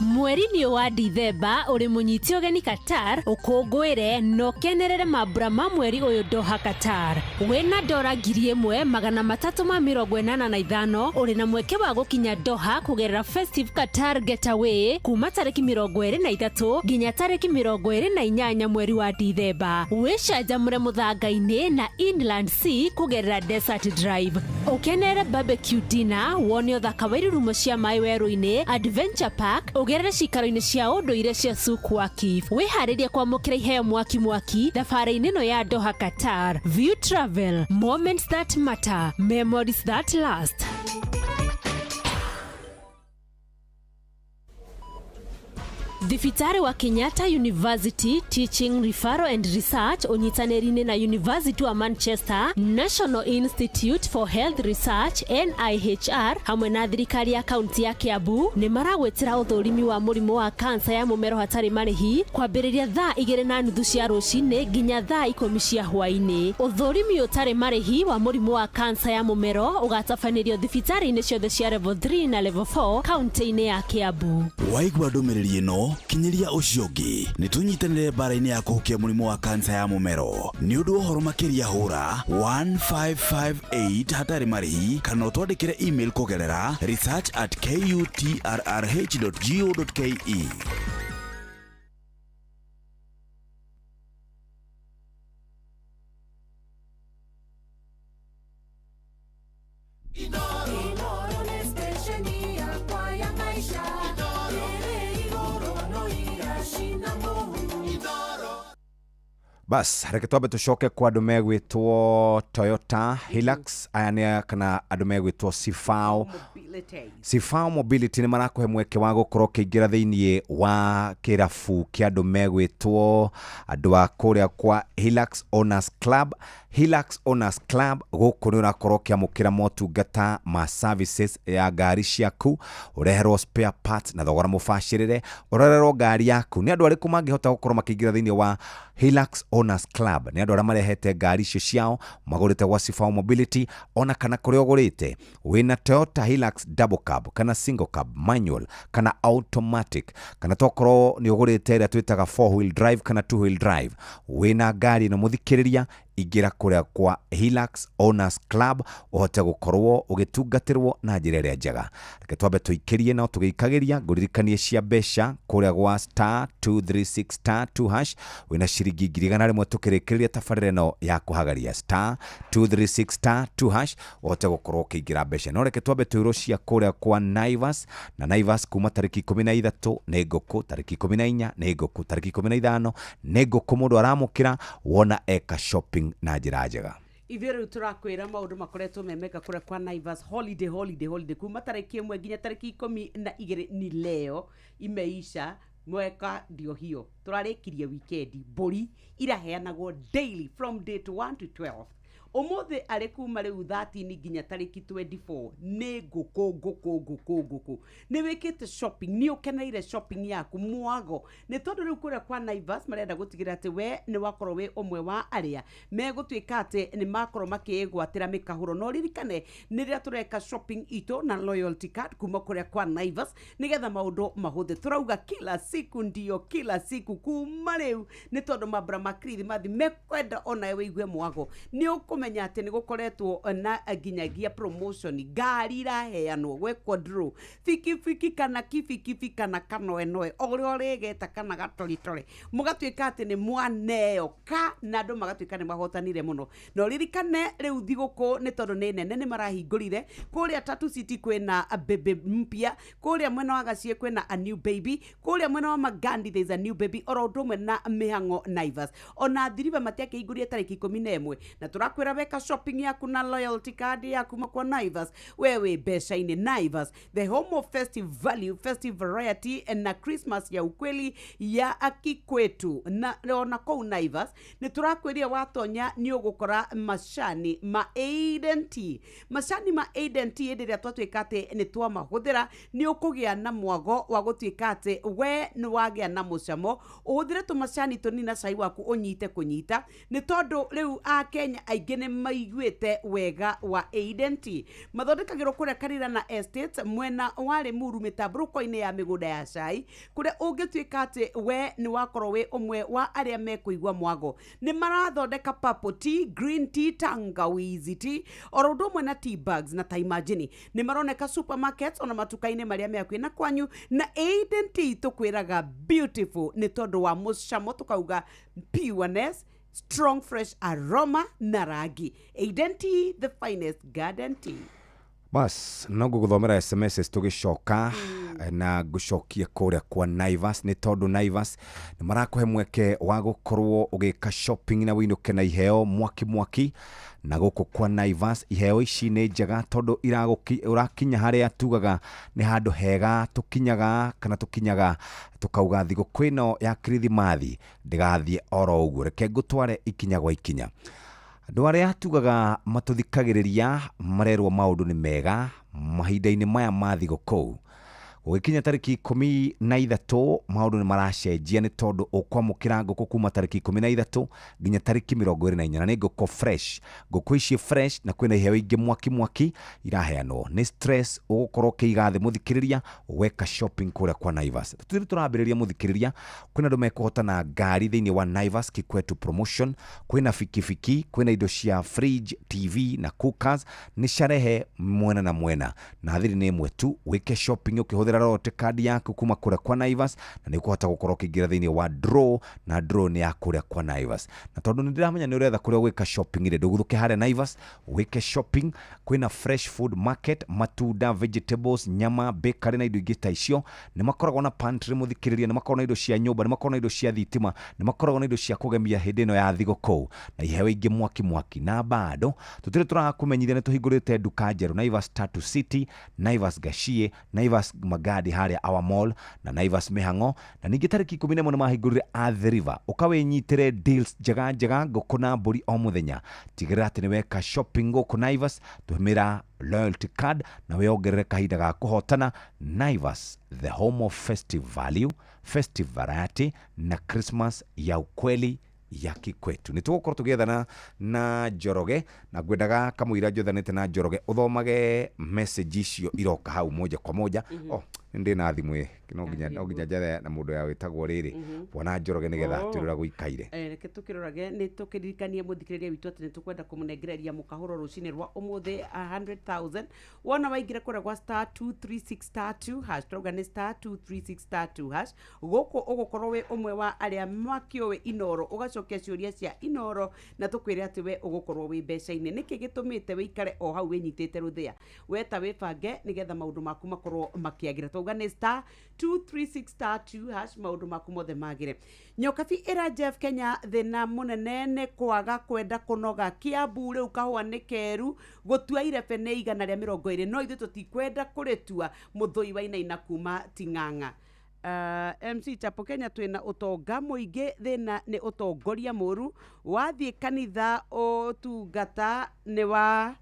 Speaker 23: Mweri-inĩ wa Dithemba ũrĩ mũnyiti ũgeni Qatar, ũkũngũĩre na ũkenerere mambura ma mweri ũyũ Doha Qatar. Wĩna dora 1385 ũrĩ na mweke wa gũkinya Doha kũgerera Festive Qatar Getaway kuma tarĩki 23 nginya tarĩki 28 mweri wa Dithemba. Wĩcanjamũre mũthanga-inĩ na Inland Sea kũgerera Desert Drive. Ũkenerere barbecue dinner, wone ũthaka wa irurumo cia maĩ werũ-inĩ, Adventure Park, ũgerere cikaro-inĩ cia ũndũire cia Souk Waqif. Wĩharĩrie kwamũkĩra iheo mwaki mwaki thabarĩ-inĩ ĩno ya Doha Qatar. View Travel, moments that matter, memories that last. Thibitarĩ wa Kenyatta University Teaching Referral and Research ũnyitanĩri-inĩ na University wa Manchester, National Institute for Health Research NIHR hamwe na thirikari ya kaunti ya Kiambu nĩ maragwĩtĩra ũthũrimi wa mũrimũ wa kansa ya mũmero hatarĩ marĩhi kwambĩrĩria thaa 2:30 cia rũcinĩ nginya thaa 10 cia hwaĩ-inĩ. Ũthũrimi ũtarĩ marĩhi wa mũrimũ wa kansa ya mũmero ũgatabanĩrio thibitarĩ-inĩ ciothe cia level 3 na level 4 kaunti-inĩ ya Kiambu.
Speaker 11: Waigua ndũmĩrĩri ĩno, kinyĩria ũcio ũngĩ. Nĩ tũnyitanĩre mbara-inĩ ya kũhukia mũrimũ wa kansa ya mũmero. Nĩ ũndũ wa ũhoro makĩria hũra 1558 hatarĩ marĩhi kana ũtwandĩkĩre email kũgerera research@kutrrh.go.ke.
Speaker 8: Bas, reke twambe tũcoke kwa andũ megwĩtwo Toyota Hilux aya nĩ kana andũ megwĩtwo Sifao.
Speaker 4: Mobility.
Speaker 8: Sifao Mobility nĩ marakũhe mweke wa gũkorwo ũkĩingĩra thĩiniĩ wa kĩrabu kĩa andũ megwĩtwo andũ a kũrĩa kwa Hilux Owners Club. Hilux Owners Club gũkũ nĩ ũrakorwo ũkĩamũkĩra motungata ma services ya ngari ciaku, ũreherwo spare parts na thogora mũbacĩrĩre, ũrorerwo ngari yaku. Nĩ andũ arĩkũ mangĩhota gũkorwo makĩingĩra thĩinĩ wa Hilux Owners Club? Nĩ andũ arĩa marehete ngari icio ciao magũrĩte gwa Sifao Mobility, ona kana kũrĩa ũgũrĩte wĩna Toyota Hilux double cab kana single cab, manual kana automatic, kana tokorwo nĩ ũgũrĩte ĩrĩa twĩtaga four wheel drive kana two wheel drive, wĩna ngari ĩno mũthikĩrĩria, ingĩra kũrĩa kwa Hilux Owners Club ũhote gũkorwo ũgĩtungatĩrwo na njĩra ĩrĩa njega. Reke twambe tũikĩrie no tũgĩikagĩria ngũririkanie cia mbeca kũrĩa gwa star 236 star 2 hash wĩna ciringi 100,000 tũkĩrĩkĩrĩria tabarĩra ĩno ya kũhagaria star 236 star 2 hash ũhote gũkorwo ũkĩingĩra mbeca. No reke twambe twĩrwo cia kũrĩa kwa Naivas, na Naivas kuma tarĩki 13 nĩ ngũkũ, tarĩki 14 nĩ ngũkũ, tarĩki 15 nĩ ngũkũ mũndũ aramũkĩra wona eka shopping na njĩra njega.
Speaker 4: Ithuĩ rĩu tũrakwĩra maũndũ makoretwo me mega kũrĩa kwa Naivas holiday holiday holiday kuma tarĩki 1 nginya tarĩki 12 ni leo imeisha mweka ndio hiyo tũrarĩkirie wikendi mbũri iraheanagwo daily from date 1 to 12 ũmũthĩ arĩ kuma rĩu 13 nginya tarĩki 24 nĩ ngũkũ ngũkũ ngũkũ ngũkũ. Nĩ wĩkĩte shopping, nĩ ũkeneire shopping yaku mwago, nĩ tondũ rĩu kũrĩa kwa Naivas marenda gũtigĩrĩra atĩ we nĩ wakorwo wĩ ũmwe wa arĩa megũtuĩka atĩ nĩ makorwo makĩĩgwatĩra mĩkahũro. No ririkane nĩ rĩrĩa tũreka shopping itũ na loyalty card kuma kũrĩa kwa Naivas nĩgetha maũndũ mahũthĩ. Tũrauga kila siku ndio kila siku kuma rĩu, nĩ tondũ mambura ma Kirithimathi mekwenda onawe wĩigue mwago. Nĩ ũkũmenya atĩ nĩ gũkoretwo na nginyagia promotion, ngari iraheanwo gwekwo draw, bikibiki kana kibikibi kana kanoenoe o ũrĩa ũrĩgeta kana gatoritore, mũgatuĩka atĩ nĩ mwaneo ka na andũ magatuĩka nĩ mahotanire mũno. Na ũririkane rĩu thigũkũ nĩ tondũ nĩ nene nĩ marahingũrire kũrĩa Tatu City kwĩna baby mpya, kũrĩa mwena wa Gaciĩ kwĩna a new baby, kũrĩa mwena wa Magandi there is a new baby, oro ũndũ ũmwe na mĩhang'o Naivas. Ona thiriba matiakĩhingũrire tarĩki 11 na tũrakwĩra weka shopping yaku na loyalty card yaku makwa Naivas wewe mbeca-inĩ. Naivas, the home of festive value, festive variety na Christmas ya ukweli ya akikwetu. Na ona kũu Naivas nĩ tũrakwĩria watonya nĩ ũgũkora macani ma Aiden Tea. Macani ma Aiden Tea hĩndĩ ĩrĩa twatuĩka atĩ nĩ twamahũthĩra nĩ ũkũgĩa na mwago wa gũtuĩka atĩ we nĩ wagĩa na mũcamo. Ũhũthĩre tũmacani tũnini na cai waku ũnyite kũnyita, nĩ tondũ rĩu Akenya aingĩ nĩ maiguĩte wega wa Aiden Tea. Mathondekagĩrwo kũrĩa Karira na Estate mwena wa Limuru mĩtambũrũko-inĩ ya mĩgũnda ya cai, kũrĩa ũngĩtuĩka atĩ we nĩ wakorwo wĩ ũmwe wa arĩa mekũigua mwago. Nĩ marathondeka purple tea, green tea, tangawizi tea, oro ũndũ ũmwe na tea bags na ta imagine nĩ maroneka supermarkets ona matuka-inĩ marĩa me hakuhĩ na kwanyu. Na Aiden Tea tũkwĩraga beautiful nĩ tondũ wa mũcamo, tũkauga pureness, strong fresh aroma na rangi. Aiden Tea, the finest garden tea.
Speaker 8: Bas, no ngũgũthomera SMS tũgĩcoka na ngũcokie kũrĩa kwa Naivas, nĩ tondũ Naivas nĩ marakũhe mweke wa gũkorwo ũgĩka shopping na wĩinũke na iheo mwaki mwaki. Na gũkũ kwa Naivas iheo ici nĩ njega tondũ ũrakinya harĩa tugaga nĩ handũ hega tũkinyaga kana tũkinyaga tũkauga thigũkũ ĩno ya Kirithimathi ndĩgathiĩ oro ũguo, reke ngũtware ikinya gwa ikinya. Andũ arĩa tugaga matũthikagĩrĩria marerwo maũndũ nĩ mega mahinda-inĩ maya ma thigũkũ. Gũgĩkinya tarĩki 13 maũndũ nĩ maracenjia, nĩ tondũ ũkwamũkĩra ngũkũ kuma tarĩki 13 nginya tarĩki 24, na nĩ ngũkũ fresh. Ngũkũ ici fresh na kwĩna iheo ingĩ mwaki mwaki iraheanwo. Nĩ stress ũgũkorwo ũkĩiga thĩ mũthikĩrĩria weka shopping kũrĩa kwa Naivas. Tũtirĩ tũrambĩrĩria mũthikĩrĩria, kwĩna andũ mekũhotana ngari thĩinĩ wa Naivas Kikwetu promotion, kwĩna bikibiki, kwĩna indo cia fridge, TV na cookers, nĩ carehe mwena na mwena, na thiri nĩ ĩmwe tu. Wĩke shopping ũkĩhũthĩra loyalty card yaku kuma kũrĩa kwa Naivas, na nĩ ũkũhota gũkorwo ũkĩingĩra thĩinĩ wa draw, na draw nĩ ya kũrĩa kwa Naivas. Na tondũ nĩ ndĩramenya nĩ ũretha kũrĩa gwĩka shopping rĩ, ndũgũthũke harĩa Naivas wĩke shopping. Kwĩna fresh food market, matunda, vegetables, nyama, bakery na indo ingĩ ta icio. Nĩ makoragwo na pantry mũthikĩrĩria, nĩ makoragwo na indo cia nyũmba, nĩ makoragwo na indo cia thitima, nĩ makoragwo na indo cia kũgemia hĩndĩ ĩno ya thigũkũ na iheo ingĩ mwaki mwaki. Na bado tũtirĩ tũrakũmenyithia nĩ tũhingũrĩte nduka njerũ, Naivas Tatu City, Naivas Gachie, Naivas Magadi harĩa Our Mall na Naivas Mĩhang'o, na ningĩ tarĩki 11 nĩ mahingũrire Athi River. Ũkawĩnyitĩre deals njega njega, ngũkũ na mbũri o mũthenya. Tigĩrĩra atĩ nĩ weka shopping gũkũ Naivas, tũmĩra loyalty card na wĩongerere kahinda ga kũhotana. Naivas, the home of festive value, festive variety na Christmas ya ukweli ya kikwetu. Nĩ tũgũkorwo tũgĩethana na Njoroge, na ngwendaga kamũira njethanĩte na Njoroge ũthomage message icio iroka hau moja kwa moja. Oh, ndĩ na thimũ ĩ, no nginya njethe na mũndũ ya wĩtagwo rĩrĩ bwana Njoroge nĩgetha twĩre ũrĩa gũikaire.
Speaker 4: Reke tũkĩrorage nĩ tũkĩririkanie mũthikĩrĩria witũ atĩ nĩ tũkwenda kũmũnengereria mũkahũro rũcinĩ rwa ũmũthĩ 100,000. Wona waingĩra kũrĩa gwa star 236 star 2 hash, tũrauga nĩ star 236 star 2 hash, gũkũ ũgũkorwo wĩ ũmwe wa arĩa makĩũĩ Inoro, ũgacokia ciũria cia Inoro na tũkwĩre atĩ we ũgũkorwo wĩ mbeca-inĩ. Nĩkĩ gĩtũmĩte wĩikare o hau wĩnyitĩte rũthĩa? Weta wĩbange nĩgetha maũndũ maku makorwo makĩagĩra. Twauga nĩ star 236 star 2 hash, maũndũ maku mothe magĩre. Nyokabi ĩra Jeff Kenya thĩna mũnene nĩ kwaga kwenda kũnoga. Kiambu rĩu kahũa nĩ keru, gũtua irebe nĩ 120, no ithuĩ tũtikwenda kũrĩtua. Mũthũi wainaina kuma Ting'ang'a. MC Chapo Kenya twĩna ũtonga mũingĩ, thĩna nĩ ũtongoria mũru. Wathiĩ kanitha ũtungata nĩ wa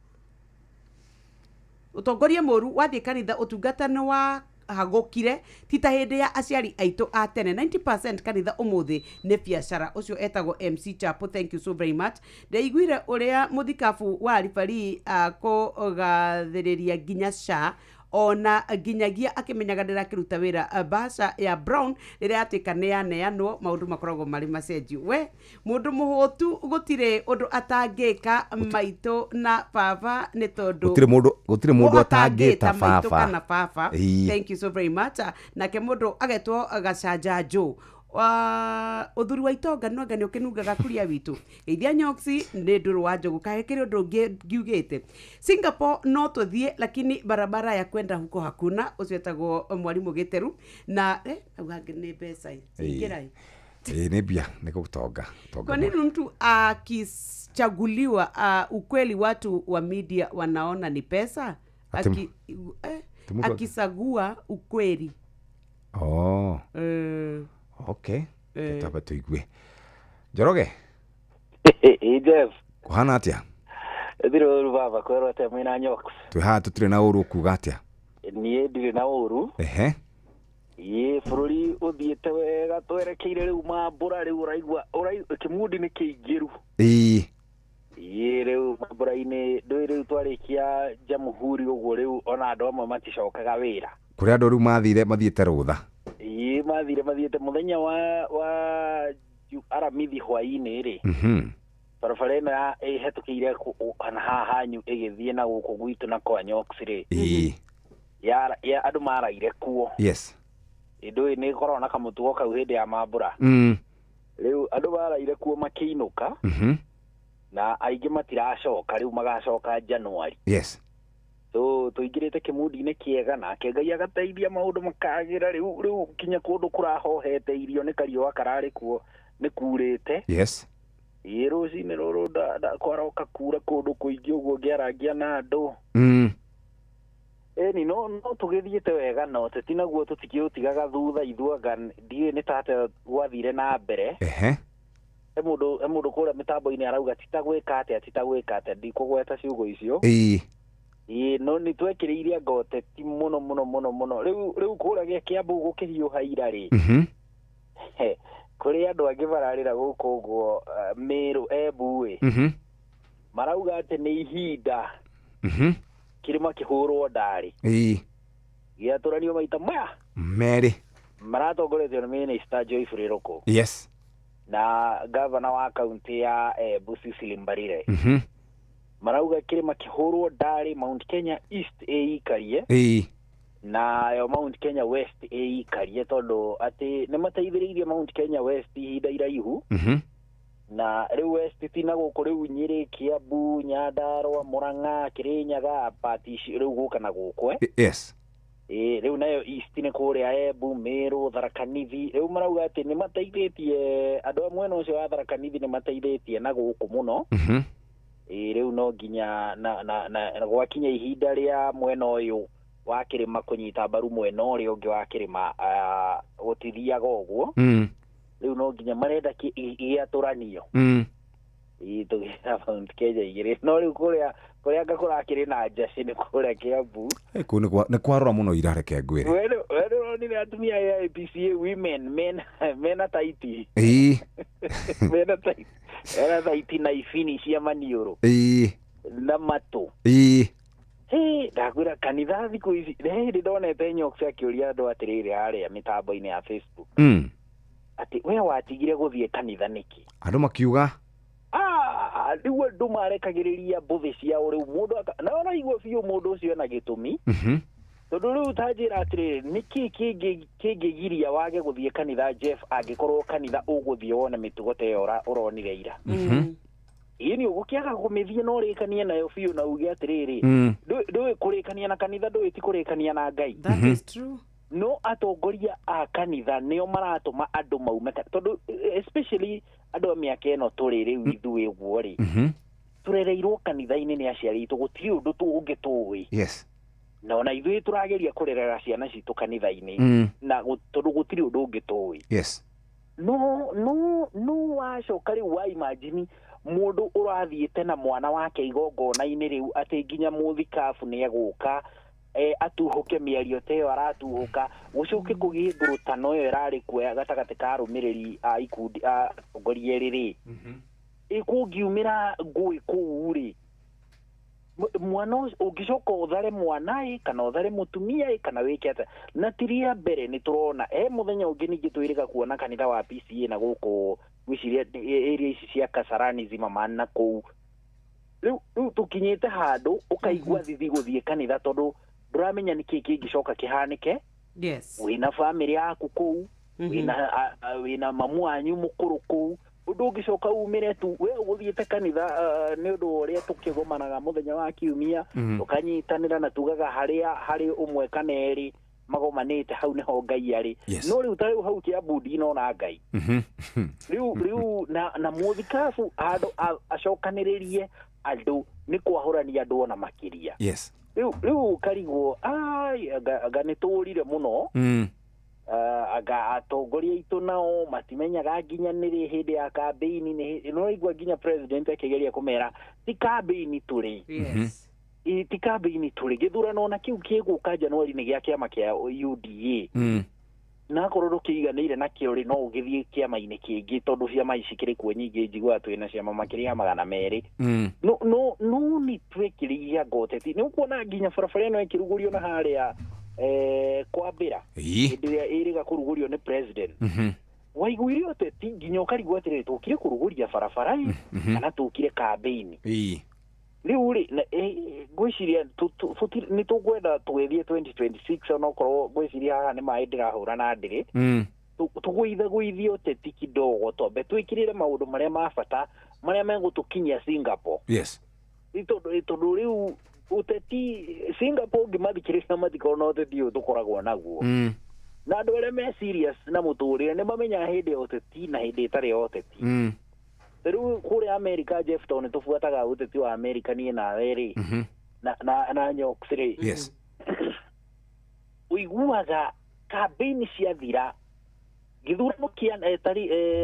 Speaker 4: ũtongoria mũru, wathiĩ kanitha ũtungata nĩ wa hagũkire, ti ta hĩndĩ ya aciari aitũ a tene. 90% kanitha ũmũthĩ nĩ biacara. Ũcio etagwo MC Chapo, thank you so very much. Ndaiguire ũrĩa mũthikabu wa ribari kũgathĩrĩria nginya SHA, ona nginyagia akĩmenyaga ndĩrakĩruta wĩra bahasha ya Brown rĩrĩa yatuĩka nĩ yaneanwo, maũndũ makoragwo marĩ macenjio. We mũndũ mũhũtu gũtirĩ ũndũ atangĩka maitũ na baba, nĩ tondũ
Speaker 8: gũtirĩ mũndũ atangĩta
Speaker 4: maitũ
Speaker 8: baba
Speaker 4: kana baba. Thank you so very much. Nake mũndũ agetwo Gacanja Joe, ũthuri wa itonga no anga nĩ ũkĩnungaga kuria witũ. Geithia nyoksi nĩ ndũrũ wa njogu kahe kĩrĩ ũndũ ũngĩ ngiugĩte. Singapore no tũthiĩ lakini barabara ya kwenda huko hakuna. Ũcio etagwo mwarimũ Gĩteru na hau hangĩ nĩ mbeca ingĩrai.
Speaker 8: Nĩ mbia nĩ gũtonga.
Speaker 4: Kwa nini mtu akichaguliwa ukweli watu wa media wanaona ni pesa? Akisagua ukweli.
Speaker 8: Oh. Okay. Taba tuigue. Njoroge.
Speaker 2: Jeff.
Speaker 8: Kuhana atia?
Speaker 2: Thiro uru baba kwero atia mwina nyoks.
Speaker 8: Twi haha tutire na uru kuga atia?
Speaker 2: Niĩ ndirĩ na ũru.
Speaker 8: Ehe.
Speaker 2: Ĩ bũrũri ũthiĩte wega twerekeire rĩu mambũra rĩu ũraigua kĩmundi nĩ kĩingĩru.
Speaker 8: Ĩĩ.
Speaker 2: Ĩ rĩu mambũra-inĩ ndũĩ rĩu twarĩkia jamhuri ũguo rĩu ona andũ amwe maticokaga wĩra.
Speaker 8: Kũrĩ andũ rĩu mathire mathiĩte rũtha.
Speaker 2: Ĩ mathire mathiĩte mũthenya wa aramithi hwaĩ-inĩ rĩ. Barabara ĩno ĩhetũkĩire na haha hanyu ĩgĩthiĩ na gũkũ gwitũ na kwa Nyoks rĩ.
Speaker 8: Ĩĩ.
Speaker 2: Ya andũ maraire kuo.
Speaker 8: Yes.
Speaker 2: Ndũĩ nĩ ĩkoragwo na kamũtugo kau hĩndĩ ya mambũra. Rĩu andũ maraire kuo makĩinũka. Na aingĩ matiracoka rĩu magacoka January.
Speaker 8: Yes.
Speaker 2: So tũingĩrĩte kĩmundi-inĩ kĩega nake Ngai agateithia maũndũ makagĩra rĩu kinya kũndũ kũrahohete irio nĩ kariũa kararĩ kuo nĩ kurĩte.
Speaker 8: Yes.
Speaker 2: Ĩ rũcinĩ rũrũ kwaroka kura kũndũ kũingĩ ũguo ngĩarangia na andũ. Ĩni no tũgĩthiĩte wega no teti naguo tũtikĩũtigaga thutha ithuanga ndiũĩ nĩ ta atĩa gwathire na mbere.
Speaker 8: Ehe.
Speaker 2: He mũndũ kũrĩa mĩtambo-inĩ arauga ti ta gwĩka atĩa ndikũgweta ciugo icio.
Speaker 8: Ĩĩ.
Speaker 2: Ĩĩ no nĩ twekĩrĩire anga ũteti mũno mũno mũno mũno rĩu kũrĩa gĩa Kiambu gũkĩhiũha ira rĩ. Kũrĩ andũ angĩ mararĩra gũkũ ũguo Meru Embu ĩ. Marauga atĩ nĩ ihinda. Kĩrĩma kĩhũrwo ndarĩ.
Speaker 8: Ĩĩ.
Speaker 2: Gĩatũranio maita maya
Speaker 8: merĩ.
Speaker 2: Maratongoretio nĩ Minister Joyce Rĩrũkũ.
Speaker 8: Yes.
Speaker 2: Na gavana wa kaunti ya Embu Cecily Mbarire. Marauga kĩrĩma kĩhũrwo ndarĩ Mount Kenya East ĩikarie.
Speaker 8: Ĩĩ.
Speaker 2: Nayo Mount Kenya West ĩikarie tondũ atĩ nĩ mateithĩrĩirie Mount Kenya West ihinda iraihu. Na rĩu West ti na gũkũ rĩu Nyĩrĩ, Kiambu, Nyandarua, Murang'a, Kĩrĩnyaga, pati ici rĩu gũka na gũkũ.
Speaker 8: Yes.
Speaker 2: Ĩ rĩu nayo East nĩ kũrĩa Embu, Meru, Tharaka Nithi. Rĩu marauga atĩ nĩ mateithĩtie andũ a mwena ũcio wa Tharaka Nithi nĩ mateithĩtie na gũkũ mũno. Ĩ rĩu no nginya na gwakinya ihinda rĩa mwena ũyũ wa kĩrĩma kũnyita mbaru mwena ũrĩa ũngĩ wa kĩrĩma gũtithiaga ũguo. Rĩu no nginya marenda gĩatũranio. Tũgĩta Mount Kenya igĩrĩ, no rĩu kũrĩa anga kũrakĩrĩ na njacĩ nĩ kũrĩa Kiambu.
Speaker 8: Kũu nĩ kwarora mũno ira, reke ngwĩre.
Speaker 2: We nĩũronire atumia a IPCA women mena taiti. Mena taiti. Mena taiti na ibini cia maniũrũ. Na matũ. Ndakwĩra kanitha thikũ ici nĩ hĩndĩ ndonete Nyox akĩũria andũ atĩrĩrĩ harĩa mĩtambo-inĩ ya Facebook. Atĩ we watigire gũthiĩ kanitha nĩkĩ?
Speaker 8: Andũ makiuga
Speaker 2: rĩu andũ marekagĩrĩria mbũthĩ ciao rĩu mũndũ na ũraigua biũ mũndũ ũcio ena gĩtũmi. Tondũ rĩu ta njĩra atĩrĩrĩ, nĩkĩ kĩngĩgiria wage gũthiĩ kanitha Jeff, angĩkorwo kanitha ũgũthiĩ wone mĩtugo ta ĩyo ũronire ira? Ĩĩ nĩ ũgũkĩaga kũmĩthiĩ na ũrĩkanie nayo biũ na uge atĩrĩrĩ, ndũĩ kũrĩkania na kanitha, ndũĩ ti kũrĩkania na Ngai.
Speaker 4: That is true.
Speaker 2: No atongoria a kanitha nĩo maratũma andũ maume, tondũ especially andũ a mĩaka ĩno tũrĩ rĩu ithuĩ ũguo rĩ, tũrereirwo kanitha-inĩ nĩ aciari aitũ, gũtirĩ ũndũ ũngĩ tũĩ.
Speaker 8: Yes.
Speaker 2: Na ona ithuĩ tũrageria kũrerera ciana citũ kanitha-inĩ, na tondũ gũtirĩ ũndũ ũngĩ tũĩ.
Speaker 8: Yes.
Speaker 2: No no no wacoka rĩu wa imagine mũndũ ũrathiĩte na mwana wake igongona-inĩ rĩu atĩ nginya mũthikabu nĩ egũka atuhũke mĩario ta ĩyo aratuhũka, gũcoke kũgĩe ngurutano ĩyo ĩrarĩ kuo gatagatĩ ka arũmĩrĩri a ikundi a atongoria erĩ rĩ, kũngiumĩra ngũĩ kũu rĩ, mwana ũngĩcoka ũthare mwana ĩ kana ũthare mũtumia ĩ kana wĩke atĩa? Na ti rĩa mbere nĩ tũrona he mũthenya ũngĩ ningĩ twĩrĩga kuona kanitha wa PCA na gũkũ gwĩciria area ici cia Kasarani Zimmerman na kũu. Rĩu tũkinyĩte handũ ũkaigua thithi gũthiĩ kanitha tondũ ndũramenya nĩkĩ kĩngĩcoka kĩhanĩke.
Speaker 4: Yes.
Speaker 2: Wĩna bamĩrĩ yaku kũu, wĩna mamu wanyu mũkũrũ kũu, ũndũ ũngĩcoka umĩre tu we ũgũthiĩte kanitha nĩ ũndũ wa ũrĩa tũkĩgomanaga mũthenya wa kiumia, tũkanyitanĩra na tugaga harĩa harĩ ũmwe kana erĩ magomanĩte hau nĩho Ngai arĩ. No rĩu ta rĩu hau Kiambu ndinona Ngai. Rĩu na mũthikabu handũ acokanĩrĩrie andũ nĩ kwahũrania andũ ona makĩria.
Speaker 8: Yes.
Speaker 2: Rĩu karigwo anga nĩ tũrire mũno. Anga atongoria aitũ nao matimenyaga nginya nĩrĩ hĩndĩ ya kambĩini, nĩ ũraigua nginya president akĩgeria kũmera ti kambĩini tũrĩ.
Speaker 4: Yes.
Speaker 2: Ti kambĩini tũrĩ, gĩthurano ona kĩu kĩgũka Januari nĩ gĩa kĩama kĩa UDA. Na akorwo ndũkĩiganĩire nakĩo rĩ, no ũgĩthiĩ kĩama-inĩ kĩngĩ tondũ ciama ici kĩrĩ kuo nyingĩ, njiguaga twĩna ciama makĩria ya 200. No no no nĩ twekĩrĩire ngoteti nĩ ũkuona nginya barabara ĩno ĩkĩrugũrio na harĩa kwambĩra hĩndĩ ĩrĩa ĩrĩga kũrugũrio nĩ president. Waiguire ũteti nginya ũkarigwo atĩrĩrĩ, tũkire kũrugũria barabara ĩ kana tũkire kambĩini? Rĩu rĩ, ngwĩciria nĩ tũkwenda tũgĩthiĩ 2026, onokorwo ngwĩciria haha nĩ maĩ ndĩrahũra na ndĩrĩ, tũgũithagũithie ũteti kidogo, twambe twĩkĩrĩre maũndũ marĩa ma bata marĩa megũtũkinyia Singapore.
Speaker 8: Yes.
Speaker 2: Tondũ rĩu ũteti Singapore ũngĩmathikĩrĩria matikorwo na ũteti ũyũ tũkoragwo naguo. Na andũ arĩa me serious na mũtũrĩre nĩ mamenyaga hĩndĩ ya ũteti na hĩndĩ ĩtarĩ ya ũteti. Rĩu kũrĩa America, Jeff, tondũ nĩ tũbuataga ũteti wa America niĩ nawe rĩ, na Nyox rĩ,
Speaker 8: Yes.
Speaker 2: ũiguaga kambĩini ciathira, gĩthurano kĩa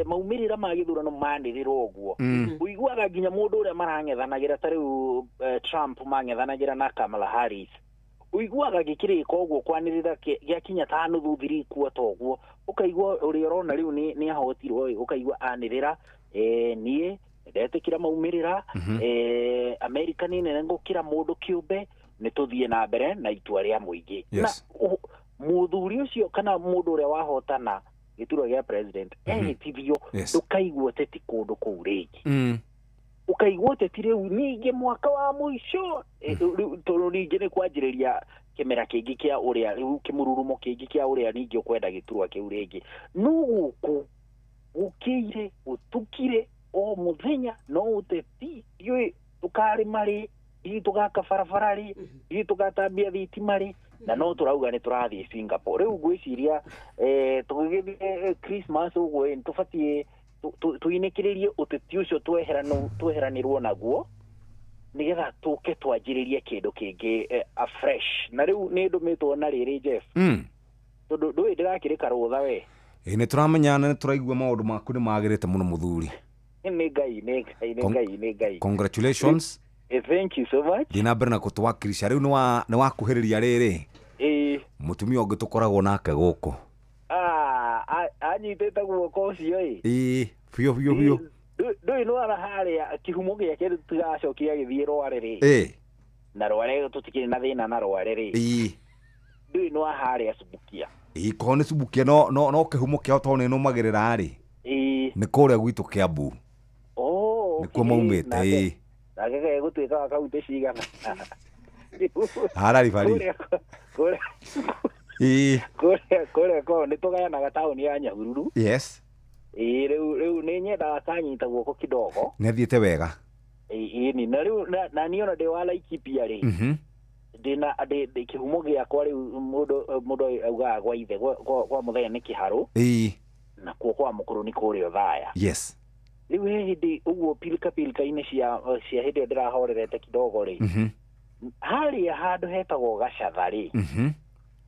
Speaker 2: maumĩrĩra ma gĩthurano manĩrĩrwo ũguo, ũiguaga nginya mũndũ ũrĩa marang'ethanagĩra ta rĩu Trump mang'ethanagĩra na Kamala Harris, ũiguaga gĩkĩrĩka ũguo kwanĩrĩra gĩakinya ta nuthu thiri kuota ũguo, ũkaigua ũrĩa ũrona rĩu nĩ ahotirwo ĩ, ũkaigua anĩrĩra niĩ ndetĩkĩra maumĩrĩra, America nĩ nene gũkĩra mũndũ kĩũmbe, nĩ tũthiĩ na mbere na itua rĩa mũingĩ. Na mũthuri ũcio kana mũndũ ũrĩa wahotana gĩturwa gĩa president ehĩtithio, ndũkaigua ũteti kũndũ kũu rĩngĩ. Ũkaigua ũteti rĩu ningĩ mwaka wa mũico, tondũ ningĩ nĩ kwanjĩrĩria kĩmera kĩngĩ kĩa ũrĩa rĩu kĩmũrurumo kĩngĩ kĩa ũrĩa ningĩ ũkwenda gĩturwa kĩu rĩngĩ. No gũkũ gũkĩire gũtukire o mũthenya no ũteti, ndiũĩ tũkarĩma rĩ, ndiũĩ tũgaka barabara rĩ, ndiũĩ tũgatambia thitima rĩ, na no tũrauga nĩ tũrathiĩ Singapore. Rĩu ngwĩciria tũgĩgĩthiĩ Christmas ũguo ĩ, tũbatiĩ tũinĩkĩrĩrie ũteti ũcio tweheranĩrwo naguo, Nĩgetha tũke twanjĩrĩrie kĩndũ kĩngĩ afresh. Na rĩu nĩ ndũmĩtwo na rĩrĩ Jeff. Tondũ ndũĩ ndĩrakĩrĩ karũtha we.
Speaker 8: Ĩ nĩ tũramenyana, nĩ tũraigua maũndũ maku nĩ magĩrĩte mũno mũthuri.
Speaker 2: Nĩ Ngai, nĩ Ngai, nĩ Ngai, nĩ Ngai.
Speaker 8: Congratulations.
Speaker 2: Thank you so much.
Speaker 8: Thiĩ na mbere na gũtũwakilisha. Rĩu nĩ wakuhĩrĩria rĩrĩ. Mũtumia ũngĩ tũkoragwo nake gũkũ.
Speaker 2: Anyitĩte guoko ũcio ĩ.
Speaker 8: Ĩ biũ biũ biũ.
Speaker 2: Ndũĩ nĩ harĩa kĩhumo gĩake tũtigacokire agĩthiĩ Rware rĩ. Na Rware tũtikĩrĩ na thĩna na Rware rĩ. Ndũĩ nĩ harĩa Subukia.
Speaker 8: Ĩ korwo nĩ Subukia no no no kĩhumo kĩao tondũ nĩ nũmagĩrĩra rĩ. Nĩ kũrĩa gwitũ Kiambu. Nĩkuo maumĩte ĩ.
Speaker 2: Nake gegũtuĩka wa kaunti cigana.
Speaker 8: Hararibari. Ĩ.
Speaker 2: Kũrĩa kwao nĩ tũgayanaga taũni ya Nyahururu.
Speaker 8: Yes.
Speaker 2: Ĩ rĩu nĩ nyendaga kanyita guoko kidogo.
Speaker 8: Nĩ athiĩte wega.
Speaker 2: Ĩ na rĩu na niĩ ona ndĩ wa Laikipia rĩ. Ndĩna ndĩ kĩhumo gĩakwa rĩu mũndũ augaga gwa ithe kwa mũthenya nĩ Kĩharũ.
Speaker 8: Ĩ.
Speaker 2: Na kuo kwa mũkũrũ nĩ kũrĩa Othaya.
Speaker 8: Yes.
Speaker 2: Rĩu he hĩndĩ ũguo pilika pilika-inĩ cia hĩndĩ ĩyo ndĩrahorerete kidogo rĩ. Harĩa handũ hetagwo Gacatha rĩ.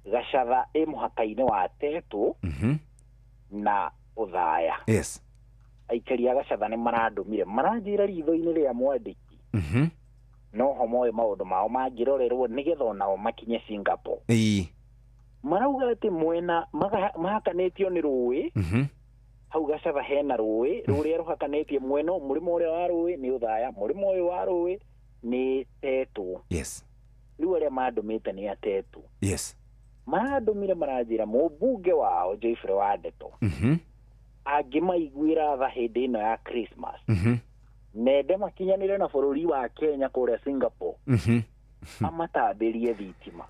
Speaker 2: Gacatha ĩ mũhaka-inĩ wa Tetu na Othaya.
Speaker 8: Yes.
Speaker 2: Aikari a Gacatha nĩ marandũmire maranjĩra ritho-inĩ rĩa mwandĩki. No ho moĩ maũndũ mao mangĩrorerwo nĩgetha onao makinye Singapore. Marauga atĩ mwena mahakanĩtio nĩ rũĩ. Hau Gacatha hena rũĩ rũrĩa rũhakanĩtie mwena mũrĩmo ũrĩa wa rũĩ nĩ Othaya, mũrĩmo ũyũ wa rũĩ nĩ Tetu.
Speaker 8: Yes.
Speaker 2: Rĩu arĩa mandũmĩte nĩ a Tetu.
Speaker 8: Yes.
Speaker 2: Marandũmire maranjĩra mũmbunge wao Geoffrey wa Ndeto angĩmaiguĩra tha hĩndĩ ĩno ya Christmas mende makinyanĩre na bũrũri wa Kenya kũrĩa Singapore amatambĩrie thitima.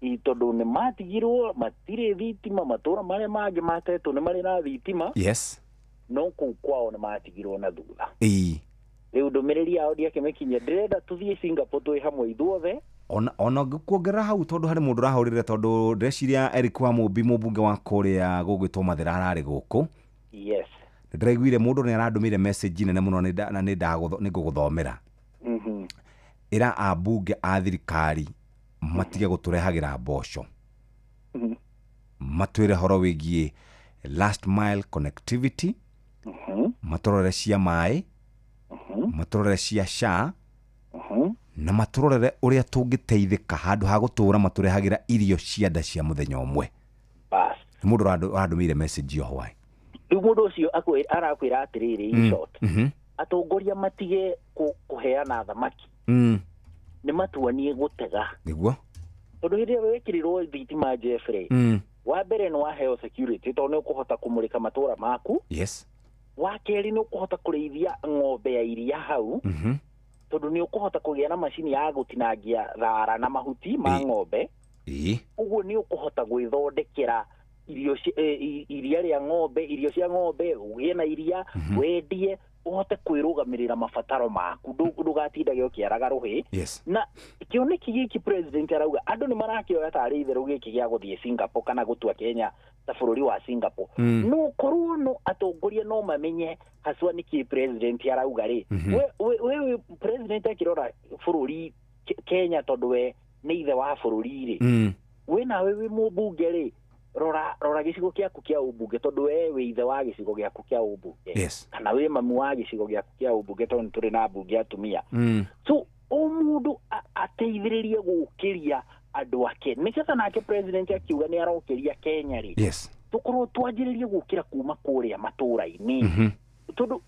Speaker 2: Tondũ nĩ matigirwo matirĩ thitima, matũra marĩa mangĩ matetwo nĩ marĩ na thitima.
Speaker 8: Yes.
Speaker 2: No kũu kwao nĩ matigirwo na thutha. Rĩu ndũmĩrĩri yao ndiakĩmĩkinyia, ndĩrenda tũthiĩ Singapore twĩ hamwe ithuothe.
Speaker 8: Ona ngĩkuongerera hau tondũ harĩ mũndũ ũrahũrĩre tondũ ndĩreciria Eric wa Mũmbi mũmbunge wa kũrĩa gũgwĩtwo Mathĩra ararĩ gũkũ.
Speaker 2: Yes.
Speaker 8: Ndĩraiguire mũndũ nĩ arandũmĩire message nene mũno na nĩ ngũgũthomera. Ĩra ambunge a thirikari matige gũtũrehagĩra mboco. Matwĩre horo wĩgiĩ last mile connectivity, matũrore cia maĩ, matũrore cia SHA, na matũrorere ũrĩa tũngĩteithĩka handũ ha gũtũra matũrehagĩra irio cia nda cia mũthenya ũmwe. Nĩ mũndũ ũrandũmĩire message yo hwaĩ.
Speaker 2: Rĩu mũndũ ũcio arakwĩra atĩrĩrĩ in short, atongoria matige kũheana thamaki. Nĩ matuanie gũtega.
Speaker 8: Nĩguo.
Speaker 2: Tondũ hĩndĩ ĩrĩa wekĩrirwo thitima Jeffrey, wa mbere nĩ waheo security tondũ nĩ ũkũhota kũmũrĩka matũra maku.
Speaker 8: Yes.
Speaker 2: Wa kerĩ nĩ ũkũhota kũrĩithia ng'ombe ya iria hau. Tondũ nĩ ũkũhota kũgĩa na macini ya gũtinangia thara na mahuti ma ng'ombe. Ũguo nĩ ũkũhota gwĩthondekera irio iria rĩa ng'ombe, irio cia ng'ombe, ũgĩe na iria, wendie, ũhote kwĩrũgamĩrĩra mabataro maku, ndũgatindage ũkĩaraga rũhĩ.
Speaker 8: Yes.
Speaker 2: Na kĩoneki gĩkĩ president arauga andũ nĩ marakĩoya tarĩ itherũ gĩkĩ gĩa gũthiĩ Singapore kana gũtua Kenya ta bũrũri wa Singapore. No korwo no atongoria no mamenye haswa nĩkĩ president arauga rĩ. We president akĩrora bũrũri Kenya tondũ we nĩ ithe wa bũrũri rĩ. We nawe wĩ mũmbunge rĩ, rora gĩcigo gĩaku kĩa ũmbunge tondũ we wĩ ithe wa gĩcigo gĩaku kĩa ũmbunge.
Speaker 8: Yes.
Speaker 2: Kana wĩ mamu wa gĩcigo gĩaku kĩa ũmbunge tondũ tũrĩ na mbunge atumia. So o mũndũ ateithĩrĩrie gũkĩria andũ ake nĩgetha nake president akiuga nĩ arokĩria Kenya rĩ.
Speaker 8: Yes.
Speaker 2: Tũkorwo twanjĩrĩrie gũkĩra kuma kũrĩa matũra-inĩ. Tondũ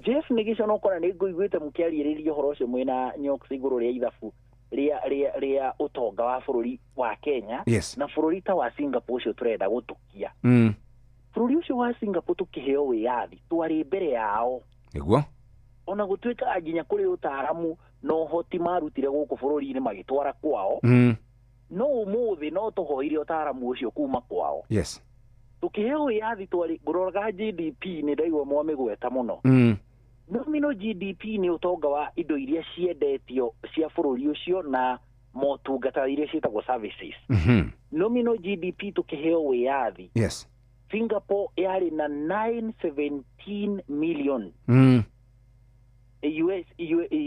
Speaker 2: Jeff nĩ gĩcono kora nĩ ngũiguĩte mũkĩarĩrĩria ũhoro ũcio mwĩna Nyox igũrũ rĩa ithabu rĩa ũtonga wa bũrũri wa Kenya.
Speaker 8: Yes.
Speaker 2: Na bũrũri ta wa Singapore ũcio tũrenda gũtũkia. Bũrũri ũcio wa Singapore tũkĩheo wĩyathi twarĩ mbere yao.
Speaker 8: Nĩguo.
Speaker 2: Ona gũtuĩka nginya kũrĩ ũtaaramu na ũhoti marutire gũkũ bũrũri-inĩ magĩtwara kwao. No ũmũthĩ no tũhoire ũtaaramu ũcio kuma kwao.
Speaker 8: Yes.
Speaker 2: Tũkĩheo wĩyathi twarĩ ngũroraga GDP nĩ ndaigua mwamĩgweta mũno. Nominal GDP nĩ ũtonga wa indo iria ciendetio cia bũrũri ũcio na motungata iria ciĩtagwo services. Nominal GDP tũkĩheo wĩyathi.
Speaker 8: Yes.
Speaker 2: Singapore yarĩ na 917 million. US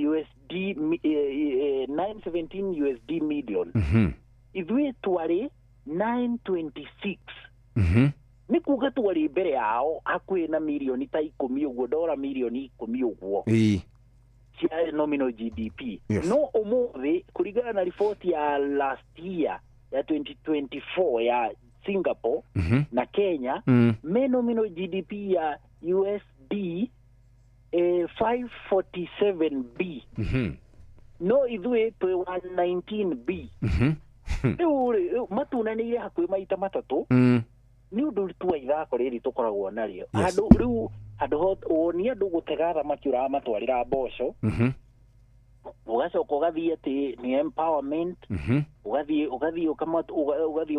Speaker 2: USD 917 USD million. Ithuĩ twarĩ 926. Nĩ kuga twarĩ mbere yao hakuhĩ na mirioni ta 10 ũguo, dora mirioni 10 ũguo cia nominal GDP.
Speaker 8: Yes.
Speaker 2: No ũmũthĩ kũringana na riboti ya last year ya 2024 ya Singapore na Kenya, me nominal GDP ya USD 547B. No ithuĩ twĩ 119B. Rĩu rĩ, matunanĩire hakuhĩ maita matatũ. Nĩ ũndũ tu wa ithako rĩrĩ tũkoragwo narĩo. Handũ rĩu handũ woni andũ gũtega thamaki ũramatwarĩra mboco, ũgacoka ũgathiĩ atĩ nĩ empowerment, ũgathiĩ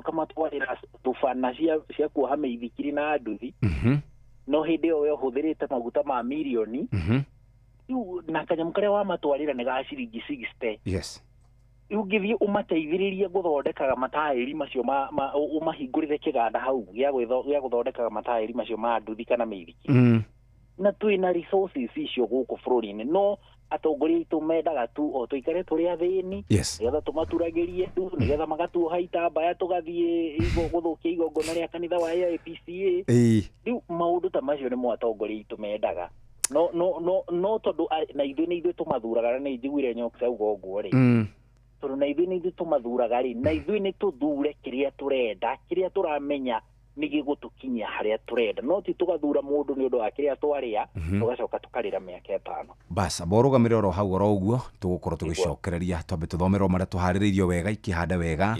Speaker 2: ũkamatwarĩra tũbana cia kuoha mĩithikiri na nduthi. No hĩndĩ ĩyo we ũhũthĩrĩte maguta ma mirioni. Rĩu na kanyamũ karĩa wamatwarĩra nĩ ga ciringi 60.
Speaker 8: Yes.
Speaker 2: Ũngĩthiĩ ũmateithĩrĩrie gũthondekaga mataĩri macio ũmahingũrĩre kĩganda hau gĩa gũthondekaga mataĩri macio ma nduthi kana mĩithikiri. Na twĩna resources icio gũkũ bũrũri-inĩ, no atongoria aitũ mendaga tu o tũikare tũrĩ athĩni, nĩgetha tũmaturagĩrie tu, nĩgetha magatuoha itambaya tũgathiĩ gũthũkia igongona rĩa kanitha wa AIPCA. Rĩu maũndũ ta macio nĩmo atongoria aitũ mendaga. No no no no tondũ na ithuĩ nĩ ithuĩ tũmathuraga, na nĩ njiguire Nyox auga ũguo rĩ. Tondũ na ithuĩ nĩ ithuĩ tũmathuraga rĩ, na ithuĩ nĩ tũthure kĩrĩa tũrenda, kĩrĩa tũramenya nĩ gĩgũtũkinyia harĩa tũrenda, no ti tũgathura mũndũ nĩ ũndũ wa kĩrĩa twarĩa, tũgacoka tũkarĩra mĩaka 5.
Speaker 8: Bas amba ũrũgamĩre oro hau oro ũguo, tũgũkorwo tũgĩcokereria, twambe tũthomerwo marĩa tũharĩrĩirio wega ikĩhanda wega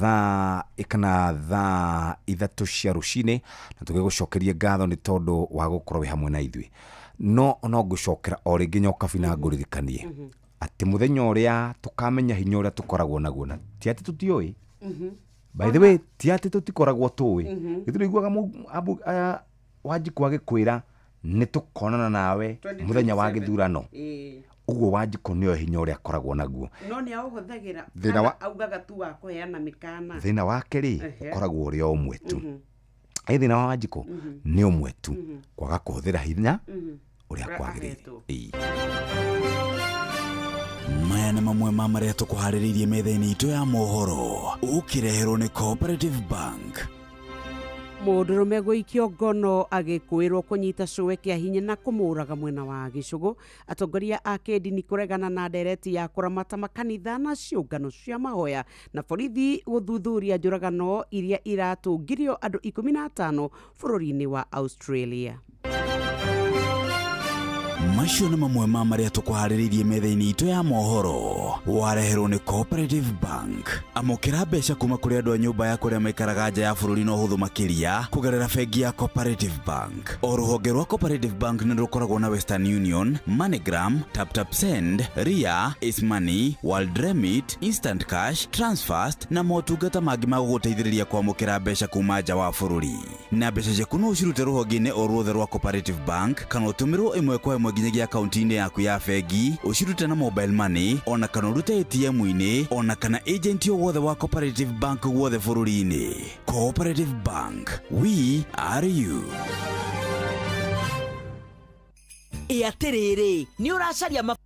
Speaker 8: thaa kana thaa 3 cia rũcinĩ, na tũgĩgũcokeria ngatho nĩ tondũ wa gũkorwo wĩ hamwe na ithuĩ. No ngũcokera o rĩngĩ Nyokabi na ngũririkanie atĩ mũthenya ũrĩa tũkamenya hinya ũrĩa tũkoragwo naguo, na ti atĩ tũtiũĩ. By the way, ti atĩ tũtikoragwo tũĩ. Gĩtũiguaga Wanjikũ agĩkwĩra nĩ tũkonana nawe mũthenya wa gĩthurano. Ũguo Wanjikũ nĩoĩ hinya ũrĩa akoragwo naguo.
Speaker 4: No nĩ aũhũthagĩra, augaga tu wa kũheana mĩkana.
Speaker 8: Thĩna wake rĩ, ũkoragwo ũrĩ o ũmwe tu. Thĩna wa Wanjikũ nĩ ũmwe tu, kwaga kũhũthĩra hinya ũrĩa kwagĩrĩire.
Speaker 11: Maya nĩ mamwe ma marĩa tũkũharĩrĩirie metha-inĩ itũ ya mohoro, ũkĩreherwo nĩ Cooperative Bank.
Speaker 4: Mũndũrũme gũikio ngono agĩkũĩrwo kũnyita cũwe kĩa hinya na kũmũraga mwena wa Gĩcũgũ. Atongoria a kĩndini kũregana na ndereti ya kũramata makanitha na ciũngano cia mahoya, na borithi gũthuthuria njũragano iria iratũngirio andũ 15 bũrũri-inĩ wa Australia.
Speaker 11: Macio nĩ mamwe ma marĩa tũkũharĩrĩirie metha-inĩ itũ ya mohoro, wareherwo nĩ Cooperative Bank. Amũkĩra mbeca kuma kũrĩ andũ a nyũmba ya kũrĩa maikaraga nja ya bũrũri na ũhũthũ makĩria kũgerera bengi ya Cooperative Bank. O rũhonge rwa Cooperative Bank nĩ rũkoragwo na Western Union, MoneyGram, TapTap Send, Ria, Ace Money, World Remit, Instant Cash, Transfast na motungata mangĩ ma gũgũteithĩrĩria kwamũkĩra mbeca kuma nja wa bũrũri. Na mbeca ciaku no ũcirute rũhonge-inĩ o ruothe rwa Cooperative Bank kana ũtũmĩrwo ĩmwe kwa ĩmwe nginyagia akaunti-inĩ yaku ya bengi, ũcirute na mobile money, ona kana ũrute ATM-inĩ, ona kana agent o wothe wa Cooperative Bank guothe bũrũri-inĩ. Cooperative Bank, we are you.
Speaker 5: Ĩ atĩrĩrĩ, nĩ ũracaria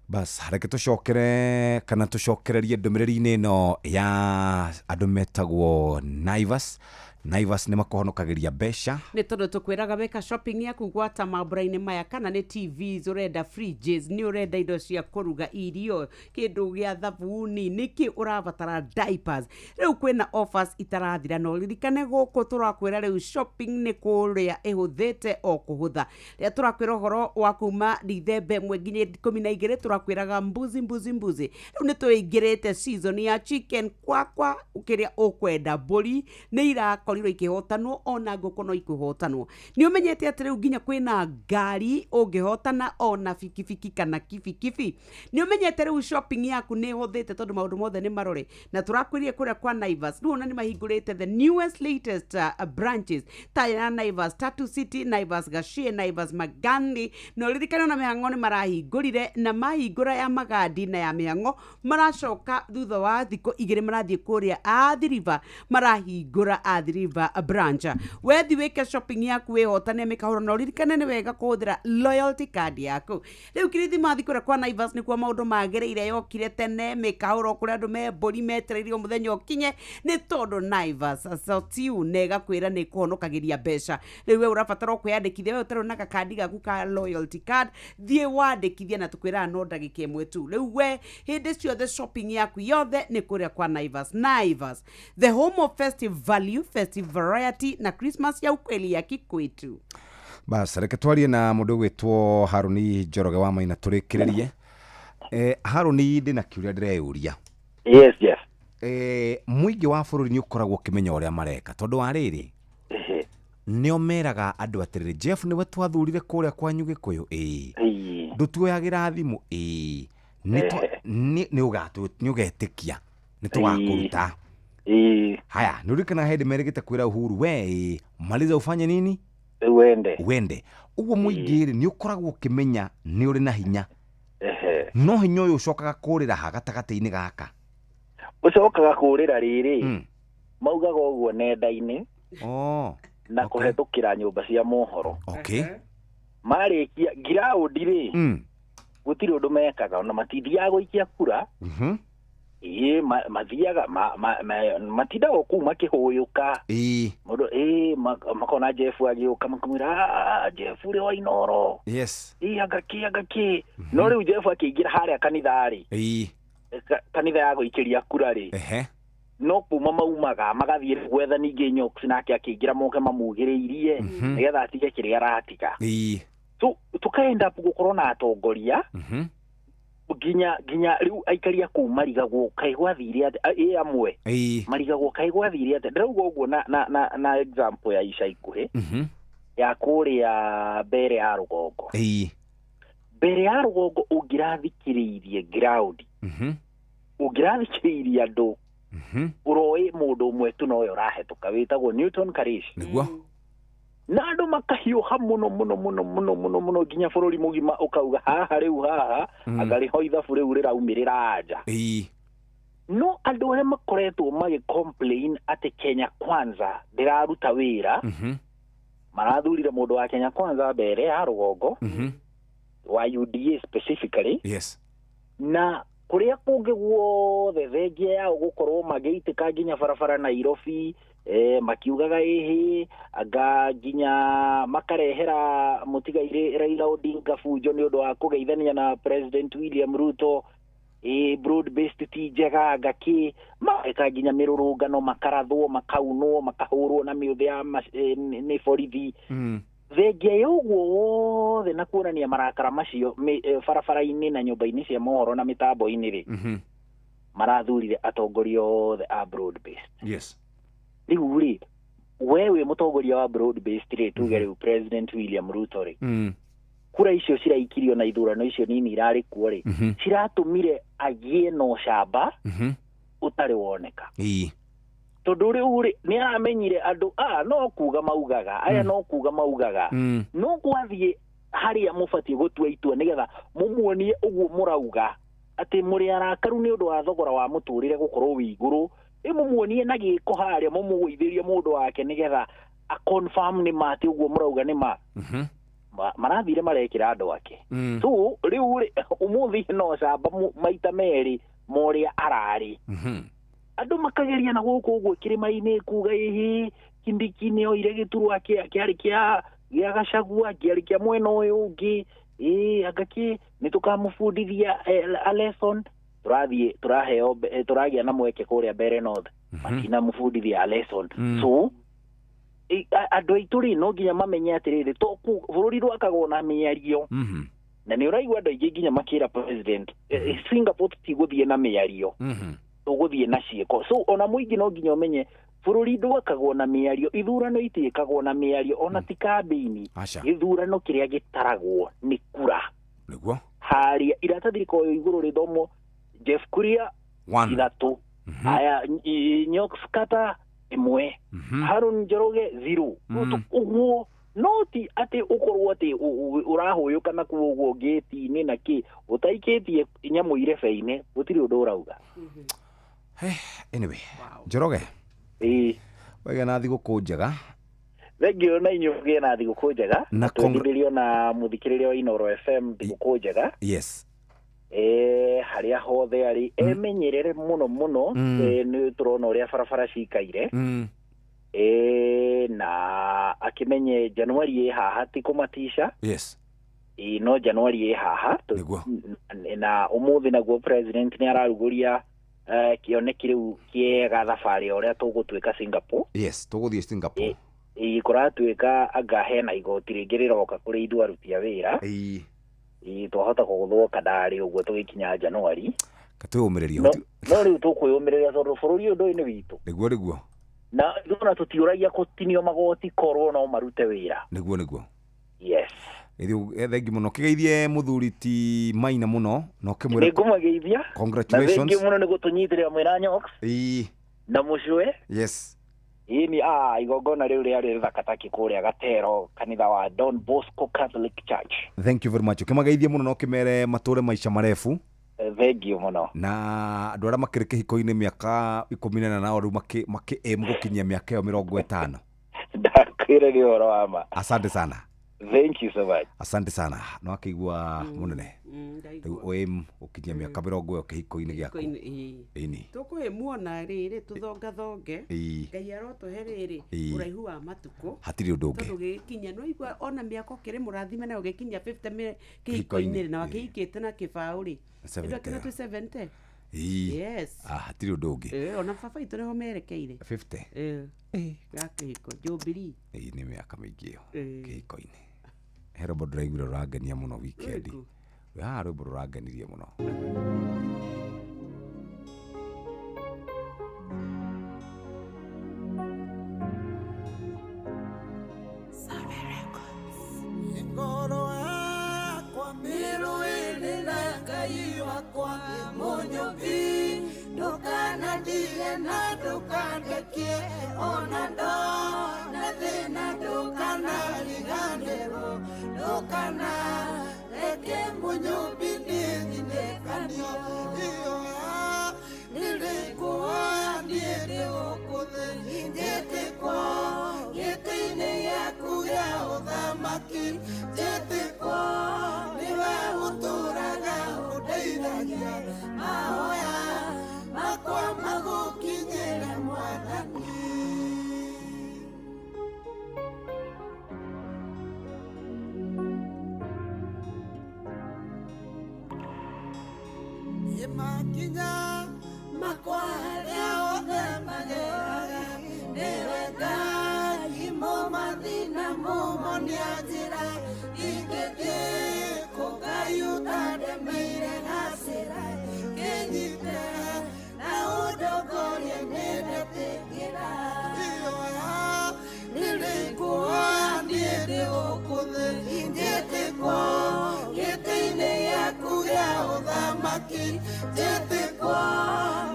Speaker 8: Bas reke tũcokere kana tũcokererie ndũmĩrĩri-inĩ ĩno ya andũ metagwo Naivas. Naivas nĩ makũhonokagĩria mbeca.
Speaker 4: Nĩ tondũ tũkwĩraga weka shopping yaku gwata mambura-inĩ maya, kana nĩ TVs ũrenda, fridges nĩ ũrenda, indo cia kũruga irio, kĩndũ gĩa thabuni, nĩkĩ ũrabatara, diapers. Rĩu kwĩna offers itarathira, no ririkane gũkũ tũrakwĩra rĩu shopping nĩ kũrĩa ĩhũthĩte o kũhũtha. Rĩrĩa tũrakwĩra ũhoro wa kuma Dithemba 1 nginya 12, tũrakwĩraga mbuzi mbuzi mbuzi. Rĩu nĩ tũingĩrĩte season ya chicken kwakwa, kĩrĩa ũkwenda, mbũri nĩ irakorirwo ikĩhotanwo, ona ngũkũ no ikũhotanwo. Nĩ ũmenyete atĩ rĩu nginya kwĩna ngari ũngĩhotana, ona bikibiki kana kibikibi. Nĩ ũmenyete rĩu shopping yaku nĩ ĩhũthĩte tondũ maũndũ mothe nĩ marore, na tũrakwĩrire kũrĩa kwa Naivas rĩu ona nĩ mahingũrĩte the newest latest branches ta ya Naivas Tatu City, Naivas Gachie, Naivas Magandi. Na ũririkane ona mĩhang'o nĩ marahingũrire, na mahingũra ya Magandi na ya mĩhang'o, maracoka thutha wa thikũ 2 marathiĩ kũrĩa Athi River, marahingũra Athi River. River branch. Wethi wĩke shopping yaku wĩhotane mĩkahũro na ũririkane nĩ wega kũhũthĩra loyalty card yaku. Rĩu kirithimathi kũrĩa kwa Naivas nĩkuo maũndũ magĩrĩire yokire tene mĩkahũro kũrĩa andũ me mbũri metereire mũthenya ũkinye nĩ tondũ Naivas sotiu na ĩgakwĩra nĩ ĩkũhonokagĩria mbeca. Rĩu we ũrabatara o kwĩyandĩkithia we ũtarĩ na gakandi gaku ka loyalty card thiĩ wandĩkithie na tũkwĩraga no ndagĩka ĩmwe tu. Rĩu we hĩndĩ ciothe shopping yaku yothe nĩ kũrĩa kwa Naivas. Naivas, the home of festive value, festive variety na Christmas ya ukweli ya kikwetu.
Speaker 8: Bas reke twarie na mũndũ ũgwĩtwo Harũni Njoroge wa Maina tũrĩkĩrĩrie. Harũni ndĩ na kĩũria ndĩreyũria.
Speaker 2: Yes, yes.
Speaker 8: Mũingĩ wa bũrũri nĩ ũkoragwo ũkĩmenya ũrĩa mareka tondũ wa rĩrĩ nĩo meraga andũ atĩrĩrĩ Jeff nĩwe twathurire kũrĩa kwanyu Gĩkũyũ ĩĩ ndũtuoyagĩra thimũ ĩĩ nĩ ũgetĩkia nĩ tũgakũruta haya nĩ ũririkanaga hĩndĩ merĩgĩte kwĩra Uhuru we ĩĩ maliza ufanye nini wende ũguo mũingĩ rĩ nĩ ũkoragwo ũkĩmenya nĩ ũrĩ na hinya no hinya ũyũ ũcokaga kũrĩra ha gatagatĩ-inĩ gaka
Speaker 2: ũcokaga kũrĩra rĩrĩ maugaga ũguo nenda-inĩ na kũhetũkĩra nyũmba cia mohoro marĩkia ngiraũndi rĩ gũtirĩ ũndũ mekaga ona matithiaga gũikia kura ĩĩ mathiaga matindaga kũu makĩhũyũka mũndũ ĩĩ makona Jeff agĩũka makamwĩra Jeff ũrĩa wa Inooro
Speaker 8: yes
Speaker 2: ĩĩ anga kĩ no rĩu Jeff akĩingĩra harĩa kanitha rĩ kanitha ya gũikĩria kura rĩ no kuma maumaga magathiĩ gwetha ningĩ Nyox nake akĩingĩra moke mamugĩrĩirie nĩgetha atige kĩrĩa aratiga so tukaenda gũkorwo na atongoria nginya rĩu aikaria kũu marigagwo kaĩ gwathire atĩa ĩ amwe marigagwo kaĩ gwathire atĩa ndĩrauga ũguo na example ya ica ikuhĩ ya kũrĩa mbere ya rũgongo mbere ya rũgongo ũngĩrathikĩrĩirie ground ũngĩrathikĩrĩirie andũ ũroĩ mũndũ ũmwe tu nowe ũrahetũka wĩtagwo Newton Karish
Speaker 8: nĩguo
Speaker 2: na andũ makahiũha mũno mũno mũno mũno mũno mũno nginya bũrũri mũgima ũkauga haha rĩu haha anga rĩho ithabu rĩu rĩraumĩrĩra nja no andũ arĩa makoretwo magĩ complain atĩ Kenya Kwanza ndĩraruta wĩra marathurire mũndũ wa Kenya Kwanza mbere ya rũgongo wa UDA specifically
Speaker 8: yes
Speaker 2: na kũrĩa kũngĩ guothe thengia yao gũkorwo magĩitĩka nginya barabara Nairobi makiugaga ĩhĩ anga nginya makarehera mũtigairĩ Raila Odinga bunjo nĩ ũndũ wa kũgeithania na President William Ruto broad based ti njega anga kĩ mageka nginya mĩrũrũngano makarathwo makaunwo makahũrwo na mĩũthĩ ya nĩ borithi thengia ya ũguo wothe na kuonania marakara macio barabara-inĩ na nyũmba-inĩ cia mohoro na mĩtambo-inĩ rĩ marathurire atongoria othe a broad based
Speaker 8: yes
Speaker 2: rĩu rĩ we wĩ mũtongoria wa broad based rĩ tuge rĩu President William Ruto rĩ kura icio ciraikirio na ithurano icio nini irarĩ kuo rĩ ciratũmire agĩe na ũcamba ũtarĩ woneka tondũ rĩu rĩ nĩ aramenyire andũ no kuga maugaga aya no kuga maugaga no gwathiĩ harĩa mũbatiĩ gũtua itua nĩgetha mũmuonie ũguo mũrauga atĩ mũrĩ arakaru nĩ ũndũ wa thogora wa mũtũrĩre gũkorwo wĩ igũrũ ĩmũmuonie na gĩko harĩa mũmũgũithĩrie mũndũ wake nĩgetha a confirm nĩ ma atĩ ũguo mũrauga nĩ ma marathire marekĩra andũ ake so rĩu rĩ ũmũthĩ no camba maita merĩ morĩa ararĩ andũ makageria na gũkũ ũguo kĩrĩma-inĩ kuga ĩhĩ Kindiki nĩ oire gĩturwa kĩarĩ kĩa Gachagua kĩarĩ kĩa mwena ũyũ ũngĩ ĩĩ anga kĩ nĩ tũkamũbundithia a lesson tũrathiĩ tũraheo tũragĩa na mweke kũrĩa Mbere North matinamũbundithia a lesson so andũ aitũ rĩ no nginya mamenye atĩrĩrĩ to bũrũri rwakagwo na mĩario na nĩ ũraigua andũ aingĩ nginya makĩra president Singapore tũtigũthiĩ na mĩario tũgũthiĩ na ciĩko so ona mũingĩ no nginya ũmenye bũrũri ndwakagwo na mĩario ithurano itiĩkagwo na mĩario ona ti kambĩini gĩthurano kĩrĩa gĩtaragwo nĩ kura
Speaker 8: nĩguo
Speaker 2: harĩa iratathi rĩkoragwo igũrũ rĩthomwo Jeff Kuria ithatũ aya Nyox Kata ĩmwe Harun Njoroge 0 ũguo no ti atĩ ũkorwo atĩ ũrahũyũka na kuo ũguo ngĩti-inĩ na kĩ ũtaikĩtie nyamũ irebe-inĩ gũtirĩ ũndũ ũrauga
Speaker 8: anyway Njoroge Wega na thigũkũ njega.
Speaker 2: Thengio na inyuĩ mũgĩe na thigũkũ njega.
Speaker 8: Na
Speaker 2: twendithĩrio na mũthikĩrĩria wa Inoro FM thigũkũ njega.
Speaker 8: Yes.
Speaker 2: Harĩa hothe arĩ emenyerere mũno mũno. Nĩ tũrona ũrĩa barabara cikaire. Na akĩmenye Januari ĩ haha ti kũmatisha.
Speaker 8: Yes.
Speaker 2: No Januari ĩ haha na ũmũthĩ naguo president nĩ ararugũria kĩoneki rĩu kĩega thabarĩ ũrĩa tũgũtuĩka Singapore.
Speaker 8: Yes, tũgũthiĩ Singapore.
Speaker 2: Kũratuĩka anga hena igoti rĩngĩ rĩroka kũrĩ ithuĩ aruti a wĩra. Twahota kũgũthwo kandarĩ ũguo tũgĩkinya Januari.
Speaker 8: Katwĩyũmĩrĩrie.
Speaker 2: No rĩu tũkwĩyũmĩrĩria tondũ bũrũri ũyũ ndũĩ nĩ witũ.
Speaker 8: Nĩguo nĩguo.
Speaker 2: Na ithuĩ ona tũtiũragia gũtinio magoti korwo no marute wĩra.
Speaker 8: Nĩguo nĩguo.
Speaker 2: Yes.
Speaker 8: Thengi mũno kĩgeithie mũthuri ti Maina mũno na ũkĩmwĩra.
Speaker 2: Nĩngũmageithia.
Speaker 8: Congratulations.
Speaker 2: Na thengi mũno nĩ gũtũnyitĩrĩra mwĩna Nyox. Na mũcwe.
Speaker 8: Yes.
Speaker 2: Ĩni igongona rĩu rĩarĩ rĩthaka takĩ kũrĩa Gatero kanitha wa Don Bosco Catholic Church.
Speaker 8: Thank you very much. Ũkĩmageithie mũno na ũkĩmere matũre maica marefu.
Speaker 2: Thengiũ mũno.
Speaker 8: Na andũ arĩa makĩrĩ kĩhiko-inĩ mĩaka 14 nao rĩu makĩ aim gũkinyia mĩaka ĩyo 50.
Speaker 2: Ndakwĩra nĩ ũhoro wa ma.
Speaker 8: Asante sana.
Speaker 2: Thank you so much.
Speaker 8: Asante sana. No akĩigua mũnene. Rĩu aim gũkinyia mĩaka 20 ĩyo kĩhiko-inĩ gĩaku. Ĩni.
Speaker 4: Tũkwĩ muona rĩrĩ tũthongathonge. Ngai arotũhe rĩrĩ ũraihu wa matukũ.
Speaker 8: Hatirĩ ũndũ ũngĩ.
Speaker 4: Tondũ gĩgĩkinya no igua ona mĩaka ũkĩrĩ mũrathime na ũgĩkinya 50 kĩhiko-inĩ na wakĩhikĩte na kĩbaũ rĩ. 70. Yes.
Speaker 8: Hatirĩ ũndũ ũngĩ.
Speaker 4: Ona baba itũ nĩho merekeire.
Speaker 8: 50.
Speaker 4: Ga kĩhiko Jubilee.
Speaker 8: Nĩ mĩaka mĩingĩ ĩyo kĩhiko-inĩ. He rwĩmbo ndĩraiguire rũrangenia mũno weekend. Rwĩmbo rũrangenirie mũno.
Speaker 3: Ngoro yakwa mĩrũĩrĩ na Ngai wakwa mũnyũmbi ndũkanandige na ndũkandekie ona ndona thĩna ndũkanariganĩrwo ndũkanareke mũnyũmbi nĩthinĩkanio iyoya nĩrĩkuoya niĩ ndĩ gũkũ thĩ njĩtĩkwo gĩtĩ-inĩ gĩaku gĩa ũthamaki njĩtĩkwo nĩwe ũtũũraga ũndeithagia mahoya makwa magũkinyĩre mwathani. Makinya makwa harĩa othe mageraga nĩwe Ngai mũmathi na mũmonia njĩra ingĩthiĩ kũ Ngai ũtandemeire gacĩra kĩnyite na ũndongorie nĩndetĩkĩra iyoya nĩrĩkuoya niĩ ndĩ gũkũ thĩ njĩtĩkwo gĩtĩ-inĩ gĩaku gĩa ũthamaki njĩtĩkwo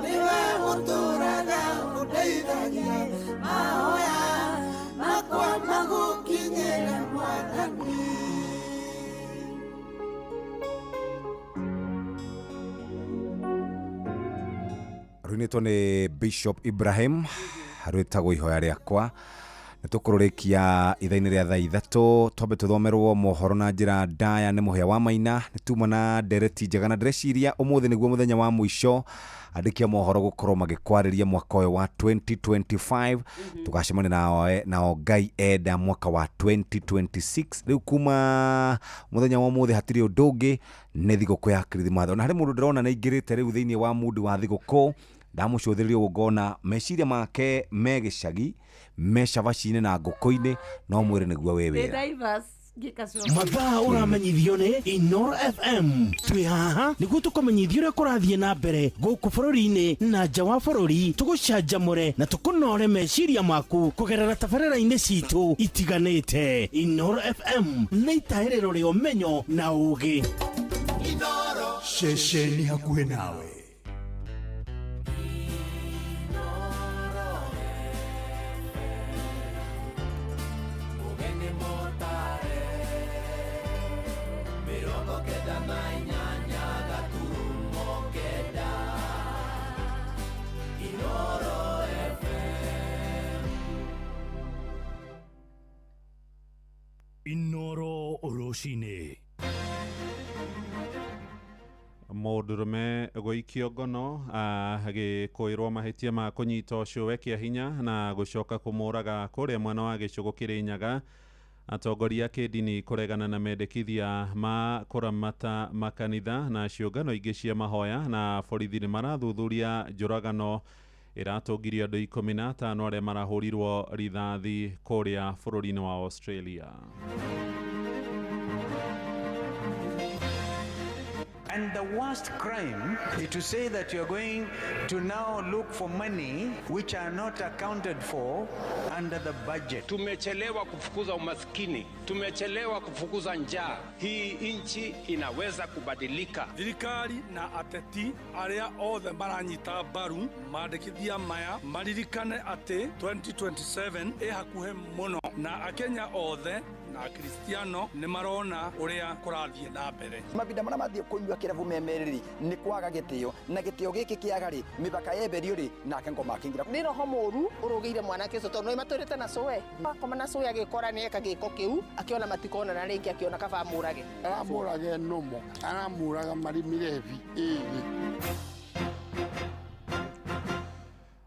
Speaker 3: nĩwe ũtũũraga ũndeithagia mahoya makwa magũkinyĩre mwathani.
Speaker 8: Rũinĩtwo nĩ Bishop Ibrahim rwĩtagwo ihoya rĩakwa. Nĩ tũkũrũrĩkia ithaa-inĩ rĩa thaa 3 twambe tũthomerwo mohoro na njĩra ndaya nĩ Mũhĩa wa Maina. Nĩ tuma na ndereti njega na ndĩreciria ũmũthĩ nĩguo mũthenya wa mũico andĩki a mohoro gũkorwo magĩkwarĩria mwaka ũyũ wa 2025. Tũgacemania nao Ngai enda mwaka wa 2026. Rĩu kuma mũthenya wa ũmũthĩ hatirĩ ũndũ ũngĩ nĩ thigũkũ ya Kirithimathi. Ona harĩ mũndũ ndĩrona nĩ aingĩrĩte rĩu thĩinĩ wa mundi wa thigũkũ ndamũcũthĩrĩria ũguo ngona meciria make me gĩcagi me cabaci-inĩ na ngũkũ-inĩ no mwĩrĩ nĩguo wĩ wĩra.
Speaker 10: Mathaa ũramenyithio nĩ Inoro FM. Twĩ haha nĩguo tũkũmenyithie ũrĩa kũrathiĩ na mbere gũkũ bũrũri-inĩ na nja wa bũrũri, tũgũcanjamũre na tũkũnore meciria maku kũgerera tabarĩra-inĩ citũ itiganĩte. Inoro FM nĩ itahĩrĩro rĩa ũmenyo na ũũgĩ.
Speaker 9: Ceceni hakuhĩ nawe.
Speaker 6: Rũcinĩ.
Speaker 17: Mũndũrũme gũikio ngono agĩkũĩrwo mahĩtia ma kũnyita ũcũwe kĩa hinya na gũcoka kũmũraga kũrĩa mwena wa gĩcũgũ Kĩrĩnyaga. Atongoria a kĩndini kũregana na mendekithia ma kũramata makanitha na ciũngano ingĩ cia mahoya. Na borithi nĩ marathuthuria njũragano ĩratũngirie andũ 15 arĩa marahũrirwo rithathi kũrĩa bũrũri-inĩ wa Australia.
Speaker 9: And the worst crime is to say that you're going to now look for money which are not accounted for under the budget.
Speaker 18: Tumechelewa kufukuza umaskini, tumechelewa kufukuza njaa. Hii nchi inaweza kubadilika.
Speaker 12: Thirikari na ateti aria othe maranyita mbaru mandĩkithia maya maririkane atĩ 2027 ĩ hakuhĩ mũno, na akenya othe na akristiano nĩ marona ũrĩa kũrathiĩ na mbere.
Speaker 13: Mavinda marĩa mathiĩ kũnyua kĩrabu memerĩ nĩ kwaga gĩtĩo, na gĩtĩo gĩkĩ kĩaga rĩ, mĩbaka yemberio rĩ, nake ngoma akĩingĩra.
Speaker 14: Nĩ roho mũru ũrũgĩire mwanake ũcio tondũ nĩmatũrĩte na cũwe. Akoma na cũwe agĩkora nĩ eka gĩko kĩu, akĩona matikonana rĩngĩ, akĩona kaba amũrage.
Speaker 1: Aramũraga nomo, aramũraga marĩ mĩrebi ĩrĩ.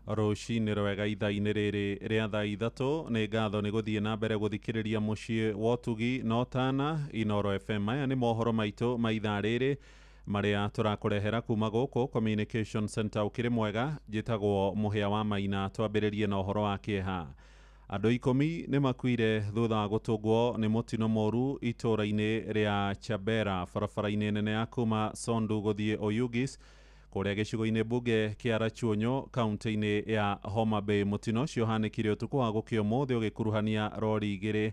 Speaker 17: Rũcinĩ rwega ithaa-inĩ rĩrĩ rĩa thaa 3. Nĩ ngatho nĩ gũthiĩ na mbere gũthikĩrĩria mũciĩ wa ũtugi na ũtana Inoro FM. Maya nĩ mohoro maitũ ma ithaa rĩrĩ marĩa tũrakũrehera kuma gũkũ Communication Center. Ũkĩrĩ mwega, njĩtagwo Mũhĩa wa Maina. Twambĩrĩrie na ũhoro wa kĩeha. Andũ 10 nĩ makuire thutha wa gũtũngwo nĩ mũtino mũru itũũra-inĩ rĩa Chabera barabara-inĩ nene ya kuma Sondu gũthiĩ Oyugis kũrĩa gĩcigo-inĩ mbunge kĩa Rachuonyo kaunti-inĩ ya Homa Bay. Mũtino ũcio ũhanĩkire ũtukũ wa gũkĩa ũmũthĩ ũgĩkuruhania rori 2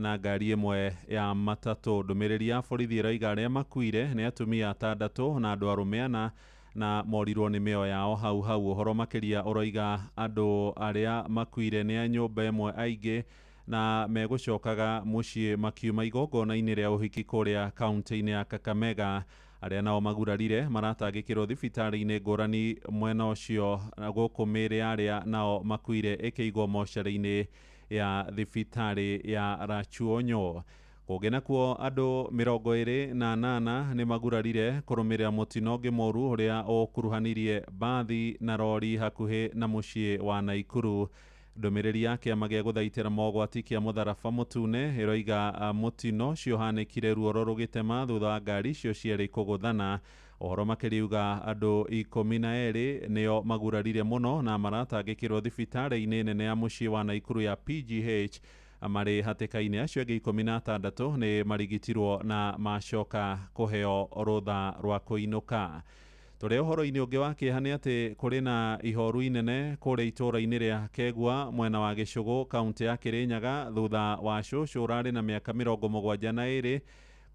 Speaker 17: na ngari ĩmwe ya matatũ. Ndũmĩrĩri ya borithi ĩroiga arĩa makuire nĩ atumia 6 na andũ arũme 4 na morirwo nĩ mĩoyo yao hau hau. Ũhoro makĩria ũroiga andũ arĩa makuire nĩ a nyũmba ĩmwe aingĩ na megũcokaga mũciĩ makiuma igongona-inĩ rĩa ũhiki kũrĩa kaunti-inĩ ya Kakamega. Arĩa nao magurarire maratangĩkĩrwo thibitarĩ-inĩ ngũrani mwena ũcio, gũkũ mĩĩrĩ ya arĩa nao makuire ĩkĩigwo mocarĩ-inĩ ya thibitarĩ ya Rachuonyo. Kũngĩ nakuo andũ 28 nĩ magurarire kũrũmĩrĩra mũtino ũngĩ mũru ũrĩa ũkuruhanirie mbathi na rori hakuhĩ na mũciĩ wa Naikuru. Ndũmĩrĩri ya kĩama gĩa gũthaitĩra mogwati kĩa mũtharaba mũtune ĩroiga mũtino ũcio ũhanĩkire ruoro rũgĩtema thutha wa ngari icio cierĩ kũgũthana. Ũhoro makĩriuga andũ 12 nĩo magurarire mũno na maratangĩkĩrwo thibitarĩ-inĩ nene ya mũciĩ wa Naikuru ya PGH marĩ hatĩka-inĩ. Acio angĩ 16 nĩ marigitirwo na macoka kũheo rũtha rwa kũinũka. Tũrĩ ũhoro-inĩ ũngĩ wa kĩeha nĩ atĩ kũrĩ na ihoru inene kũrĩa itũũra-inĩ rĩa Kegua mwena wa Gĩcũgũ kaunti ya Kĩrĩnyaga thutha wa cũcũ ũrarĩ na mĩaka 72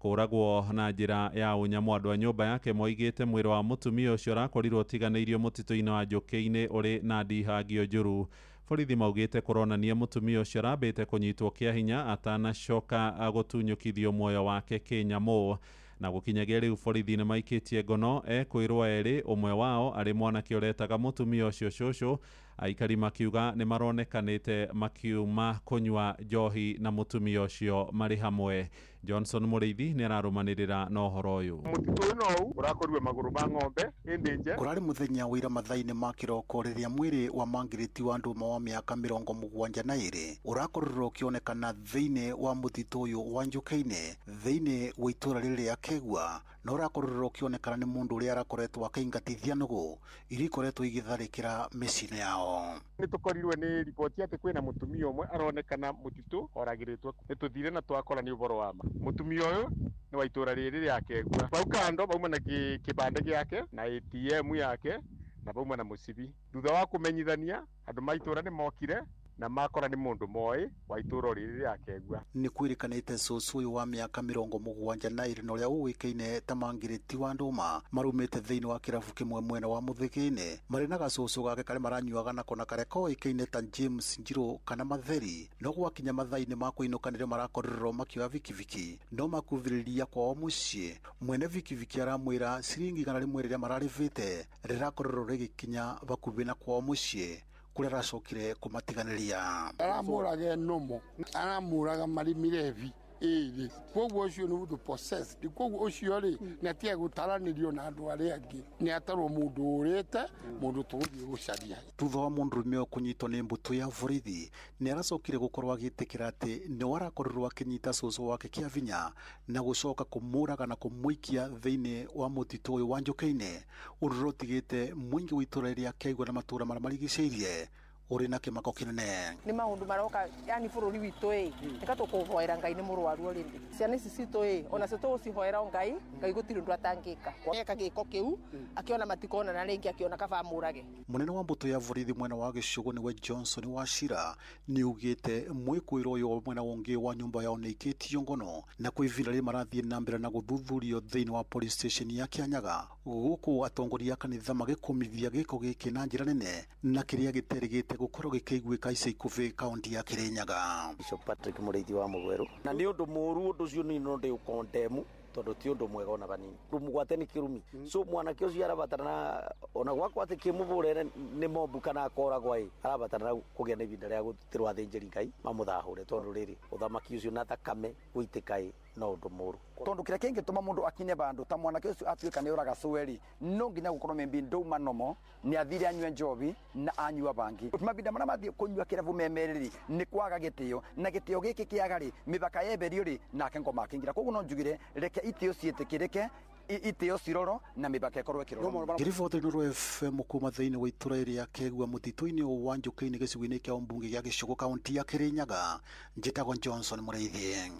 Speaker 17: kũragwo na njĩra ya ũnyamũ. Andũ a nyũmba yake moigĩte mwĩrĩ wa mũtumia ũcio ũrakorirwo ũtiganĩirio mũtitũ-inĩ wa Njũkĩ-inĩ ũrĩ na ndihangio njũru. Borithi maugĩte kũronania mũtumia ũcio arambĩte kũnyitwo kĩa hinya atanacoka gũtunyũkithio muoyo wake kĩnyamũ. Na gũkinyagia rĩu borithi nĩ maikĩtie ngono ekwĩrwo erĩ, ũmwe wao arĩ mwanake ũretaga mũtumia ũcio cũcũ. Aikari makiuga nĩ maronekanĩte makiuma kũnyua njohi na mũtumia ũcio marĩ hamwe. Johnson Mũrĩithi nĩ ararũmanĩrĩra na ũhoro ũyũ.
Speaker 1: Mũtitũ ũyũ no ũrakorirwe magũrũ ma ng'ombe ĩndĩ nje.
Speaker 25: Kũrarĩ mũthenya wa ira mathaa-inĩ ma kĩroko rĩrĩa mwĩrĩ wa Mangirĩti wa Ndũma wa mĩaka 72 ũrakorirwo ũkĩonekana thĩinĩ wa mũtitũ ũyũ wa Njũkĩ-inĩ thĩinĩ wa itũũra rĩrĩ rĩa Kegua, na ũrakorirwo ũkĩonekana nĩ mũndũ ũrĩa arakoretwo akĩingatithia nũgũ iria ikoretwo igĩtharĩkĩra mĩciĩ yao.
Speaker 1: Nĩ tũkorirwe nĩ riboti atĩ kwĩna mũtumia ũmwe aronekana mũtitũ oragĩrĩtwo. Nĩ tũthire na twakora nĩ ũhoro wa ma. Mũtumia ũyũ nĩ wa itũũra rĩrĩ rĩa Kegua. Bau kando bauma na kĩbandĩ gĩake na ATM yake na bauma na mũcibi. Thutha wa kũmenyithania andũ ma itũũra nĩ mokire na makora nĩ mũndũ moĩ wa itũũra rĩrĩ rĩa Kegua.
Speaker 25: Nĩ kwĩrĩkanĩte cũcũ ũyũ wa mĩaka 72 na ũrĩa ũĩkaine ta Mangirĩti wa Ndũma marumĩte thĩinĩ wa kĩrabu kĩmwe mwena wa Mũthĩgĩ-inĩ marĩ na gacũcũ gake karĩa maranyuaga nako na karĩa koĩkaine ta James Njirũ kana Matheri. No gwakinya mathaa-inĩ ma kũinũka nĩrĩo marakorirwo makĩoya bikibiki no makuvĩrĩria kwao mũciĩ. Mwene bikibiki aramwĩra ciringi 100 rĩrĩa mararĩvĩte rĩrakorirwo rĩgĩkinya bakuhĩ na kwao mũciĩ kũrĩa aracokire kũmatiganĩria.
Speaker 1: Aramũraga nomo, aramũraga marĩ mĩrebi
Speaker 7: Ĩrĩ koguo ũcio nĩ mũndũ possessed, koguo ũcio rĩ nĩ atige gũtaranĩrio na andũ arĩa angĩ, nĩ atarwo mũndũ ũrĩte, mũndũ tũgũthiĩ gũcaria.
Speaker 25: Thutha wa mũndũrũme ũyũ kũnyitwo nĩ mbũtũ ya borithi, nĩ aracokire gũkorwo agĩtĩkĩra atĩ nĩwe arakorirwo akĩnyita cũcũ wake kĩa vinya na gũcoka kũmũraga na kũmũikia thĩinĩ wa mũtitũ ũyũ wa Njũkĩ-inĩ, ũndũ ũrĩa ũtigĩte mũingĩ wa itũra rĩrĩa Kĩaigua na matũra marĩa marigicĩirie ũrĩ na kĩmako kĩnene.
Speaker 14: Nĩ maũndũ maroka, yani bũrũri witũ ĩ nĩka tũkũhoera Ngai nĩ mũrwaru already. Ciana ici citũ ĩ onacio tũgũcihoera o Ngai, Ngai gũtirĩ ũndũ atangĩka. Eka gĩko kĩu akĩona matikonana rĩngĩ, akĩona kaba amũrage.
Speaker 25: Mũnene wa mbũtũ ya borithi mwena wa Gĩcũgũ nĩwe Johnson Wachira nĩaugĩte mwĩkũĩro ũyũ wa mwena ũngĩ wa nyũmba yao nĩikĩtio ngono na kwa ihinda rĩrĩ marathiĩ na mbere na gũthuthurio thĩinĩ wa police station ya Kĩanyaga, gũkũ atongoria a kanitha magĩkũmithia gĩko gĩkĩ na njĩra nene na kĩrĩa gĩterĩgĩte gũkorwo gĩkĩiguĩka ica ikuhĩ kaunti ya Kĩrĩnyaga.
Speaker 16: Bishop Patrick Mũrĩithi wa Mũgweru, na nĩ ũndũ mũũru ũndũ ũcio niĩ no ndĩũkondemu tondũ ti ũndũ mwega ona vanini. Mũgwate nĩ kĩrumi, so mwanake ũcio arabatarana ona gwakwa atĩ kĩmũbũre nĩ mombu kana akoragwa ĩ, arabatarana kũgĩa na ihinda rĩa gũtĩrwo athĩnjĩri Ngai mamũthahũre, tondũ rĩrĩ ũthamaki ũcio na thakame gũitĩka ĩ no ũndũ mũũru.
Speaker 13: Tondu kĩrĩa kĩngĩtũma mũndũ akinye bandũ ta mwanake ũcio atuĩka nĩ ũraga cũwe-rĩ, no nginya gũkorwo maybe ndauma nomo, nĩ athire anyue njobi na anyua bangi. Mabinda marĩa mathiĩ kũnyua kĩrabu me merĩ-rĩ, nĩ kwaga gĩtĩo, na gĩtĩo gĩkĩ kĩaga-rĩ, mĩbaka yeberio-rĩ, nake ngoma akĩingĩra. Koguo no njugire reke itĩo ciĩtĩkĩrĩke, itĩo ciroro na mĩbaka ĩkorwo ĩkĩrorwo.
Speaker 25: Ngĩriboti Inooro FM kuma thĩinĩ wa itũra rĩa Kĩgua mũtitũ-inĩ wa Njũkĩ-inĩ gĩcigo-inĩ kĩa ũmbunge gĩa Gĩcũgũ kaunti ya Kĩrĩnyaga, njĩtagwo Johnson Mũrĩithi.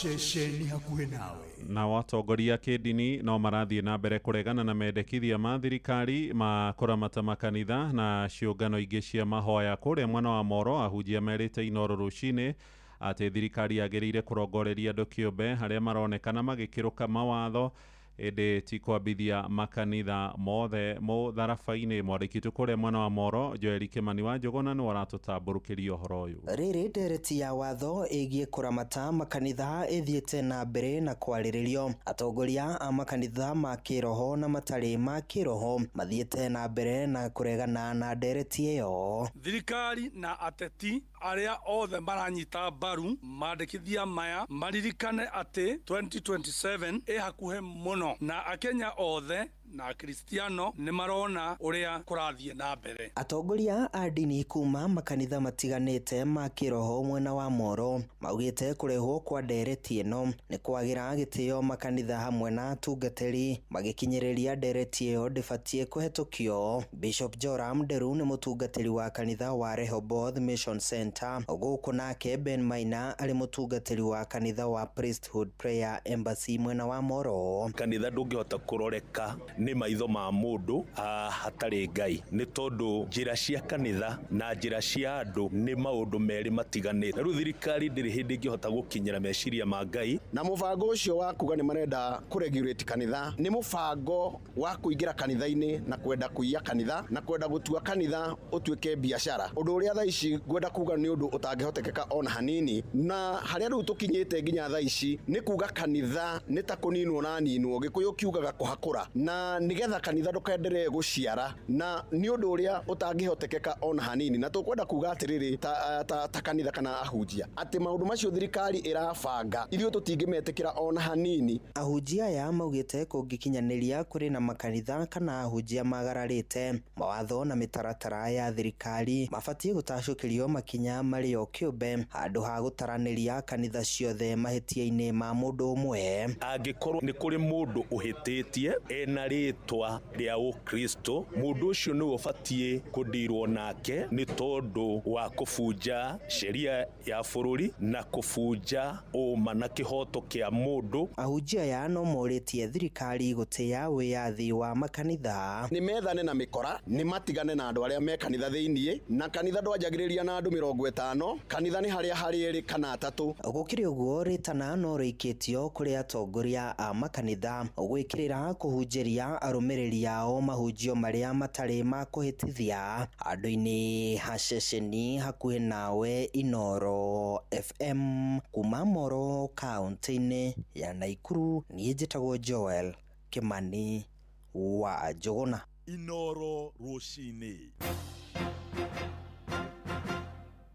Speaker 19: Ceceni hakuhĩ nawe.
Speaker 17: Nao atongoria kĩndini no marathiĩ na mbere kũregana na mendekithia ma thirikari ma kũramata makanitha na ciũngano ingĩ cia mahoya kũrĩa mwena wa Moro. Ahunjia merĩte Inooro rũcinĩ atĩ thirikari yagĩrĩire kũrongoreria andũ kĩũmbe harĩa maronekana magĩkĩrũka mawatho, ĩndĩ ti kwambithia makanitha mothe mũtharaba-inĩ. Mwandĩki witũ kũrĩa mwena wa Moro Joel Kimani wa Njũgũna nĩwe ũratũtambũrũkĩria ũhoro ũyũ.
Speaker 20: Rĩrĩ ndereti ya watho ĩgiĩ kũramata makanitha ĩthiĩte na mbere na kwarĩrĩrio. Atongoria a makanitha ma kĩroho na matarĩ ma kĩroho mathiĩte na mbere na kũregana na ndereti ĩyo.
Speaker 12: Thirikari na ateti arĩa othe maranyita mbaru mandĩkithia maya maririkane atĩ 2027 ĩ hakuhĩ mũno, na akenya othe na akristiano nĩ marona ũrĩa kũrathiĩ na mbere.
Speaker 20: Atongoria a ndini kuma makanitha matiganĩte ma kĩroho mwena wa Moro maugĩte kũrehwo kwa ndereti ĩno nĩ kwagĩra gĩtĩo makanitha hamwe na atungatĩri, magĩkinyĩrĩria ndereti ĩyo ndĩbatiĩ kũhetũkio. Bishop Joram Nderu nĩ mũtungatĩri wa kanitha wa Rehoboth Mission Center, gũkũ nake Ben Maina arĩ mũtungatĩri wa kanitha wa Priesthood Prayer Embassy mwena wa Moro.
Speaker 21: Kanitha ndũngĩhota kũroreka nĩ maitho ma mũndũ hatarĩ Ngai, nĩ tondũ njĩra cia kanitha na njĩra cia andũ nĩ maũndũ merĩ matiganĩte. Rĩu thirikari ndĩrĩ hĩndĩ ĩngĩhota gũkinyĩra meciria ma Ngai.
Speaker 26: Na mũbango ũcio wa kuga nĩ marenda kũregulate kanitha nĩ mũbango wa kũingĩra kanitha-inĩ na kwenda kũiya kanitha na kwenda gũtua kanitha ũtuĩke biacara, ũndũ ũrĩa thaa ici ngwenda kuga nĩ ũndũ ũtangĩhotekeka ona hanini. Na harĩa rĩu tũkinyĩte nginya thaa ici nĩ kuga kanitha nĩ ta kũninwo na ninwo, Gĩkũyũ kiugaga kũhakũra, na nigetha kanitha ndũkenderee gũciara, na nĩ ũndũ ũrĩa ũtangĩhotekeka ona hanini. Na tũkwenda kuga atĩrĩrĩ ta kanitha kana ahunjia atĩ maũndũ macio thirikari ĩrabanga ithuĩ tũtingĩmetĩkĩra ona hanini.
Speaker 20: Ahunjia aya maugĩte kũngĩkinyanĩria kũrĩ na makanitha kana ahunjia magararĩte mawatho na mĩtaratara ya thirikari mabatiĩ gũtacũkĩrio makinya marĩ o kĩũmbe handũ ha gũtaranĩria kanitha ciothe mahĩtia-inĩ ma mũndũ ũmwe.
Speaker 21: Angĩkorwo nĩ kũrĩ mũndũ ũhĩtĩtie ena rĩtwa rĩa ũkristo, mũndũ ũcio nĩwe ũbatiĩ kũndirwo nake nĩ tondũ wa kũbunja sheria ya bũrũri na kũbunja ũma na kĩhoto kĩa mũndũ.
Speaker 20: Ahunjia aya no morĩtie thirikari gũtĩa wĩyathi wa makanitha.
Speaker 26: Nĩ methane na mĩkora, nĩ matigane na andũ arĩa me kanitha thĩiniĩ, na kanitha ndwanjagĩrĩria na andũ 50, kanitha nĩ harĩa harĩ 2 kana 3.
Speaker 20: Gũkĩrĩ ũguo, rĩtana no rĩikĩtio kũrĩ atongoria a makanitha gwĩkĩrĩra kũhunjĩria arũmĩrĩri ao mahunjio marĩa matarĩ ma kũhĩtithia. Andũ-inĩ ha ceceni hakuhĩ nawe Inooro FM kuma Moro kaunti-inĩ ya Naikuru, niĩ njĩtagwo Joel Kimani wa Njũgũna.
Speaker 11: Inooro rũcinĩ.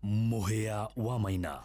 Speaker 11: Mũhĩa wa Maina.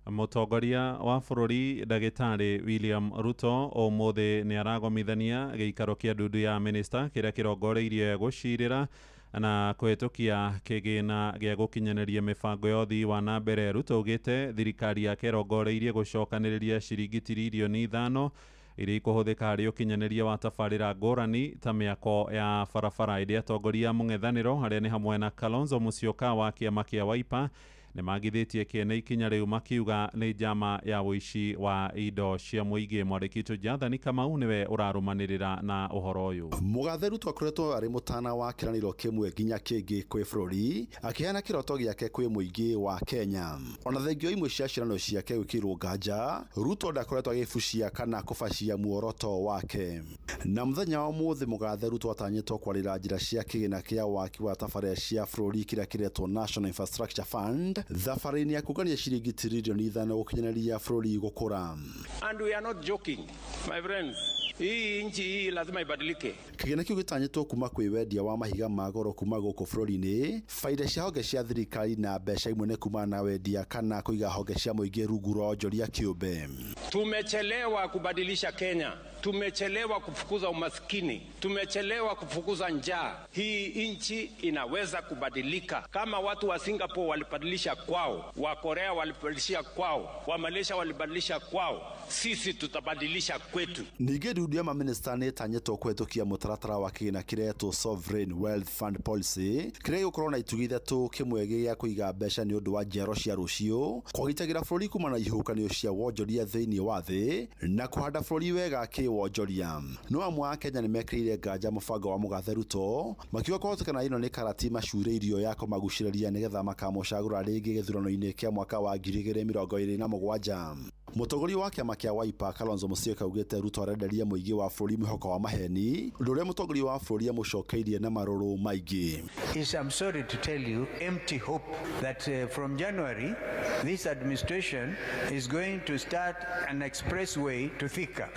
Speaker 17: Mũtongoria wa bũrũri ndagĩtarĩ William Ruto ũmũthĩ nĩ aragomithania gĩikaro kĩa ndundu ya minista kĩrĩa kĩrongoreirie gũcirĩra na kũhĩtũkia kĩgĩna gĩa gũkinyanĩria mĩbango ya ũthii wa na mbere. Ruto augĩte thirikari yake ĩrongoreirie gũcokanĩrĩria ciringi tiririoni 5 iria ikũhũthĩka harĩ ũkinyanĩria wa tabarĩra ngũrani ta mĩako ya barabara. Ĩrĩa atongoria mũng'ethanĩro arĩa nĩ hamwe na Kalonzo Musyoka wa kĩama kĩa Wiper nĩ magithĩtie kĩene ikinya rĩu makiuga nĩ njama ya ũici wa indo cia mũingĩ. Mwandĩki witũ Jathani Kamau nĩwe ũrarũmanĩrĩra na ũhoro ũyũ.
Speaker 2: Mũgathe Ruto akoretwo arĩ mũtana wa kĩranĩro kĩmwe nginya kĩngĩ kwĩ bũrũri, akĩheana kĩroto gĩake kwĩ mũingĩ wa Kenya. Ona thengio imwe cia ciĩranĩro ciake gwĩkĩrwo nganja, Ruto ndakoretwo agĩbucia kana kũbacia muoroto wake. Na mũthenya wa ũmũthĩ mũgathe Ruto atanyĩtwo kwarĩra njĩra cia kĩgĩna kĩa waki wa tabarĩra cia bũrũri kĩrĩa kĩretwo National Infrastructure Fund thabarĩ-inĩ ya kũngania ciringi tiririoni 5 gũkinyanĩria bũrũri gũkũra.
Speaker 18: And we are not joking, my friends. Hii nchi hii lazima ibadilike.
Speaker 2: Kĩgĩna kĩu gĩtanyĩtwo kuma kwĩ wendia wa mahiga ma goro kuma gũkũ bũrũri-inĩ, baida cia honge cia thirikari na mbeca imwe nĩ kumana na wendia kana kũiga honge cia mũingĩ rungu rwa onjoria kĩũmbe.
Speaker 18: Tumechelewa kubadilisha Kenya. Tumechelewa kufukuza umaskini. Tumechelewa kufukuza njaa. Hii nchi inaweza kubadilika. Kama watu wa Singapore walibadilisha kwao, wa Korea walibadilisha kwao, wa Malaysia walibadilisha kwao, sisi tutabadilisha kwetu.
Speaker 2: Ningĩ ndundu ya maminista nĩ ĩtanyĩtwo kũhĩtũkia mũtaratara wa kĩgĩna kĩretwo Sovereign Wealth Fund Policy kĩrĩa gĩgũkorwo na itugĩ 3, kĩmwe gĩa kũiga mbeca nĩ ũndũ wa njiaro cia rũciũ, kũgitagĩra bũrũri kumana na ihuhũkanio cia wonjoria thĩinĩ wa thĩ, na kũhanda bũrũri wega kĩwonjoria. No amwe a Kenya nĩ mekĩrĩire nganja mũbango wa mũgathe Ruto, makiuga kũhotekana ĩno nĩ karati macurĩirio ya kũmagucĩrĩria nĩgetha makamũcagũra rĩngĩ gĩthurano-inĩ kĩa mwaka wa 2027. Mũtongoria wa kĩama kĩa Wiper Kalonzo Musyoka augĩte Ruto arenderia mũingĩ wa bũrũri mwĩhoko wa maheni, ũndũ ũrĩa mũtongoria wa bũrũri amũcokeirie na marũrũ maingĩ.
Speaker 9: Is, I'm sorry to tell you, empty hope that from January this administration is going to start an expressway to Thika.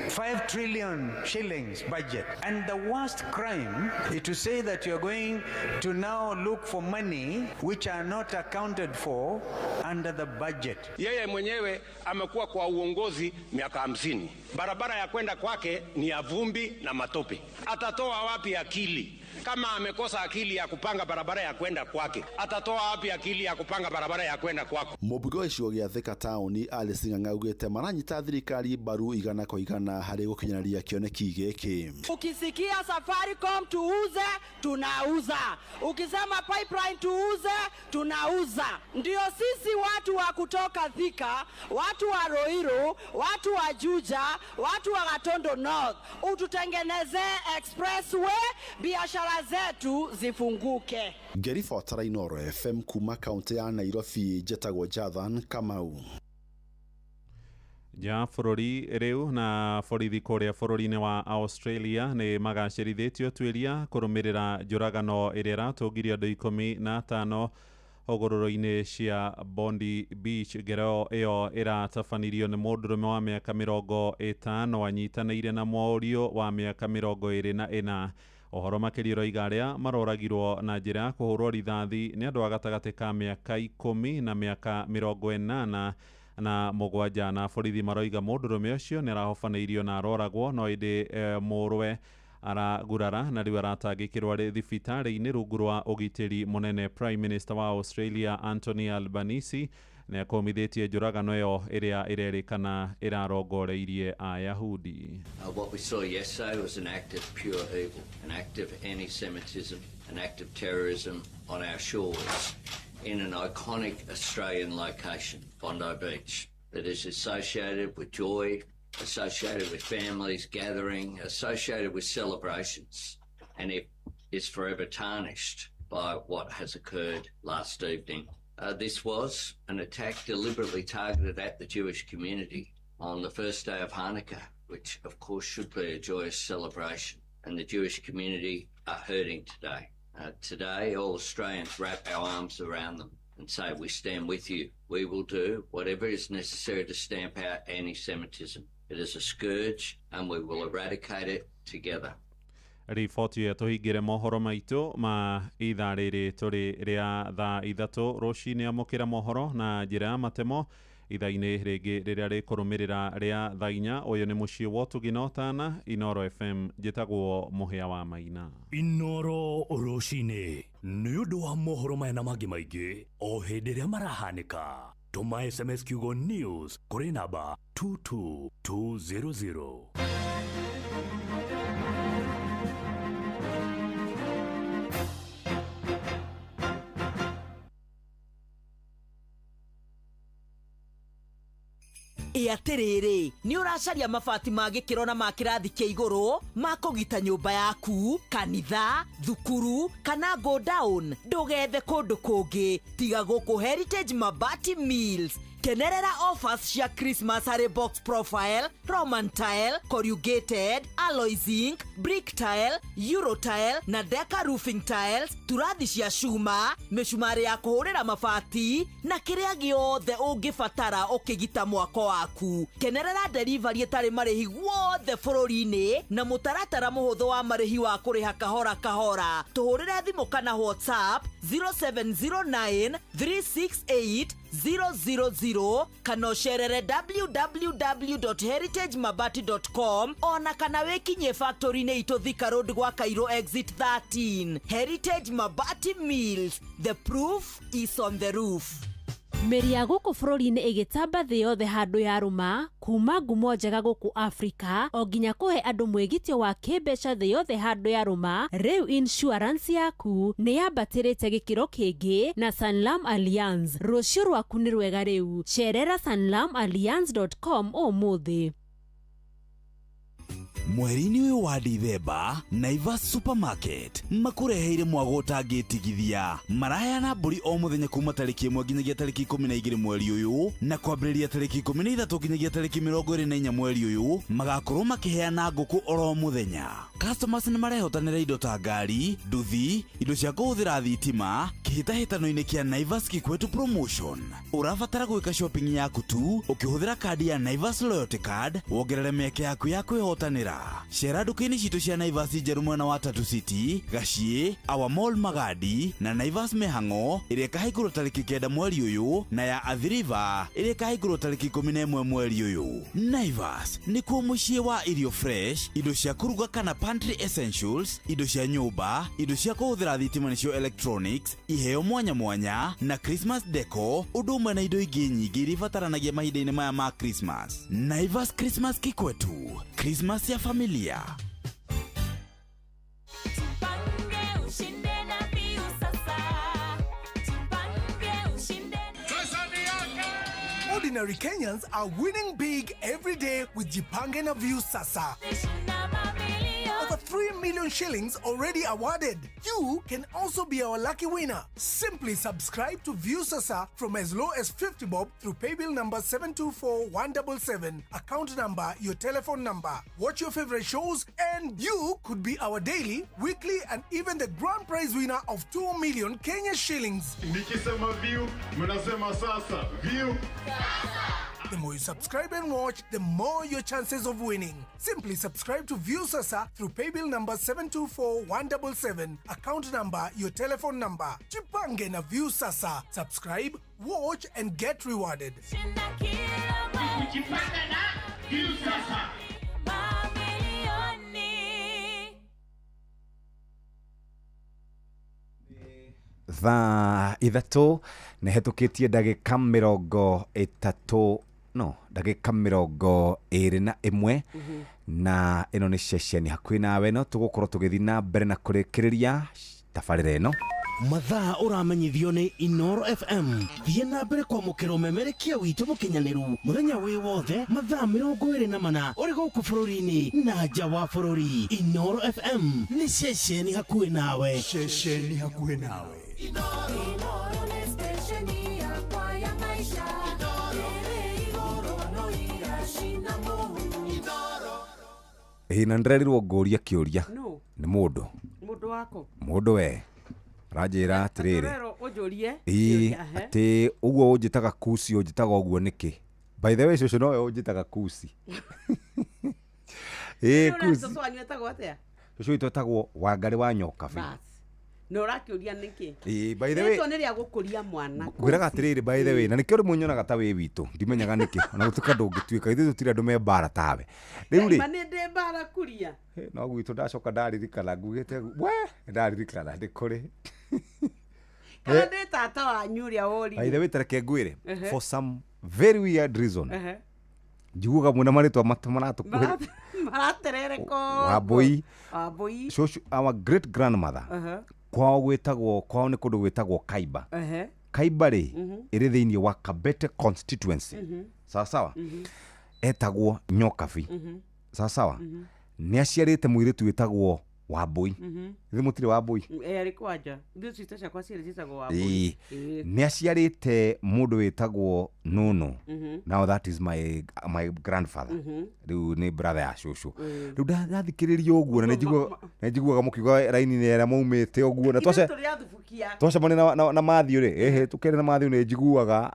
Speaker 9: 5 trillion shillings budget. And the worst crime is to say that you're going to now look for money which are not accounted for under the budget.
Speaker 18: Yeye mwenyewe amekuwa kwa uongozi miaka 50. Barabara ya kwenda kwake ni ya vumbi na matope. Atatoa wapi akili? Kama amekosa akili ya kupanga barabara ya kwenda kwake, atatoa wapi akili ya kupanga barabara ya kwenda kwako?
Speaker 2: Mũmbunge wa gĩcigo gĩa Thika taũni Alice Ng'ang'a augĩte maranyita thirikari mbaru 100% harĩ gũkinyanĩria kĩoneki gĩkĩ.
Speaker 5: Ukisikia Safaricom tuuze, tunauza. Ukisema pipeline tuuze, tunauza. Ndio sisi watu wa kutoka Thika, watu wa Ruiru, watu wa Juja, watu wa Gatondo North, ututengeneze expressway, biashara zetu zifunguke.
Speaker 2: Ngĩribotera Inooro FM kuma kaunti ya Nairobi, njetagwo Jathan Kamau.
Speaker 17: Ja bũrũri rĩu na borithi kũrĩa bũrũri-inĩ wa Australia nĩ magacĩrithĩtio ũtuĩria kũrũmĩrĩra njũragano ĩrĩa ĩratũngirie andũ 15 hũgũrũrũ-inĩ cia Bondi Beach. Ngero ĩyo ĩratabanirio nĩ mũndũrũme wa mĩaka 50 anyitanĩire na mũriũ wa mĩaka 24. Ũhoro makĩria ũroiga arĩa maroragirwo na njĩra ya kũhũrwo rithathi nĩ andũ a gatagatĩ ka mĩaka 10 na mĩaka 87 na borithi maroiga mũndũrũme ũcio nĩ arahobanĩirio na aroragwo, no ĩndĩ mũrũwe aragurara na rĩu aratangĩkĩrwo arĩ thibitarĩ-inĩ rungu rwa ũgitĩri mũnene. Prime Minister wa Australia Anthony Albanese nĩ akũmithĩtie njũragano ĩyo ĩrĩa ĩrerĩkana ĩrarongoreirie Ayahudi.
Speaker 15: What we saw yesterday was an act of pure evil, an act of anti-Semitism, an act of terrorism on our shores in an iconic Australian location, Bondi Beach, that is associated with joy, associated with families gathering, associated with celebrations, and it is forever tarnished by what has occurred last evening. This was an attack deliberately targeted at the Jewish community on the first day of Hanukkah, which of course should be a joyous celebration. And the Jewish community are hurting today. Today, all Australians wrap our arms around them and say, we stand with you. We will do whatever is necessary to stamp out anti-Semitism. It is a scourge and we will eradicate it together.
Speaker 17: Riboti ĩyo tũhingĩre mohoro maitũ ma ithaa rĩrĩ tũrĩ rĩa thaa 3 rũcinĩ. Amũkĩra mohoro na njĩra ya matemo ithaa-inĩ rĩngĩ rĩrĩa rĩkũrũmĩrĩra rĩa thaa 4. Ũyũ nĩ mũciĩ wa ũtugi na ũtana, Inoro FM. Njĩtagwo Mũhĩa wa Maina.
Speaker 6: Inoro rũcinĩ nĩ ũndũ wa mohoro maya na mangĩ maingĩ o hĩndĩ ĩrĩa marahanĩka. Tũma SMS kiugo news kũrĩ namba 22200.
Speaker 3: Ĩ atĩrĩrĩ, nĩ ũracaria mabati ma gĩkĩro na ma kĩrathi kĩa igũrũ ma kũgita nyũmba yaku, kanitha, thukuru kana go down? Ndũgethe kũndũ kũngĩ tiga gũkũ Heritage Mabati Mills. Kenerera offers cia Christmas harĩ box profile, Roman tile, corrugated, alloy zinc, brick tile, euro tile na deca roofing tiles, turathi cia cuma, mĩcumarĩ ya kũhũrĩra mabati na kĩrĩa gĩothe ũngĩbatara ũkĩgita mwako waku. Kenerera delivery ĩtarĩ marĩhi guothe bũrũri-inĩ na mũtaratara mũhũthũ wa marĩhi wa kũrĩha kahora kahora. Tũhũrĩre thimũ kana WhatsApp 0709 368 000 kana ũcerere www.heritagemabati.com ona kana wĩkinyie factory-inĩ itũ Thika Road gwa Cairo exit 13. Heritage Mabati Mills, the proof is on the roof.
Speaker 4: Mĩri ya gũkũ bũrũri-inĩ ĩgĩtamba thĩ yothe handũ ya rũma kuma ngumo njega gũkũ Afrika o nginya kũhe andũ mwĩgitio wa kĩmbeca thĩ yothe handũ ya rũma. Rĩu insurance yaku nĩ yambatĩrĩte gĩkĩro kĩngĩ na Sanlam Allianz. Rũciũ rwaku nĩ rwega rĩu. Cerera sanlamallianz.com ũmũthĩ.
Speaker 11: Mweri-inĩ ũyũ wa Dithemba, Naivas Supermarket makũreheire mwago ũtangĩtigithia. Maraheana mbũri o mũthenya kuma tarĩki 1 nginyagia tarĩki 12 mweri ũyũ, na kwambĩrĩria tarĩki 13 nginyagia tarĩki 24 mweri ũyũ magakorwo makĩheana ngũkũ oro mũthenya. Customers nĩ marehotanĩra indo ta ngari, nduthi, indo cia kũhũthĩra thitima kĩhĩtahĩtano-inĩ kĩa Naivas Kikwetu Promotion. Ũrabatara gwĩka shopping yaku tu ũkĩhũthĩra kandi ya Naivas Loyalty Card wongerere mĩeke yaku ya kwĩhotanĩra. Cera nduka-inĩ citũ cia Naivas njerũ mwena wa Tatu City, Gaciĩ, Our Mall Magadi na Naivas Mĩhang'o ĩrĩa ĩkahingũrwo tarĩki 9 mweri ũyũ, na ya Athi River ĩrĩa ĩkahingũrwo tarĩki 11 mweri ũyũ. Naivas nĩkuo mũciĩ wa irio fresh, indo cia kũruga kana pantry essentials, indo cia nyũmba, indo cia kũhũthĩra thitima nĩcio electronics, iheo mwanya mwanya na Christmas deco, ũndũ ũmwe na indo ingĩ nyingĩ iria ibataranagia mahinda-inĩ maya ma Christmas. Naivas Christmas Kikwetu, Christmas ya familia.
Speaker 8: Ordinary Kenyans are winning big every day with Jipange na Viusasa. Over 3 million shillings already awarded. You can also be our lucky winner. Simply subscribe to Viusasa from as low as 50 bob through paybill number 724177, account number, your telephone number. Watch your favorite shows and you could be our daily, weekly and even the grand prize winner of 2 million Kenya shillings.
Speaker 1: Nikisema view, mnasema sasa. View.
Speaker 8: The more you subscribe and watch, the more your chances of winning. Simply subscribe to Viusasa through paybill number 724177, account number, your telephone number. Jipange na Viusasa. Subscribe, watch and get rewarded.
Speaker 1: Jipange na Viusasa.
Speaker 22: Thaa 3 nĩ hetũkĩtie ndagĩka 30 no ndagĩka 21 na ĩno nĩ ceceni hakuhĩ nawe, no tũgũkorwo tũgĩthiĩ na mbere na kũrĩkĩrĩria tabarĩra ĩno.
Speaker 10: Mathaa ũramenyithio nĩ Inoro FM. Thiĩ na mbere kwamũkĩra ũmemerekia witũ mũkinyanĩru mũthenya wĩ wothe mathaa 24 ũrĩ gũkũ bũrũri-inĩ na nja wa bũrũri. Inoro FM nĩ ceceni hakuhĩ nawe.
Speaker 19: Ceceni hakuhĩ nawe.
Speaker 23: Inoro nĩ stesheni yakwa ya maisha.
Speaker 22: Ĩĩ na ndĩrerirwo ngũrie kĩũria nĩ mũndũ
Speaker 5: wako
Speaker 22: mũndũ we aranjĩra atĩrĩrĩ,
Speaker 5: ĩĩ
Speaker 22: atĩ ũguo ũnjĩtaga kuci ũnjĩtaga ũguo nĩkĩ? By the way cũcũ nowe ũnjĩtaga kuci. Ĩĩ kuci. Cũcũ witũ etagwo Wangarĩ wa Nyokabi.
Speaker 5: Na ũrakĩũria nĩkĩ?
Speaker 22: Ĩĩ, by the way,
Speaker 5: Rĩtwa nĩ rĩa gũkũria mwana.
Speaker 22: Ngwĩraga atĩrĩrĩ, by the way, na nĩkĩo rĩmwe nyonaga ta wĩ witũ, ndimenyaga nĩkĩ, ona gũtuĩka ndũngĩtuĩka, ithuĩ tũtirĩ andũ me mbara tawe. Rĩu rĩ,
Speaker 5: Ma nĩ ndĩ mbara kuria.
Speaker 22: No gwitũ ndacoka ndaririkana ngugĩte we ndaririkana ndĩ kũrĩ.
Speaker 5: Kana ndĩ tata wanyu ũrĩa
Speaker 22: By the
Speaker 5: woririe.
Speaker 22: way, tareke ngwĩre,
Speaker 5: Ehe.
Speaker 22: for some very weird reason,
Speaker 5: Ehe.
Speaker 22: njiguaga mwĩna marĩtwa maratũkuhĩrĩria.
Speaker 5: Maraterereka.
Speaker 22: Wambũi.
Speaker 5: Wambũi.
Speaker 22: Cũcũ, our great grandmother,
Speaker 5: Ehe.
Speaker 22: kwao gwĩtagwo, kwao nĩ kũndũ gwĩtagwo Kaiba.
Speaker 5: Ehe.
Speaker 22: Kaiba rĩ, ĩrĩ thĩinĩ wa Kabete constituency. Sawa sawa. Etagwo Nyokabi. Sawa sawa. Nĩ aciarĩte mũirĩtu wĩtagwo Wambũi. Ithuĩ mũtirĩ Wambũi?
Speaker 5: Eh, arĩ kwanja. Ithuĩ ciita ciakwa cierĩ ciĩtagwo Wambũi.
Speaker 22: Ĩĩ.
Speaker 5: Ĩĩ.
Speaker 22: Nĩ aciarĩte mũndũ wĩtagwo Nũnũ. Now that is my grandfather. Rĩu nĩ brother ya cũcũ. Rĩu ndathikĩrĩria ũguo na nĩ njiguaga mũkiuga raini-inĩ ĩrĩa maumĩte ũguo na
Speaker 5: Ithuĩ
Speaker 22: twace
Speaker 5: tũrĩ athubukia.
Speaker 22: twacemania na Matthew rĩ, ehe, tũkĩaria na Matthew nĩ njiguaga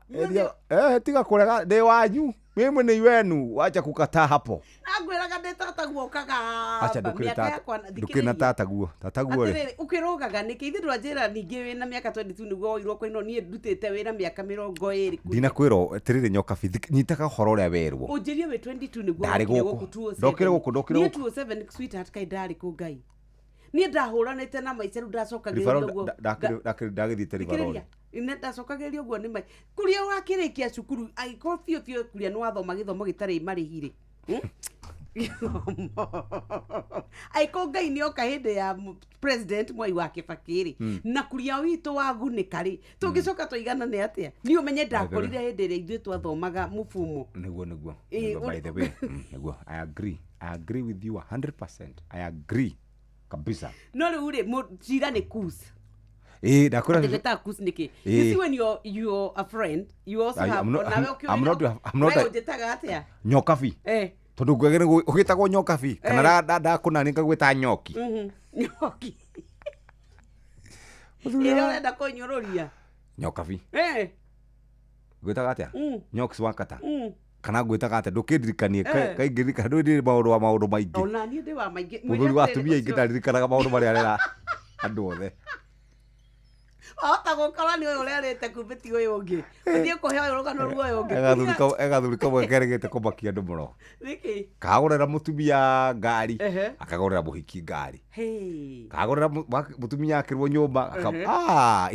Speaker 22: tiga kũrega, ndĩ wanyu, mimi ni wenu, wacha kukataa hapo.
Speaker 5: Na ngwĩraga ndĩ tataguo ũkaga.
Speaker 22: Acha, ndũkĩrĩ
Speaker 5: Mĩaka
Speaker 22: tata,
Speaker 5: yakwa
Speaker 22: ndũkĩrĩ na
Speaker 5: thikĩrĩria.
Speaker 22: tataguo, tataguo rĩ.
Speaker 5: Atĩrĩrĩ, ũkĩrũgaga nĩkĩ? Ithuĩ ndwanjĩra ningĩ wĩna mĩaka 22 nĩguo woirwo kwa ino, niĩ ndutĩte wĩra mĩaka 20.
Speaker 22: Ndinakwĩrwo atĩrĩrĩ, Nyokabi, nyitaga ũhoro ũrĩa werwo.
Speaker 5: Ũnjĩrie wĩ 22 nĩguo
Speaker 22: Ndarĩ
Speaker 5: wokire
Speaker 22: gũkũ.
Speaker 5: gũkũ 207.
Speaker 22: Ndokire gũkũ, ndokire
Speaker 5: Niĩ
Speaker 22: gũkũ.
Speaker 5: 207 sweetheart, kaĩ ndarĩ kũ Ngai? Niĩ ndahũranĩte na maica, rĩu ndacokagĩrĩria
Speaker 22: Riverroad.
Speaker 5: ũguo.
Speaker 22: Ndagĩthiĩte Riverroad.
Speaker 5: Thikĩrĩria, nĩ ndacokagĩrĩria ũguo nĩ mai kuria wakĩrĩkia cukuru, angĩkorwo biũ biũ kuria nĩ wathoma gĩthomo gĩtarĩ marĩhi rĩ, Angĩkorwo Ngai nĩ oka hĩndĩ ya president Mwai wa Kĩbakĩ rĩ, na kuria witũ wagunĩka rĩ, tũngĩcoka tũiganane atĩa? Niĩ ũmenye ndakorire hĩndĩ ĩrĩa ithuĩ twathomaga mũbumo.
Speaker 22: Nĩguo.
Speaker 5: Ĩĩ,
Speaker 22: Nĩguo, by the way, nĩguo, I agree with you 100%, I agree kabisa.
Speaker 5: No rĩu rĩ, cira nĩ kus.
Speaker 22: Ĩĩ, ndakwĩra.
Speaker 5: Atĩ gwĩtaga kus nĩkĩ?
Speaker 22: Ĩĩ.
Speaker 5: You see, when you're a friend, you also have
Speaker 22: I'm not-
Speaker 5: onawe
Speaker 22: I'm not- I'm not
Speaker 5: we
Speaker 22: a-
Speaker 5: ũnjĩtaga atĩa?
Speaker 22: Nyokabi.
Speaker 5: Eh.
Speaker 22: Tondũ ngwagĩrĩire ũgĩtagwo Nyokabi kana ndakũnani ngagwĩta Nyoki.
Speaker 5: Nyoki ĩrĩa ũrenda kũnyũrũria.
Speaker 22: Nyokabi.
Speaker 5: Eh.
Speaker 22: Ngwĩtaga atĩa? Nyoks wakata. Kana ngwĩtaga atĩa? Ndũkĩndirikanie. Kaingĩririkana ndũĩ maũndũ wa maũndũ maingĩ.
Speaker 5: Ona niĩ ndĩ wa maingĩ.
Speaker 22: Mũthuri wa atumia aingĩ ndaririkanaga maũndũ marĩa arera andũ othe.
Speaker 5: Wahota gũkorwo nĩ ũyũ ũrerĩte kumbĩti ũyũ ũngĩ, ũthiĩ kũhe ũyũ rũgano rwa ũyũ ũngĩ.
Speaker 22: Egathuri kamwe kerĩgĩte kũmakia andũ mũno.
Speaker 5: Nĩkĩ?
Speaker 22: Kagũrĩra mũtumia ngari, akagũrĩra mũhiki ngari,
Speaker 5: Hey.
Speaker 22: kagũrĩra mũtumia akĩrwo nyũmba,
Speaker 5: Ehe.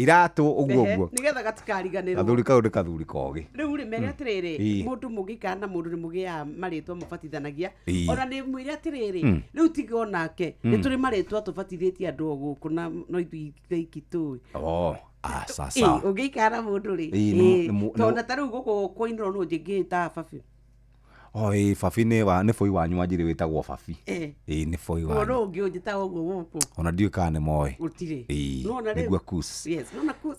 Speaker 22: iratũ ũguo
Speaker 5: Ehe,
Speaker 22: ũguo.
Speaker 5: Nĩgetha gatikariganĩrwo.
Speaker 22: Gathuri kau nĩ kathuri kogĩ.
Speaker 5: Rĩu rĩ, mere atĩrĩrĩ, mũndũ mũngĩikara na mũndũ nĩ mũgĩaga marĩtwa mũbatithanagia. Ona nĩ mwĩre atĩrĩrĩ, rĩu tiga onake, nĩ tũrĩ marĩtwa tũbatithĩtie andũ o gũkũ na no ithuĩ ithaiki tũĩ.
Speaker 22: Oh, ah, sawa
Speaker 5: Ĩ,
Speaker 22: sawa.
Speaker 5: ũngĩikara na mũndũ rĩ,
Speaker 22: Ĩ,
Speaker 5: tondũ na ta rĩu gũkũ kũinĩrwo nũ njĩngĩta babi.
Speaker 22: Oh, ĩ, babi nĩ wa nĩ bũi wanyu wanjĩrĩ wĩtagwo babi. Ĩ, nĩ bũi
Speaker 5: Koguo
Speaker 22: wanyu.
Speaker 5: no ũngĩ ũnjĩtaga ũguo gũkũ.
Speaker 22: Ona ndiũĩ kana nĩ moĩ.
Speaker 5: Gũtirĩ.
Speaker 22: Ĩ,
Speaker 5: Nĩwona rĩu?
Speaker 22: nĩguo kus.
Speaker 5: Yes, nĩwona kus.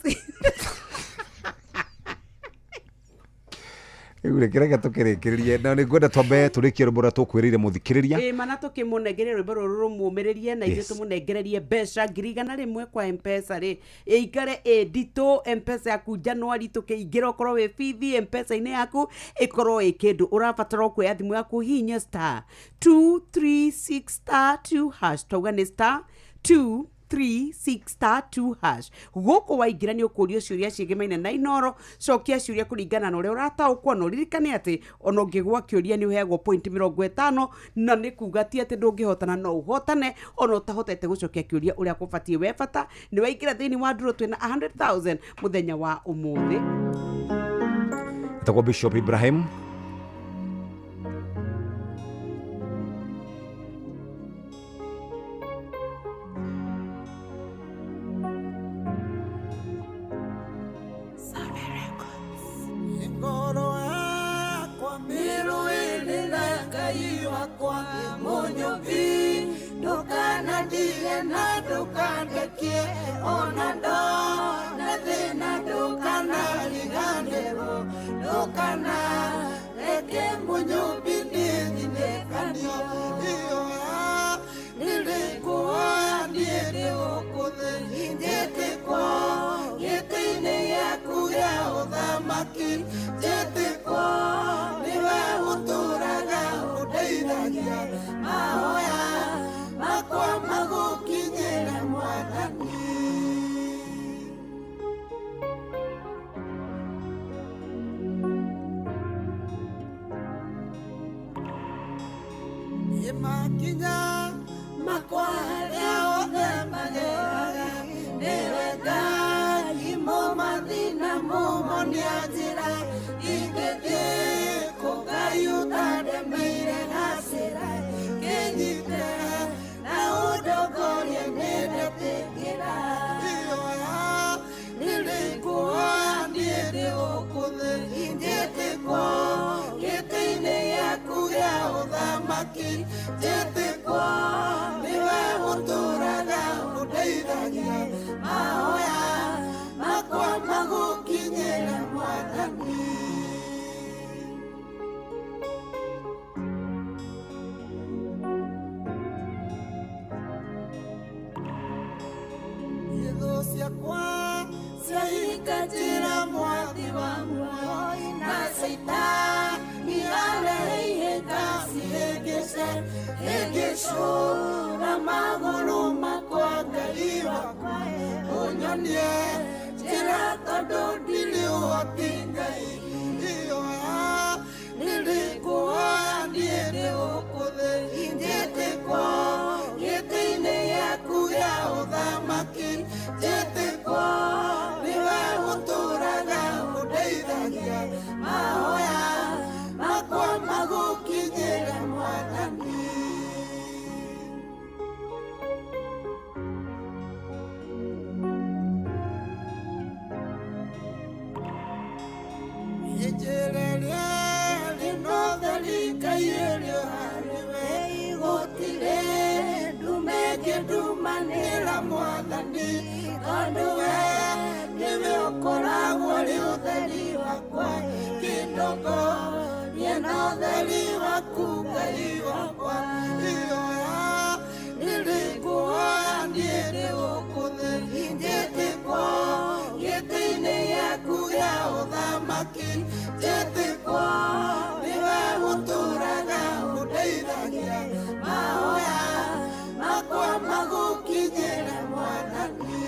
Speaker 22: Rĩu rĩ, kĩreke tũkĩrĩkĩrĩrie, na nĩ ngwenda twambe tũrĩkie rwĩmbo rũrĩa tũkwĩrĩire mũthikĩrĩria.
Speaker 5: Ĩ, mana tũkĩmũnengerie rwĩmbo rũrũ rũmũmĩrĩrie na ithuĩ tũmũnengererie mbeca 100,000 kwa Mpesa rĩ, ĩikare ĩ nditũ Mpesa yaku Januari tũkĩingĩra, ũkorwo wĩ bithi Mpesa-inĩ yaku, ĩkorwo ĩ kĩndũ ũrabatara kuoya thimũ yaku, hihinya star 236 star 2 hash, twauga nĩ star 236 star 2 hash. Gũkũ waingĩra nĩ ũkũrio ciũria ciĩgemaine na Inoro, cokia ciũria kũringana na ũrĩa ũrataũkwo, na ũririkane atĩ ona ũngĩgwa kĩũria nĩ ũheagwo point 50, na nĩ kuga ti atĩ ndũngĩhotana, no ũhotane ona ũtahotete gũcokia kĩũria ũrĩa kũbatiĩ. We bata nĩ waingĩra thĩinĩ wa nduro, twĩna 100,000 mũthenya wa ũmũthĩ.
Speaker 22: Etagwo Bishop Ibrahim.
Speaker 7: Ngoro yakwa mĩrũĩrĩra Ngai wakwa mũnyũmbi, ndũkanandige na ndũkandekie, ona ndona thĩna ndũkanariganĩrwo, ndũkanareke mũnyũmbi nĩthinĩkanio iyoya rĩrĩ nguoya niĩ ndĩ gũkũ thĩ, njĩtĩkwo gĩtĩ-inĩ gĩaku gĩa ũthamaki, njĩtĩkwo nĩwe ũtũũraga ũndeithagia, mahoya makwa magũkinyĩra Mwathani. Nĩ makinya makwa harĩa othe mageraga nĩwe Ngai mũmathĩna mũmonia njĩra ingĩthiĩ kũ Ngai ũtandemeire gacĩra kĩnyite na ũndongorie nĩ ndetĩkĩra ihoya rĩrĩ nguoya niĩ ndĩ gũkũ thĩ njĩtĩkwo gĩtĩ-inĩ gĩaku gĩa ũthamaki njĩtĩkwo nĩwe ũtũũraga ũndeithagia mahoya makwa magũkinyĩra mwathani. Thũ ciakwa ciahinga njĩra mwathi wa muoyo na Caitani arehe ihĩnga cihĩngĩce hĩngĩcũra magũrũ makwa Ngai wakwa ũnyonie njĩra tondũ ndirĩ ũhoti Ngai ihoya rĩrĩ nguoya niĩ ndĩ gũkũ thĩ njĩtĩkwo gĩtĩ-inĩ gĩaku gĩa ũthamaki njĩtĩkwo nĩwe ũtũũraga ũndeithagia mahoya makwa magũkinyĩra mwathani. Ijĩrĩ rĩno theri Ngai ĩrĩ harĩwe gũtirĩ ndume ĩngĩndumanĩra mwathani tondũ we nĩwe ũkoragwo ũrĩ ũtheri wakwa kĩndongorie na ũtheri waku Ngai wakwa ihoya rĩrĩ nguoya niĩ ndĩ gũkũ thĩ njĩtĩkwo gĩtĩ-inĩ gĩaku gĩa ũthamaki njĩtĩkwo nĩwe ũtũũraga ũndeithagia mahoya makwa magũkinyĩra mwathani.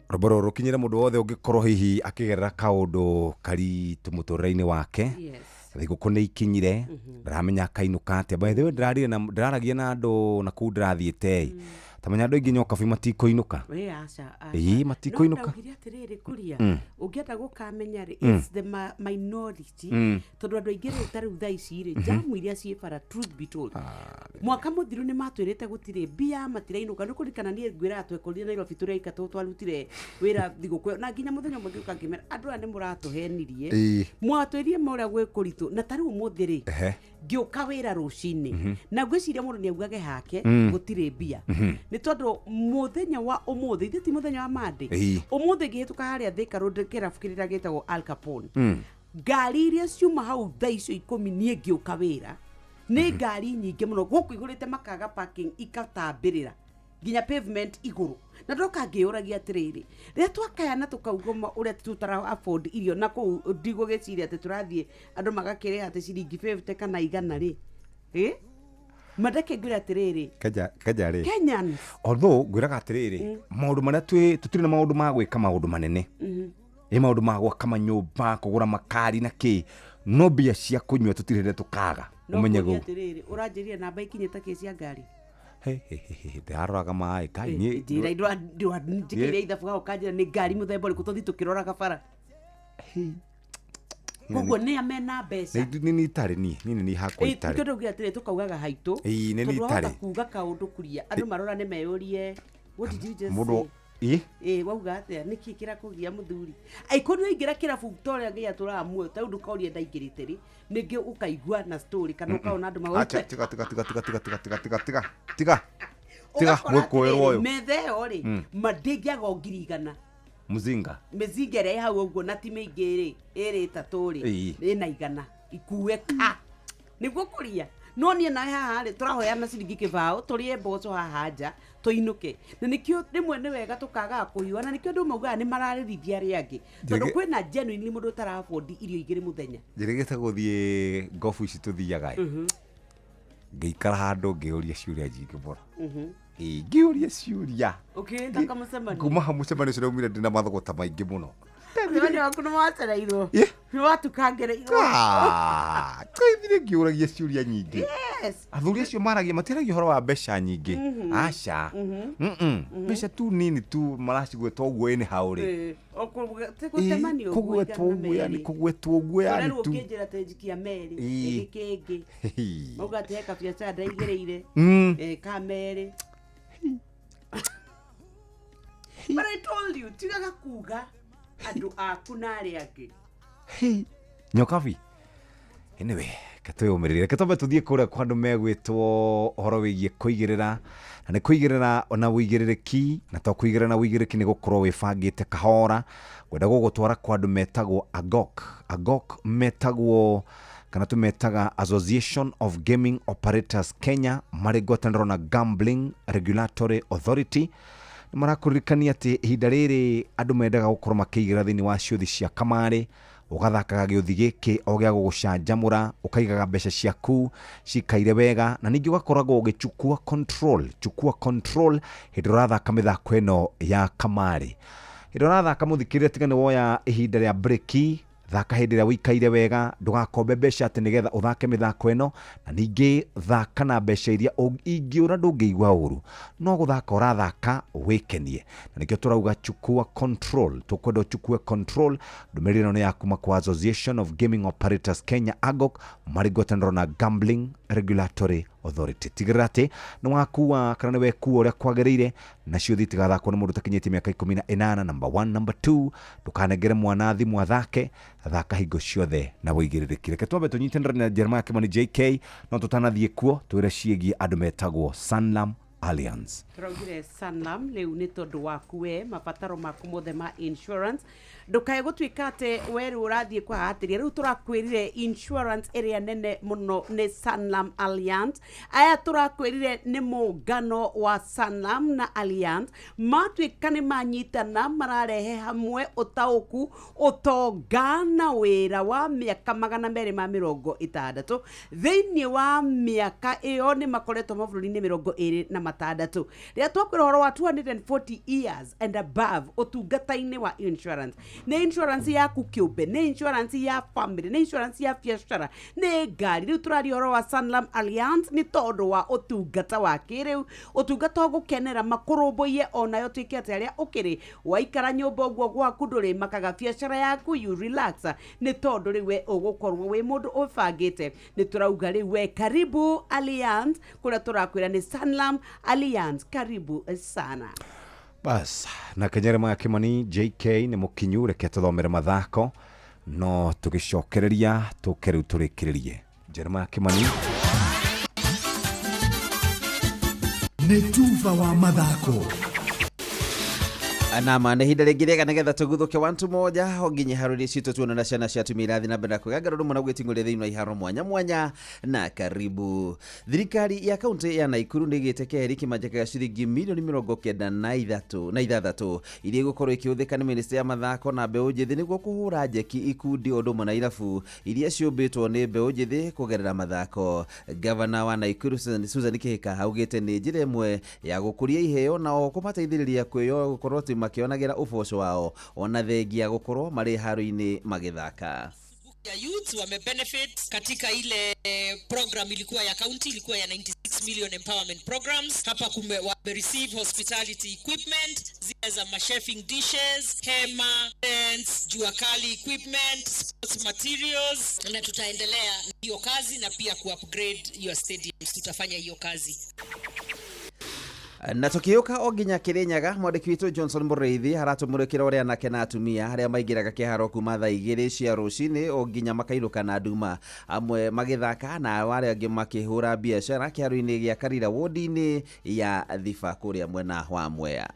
Speaker 22: Rwĩmbo rũrũ rũkinyĩre mũndũ wothe ũngĩkorwo hihi akĩgerera kaũndũ karitũ mũtũrĩre-inĩ wake. Thigũkũ nĩ ikinyire ndaramenya akainũka atĩa. By the way ndĩraragia na andũ na kũu ndĩrathiĩte tamenya andũ aingĩ nyokabi matikũinũka. Ĩĩ matikũinũka.
Speaker 12: Ndaugire atĩrĩrĩ kuria ũngĩenda gũkamenya rĩ it's the minority tondũ andũ aingĩ rĩu ta rĩu thaa ici rĩ jamu iria ciĩ bara truth be told mwaka mũthiru nĩ matwĩrĩte gũtirĩ mbia matirainũka. Nĩ kũririkana niĩ ngwĩraga twekorire Nairobi tũrĩ aika twarutire wĩra thigũkũ ĩyo na nginya mũthenya ũmwe ngĩũka ngĩmera andũ aya nĩ mũratũhenirie mwatwĩrire ma ũrĩa gwĩ kũritũ na ta rĩu ũmũthĩ rĩ ngĩũka wĩra rũcinĩ na ngwĩciria mũndũ nĩ augage hake gũtirĩ mbia nĩ tondũ mũthenya wa ũmũthĩ ithe ti mũthenya wa Monday ũmũthĩ ngĩhĩtũka harĩa Thika Road kĩrabu kĩrĩa gĩtagwo Al Capone ngari iria ciuma hau thaa icio 10 niĩ ngĩũka wĩra nĩ ngari nyingĩ mũno gũkũ ihũrĩte makaga parking ikatambĩrĩra nginya pavement igũrũ na ndoka ngĩyũragia atĩrĩrĩ rĩrĩa twakayana tũkauga ũrĩa tũtara afford irio na kũu ndigũgĩciria atĩ tũrathiĩ andũ magakĩrĩha atĩ ciringi 50 kana 100 rĩ mandeke ngwĩra atĩrĩrĩ
Speaker 22: Kenya rĩ
Speaker 12: Kenyans
Speaker 22: although ngwĩraga atĩrĩrĩ maũndũ marĩa tũtirĩ na maũndũ ma gwĩka maũndũ manene ĩ maũndũ ma gwaka manyũmba kũgũra makari na kĩ no mbia cia kũnyua tũtirĩ hĩndĩ tũkaga ũmenye
Speaker 12: gũu atĩrĩrĩ ũranjĩrire namba ikinyĩte kĩ cia ngari
Speaker 22: ndĩraroraga maĩ Ngai niĩ
Speaker 12: njĩra njĩkĩire ithabu gago kanjĩra nĩ ngari mũthemba ũrĩkũ tũthiĩ tũkĩroraga bara koguo nĩ amena mbeca
Speaker 22: nĩ itarĩ niĩ nĩ hakwa itarĩ
Speaker 12: nĩkĩo ndaugira atĩrĩ tũkaugaga haitũ
Speaker 22: nĩ
Speaker 12: tondũ kuga kaũndũ kuria andũ marora nĩ meyũrie what did you just
Speaker 22: mũndũ
Speaker 12: say wauga atĩa nĩkĩ kĩrakũgia mũthuri aikũ nĩ waingĩra kĩrabu ta ũrĩa Ngai atũraga muoyo ta rĩu ndũkorie ndaingĩrĩte rĩ nĩngĩ ũkaigua na story kana ũkaona andũ
Speaker 22: magote tiga tiga tiga tiga tiga tiga tiga tiga tiga tiga tiga mwĩkũĩrwo ũyũ
Speaker 12: metha ĩyo rĩ mandĩngĩaga o 100,000
Speaker 22: muzinga
Speaker 12: mĩzinga ĩrĩa ĩ hau ũguo na ti mĩingĩ rĩ ĩrĩ ĩtatũ rĩ ĩna 100 ikue ka nĩguo kũria no niĩ nawe haha rĩ tũrahoyana ciringi 20 tũrĩe mboco haha nja tũinũke na nĩkĩo rĩmwe nĩ wega tũkagaga kũhiũha na nĩkĩo andũ maugaga nĩ mararĩrithia arĩa angĩ tondũ kwĩna genuinely mũndũ ũtara afford irio 2 mũthenya.
Speaker 22: Njĩrĩgĩte gũthiĩ ngobu ici tũthiaga ĩ ngĩikara handũ ngĩũria ciũria nyingĩ mũno ngĩũria ciũria
Speaker 12: ũkĩĩta kamũcemanio
Speaker 22: kuma hau mũcemanio ũcio ndaumire ndĩna mathogota maingĩ mũno.
Speaker 12: Mũcemanio waku nĩ wacereirwo. Nĩ watukangereirwo.
Speaker 22: Twaithire ngĩũragia ciũria nyingĩ.
Speaker 12: Yes.
Speaker 22: Athuri acio maragia matiragia ũhoro wa mbeca nyingĩ. Aca. Mbeca tu nini tu maracigweta ũguo anyhow rĩ.
Speaker 12: Gũtemania ũguo
Speaker 22: Kũgwetwo ũguo yani kũgwetwo ũguo yani
Speaker 12: tu.
Speaker 22: Tu.
Speaker 12: Ũkĩnjĩra atĩ njikia merĩ ĩngĩ kĩngĩ. Mauga atĩ he kabiacara ndaigĩrĩire. Ka merĩ. But I told you, tigaga kuga andũ aku na arĩa angĩ.
Speaker 22: Nyokabi. Anyway, katwĩyũmĩrĩrie. Reke twambe tũthiĩ kũrĩa kwa andũ megwĩtwo ũhoro wĩgiĩ kũigĩrĩra. Na nĩ kũigĩrĩra ona ũigĩrĩrĩki, na to kũigĩrĩra na ũigĩrĩrĩki nĩ gũkorwo wĩbangĩte kahora. Ngwenda gũgũtwara kwa andũ metagwo AGOK. AGOK metagwo kana tũmetaga Association of Gaming Operators Kenya, marĩ ngwatanĩro na Gambling Regulatory Authority. Nĩ marakũririkania atĩ ihinda rĩrĩ andũ mendaga gũkorwo makĩigĩra thĩinĩ wa ciũthi cia kamarĩ, ũgathakaga gĩũthi gĩkĩ o gĩa gũgũcanjamũra, ũkaigaga mbeca ciaku cikaire wega, na ningĩ ũgakoragwo ũgĩchukua control, chukua control hĩndĩ ĩrĩa ũrathaka mĩthako ĩno ya kamarĩ. Hĩndĩ ĩrĩa ũrathaka mũthikĩrĩria, tiga nĩ woya ihinda rĩa breki, thaka hĩndĩ ĩrĩa ũikaire wega, ndũgakombe mbeca atĩ nĩgetha ũthake mĩthako ĩno, na ningĩ thaka na mbeca iria ingĩũra ndũngĩigua ũru, no gũthaka ũrathaka wĩkenie. Na nĩkĩo tũrauga chukua control, tũkwenda ũchukue control. Ndũmĩrĩri ĩno nĩ ya kuma kwa Association of Gaming Operators Kenya AGOK, marĩ ngwatanĩro na Gambling Regulatory Authority. Tigĩrĩra atĩ nĩ wakua kana nĩ wekua ũrĩa kwagĩrĩire, na ciũthi itigathakwo nĩ mũndũ ũtakinyĩtie mĩaka 18. Number 1, number 2, ndũkanengere mwana thimũ athake, thaka hingo ciothe na ũigĩrĩrĩki. Reke twambe tũnyitanĩre na Jeremiah Kimani JK, no tũtanathiĩ kuo twĩre ciĩgiĩ andũ metagwo Sanlam Alliance.
Speaker 12: Tũraugire Sanlam rĩu nĩ tondũ waku we mabataro maku mothe ma insurance. Ndũkae gũtuĩka atĩ we rĩu ũrathiĩ kwahatĩria. Rĩu tũrakwĩrire insurance ĩrĩa nene mũno nĩ Sanlam Alliance. Aya tũrakwĩrire nĩ mũngano wa Sanlam na Alliance, matuĩka nĩ manyitana, mararehe hamwe ũtaũku, ũtonga na wĩra wa mĩaka 260. Thĩinĩ wa mĩaka ĩyo nĩ makoretwo mabũrũri-inĩ 26. Rĩrĩa twakwĩra ũhoro wa 240 years and above ũtungata-inĩ wa insurance, nĩ insurance yaku kĩũmbe, nĩ insurance ya family, nĩ insurance ya biacara, nĩ ngari. Rĩu tũraria ũhoro wa Sanlam Alliance nĩ tondũ wa ũtungata wa kĩrĩu, ũtungata ũgũkenera makũrũmbũiye onayo tuĩke atĩ arĩa ũkĩrĩ waikara nyũmba ũguo gwaku ndũrĩmakaga biacara yaku, you relax, nĩ tondũ rĩu we ũgũkorwo wĩ mũndũ ũbangĩte. Nĩ tũrauga rĩu we karibu Alliance, kũrĩa tũrakwĩra nĩ Sanlam Alliance, karibu sana.
Speaker 22: Bas, na Jeremiah Kimani JK nĩ mũkinyu, reke tũthomere mathako no tũgĩcokereria tũke rĩu tũrĩkĩrĩrie. Jeremiah Kimani.
Speaker 19: Nĩ tuba wa mathako.
Speaker 13: Nama nĩ ihinda rĩngĩ rĩega nĩgetha tũguthũke wantu moja o nginya iharo-inĩ citũ tuona na ciana cia atumia irathiĩ na mbere na kwĩgangara ũndũ mũna gwĩting'ũria thĩinĩ wa iharo mwanya mwanya. Na karibu. Thirikari ya kaunti ya Naikuru nĩ ĩgĩte keheri kĩmanjĩka gĩa ciringi milioni 96 iria igũkorwo ikĩhũthĩka nĩ ministry ya mathako na mbeũ njĩthĩ nĩguo kũhũra njeki ikundi ũndũ ũmwe na irabu iria ciũmbĩtwo nĩ mbeũ njĩthĩ kũgerera mathako. Gavana wa Naikuru Susan Kihika augĩte nĩ njĩra ĩmwe ya gũkũria iheo na o kũmateithĩrĩria gũkorwo atĩ makĩonagĩra ũboco wao ona thengia gũkorwo marĩ haro-inĩ magĩthaka.
Speaker 14: Ya youth wame benefit katika ile program ilikuwa ya county, ilikuwa ya 96 million empowerment programs. Hapa kume wame receive hospitality equipment, zile za machefing dishes, hema, tents, jua kali equipment, sports materials, na tutaendelea hiyo kazi na pia ku upgrade your stadiums. Tutafanya hiyo kazi.
Speaker 13: Na tukiuka o nginya Kirinyaga, mwandĩki witũ Johnson Mũrĩithi aratũmũrĩkĩra ũrĩa anake na atumia arĩa maingĩraga kĩharo kuma thaa 2 cia rũcinĩ o nginya makainũka na nduma, amwe magĩthaka na arĩa angĩ makĩhũra biacara kĩharo-inĩ gĩa Karira wodi-inĩ ya Thiba kũrĩa mwena wa Mwea.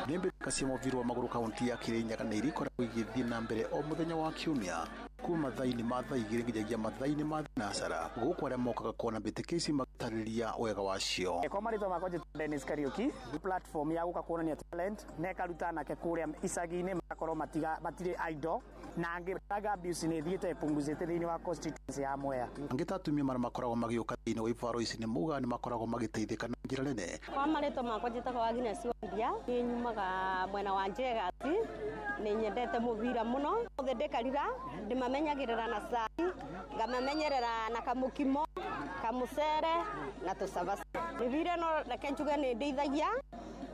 Speaker 16: Nĩ mbĩtĩka cia mũbira wa magũrũ kaunti ya Kirinyaga nĩ irikoragwo igĩthiĩ na mbere o mũthenya wa kiumia kuma mathaa-inĩ ma thaa 2 nginyagia mathaa-inĩ ma thinacara, gũkũ arĩa mokaga kuona mbĩtĩka ici magĩtarĩria wega wacio.
Speaker 17: Kwa marĩtwa makwa njĩtagwo Dennis Kariuki, platform ya gũka kuonania talent na ĩkaruta anake kũrĩa icagi-inĩ magakorwo matirĩ idle, na angĩ drug abuse nĩ ĩthiĩte ĩpunguzĩte thĩinĩ wa constituency ya Mwea.
Speaker 16: Angĩ ta atumia marĩa makoragwo magĩũka thĩinĩ wa ibaro ici nĩ maugaga nĩ makoragwo magĩteithĩka na njĩra nene.
Speaker 18: Kwa marĩtwa makwa njĩtagwo Agnes Wandia, niĩ nyumaga mwena wa Njegati
Speaker 9: Nĩ nyendete mũbira mũno othe ndĩkarira ndĩmamenyagĩrĩra na cai ngamamenyerera na kamũkimo kamũcere na tũcabaci. Mĩbira ĩno reke njuge nĩ ndeithagia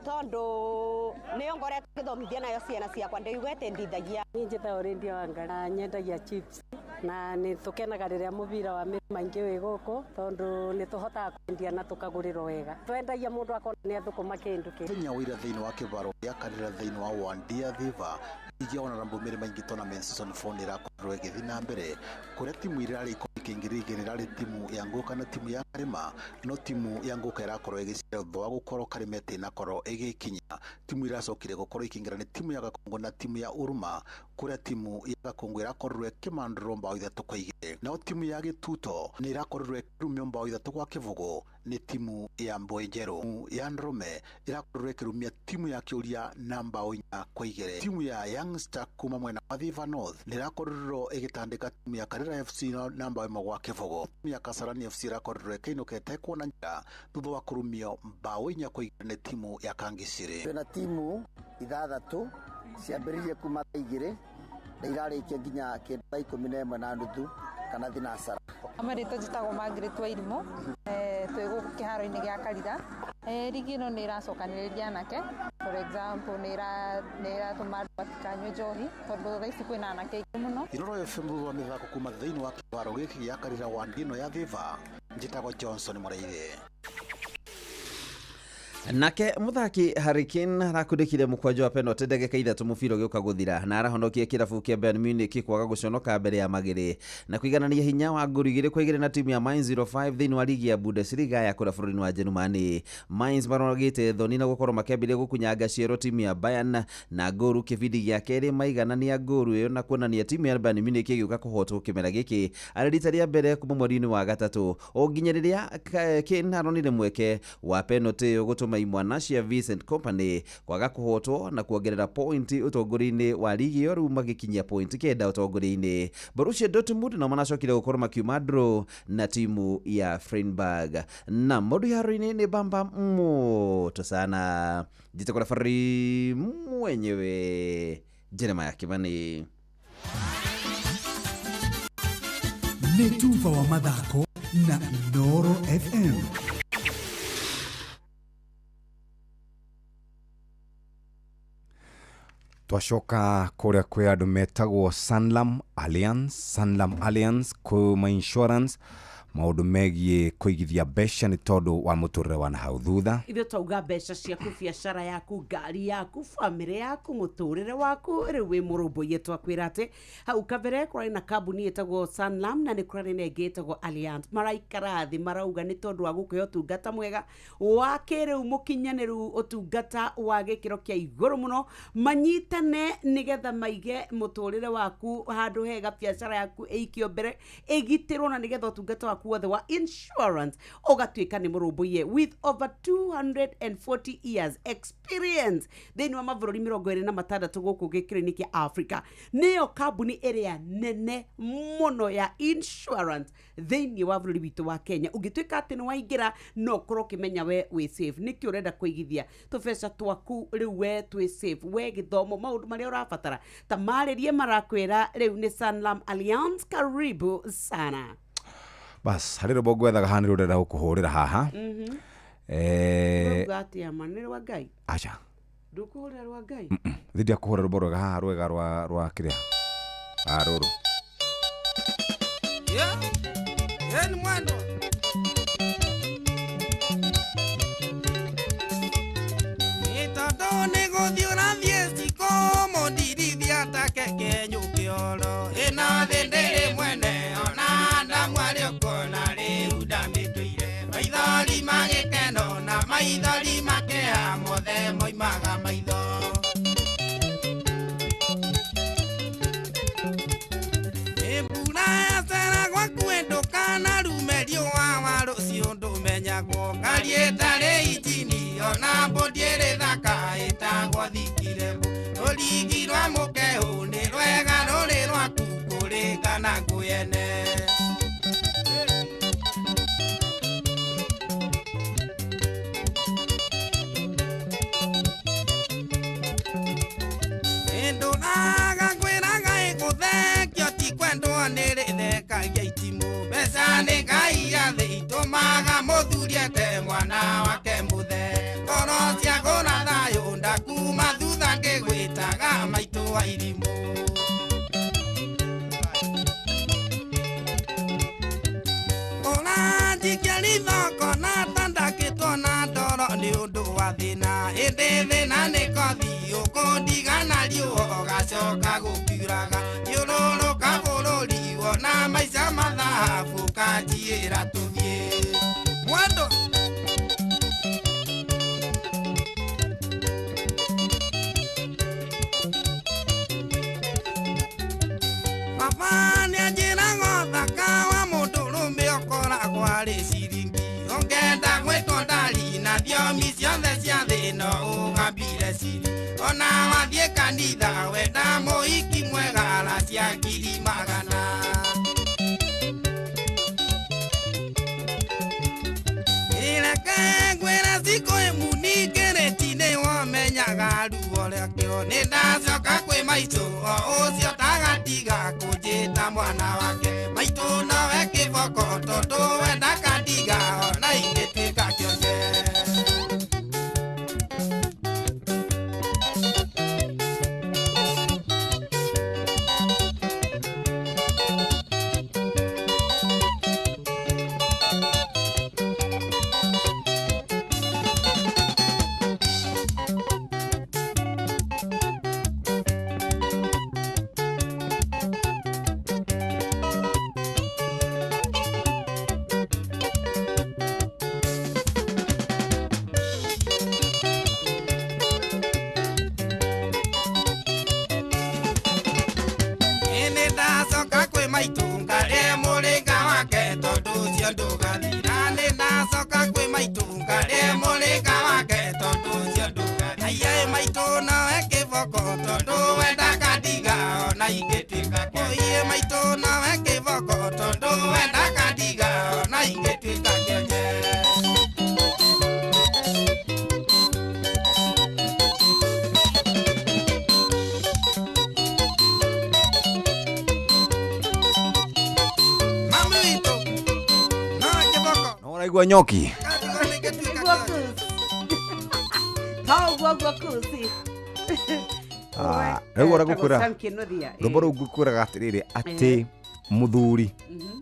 Speaker 9: tondũ nĩyo ngoretwo ngĩthomithia nayo ciana ciakwa ndĩiguĩte ndithagia.
Speaker 20: Niĩ njĩtagwo Lydia Wangari, nyendagia chips na nĩ tũkenaga rĩrĩa mũbira wa maingĩ wĩ gũkũ tondũ nĩ tũhotaga kwendia na tũkagũrĩrwo wega. Twendagia mũndũ akona nĩ athũkũma kĩndũ kĩ.
Speaker 16: Mũthenya wa ira thĩinĩ wa kĩbaro gĩa Karĩra thĩinĩ wa Wandia Thiva ligi ya Honorable Mary Maingi Tournament season 4 nĩ ĩrakorirwo ĩgĩthiĩ na mbere kũrĩa timu iria irarĩ ikĩingĩra igĩrĩ ĩrarĩ timu ya Ngũka na timu ya Karĩma, no timu ya Ngũka ĩrakorwo ĩgĩcira thutha wa gũkorwo Karĩma ĩtĩnakorwo ĩgĩkinya. Timu iracokire gũkorwo ikĩingĩra nĩ timu ya Gakongo na timu ya Uruma kũrĩa timu ya Gakongo ĩrakorirwo ĩkĩmandũrwo mbao 3-2, nao timu ya Gĩtuto nĩ ĩrakorirwo ĩkĩrumio mbao 3-0 nĩ timu ya Mboi Njerũ. Ya Ndrome ĩrakorirwo ĩkĩrumia timu ya Kĩũria na mbao 4-2. Timu ya Young Star kuma mwena wa Thiva North nĩ ĩrakorirwo ĩgĩtandĩka timu ya Karĩra FC na mbao 1-0. Timu ya Kasarani FC ĩrakorirwo ĩkĩinũka ĩtekuona njĩra thutha wa kũrumio mbao 4-2 nĩ timu ya Kangisiri.
Speaker 21: Twĩna timu 6 ciambĩrĩirie kuma thaa 2 na irarĩkia nginya kĩndũ thaa 11:30 kana thinacara.
Speaker 24: Marĩtwa njĩtagwo Margaret Wairimu, twĩ gũkũ kĩharo-inĩ gĩa Karira. Rigi ĩno nĩ ĩracokanĩrĩria anake, for example nĩ ĩratũma andũ matikanyue njohi tondũ thaa ici kwĩna anake aingĩ mũno.
Speaker 16: Inooro FM thutha wa mĩthako kuma thĩinĩ wa kĩharo gĩkĩ gĩa Karira wandi ĩno ya Thiva, njĩtagwo Johnson Mũraithi.
Speaker 13: Nake muthaki Harry Kane arakundĩkire mũkwanjo wa penalty ndagĩka 3 mũbira ũgĩũka gũthira na arahonokia kĩrabu kĩa Bayern Munich kwaga gũconoka mbere ya magĩrĩ na kũiganania hinya wa ngolu 2-2 na timu ya Mainz 05 thĩinĩ wa ligi ya Bundesliga ya kũrĩa bũrũri-inĩ wa Jerumani. Mainz maroragĩte thoni na gũkorwo makĩambĩrĩria gũkunyanga ciero timu ya Bayern na ngolu kĩbindi gĩa kerĩ maiganania ngolu ĩyo na kuonania timu ya Bayern Munich ĩgĩũka kũhotwo kĩmera gĩkĩ arĩ rita rĩa mbere kuma mweri-inĩ wa gatatũ o nginya rĩrĩa Kane aronire mweke wa penalty ĩyo gũtũma imwana cia Vincent Kompany kwaga kũhotwo na kuongerera pointi ũtongoria-inĩ wa ligi ĩyo rĩu magĩkinyia pointi 9 ũtongoria-inĩ. Borussia Dortmund nao maracokire gũkorwo makiuma draw na timu ya Freiburg. Na maũndũ iharo-inĩ nĩ bamba moto sana. Njĩtagwo referee mwenyewe Jeremiah Kimani.
Speaker 19: Nĩ tuba wa mathako na Inooro FM.
Speaker 22: Twacoka kũrĩa kwĩ andũ metagwo Sanlam Alliance, Sanlam Alliance kuma insurance maũndũ megiĩ kũigithia mbeca nĩ tondũ wa mũtũrĩre wa nahau thutha.
Speaker 12: Ithuĩ twauga mbeca ciaku, biacara yaku, ngari yaku, bamĩrĩ yaku, mũtũrĩre waku, rĩu wĩ mũrũmbũiye. Twakwĩra atĩ hau kabere kũrarĩ na kambuni ĩtagwo Sanlam na nĩ kũrarĩ na ĩngĩ ĩtagwo Allianz. Maraikara thĩ marauga nĩ tondũ wa gũkũhe ũtungata mwega wa kĩrĩu mũkinyanĩru, ũtungata wa gĩkĩro kĩa igũrũ mũno, manyitane nĩgetha maige mũtũrĩre waku handũ hega, biacara yaku ĩikio mbere, ĩgitĩrwo, na nĩgetha ũtungata waku wothe wa insurance ũgatuĩka nĩ mũrũmbũiye. With over 240 years experience thĩinĩ wa mabũrũri 26 gũkũ gĩkĩro-inĩ kĩa Africa, nĩyo kambuni ĩrĩa nene mũno ya insurance thĩinĩ wa bũrũri witũ wa Kenya. Ũngĩtuĩka atĩ nĩ waingĩra no ũkorwo ũkĩmenya we wĩ safe. Nĩkĩ ũrenda kũigithia tũbeca twaku rĩu we twĩ safe, we gĩthomo, maũndũ marĩa ũrabatara ta marĩrie marakwĩra rĩu nĩ Sanlam Allianz. Karibu sana.
Speaker 22: Bas, harĩ rwĩmbo ngwethaga haha nĩ rũrenda gũkũhũrĩra haha.
Speaker 12: Ũrauga atĩa ma nĩ rwa Ngai?
Speaker 22: Aca.
Speaker 12: Ndũkũhũrĩra rwa Ngai?
Speaker 22: Thĩ ndiakũhũra rwĩmbo rwega haha rwega rwa kĩrĩa. Rũrũ.
Speaker 7: Ni mwendo. Tondũ nĩ gũthiĩ ũrathiĩ ciko mũndirithia ta keke nyũkĩ oro. Ĩno thĩ ndĩrĩ mwene ona ndamwarĩ ũkona rĩu ndamĩtũire. Maithori ma gĩkeno na maithori ma kĩeha mothe moimaga maitho. Mbura yacera gwaku ndũkanarume riũa wa rũciũ ndũmenyagwo. Ngari ĩtarĩ injini ona mbũndi ĩrĩ thaka ĩtagwo thikirebo. Rũrigi rwa mũkehu nĩ rwega rũrĩ rwaku kũringana ngũyene. Mũthuri ete mwana wake mũthe ngoro ciagũra thayũ ndakuma thutha ngĩgwĩtaga maitũ wa irimũ. Ũranjikia rithoko na tandakĩtwo na ndoro nĩ ũndũ wa thĩna ĩndĩ thĩna nĩ kothi ũkũndigana riũa ũgacoka gũkiuraga thiũrũrũka bũrũri wona maica mathabu kanjiĩra tũthiĩ mwendo. Baba nĩanjĩraga ũthaka wa mũndũrũme ũkoragwo arĩ ciringi ũngĩenda gwĩtwo ndari na thiomi ciothe cia thĩ no ũgambire ciri ona wathiĩ kanitha wenda mũhiki mwega aracia ngiri magana. Ireke ngwĩre cikũ ĩmuningĩrĩti nĩ wamenyaga ruo rĩakĩo nĩ ndacoka kwĩ maitũ o ũcio tagatiga kũnjĩta mwana wake maitũ nowe kĩboko tondũ we ndakandiga ona ingĩtuĩka kĩonje. Ndacoka kwĩ maitũ ngarĩe mũrĩnga wake tondũ ũcio ndũgathira. Nĩ ndacoka kwĩ maitũ ngarĩe mũrĩnga wake tondũ ũcio ndũgathira. Aiyaĩ maitũ nowe kĩboko tondũ we ndakandiga ona ingĩtuĩka kĩoiĩ maitũ nowe kĩboko tondũ we ndakandiga ona ingĩtuĩka kĩonje.
Speaker 22: Ũraigua nyoki rĩu ũrĩa ngũkwĩra rwĩmbo rũu ngũkwĩraga atĩrĩrĩ atĩ mũthuri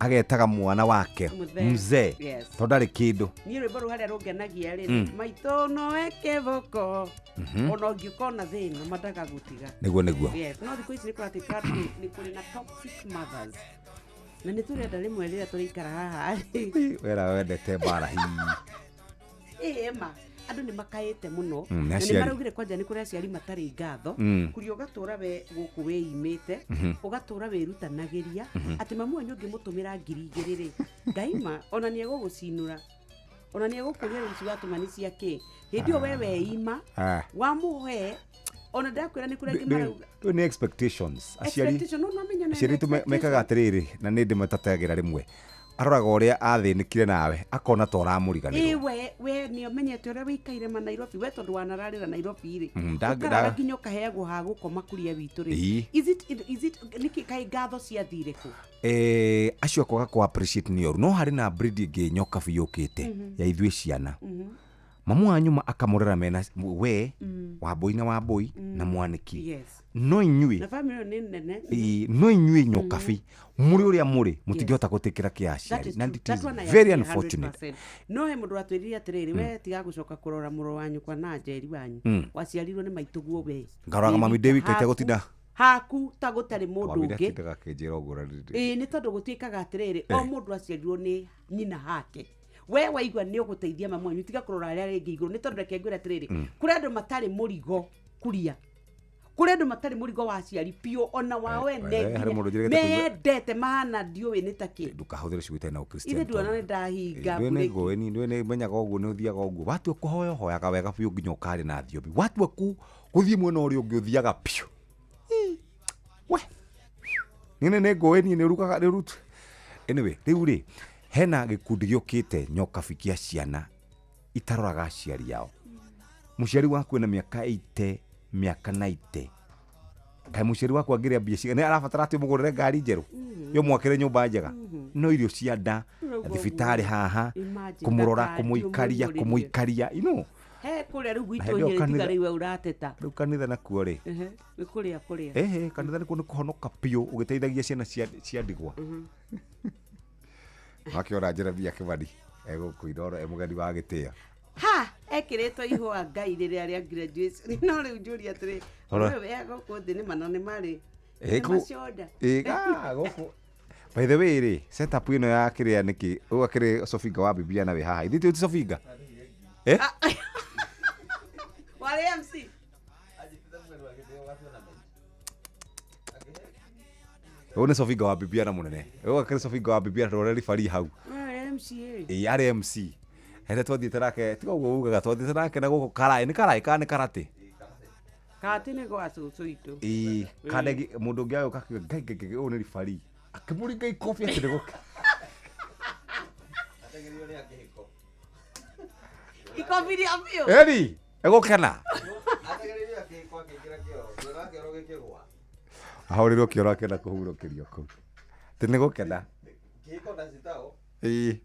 Speaker 22: agetaga mwana wake mzee tondũ ndarĩ kĩndũ.
Speaker 12: Niĩ rwĩmbo rũu harĩa rũngenagia rĩ maitũ nowe kĩboko ona ũngĩũka ona thĩna mandagagũtiga.
Speaker 22: Nĩguo nĩguo.
Speaker 12: Yes, no thikũ ici nĩ kũratuĩka atĩ nĩ kũrĩ na toxic mothers na nĩ tũrenda rĩmwe rĩrĩa tũraikara haha
Speaker 22: wera wendete mbara hihi
Speaker 12: ĩ ma andũ nĩ makaĩte mũno na nĩ maraugire kwanja nĩ kũrĩ aciari matarĩ ngatho kũrĩa ũgatũra we gũkũ wĩimĩte ũgatũra wĩrutanagĩria atĩ mamu wanyu ũngĩmũtũmĩra 2,000 rĩ ngaima ona nĩ egũgũcinũra ona nĩ egũkũria rĩu ici watũma nĩ cia kĩ hĩndĩ ĩyo we weima wamũhe ona ndakwĩra nĩ kũrĩa angĩ marauga
Speaker 22: rĩu nĩ expectations aciari aciari mekaga atĩrĩrĩ na nĩ ndĩmatatagĩra rĩmwe aroraga ũrĩa athĩnĩkire nawe akona ta ũramũriganĩrwo.
Speaker 12: We we nĩ ũmenyete ũrĩa wĩikaire ma Nairobi we tondũ wanararĩra Nairobi rĩ ũkarara nginya ũkaheagwo ha gũkoma kũrĩa witũ rĩ is it nĩkĩ kaĩ ngatho ciathire kũ
Speaker 22: acio akwaga kũ appreciate nĩ ũru no harĩ na breed ĩngĩ nyoka biũ yũkĩte ya ithuĩ ciana mamu wanyu akamũrera mena we Wambũi na Wambũi na Mwanĩki no inyuĩ
Speaker 12: na family nĩ nene
Speaker 22: no inyuĩ nyokabi mũrĩ ũrĩa mũrĩ mũtingĩhota gũtĩkĩra kĩa aciari na it is very unfortunate.
Speaker 12: No he mũndũ watwĩrire atĩrĩrĩ we tiga gũcoka kũrora mũrũ wanyu kwa na njeri wanyu waciarirwo nĩ maitũguo we
Speaker 22: ngaroraga mami ndĩ wika itegũtinda
Speaker 12: haku ta gũtarĩ mũndũ ũngĩ
Speaker 22: ĩ
Speaker 12: nĩ tondũ gũtuĩkaga atĩrĩrĩ o mũndũ aciarirwo nĩ nyina hake we waigua nĩ ũgũteithia mamu wanyu tiga kũrora arĩa rĩngĩ igũrũ nĩ tondũ reke ngwĩre atĩrĩrĩ kũrĩ andũ matarĩ mũrigo kuria kũrĩ andũ matarĩ mũrigo wa aciari biũ ona wao ene mendete mahana ndiũĩ nĩ ta kĩ
Speaker 22: ndũkahũthĩre ciugo itarĩ na ũkristiano
Speaker 12: ithe nduona nĩ ndahinga
Speaker 22: ndũĩ nĩ ndũĩ nĩ menyaga ũguo nĩ ũthiaga ũguo watua kũhoya ũhoyaga wega biũ nginya ũkarĩ na thiomi watua gũthiĩ mwena ũrĩa ũngĩ ũthiaga biũ we nĩ nĩ ngũĩ niĩ nĩ ũrugaga nĩ ũrutu anyway rĩu rĩ hena gĩkundi gĩũkĩte nyokabi kĩa ciana itaroraga aciari ao mũciari waku ena mĩaka 80 mĩaka 90 kaĩ mũciari waku angĩrĩa mbia cigana nĩ arabatara atĩ ũmũgũrĩre ngari njerũ yo mwakĩre nyũmba njega no irio cia nda thibitarĩ haha
Speaker 12: Imagine,
Speaker 22: Kũmũrora,
Speaker 12: ndakathiĩ
Speaker 22: kũmũikaria,
Speaker 12: ũmũihũrĩrie.
Speaker 22: Kũmũikaria, you know.
Speaker 12: He kũrĩa rĩu
Speaker 22: Na
Speaker 12: gwitũ
Speaker 22: hĩndĩ ĩyo
Speaker 12: nyĩrĩ tiga
Speaker 22: kanitha-
Speaker 12: rĩu we ũrateta.
Speaker 22: Rĩu kanitha nakuo rĩ,
Speaker 12: Ehe, nĩ kũrĩa kũrĩa.
Speaker 22: Ehe, kanitha nĩkuo nĩ kũhonoka biũ ũgĩteithagia ciana cia ndigwa. Wakĩona Jeremia Kĩmani egũkũ Inooro e mũgeni wa gĩtĩo.
Speaker 12: Ha ekĩrĩtwo ihũa ngai rĩrĩa rĩa graduation, no rĩu njũria atĩrĩ,
Speaker 22: Ora.
Speaker 12: ũyũ we gũkũ thĩ nĩ mana nĩ marĩ
Speaker 22: Ĩ,
Speaker 12: nĩ macionda.
Speaker 22: Ĩ, ah, gũkũ by the way rĩ, setup ĩno ya kĩrĩa nĩkĩ ũyũ akĩrĩ Sofinga wa Bibia na wĩ haha ithuĩ ti Sofinga, eh?
Speaker 12: Warĩ MC.
Speaker 22: Ũyũ nĩ Sofinga wa Bibia na mũnene ũyũ akĩrĩ Sofinga wa Bibia tũrore ribari hau.
Speaker 12: Warĩ MC.
Speaker 22: Ĩ, arĩ MC hete twathiĩte nake, tiga ũguo ugaga twathiĩte nake na gũkũ karaĩ nĩ karaĩ kana nĩ karate.
Speaker 12: Kati nĩ gwa cũcũ itũ.
Speaker 22: Ĩ, kanegi mũndũ ũngĩ agĩũka akiuga ngai ngai ngai, ũyũ nĩ ribari akĩmũringa ikobi atĩ nĩ gũka.
Speaker 12: Ikobi rĩa biũ.
Speaker 22: Eri egũkena ahũrĩrwo kĩoro akĩenda kũhurũkĩrio kũu atĩ nĩ gũkena. Ĩ,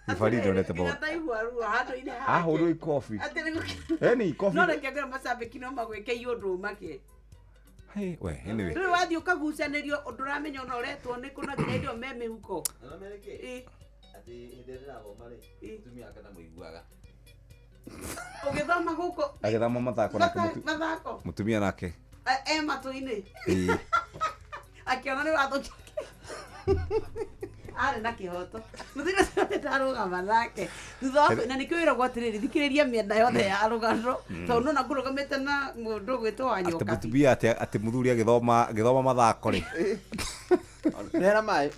Speaker 22: ribari ndonete maũndũ.
Speaker 12: Nginya taigua ruo handũ-inĩ hake.
Speaker 22: Ahũrwo ikobi.
Speaker 12: Atĩ nĩ gũkena.
Speaker 22: Eni ikobi.
Speaker 12: No reke ngwĩre macambĩki no magwĩke ũndũ ũmake.
Speaker 22: Hey, we anyway.
Speaker 12: Rĩu wathiĩ ũkagucanĩrio ũndũ ũramenya ona ũretwo nĩ kũ na nginya indo me mĩhuko. Ĩ. Ũgĩthoma gũkũ
Speaker 22: Agĩthoma mathako nake
Speaker 12: mathako
Speaker 22: mũtumia nake.
Speaker 12: E matũ-inĩ.
Speaker 22: Ĩ.
Speaker 12: Akĩona nĩ wathũkia arĩ na kĩhoto mũthenya ũcio ndarũgama nake thutha wa na nĩkĩo wĩragwo atĩrĩrĩ thikĩrĩria mĩena yothe ya rũgano tondũ nona ngũrũgamĩte na mũndũ ũgwĩtwo
Speaker 22: Atĩ
Speaker 12: Wanyoka.
Speaker 22: Mũtumia atĩ mũthuri agĩthoma mathako rĩ.
Speaker 13: Nera maĩ.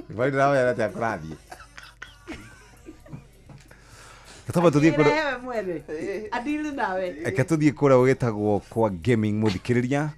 Speaker 22: Ribari ndĩramenya atĩa kũrathiĩ. Tũtamba tũthiĩ kũrĩa.
Speaker 12: Akĩrehe we mwene adili nawe.
Speaker 22: Reke tũthiĩ kũrĩa gwĩtagwo kwa gaming mũthikĩrĩria.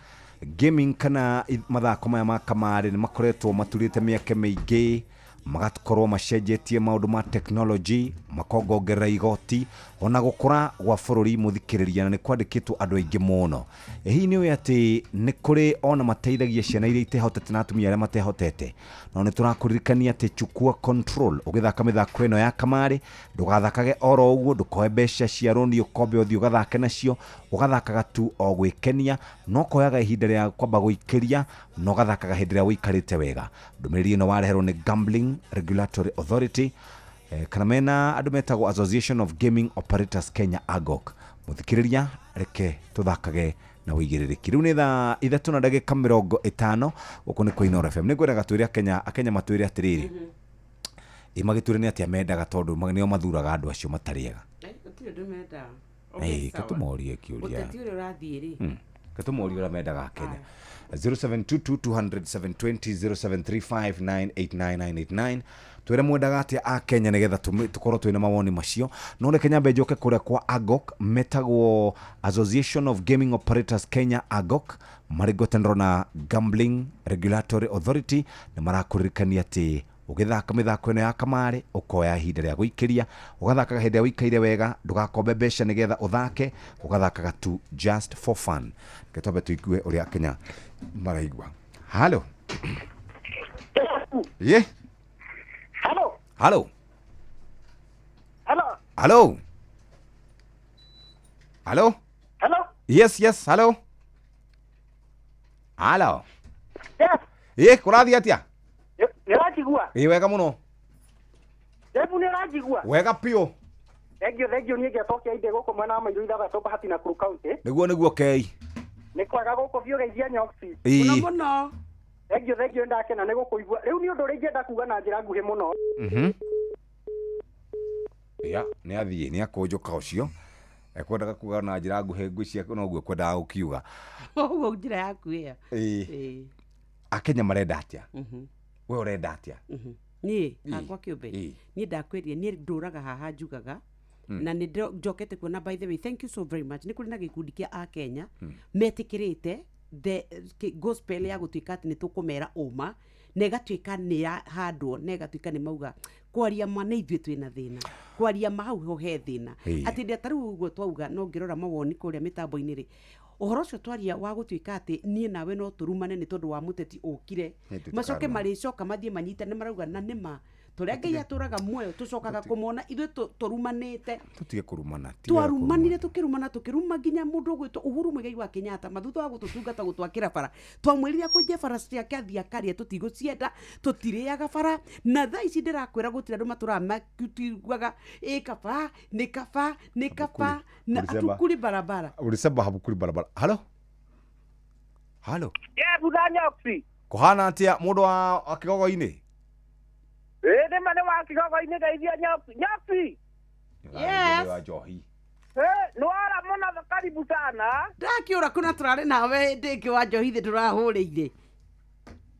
Speaker 22: Gaming kana mathako maya ma kamarĩ nĩ makoretwo maturĩte mĩaka mĩingĩ, magakorwo macenjetie maũndũ ma technology, makongongerera igoti ona gũkũra gwa bũrũri mũthikĩrĩria, na nĩ kwandĩkĩtwo andũ aingĩ mũno. Ĩ hihi nĩ ũĩ atĩ nĩ kũrĩ ona mateithagia ciana iria itehotete na atumia arĩa matehotete? No nĩ tũrakũririkania atĩ chukua control ũgĩthaka mĩthako ĩno ya kamarĩ, ndũgathakage oro ũguo, ndũkoe mbeca cia rũni ũkombe ũthiĩ ũgathake nacio, ũgathakaga tu o gwĩkenia, no koyaga ihinda rĩa kwamba gũikĩria na ũgathakaga hĩndĩ ĩrĩa ũikarĩte wega. Ndũmĩrĩri ĩno wareherwo nĩ Gambling Regulatory Authority, kana mena andũ metagwo Association of Gaming Operators Kenya AGOK. Mũthikĩrĩria, reke tũthakage na ũigĩrĩrĩki. Rĩu nĩ thaa 3:50 gũkũ nĩ kwa Inooro FM. Nĩngwendaga twĩre Akenya matwĩre atĩrĩrĩ, ĩ magĩtwĩre nĩ atĩa mendaga tondũ nĩo mathuraga andũ acio matarĩ ega.
Speaker 12: Gũtirĩ ũndũ mendaga.
Speaker 22: Ĩ,
Speaker 12: Sawa.
Speaker 22: ketũmorie kĩũria.
Speaker 12: Ũteti ũrĩa ũrathiĩ rĩ.
Speaker 22: Ketũmorie ũrĩa mendaga Akenya. 0722 200 720 0735 989 989 twĩre mwendaga atĩa a Kenya nĩgetha tũkorwo twĩna mawoni macio. No reke nyambe njoke kũrĩa kwa AGOK, metagwo Association of Gaming Operators Kenya AGOK, marĩ ngwatanĩro na Gambling Regulatory Authority, nĩ marakũririkania atĩ ũgĩthaka mĩthako ĩno ya kamarĩ ũkoya ihinda rĩa gũikĩria, ũgathakaga hĩndĩ ĩrĩa ũikaire wega, ndũgakombe mbeca nĩgetha ũthake, ũgathakaga tu just for fun. Reke twambe tũigue ũrĩa Kenya maraigua. Halo. Ye.
Speaker 2: Halo.
Speaker 22: Halo.
Speaker 2: Halo.
Speaker 22: Halo. Halo.
Speaker 2: Halo.
Speaker 22: Yes, yes, halo. Halo.
Speaker 2: Yes.
Speaker 22: Ye, kũrathiĩ atĩa?
Speaker 2: Nĩ ũranjigua?
Speaker 22: Ĩ, wega mũno.
Speaker 2: Jebu nĩ ũranjigua?
Speaker 22: Wega biũ.
Speaker 2: Thengio, thengio, niĩ ngetwo Kĩainde gũkũ mwena wa Mairũ Ithathatũ Bahati Nakuru County.
Speaker 22: Nĩguo, nĩguo Kei.
Speaker 2: Nĩ kwega gũkũ biũ geithia Nyoksi.
Speaker 22: Ĩ.
Speaker 12: Mũno mũno.
Speaker 2: Thengio, thengio, ndakena nĩ gũkũigua. Rĩu nĩ ũndũ ũrĩa ingĩenda kuga na njĩra nguhĩ mũno.
Speaker 22: Ya, nĩ athiĩ, nĩ akũnjũka ũcio. Ekwendaga kuga na njĩra nguhĩ, ngwĩciria noguo ekwendaga gũkiuga.
Speaker 12: Ũguo njĩra yaku ĩyo.
Speaker 22: Ĩ.
Speaker 12: Ĩ.
Speaker 22: Akenya marenda atĩa? We ũrenda atĩa?
Speaker 12: Niĩ
Speaker 22: Ĩ.
Speaker 12: hakwa kĩũmbe.
Speaker 22: Ĩ.
Speaker 12: Niĩ ndakwĩrire niĩ ndũraga haha njugaga. Na nĩ njokete kuona, by the way, thank you so very much, nĩ kũrĩ na gĩkundi kĩa akenya metĩkĩrĩte the gospel ya gũtuĩka atĩ nĩ tũkũmera ũma na ĩgatuĩka nĩ yahandwo na ĩgatuĩka nĩ mauga kwaria ma nĩ ithuĩ twĩna thĩna, kwaria ma hau ho he thĩna.
Speaker 22: Ĩ.
Speaker 12: Atĩ ndĩa ta rĩu ũguo twauga no ngĩrora mawoni kũrĩa mĩtambo-inĩ rĩ, Ũhoro ũcio twaria wa gũtuĩka atĩ niĩ nawe no tũrumane nĩ tondũ wa mũteti ũkire. Macoke marĩcoka mathiĩ manyitane marauga na nĩma tũrĩa Ngai atũraga muoyo tũcokaga kũmona ithuĩ tũrumanĩte.
Speaker 22: Tũtige kũrumana.
Speaker 12: Twarumanire tũkĩrumana tũkĩruma nginya mũndũ ũgwĩtwo Uhuru Muigai wa Kenyatta mathutha wa gũtũtungata gũtwakĩra bara. Twamwĩrire akũnje bara ciake athiĩ akaria tũtigũcienda tũtirĩaga bara na thaa ici ndĩrakwĩra gũtirĩ andũ matũraga makĩtuaga ĩ kaba nĩ kaba nĩ kaba na atukuri barabara.
Speaker 22: Ulisema habukuri barabara. Halo? Halo?
Speaker 3: Yeah, butha nyoksi.
Speaker 22: Kũhana atĩa mũndũ wa kĩgogo-inĩ?
Speaker 3: Nĩ ma nĩ wa kĩgogo-inĩ ndeithia nyoksi.
Speaker 12: Yes.
Speaker 3: Nĩ wara mũno karibu sana.
Speaker 12: Ndakiũra kuna tũrarĩ nawe hĩndĩ ĩngĩ wa njohi thĩ tũrahũrĩire.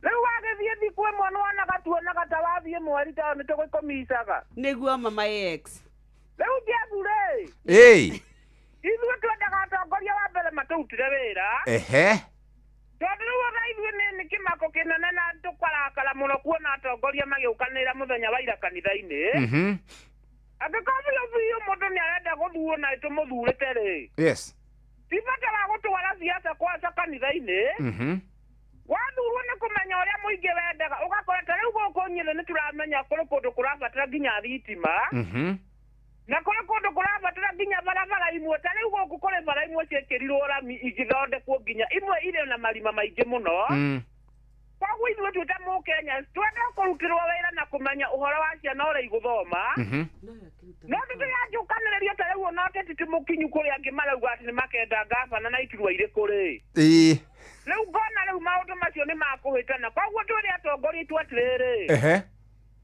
Speaker 3: Rĩu wagĩthiĩ thikũ ĩmwe nĩwonaga tuonaga ta wathiĩ mweri tondũ nĩtũgũkũmicaga.
Speaker 12: Nĩguo mama ex.
Speaker 3: Rĩu Jebu rĩ.
Speaker 22: Ĩĩ.
Speaker 3: Ithuĩ twendaga atongoria wa mbere matũrutire wĩra.
Speaker 22: Ehe.
Speaker 3: Tondũ rĩu ona ithuĩ nĩ kĩmako kĩnene na tũkarakara mũno kuona atongoria magĩũkanĩra mũthenya wa ira kanitha-inĩ. Angĩkorwo biũ biũ mũndũ nĩ arenda gũthurwo na tũmũthurĩte rĩ.
Speaker 22: Yes.
Speaker 3: Ti bata wa gũtwara siasa kwaca kanitha-inĩ. Wathurwo nĩ kũmenya ũrĩa mũingĩ wendaga ũgakora ta rĩu gũkũ Nyĩrĩ nĩ tũramenya kũrĩ kũndũ kũrabatara nginya thitima. Na kũrĩ kũndũ kũrabatara nginya barabara imwe ta rĩu gũkũ kũrĩ bara imwe ciĩkĩrirwo rami igĩthondekwo nginya imwe irĩ na marima maingĩ mũno. Koguo ithuĩ twĩ ta mũkenya twenda kũrutĩrwo wĩra na kũmenya ũhoro wa ciana ũrĩa igũthoma. No tũtiranjũkanĩrĩrio ta rĩu ona ũteti ti mũkinyu kũrĩ angĩ marauga atĩ nĩmakenda ngabana na iturwa irĩkũ rĩ.
Speaker 22: Ĩĩ.
Speaker 3: Rĩu ngona rĩu maũndũ macio nĩ makũhĩtana koguo twĩre atongoria itũ atĩrĩrĩ.
Speaker 22: Ehe.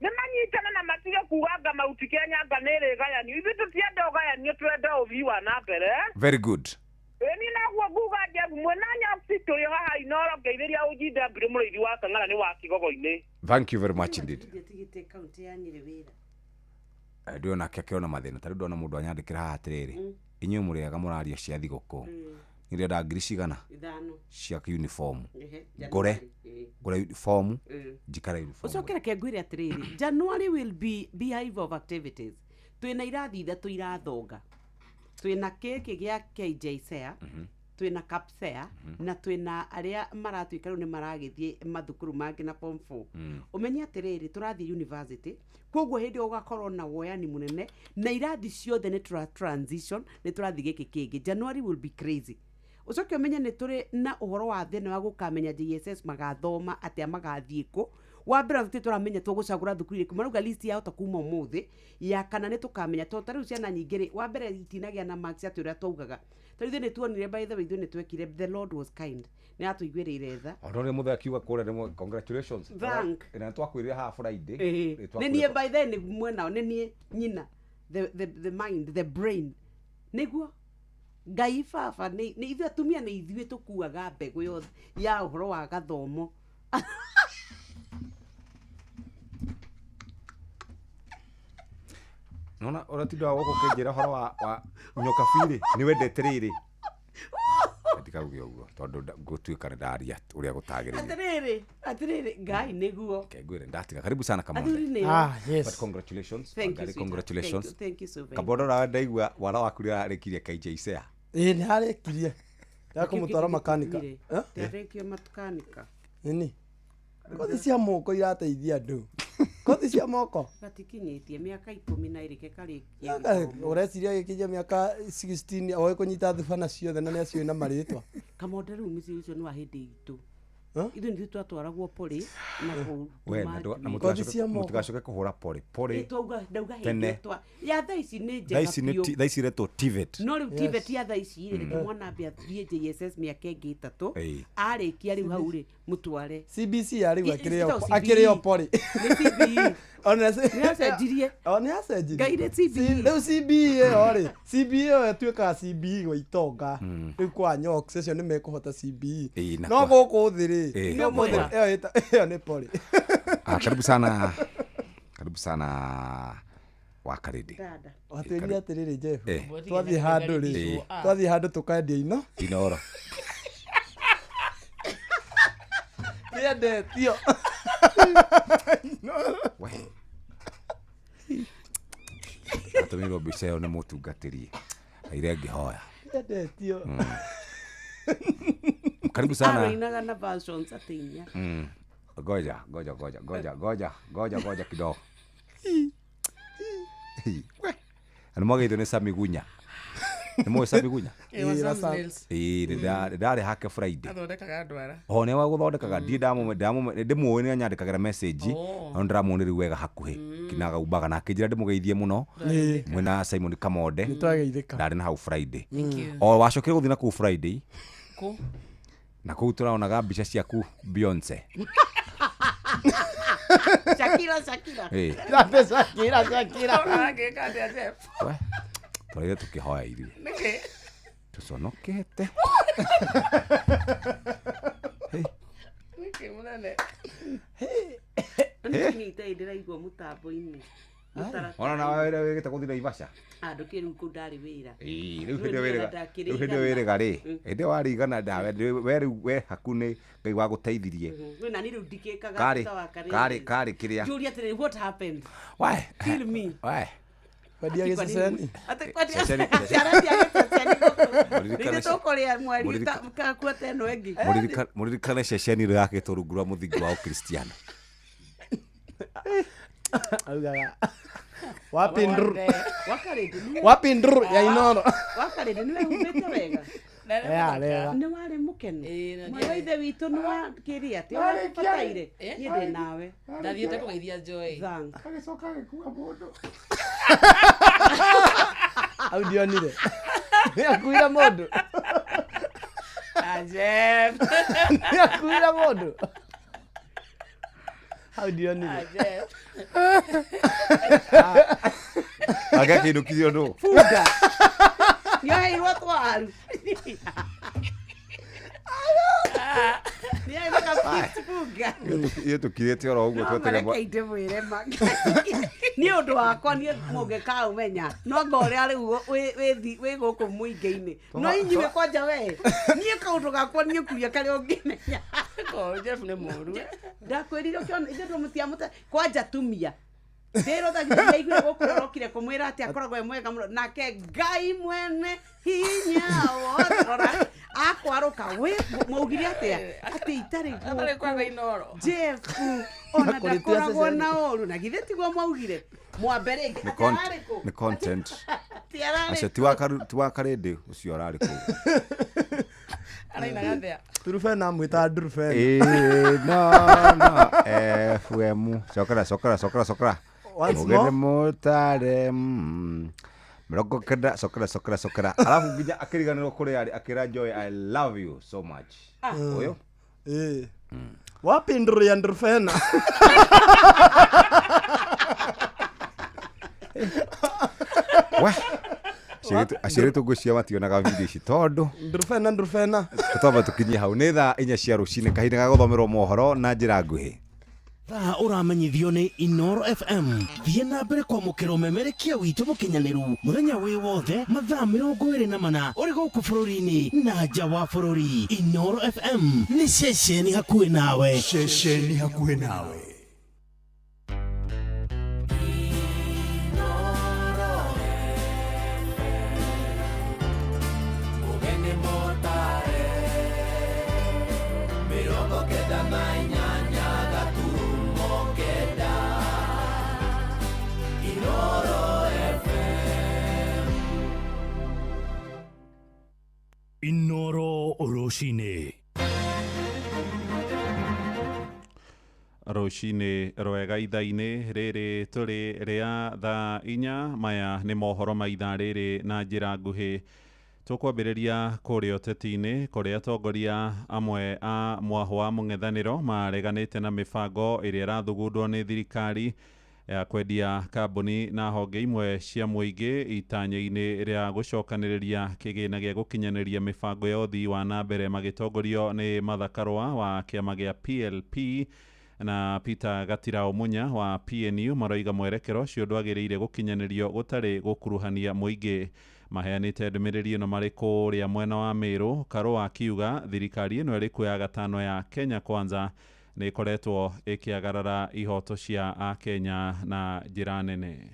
Speaker 3: Nĩ manyitane na matige kuga anga Mount Kenya anga nĩ ĩrĩgayanio ithuĩ tũtienda ũgayanio twenda ũthii wa na mbere.
Speaker 22: Very good.
Speaker 3: Ĩni naguo nguga Jebu mwena nyaci tũrĩ haha Inooro ngeithĩria OGW mũrĩithi wa Kang'ara nĩ wa kĩgogo-inĩ.
Speaker 22: Thank you very much indeed.
Speaker 12: Ndiatigĩte kaunti ya Nyĩrĩ wĩra.
Speaker 22: Ndĩrona nake akĩona mathĩna ta rĩu ndona mũndũ anyandĩkĩra haha atĩrĩrĩ inyuĩ mũrĩaga mũraria cia thigũkũ nĩndĩrenda ngiri cigana
Speaker 12: ithano
Speaker 22: cia uniform ngũre ngũre uniform njikare uniform.
Speaker 12: Ũcoke reke ngwĩre atĩrĩrĩ January will be beehive of activities. Twĩna irathi ithatũ irathonga. Twĩna kĩkĩ gĩa KJSEA, twĩna KAPSEA na twĩna arĩa maratuĩka rĩu nĩ maragĩthiĩ mathukuru mangĩ na form 4. Ũmenye atĩrĩrĩ tũrathiĩ university koguo hĩndĩ ĩyo ũgakorwo na woyani mũnene na irathi ciothe nĩ tũra transition nĩ tũrathiĩ gĩkĩ kĩngĩ. January will be crazy. Ũcoke ũmenye nĩ tũrĩ na ũhoro wa thĩna wa gũkamenya JSS magathoma atĩa magathiĩ kũ. Wa mbere tũtirĩ tũramenya tũgũcagũra thukuru irĩkũ marauga list yao ta kuma ũmũthĩ ya kana nĩ tũkamenya tondũ ta rĩu ciana nyingĩ rĩ wa mbere itinagĩa na marks atĩ ũrĩa twaugaga ta rĩu ithuĩ nĩ tuonire by the way ithuĩ nĩ twekire the Lord was kind nĩ atũiguĩrĩire tha.
Speaker 22: Ona ũrĩa mũthee akiuga kũrĩa nĩ congratulations.
Speaker 12: Thank.
Speaker 22: Na twakwĩrire haha Friday.
Speaker 12: Nĩ niĩ by then nĩ mwena nĩ niĩ nyina the mind the brain nĩguo Ngai baba nĩ ithuĩ atumia nĩ ithuĩ tũkuaga mbegũ yothe ya ũhoro wa gathomo.
Speaker 22: Nona ũratinda wa gũkũ ũkĩnjĩra ũhoro wa nyoka biri nĩ wendete rĩrĩ. Ndikauge ũguo tondũ ngũtuĩka nĩ ndaria ũrĩa gũtagĩrĩire.
Speaker 12: Atĩrĩrĩ atĩrĩrĩ Ngai nĩguo.
Speaker 22: Okay, ngwĩre ndatiga. Karibu sana Kamonde.
Speaker 12: Athuri nĩo.
Speaker 22: Ah, yes. But congratulations.
Speaker 12: Thank you,
Speaker 22: congratulations.
Speaker 12: Thank you so very much.
Speaker 22: Kabondo nawe ndaigua wara waku nĩararĩkirie KJSEA.
Speaker 4: Ĩĩ nĩ arĩkirie. Ndakũmũtwara makanika.
Speaker 12: Ndarĩkio makanika.
Speaker 4: Nini? Kothi cia moko irateithia andũ. Kothi cia moko
Speaker 12: gatikinyĩtie mĩaka 12 kekarĩkia.
Speaker 4: Ũreciria gĩkinyia mĩaka 16 oĩ kũnyita thubana ciothe na nĩaciũĩ na marĩtwa.
Speaker 12: Kamonde rĩu mĩciĩ ũcio nĩ wa hĩndĩ itũ. Ithuĩ nĩthuĩ twatwaragwo pori na kũu.
Speaker 22: We na mũtigacoke kũhũra pori pori.
Speaker 12: Ndauga hĩndĩ twa ya thaa ici nĩ njega biũ.
Speaker 22: Thaa ici iretwo TVET.
Speaker 12: No rĩu TVET ya thaa ici rĩ reke mwana ambe athiĩ JSS mĩaka ĩngĩ 3 arĩkia rĩu hau rĩ mũtware
Speaker 4: CBC ya rĩu akĩrĩ o pori.
Speaker 12: Nĩ CBE. Nĩ acenjirie.
Speaker 4: Nĩ acenjirie.
Speaker 12: Ngai nĩ CBE.
Speaker 4: Rĩu CBE ĩyo rĩ CBE ĩyo ĩtuĩkaga CBE gwa itonga. Rĩu kwa Nyox acio nĩ mekũhota CBE. No gũkũ thĩ rĩ ĩyo nĩ pori.
Speaker 22: Karibu sana. Karibu sana Wakaridi.
Speaker 4: Watwĩrire atĩrĩrĩ Jeff. Twathiĩ handũ rĩ. Twathiĩ handũ tũkendia ino.
Speaker 22: Inooro.
Speaker 4: Kĩendetio.
Speaker 22: We. Atũmĩrwo mbica ĩyo nĩ mũtungatĩri. Aire ngĩhoya.
Speaker 4: Kĩendetio.
Speaker 22: Karibu sana.
Speaker 12: Aroinaga na versions atĩ inya.
Speaker 22: Goja goja goja goja goja goja goja kidogo. Nĩ mwageithio nĩ Sami Gunya. Nĩ mũĩ Sami Gunya? Ĩĩ ndarĩ hake Friday.
Speaker 6: Athondekaga ndwara.
Speaker 22: O nĩ wa gũthondekaga ndiĩ ndĩmũĩ nĩ anyandĩkagĩra message no ndĩramuona rĩu wega hakuhĩ kinaga umbaga na akĩnjĩra ndĩmũgeithie mũno mwĩna Simon Kamonde.
Speaker 4: Nĩtwageithĩka.
Speaker 22: Ndarĩ na hau Friday. O wacokire gũthiĩ na kũu Friday.
Speaker 6: Kũ?
Speaker 22: Na kũu tũraonaga mbica ciaku Beyonce.
Speaker 12: Shakira Shakira.
Speaker 4: Shakira Shakira.
Speaker 6: Ũrangĩka atĩa Jeff?
Speaker 22: Tũraire tũkĩhoya ithuĩ.
Speaker 6: Nĩkĩ?
Speaker 22: Tũconokete.
Speaker 6: Nĩkĩ mũnene?
Speaker 12: Nĩ ndĩraigua mũtambo-inĩ.
Speaker 22: Ona nawe wĩra wĩgĩte gũthiĩ Naivasha?
Speaker 12: Ndũkĩrĩ rĩu kũu ndarĩ wĩra.
Speaker 22: Ĩĩ rĩu hĩndĩ wĩrĩga. Rĩu hĩndĩ wĩrĩga rĩ. Hĩndĩ warigana ndawe we rĩu we haku nĩ Ngai wagũteithirie.
Speaker 12: We na niĩ rĩu ndikĩkaga ta wa karĩ.
Speaker 22: Karĩ karĩ kĩrĩa.
Speaker 12: Njũria atĩrĩrĩ what happened?
Speaker 22: Why?
Speaker 12: Tell me.
Speaker 22: Why?
Speaker 4: Kwendia gĩceceni.
Speaker 22: Mũririkane ceceni ĩrĩa yakĩtwo rungu rwa mũthingi wa Ũkristiano.
Speaker 4: Augaga wapi nduru wapi nduru ya Inooro.
Speaker 12: Wakarĩndĩ nĩ wehumbĩte wega. Nĩ warĩ mũkenu. Mwana wa ithe witũ nĩ wa kĩrĩa atĩ ũrabataire. Niĩ ndĩ nawe.
Speaker 6: Ndathiĩte kũgeithia Joy.
Speaker 4: Agĩcoka agĩkua mũndũ. Hau ndionire. Nĩ akuire mũndũ.
Speaker 6: Jeff.
Speaker 4: Nĩ akuire mũndũ. Hau ndionire.
Speaker 6: Jeff.
Speaker 22: Agakĩinũkithio nũ?
Speaker 12: Bunda. Nĩoheirwo twaru.
Speaker 22: Ithuĩ tũkirĩte oro ũguo twetereire.
Speaker 12: Reke ndĩmwĩre ma. Nĩ ũndũ wakwa niĩ mũngĩkaũmenya no anga ũrĩa rĩu wĩ gũkũ mũingĩ-inĩ no inyuĩ kwanja we niĩ kaũndũ gakwa niĩ kuria karĩa ũngĩmenya.
Speaker 6: Jeff nĩ mũru.
Speaker 12: Ndakwĩrire ũkĩona ithuĩ tũmũtiamũte kwanja tumia. Ndĩrothagia ndaiguire gũkũ ũrokire kũmwĩra atĩ akoragwo e mwega mũno nake Ngai mwene hinya wothe rora akwarũka wĩ mwaugire atĩa atĩ itarĩ gũkũ Jeff ona ndakoragwo na ũru na githĩ tiguo mwaugire mwambe rĩngĩ atĩ ararĩ kũ?
Speaker 22: Nĩ content.
Speaker 12: Atĩ ararĩ
Speaker 22: Acio ti wa Karĩndĩ ũcio ararĩ kũu.
Speaker 6: Arainaga atĩa?
Speaker 4: Turubena mwĩtaga Ndurubena.
Speaker 22: Ĩĩ no no FM cokera cokera cokera cokera. Once more. Mutare 90 cokera cokera cokera. Alafu nginya akĩriganĩrwo kũrĩa arĩ akĩra Joy I love you so much. Ũyũ?
Speaker 4: Ĩĩ. Wapi nduru ya Ndurubena?
Speaker 22: We. Aciarĩtwo ngwĩciria mationaga video ici tondũ
Speaker 4: Ndurubena Ndurubena.
Speaker 22: Twamba tũkinyie hau nĩ thaa 4 cia rũcinĩ kahinda ga gũthomerwo mohoro na njĩra nguhĩ.
Speaker 10: Thaa ũramenyithio nĩ Inooro FM. Thiĩ na mbere kwamũkĩra ũmemerekia witũ mũkinyanĩru mũthenya wĩ wothe mathaa 24 ũrĩ gũkũ bũrũri-inĩ na nja wa bũrũri. Inooro FM nĩ ceceni hakuhĩ nawe.
Speaker 19: Ceceni hakuhĩ nawe. Inooro rũcinĩ.
Speaker 17: Rũcinĩ rwega ithaa-inĩ rĩrĩ tũrĩ rĩa thaa 4 maya nĩ mohoro ma ithaa rĩrĩ na njĩra nguhĩ. Tũkwambĩrĩria kũrĩa ũteti-inĩ kũrĩa atongoria amwe a mwahũ wa mũng'ethanĩro mareganĩte na mĩbango ĩrĩa ĩrathugundwo nĩ thirikari ya kwendia kambuni na honge imwe cia mũingĩ itanya-inĩ rĩa gũcokanĩrĩria kĩgĩna gĩa gũkinyanĩria mĩbango ya ũthii wa na mbere magĩtongorio nĩ Martha Karũa wa kĩama gĩa PLP na Peter Gatirau Munya wa PNU maroiga mwerekero ũcio ndwagĩrĩire gũkinyanĩrio gũtarĩ gũkuruhania mũingĩ. Maheanĩte ndũmĩrĩri ĩno marĩ kũrĩa mwena wa Meru. Karũa akiuga thirikari ĩno ĩrĩ kuoya gatano ya Kenya Kwanza nĩ ĩkoretwo ĩkĩagarara ihoto cia Akenya na njĩra nene.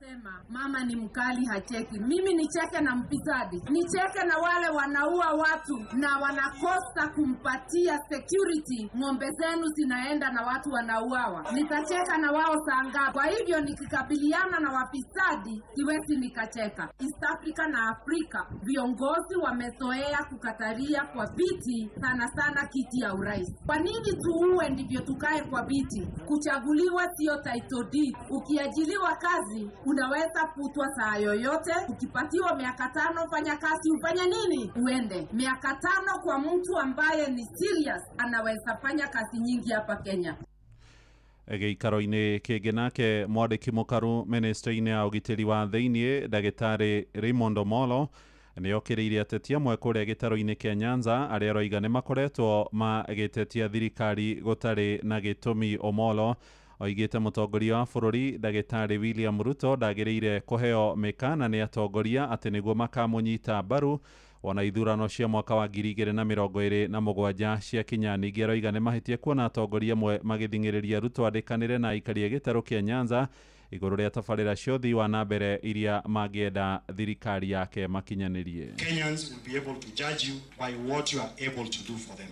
Speaker 1: Wanasema mama ni mkali hacheki. Mimi nicheke na mfisadi, nicheke na wale wanaua watu na wanakosa kumpatia security, ng'ombe zenu zinaenda na watu wanauawa. Nitacheka na wao saa ngapi? Kwa hivyo nikikabiliana na wafisadi siwezi nikacheka. East Africa na Afrika viongozi wamezoea kukataria kwa viti, sana sana kiti ya urais. Kwa nini tuue ndivyo tukae kwa viti? Kuchaguliwa sio title deed. Ukiajiliwa kazi unaweza futwa saa yoyote. Ukipatiwa miaka 5 fanya kazi, ufanye nini? Uende. Miaka 5 kwa mtu ambaye ni serious anaweza fanya kazi nyingi hapa Kenya.
Speaker 17: Gĩikaro-inĩ kĩngĩ nake mwandĩki mũkaru ministry-inĩ ya ũgitĩri wa thĩiniĩ ndagĩtarĩ Raymond Omolo nĩokĩrĩirie ateti amwe kũrĩa gĩtarũ-inĩ kĩa Nyanza arĩa aroiga nĩ makoretwo magĩtetia thirikari gũtarĩ na gĩtũmi. Omolo oigĩte mũtongoria wa bũrũri ndagĩtarĩ William Ruto ndagĩrĩire kũheo mĩkana nĩ atongoria atĩ nĩguo makamũnyita mbaru ona ithurano cia mwaka wa 2027 ciakinya. Ningĩ aroiga nĩ mahĩtia kuona atongoria amwe magĩthing'ĩrĩria Ruto andĩkanĩre na aikaria gĩtarũ kĩa Nyanza igũrũ rĩa tabarĩra cia ũthii wa na mbere iria mangĩenda thirikari yake makinyanĩrie.
Speaker 8: Kenyans will be able to judge you by what you are able to do for them.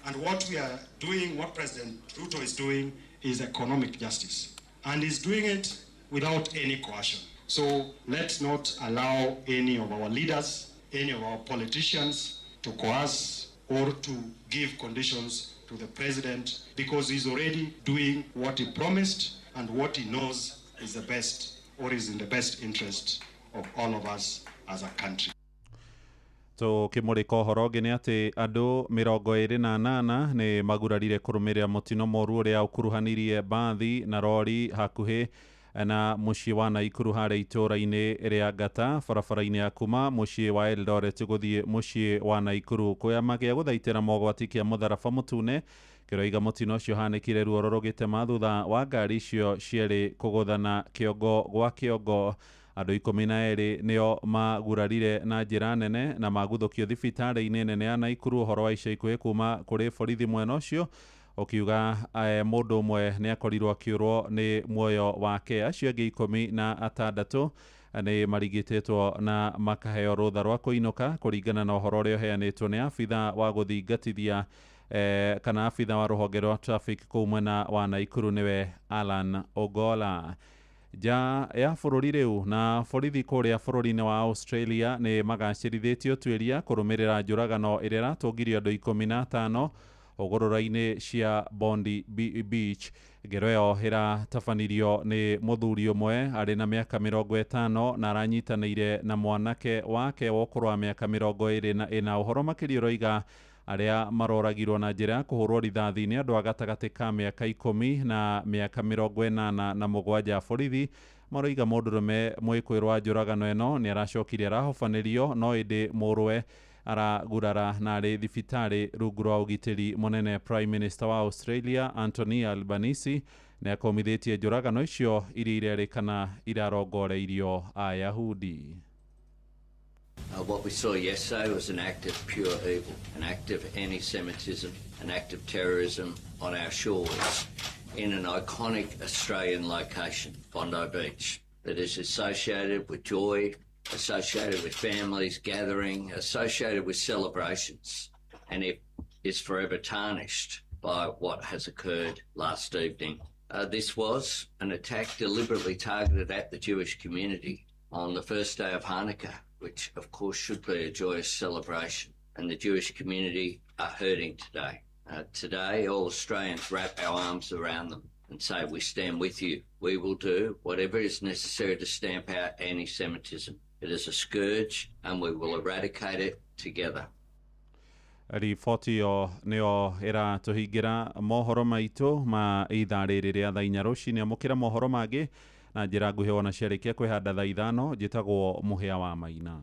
Speaker 8: And what we are doing, what President Ruto is doing, is economic justice. And he's doing it without any coercion. So let's not allow any of our leaders, any of our politicians to coerce or to give conditions to the president, because he's already doing what he promised and what he knows is the best or is in the best interest of all of us as a country.
Speaker 17: Tũkĩmũrĩka ũhoro ũngĩ nĩ atĩ andũ 28 nĩ magurarire kũrũmĩrĩra mũtino mũru ũrĩa ũkuruhanirie mbathi na rori hakuhĩ na mũciĩ wa Naikuru harĩa itũũra-inĩ rĩa Ngata barabara-inĩ ya kuma mũciĩ wa Eldoret gũthiĩ mũciĩ wa Naikuru. Kĩama gĩa gũthaitĩra mogwati kĩa mũtharaba mũtune kĩroiga mũtino ũcio ũhanĩkire ruoro rũgĩtema thutha wa ngari icio cierĩ kũgũthana kĩongo gwa kĩongo. Andũ 12 nĩo magurarire na njĩra nene na maguthũkio thibitarĩ-inĩ nene ya Naikuru. Ũhoro wa ica ikuhĩ kuma kũrĩ borithi mwena ũcio ũkiuga mũndũ ũmwe nĩ akorirwo akĩũrwo nĩ muoyo wake. Acio angĩ 16 nĩ marigitĩtwo na makaheo rũtha rwa kũinũka kũringana na ũhoro ũrĩa ũheanĩtwo nĩ abitha wa gũthingatithia kana abitha wa rũhonge rwa traffic kũu mwena wa Naikuru nĩwe Alan Ogola. Nja ya bũrũri rĩu na borithi kũrĩa bũrũri-inĩ wa Australia nĩ magacĩrithĩtie ũtuĩria kũrũmĩrĩra njũragano ĩrĩa ĩratũngirio andũ 15 hũgũrũra-inĩ cia Bondi Beach. Ngero ĩyo ĩratabanirio nĩ mũthuri ũmwe arĩ na mĩaka 50 na aranyitanĩire na mwanake wake wa ũkũrũ wa mĩaka 24. Ũhoro makĩria ũroiga arĩa maroragirwo na njĩra ya kũhũrwo rithathi nĩ andũ a gatagatĩ ka mĩaka 10 na mĩaka 87. Borithi maroiga mũndũrũme mwĩkũĩrwo wa njũragano ĩno nĩ aracokire arahobanĩrio no ĩndĩ mũrũwe aragurara na arĩ thibitarĩ rungu rwa ũgitĩri mũnene. Prime Minister wa Australia Anthony Albanese nĩ akomithĩtie njũragano icio iria irerĩkana irarongoreirio Ayahudi.
Speaker 11: What we saw yesterday was an act of pure evil, an act of anti-Semitism, an act of terrorism on our shores in an iconic Australian location, Bondi Beach, that is associated with joy, associated with families gathering, associated with celebrations, and it is forever tarnished by what has occurred last evening. This was an attack deliberately targeted at the Jewish community on the first day of Hanukkah, which of course should be a joyous celebration. And the Jewish community are hurting today. Today, all Australians wrap our arms around them and say, we stand with you. We will do whatever is necessary to stamp out anti-Semitism. It is a scourge and we will eradicate it together.
Speaker 17: Riboti ĩyo nĩyo ĩratũhingĩra mohoro maitũ ma ithaa rĩrĩ rĩa thaa 4 rũcinĩ. Amũkĩra mohoro mangĩ na njĩra nguhĩ wona ciarĩkia kwĩhanda thaa 5. Njĩtagwo Mũhĩa wa Maina.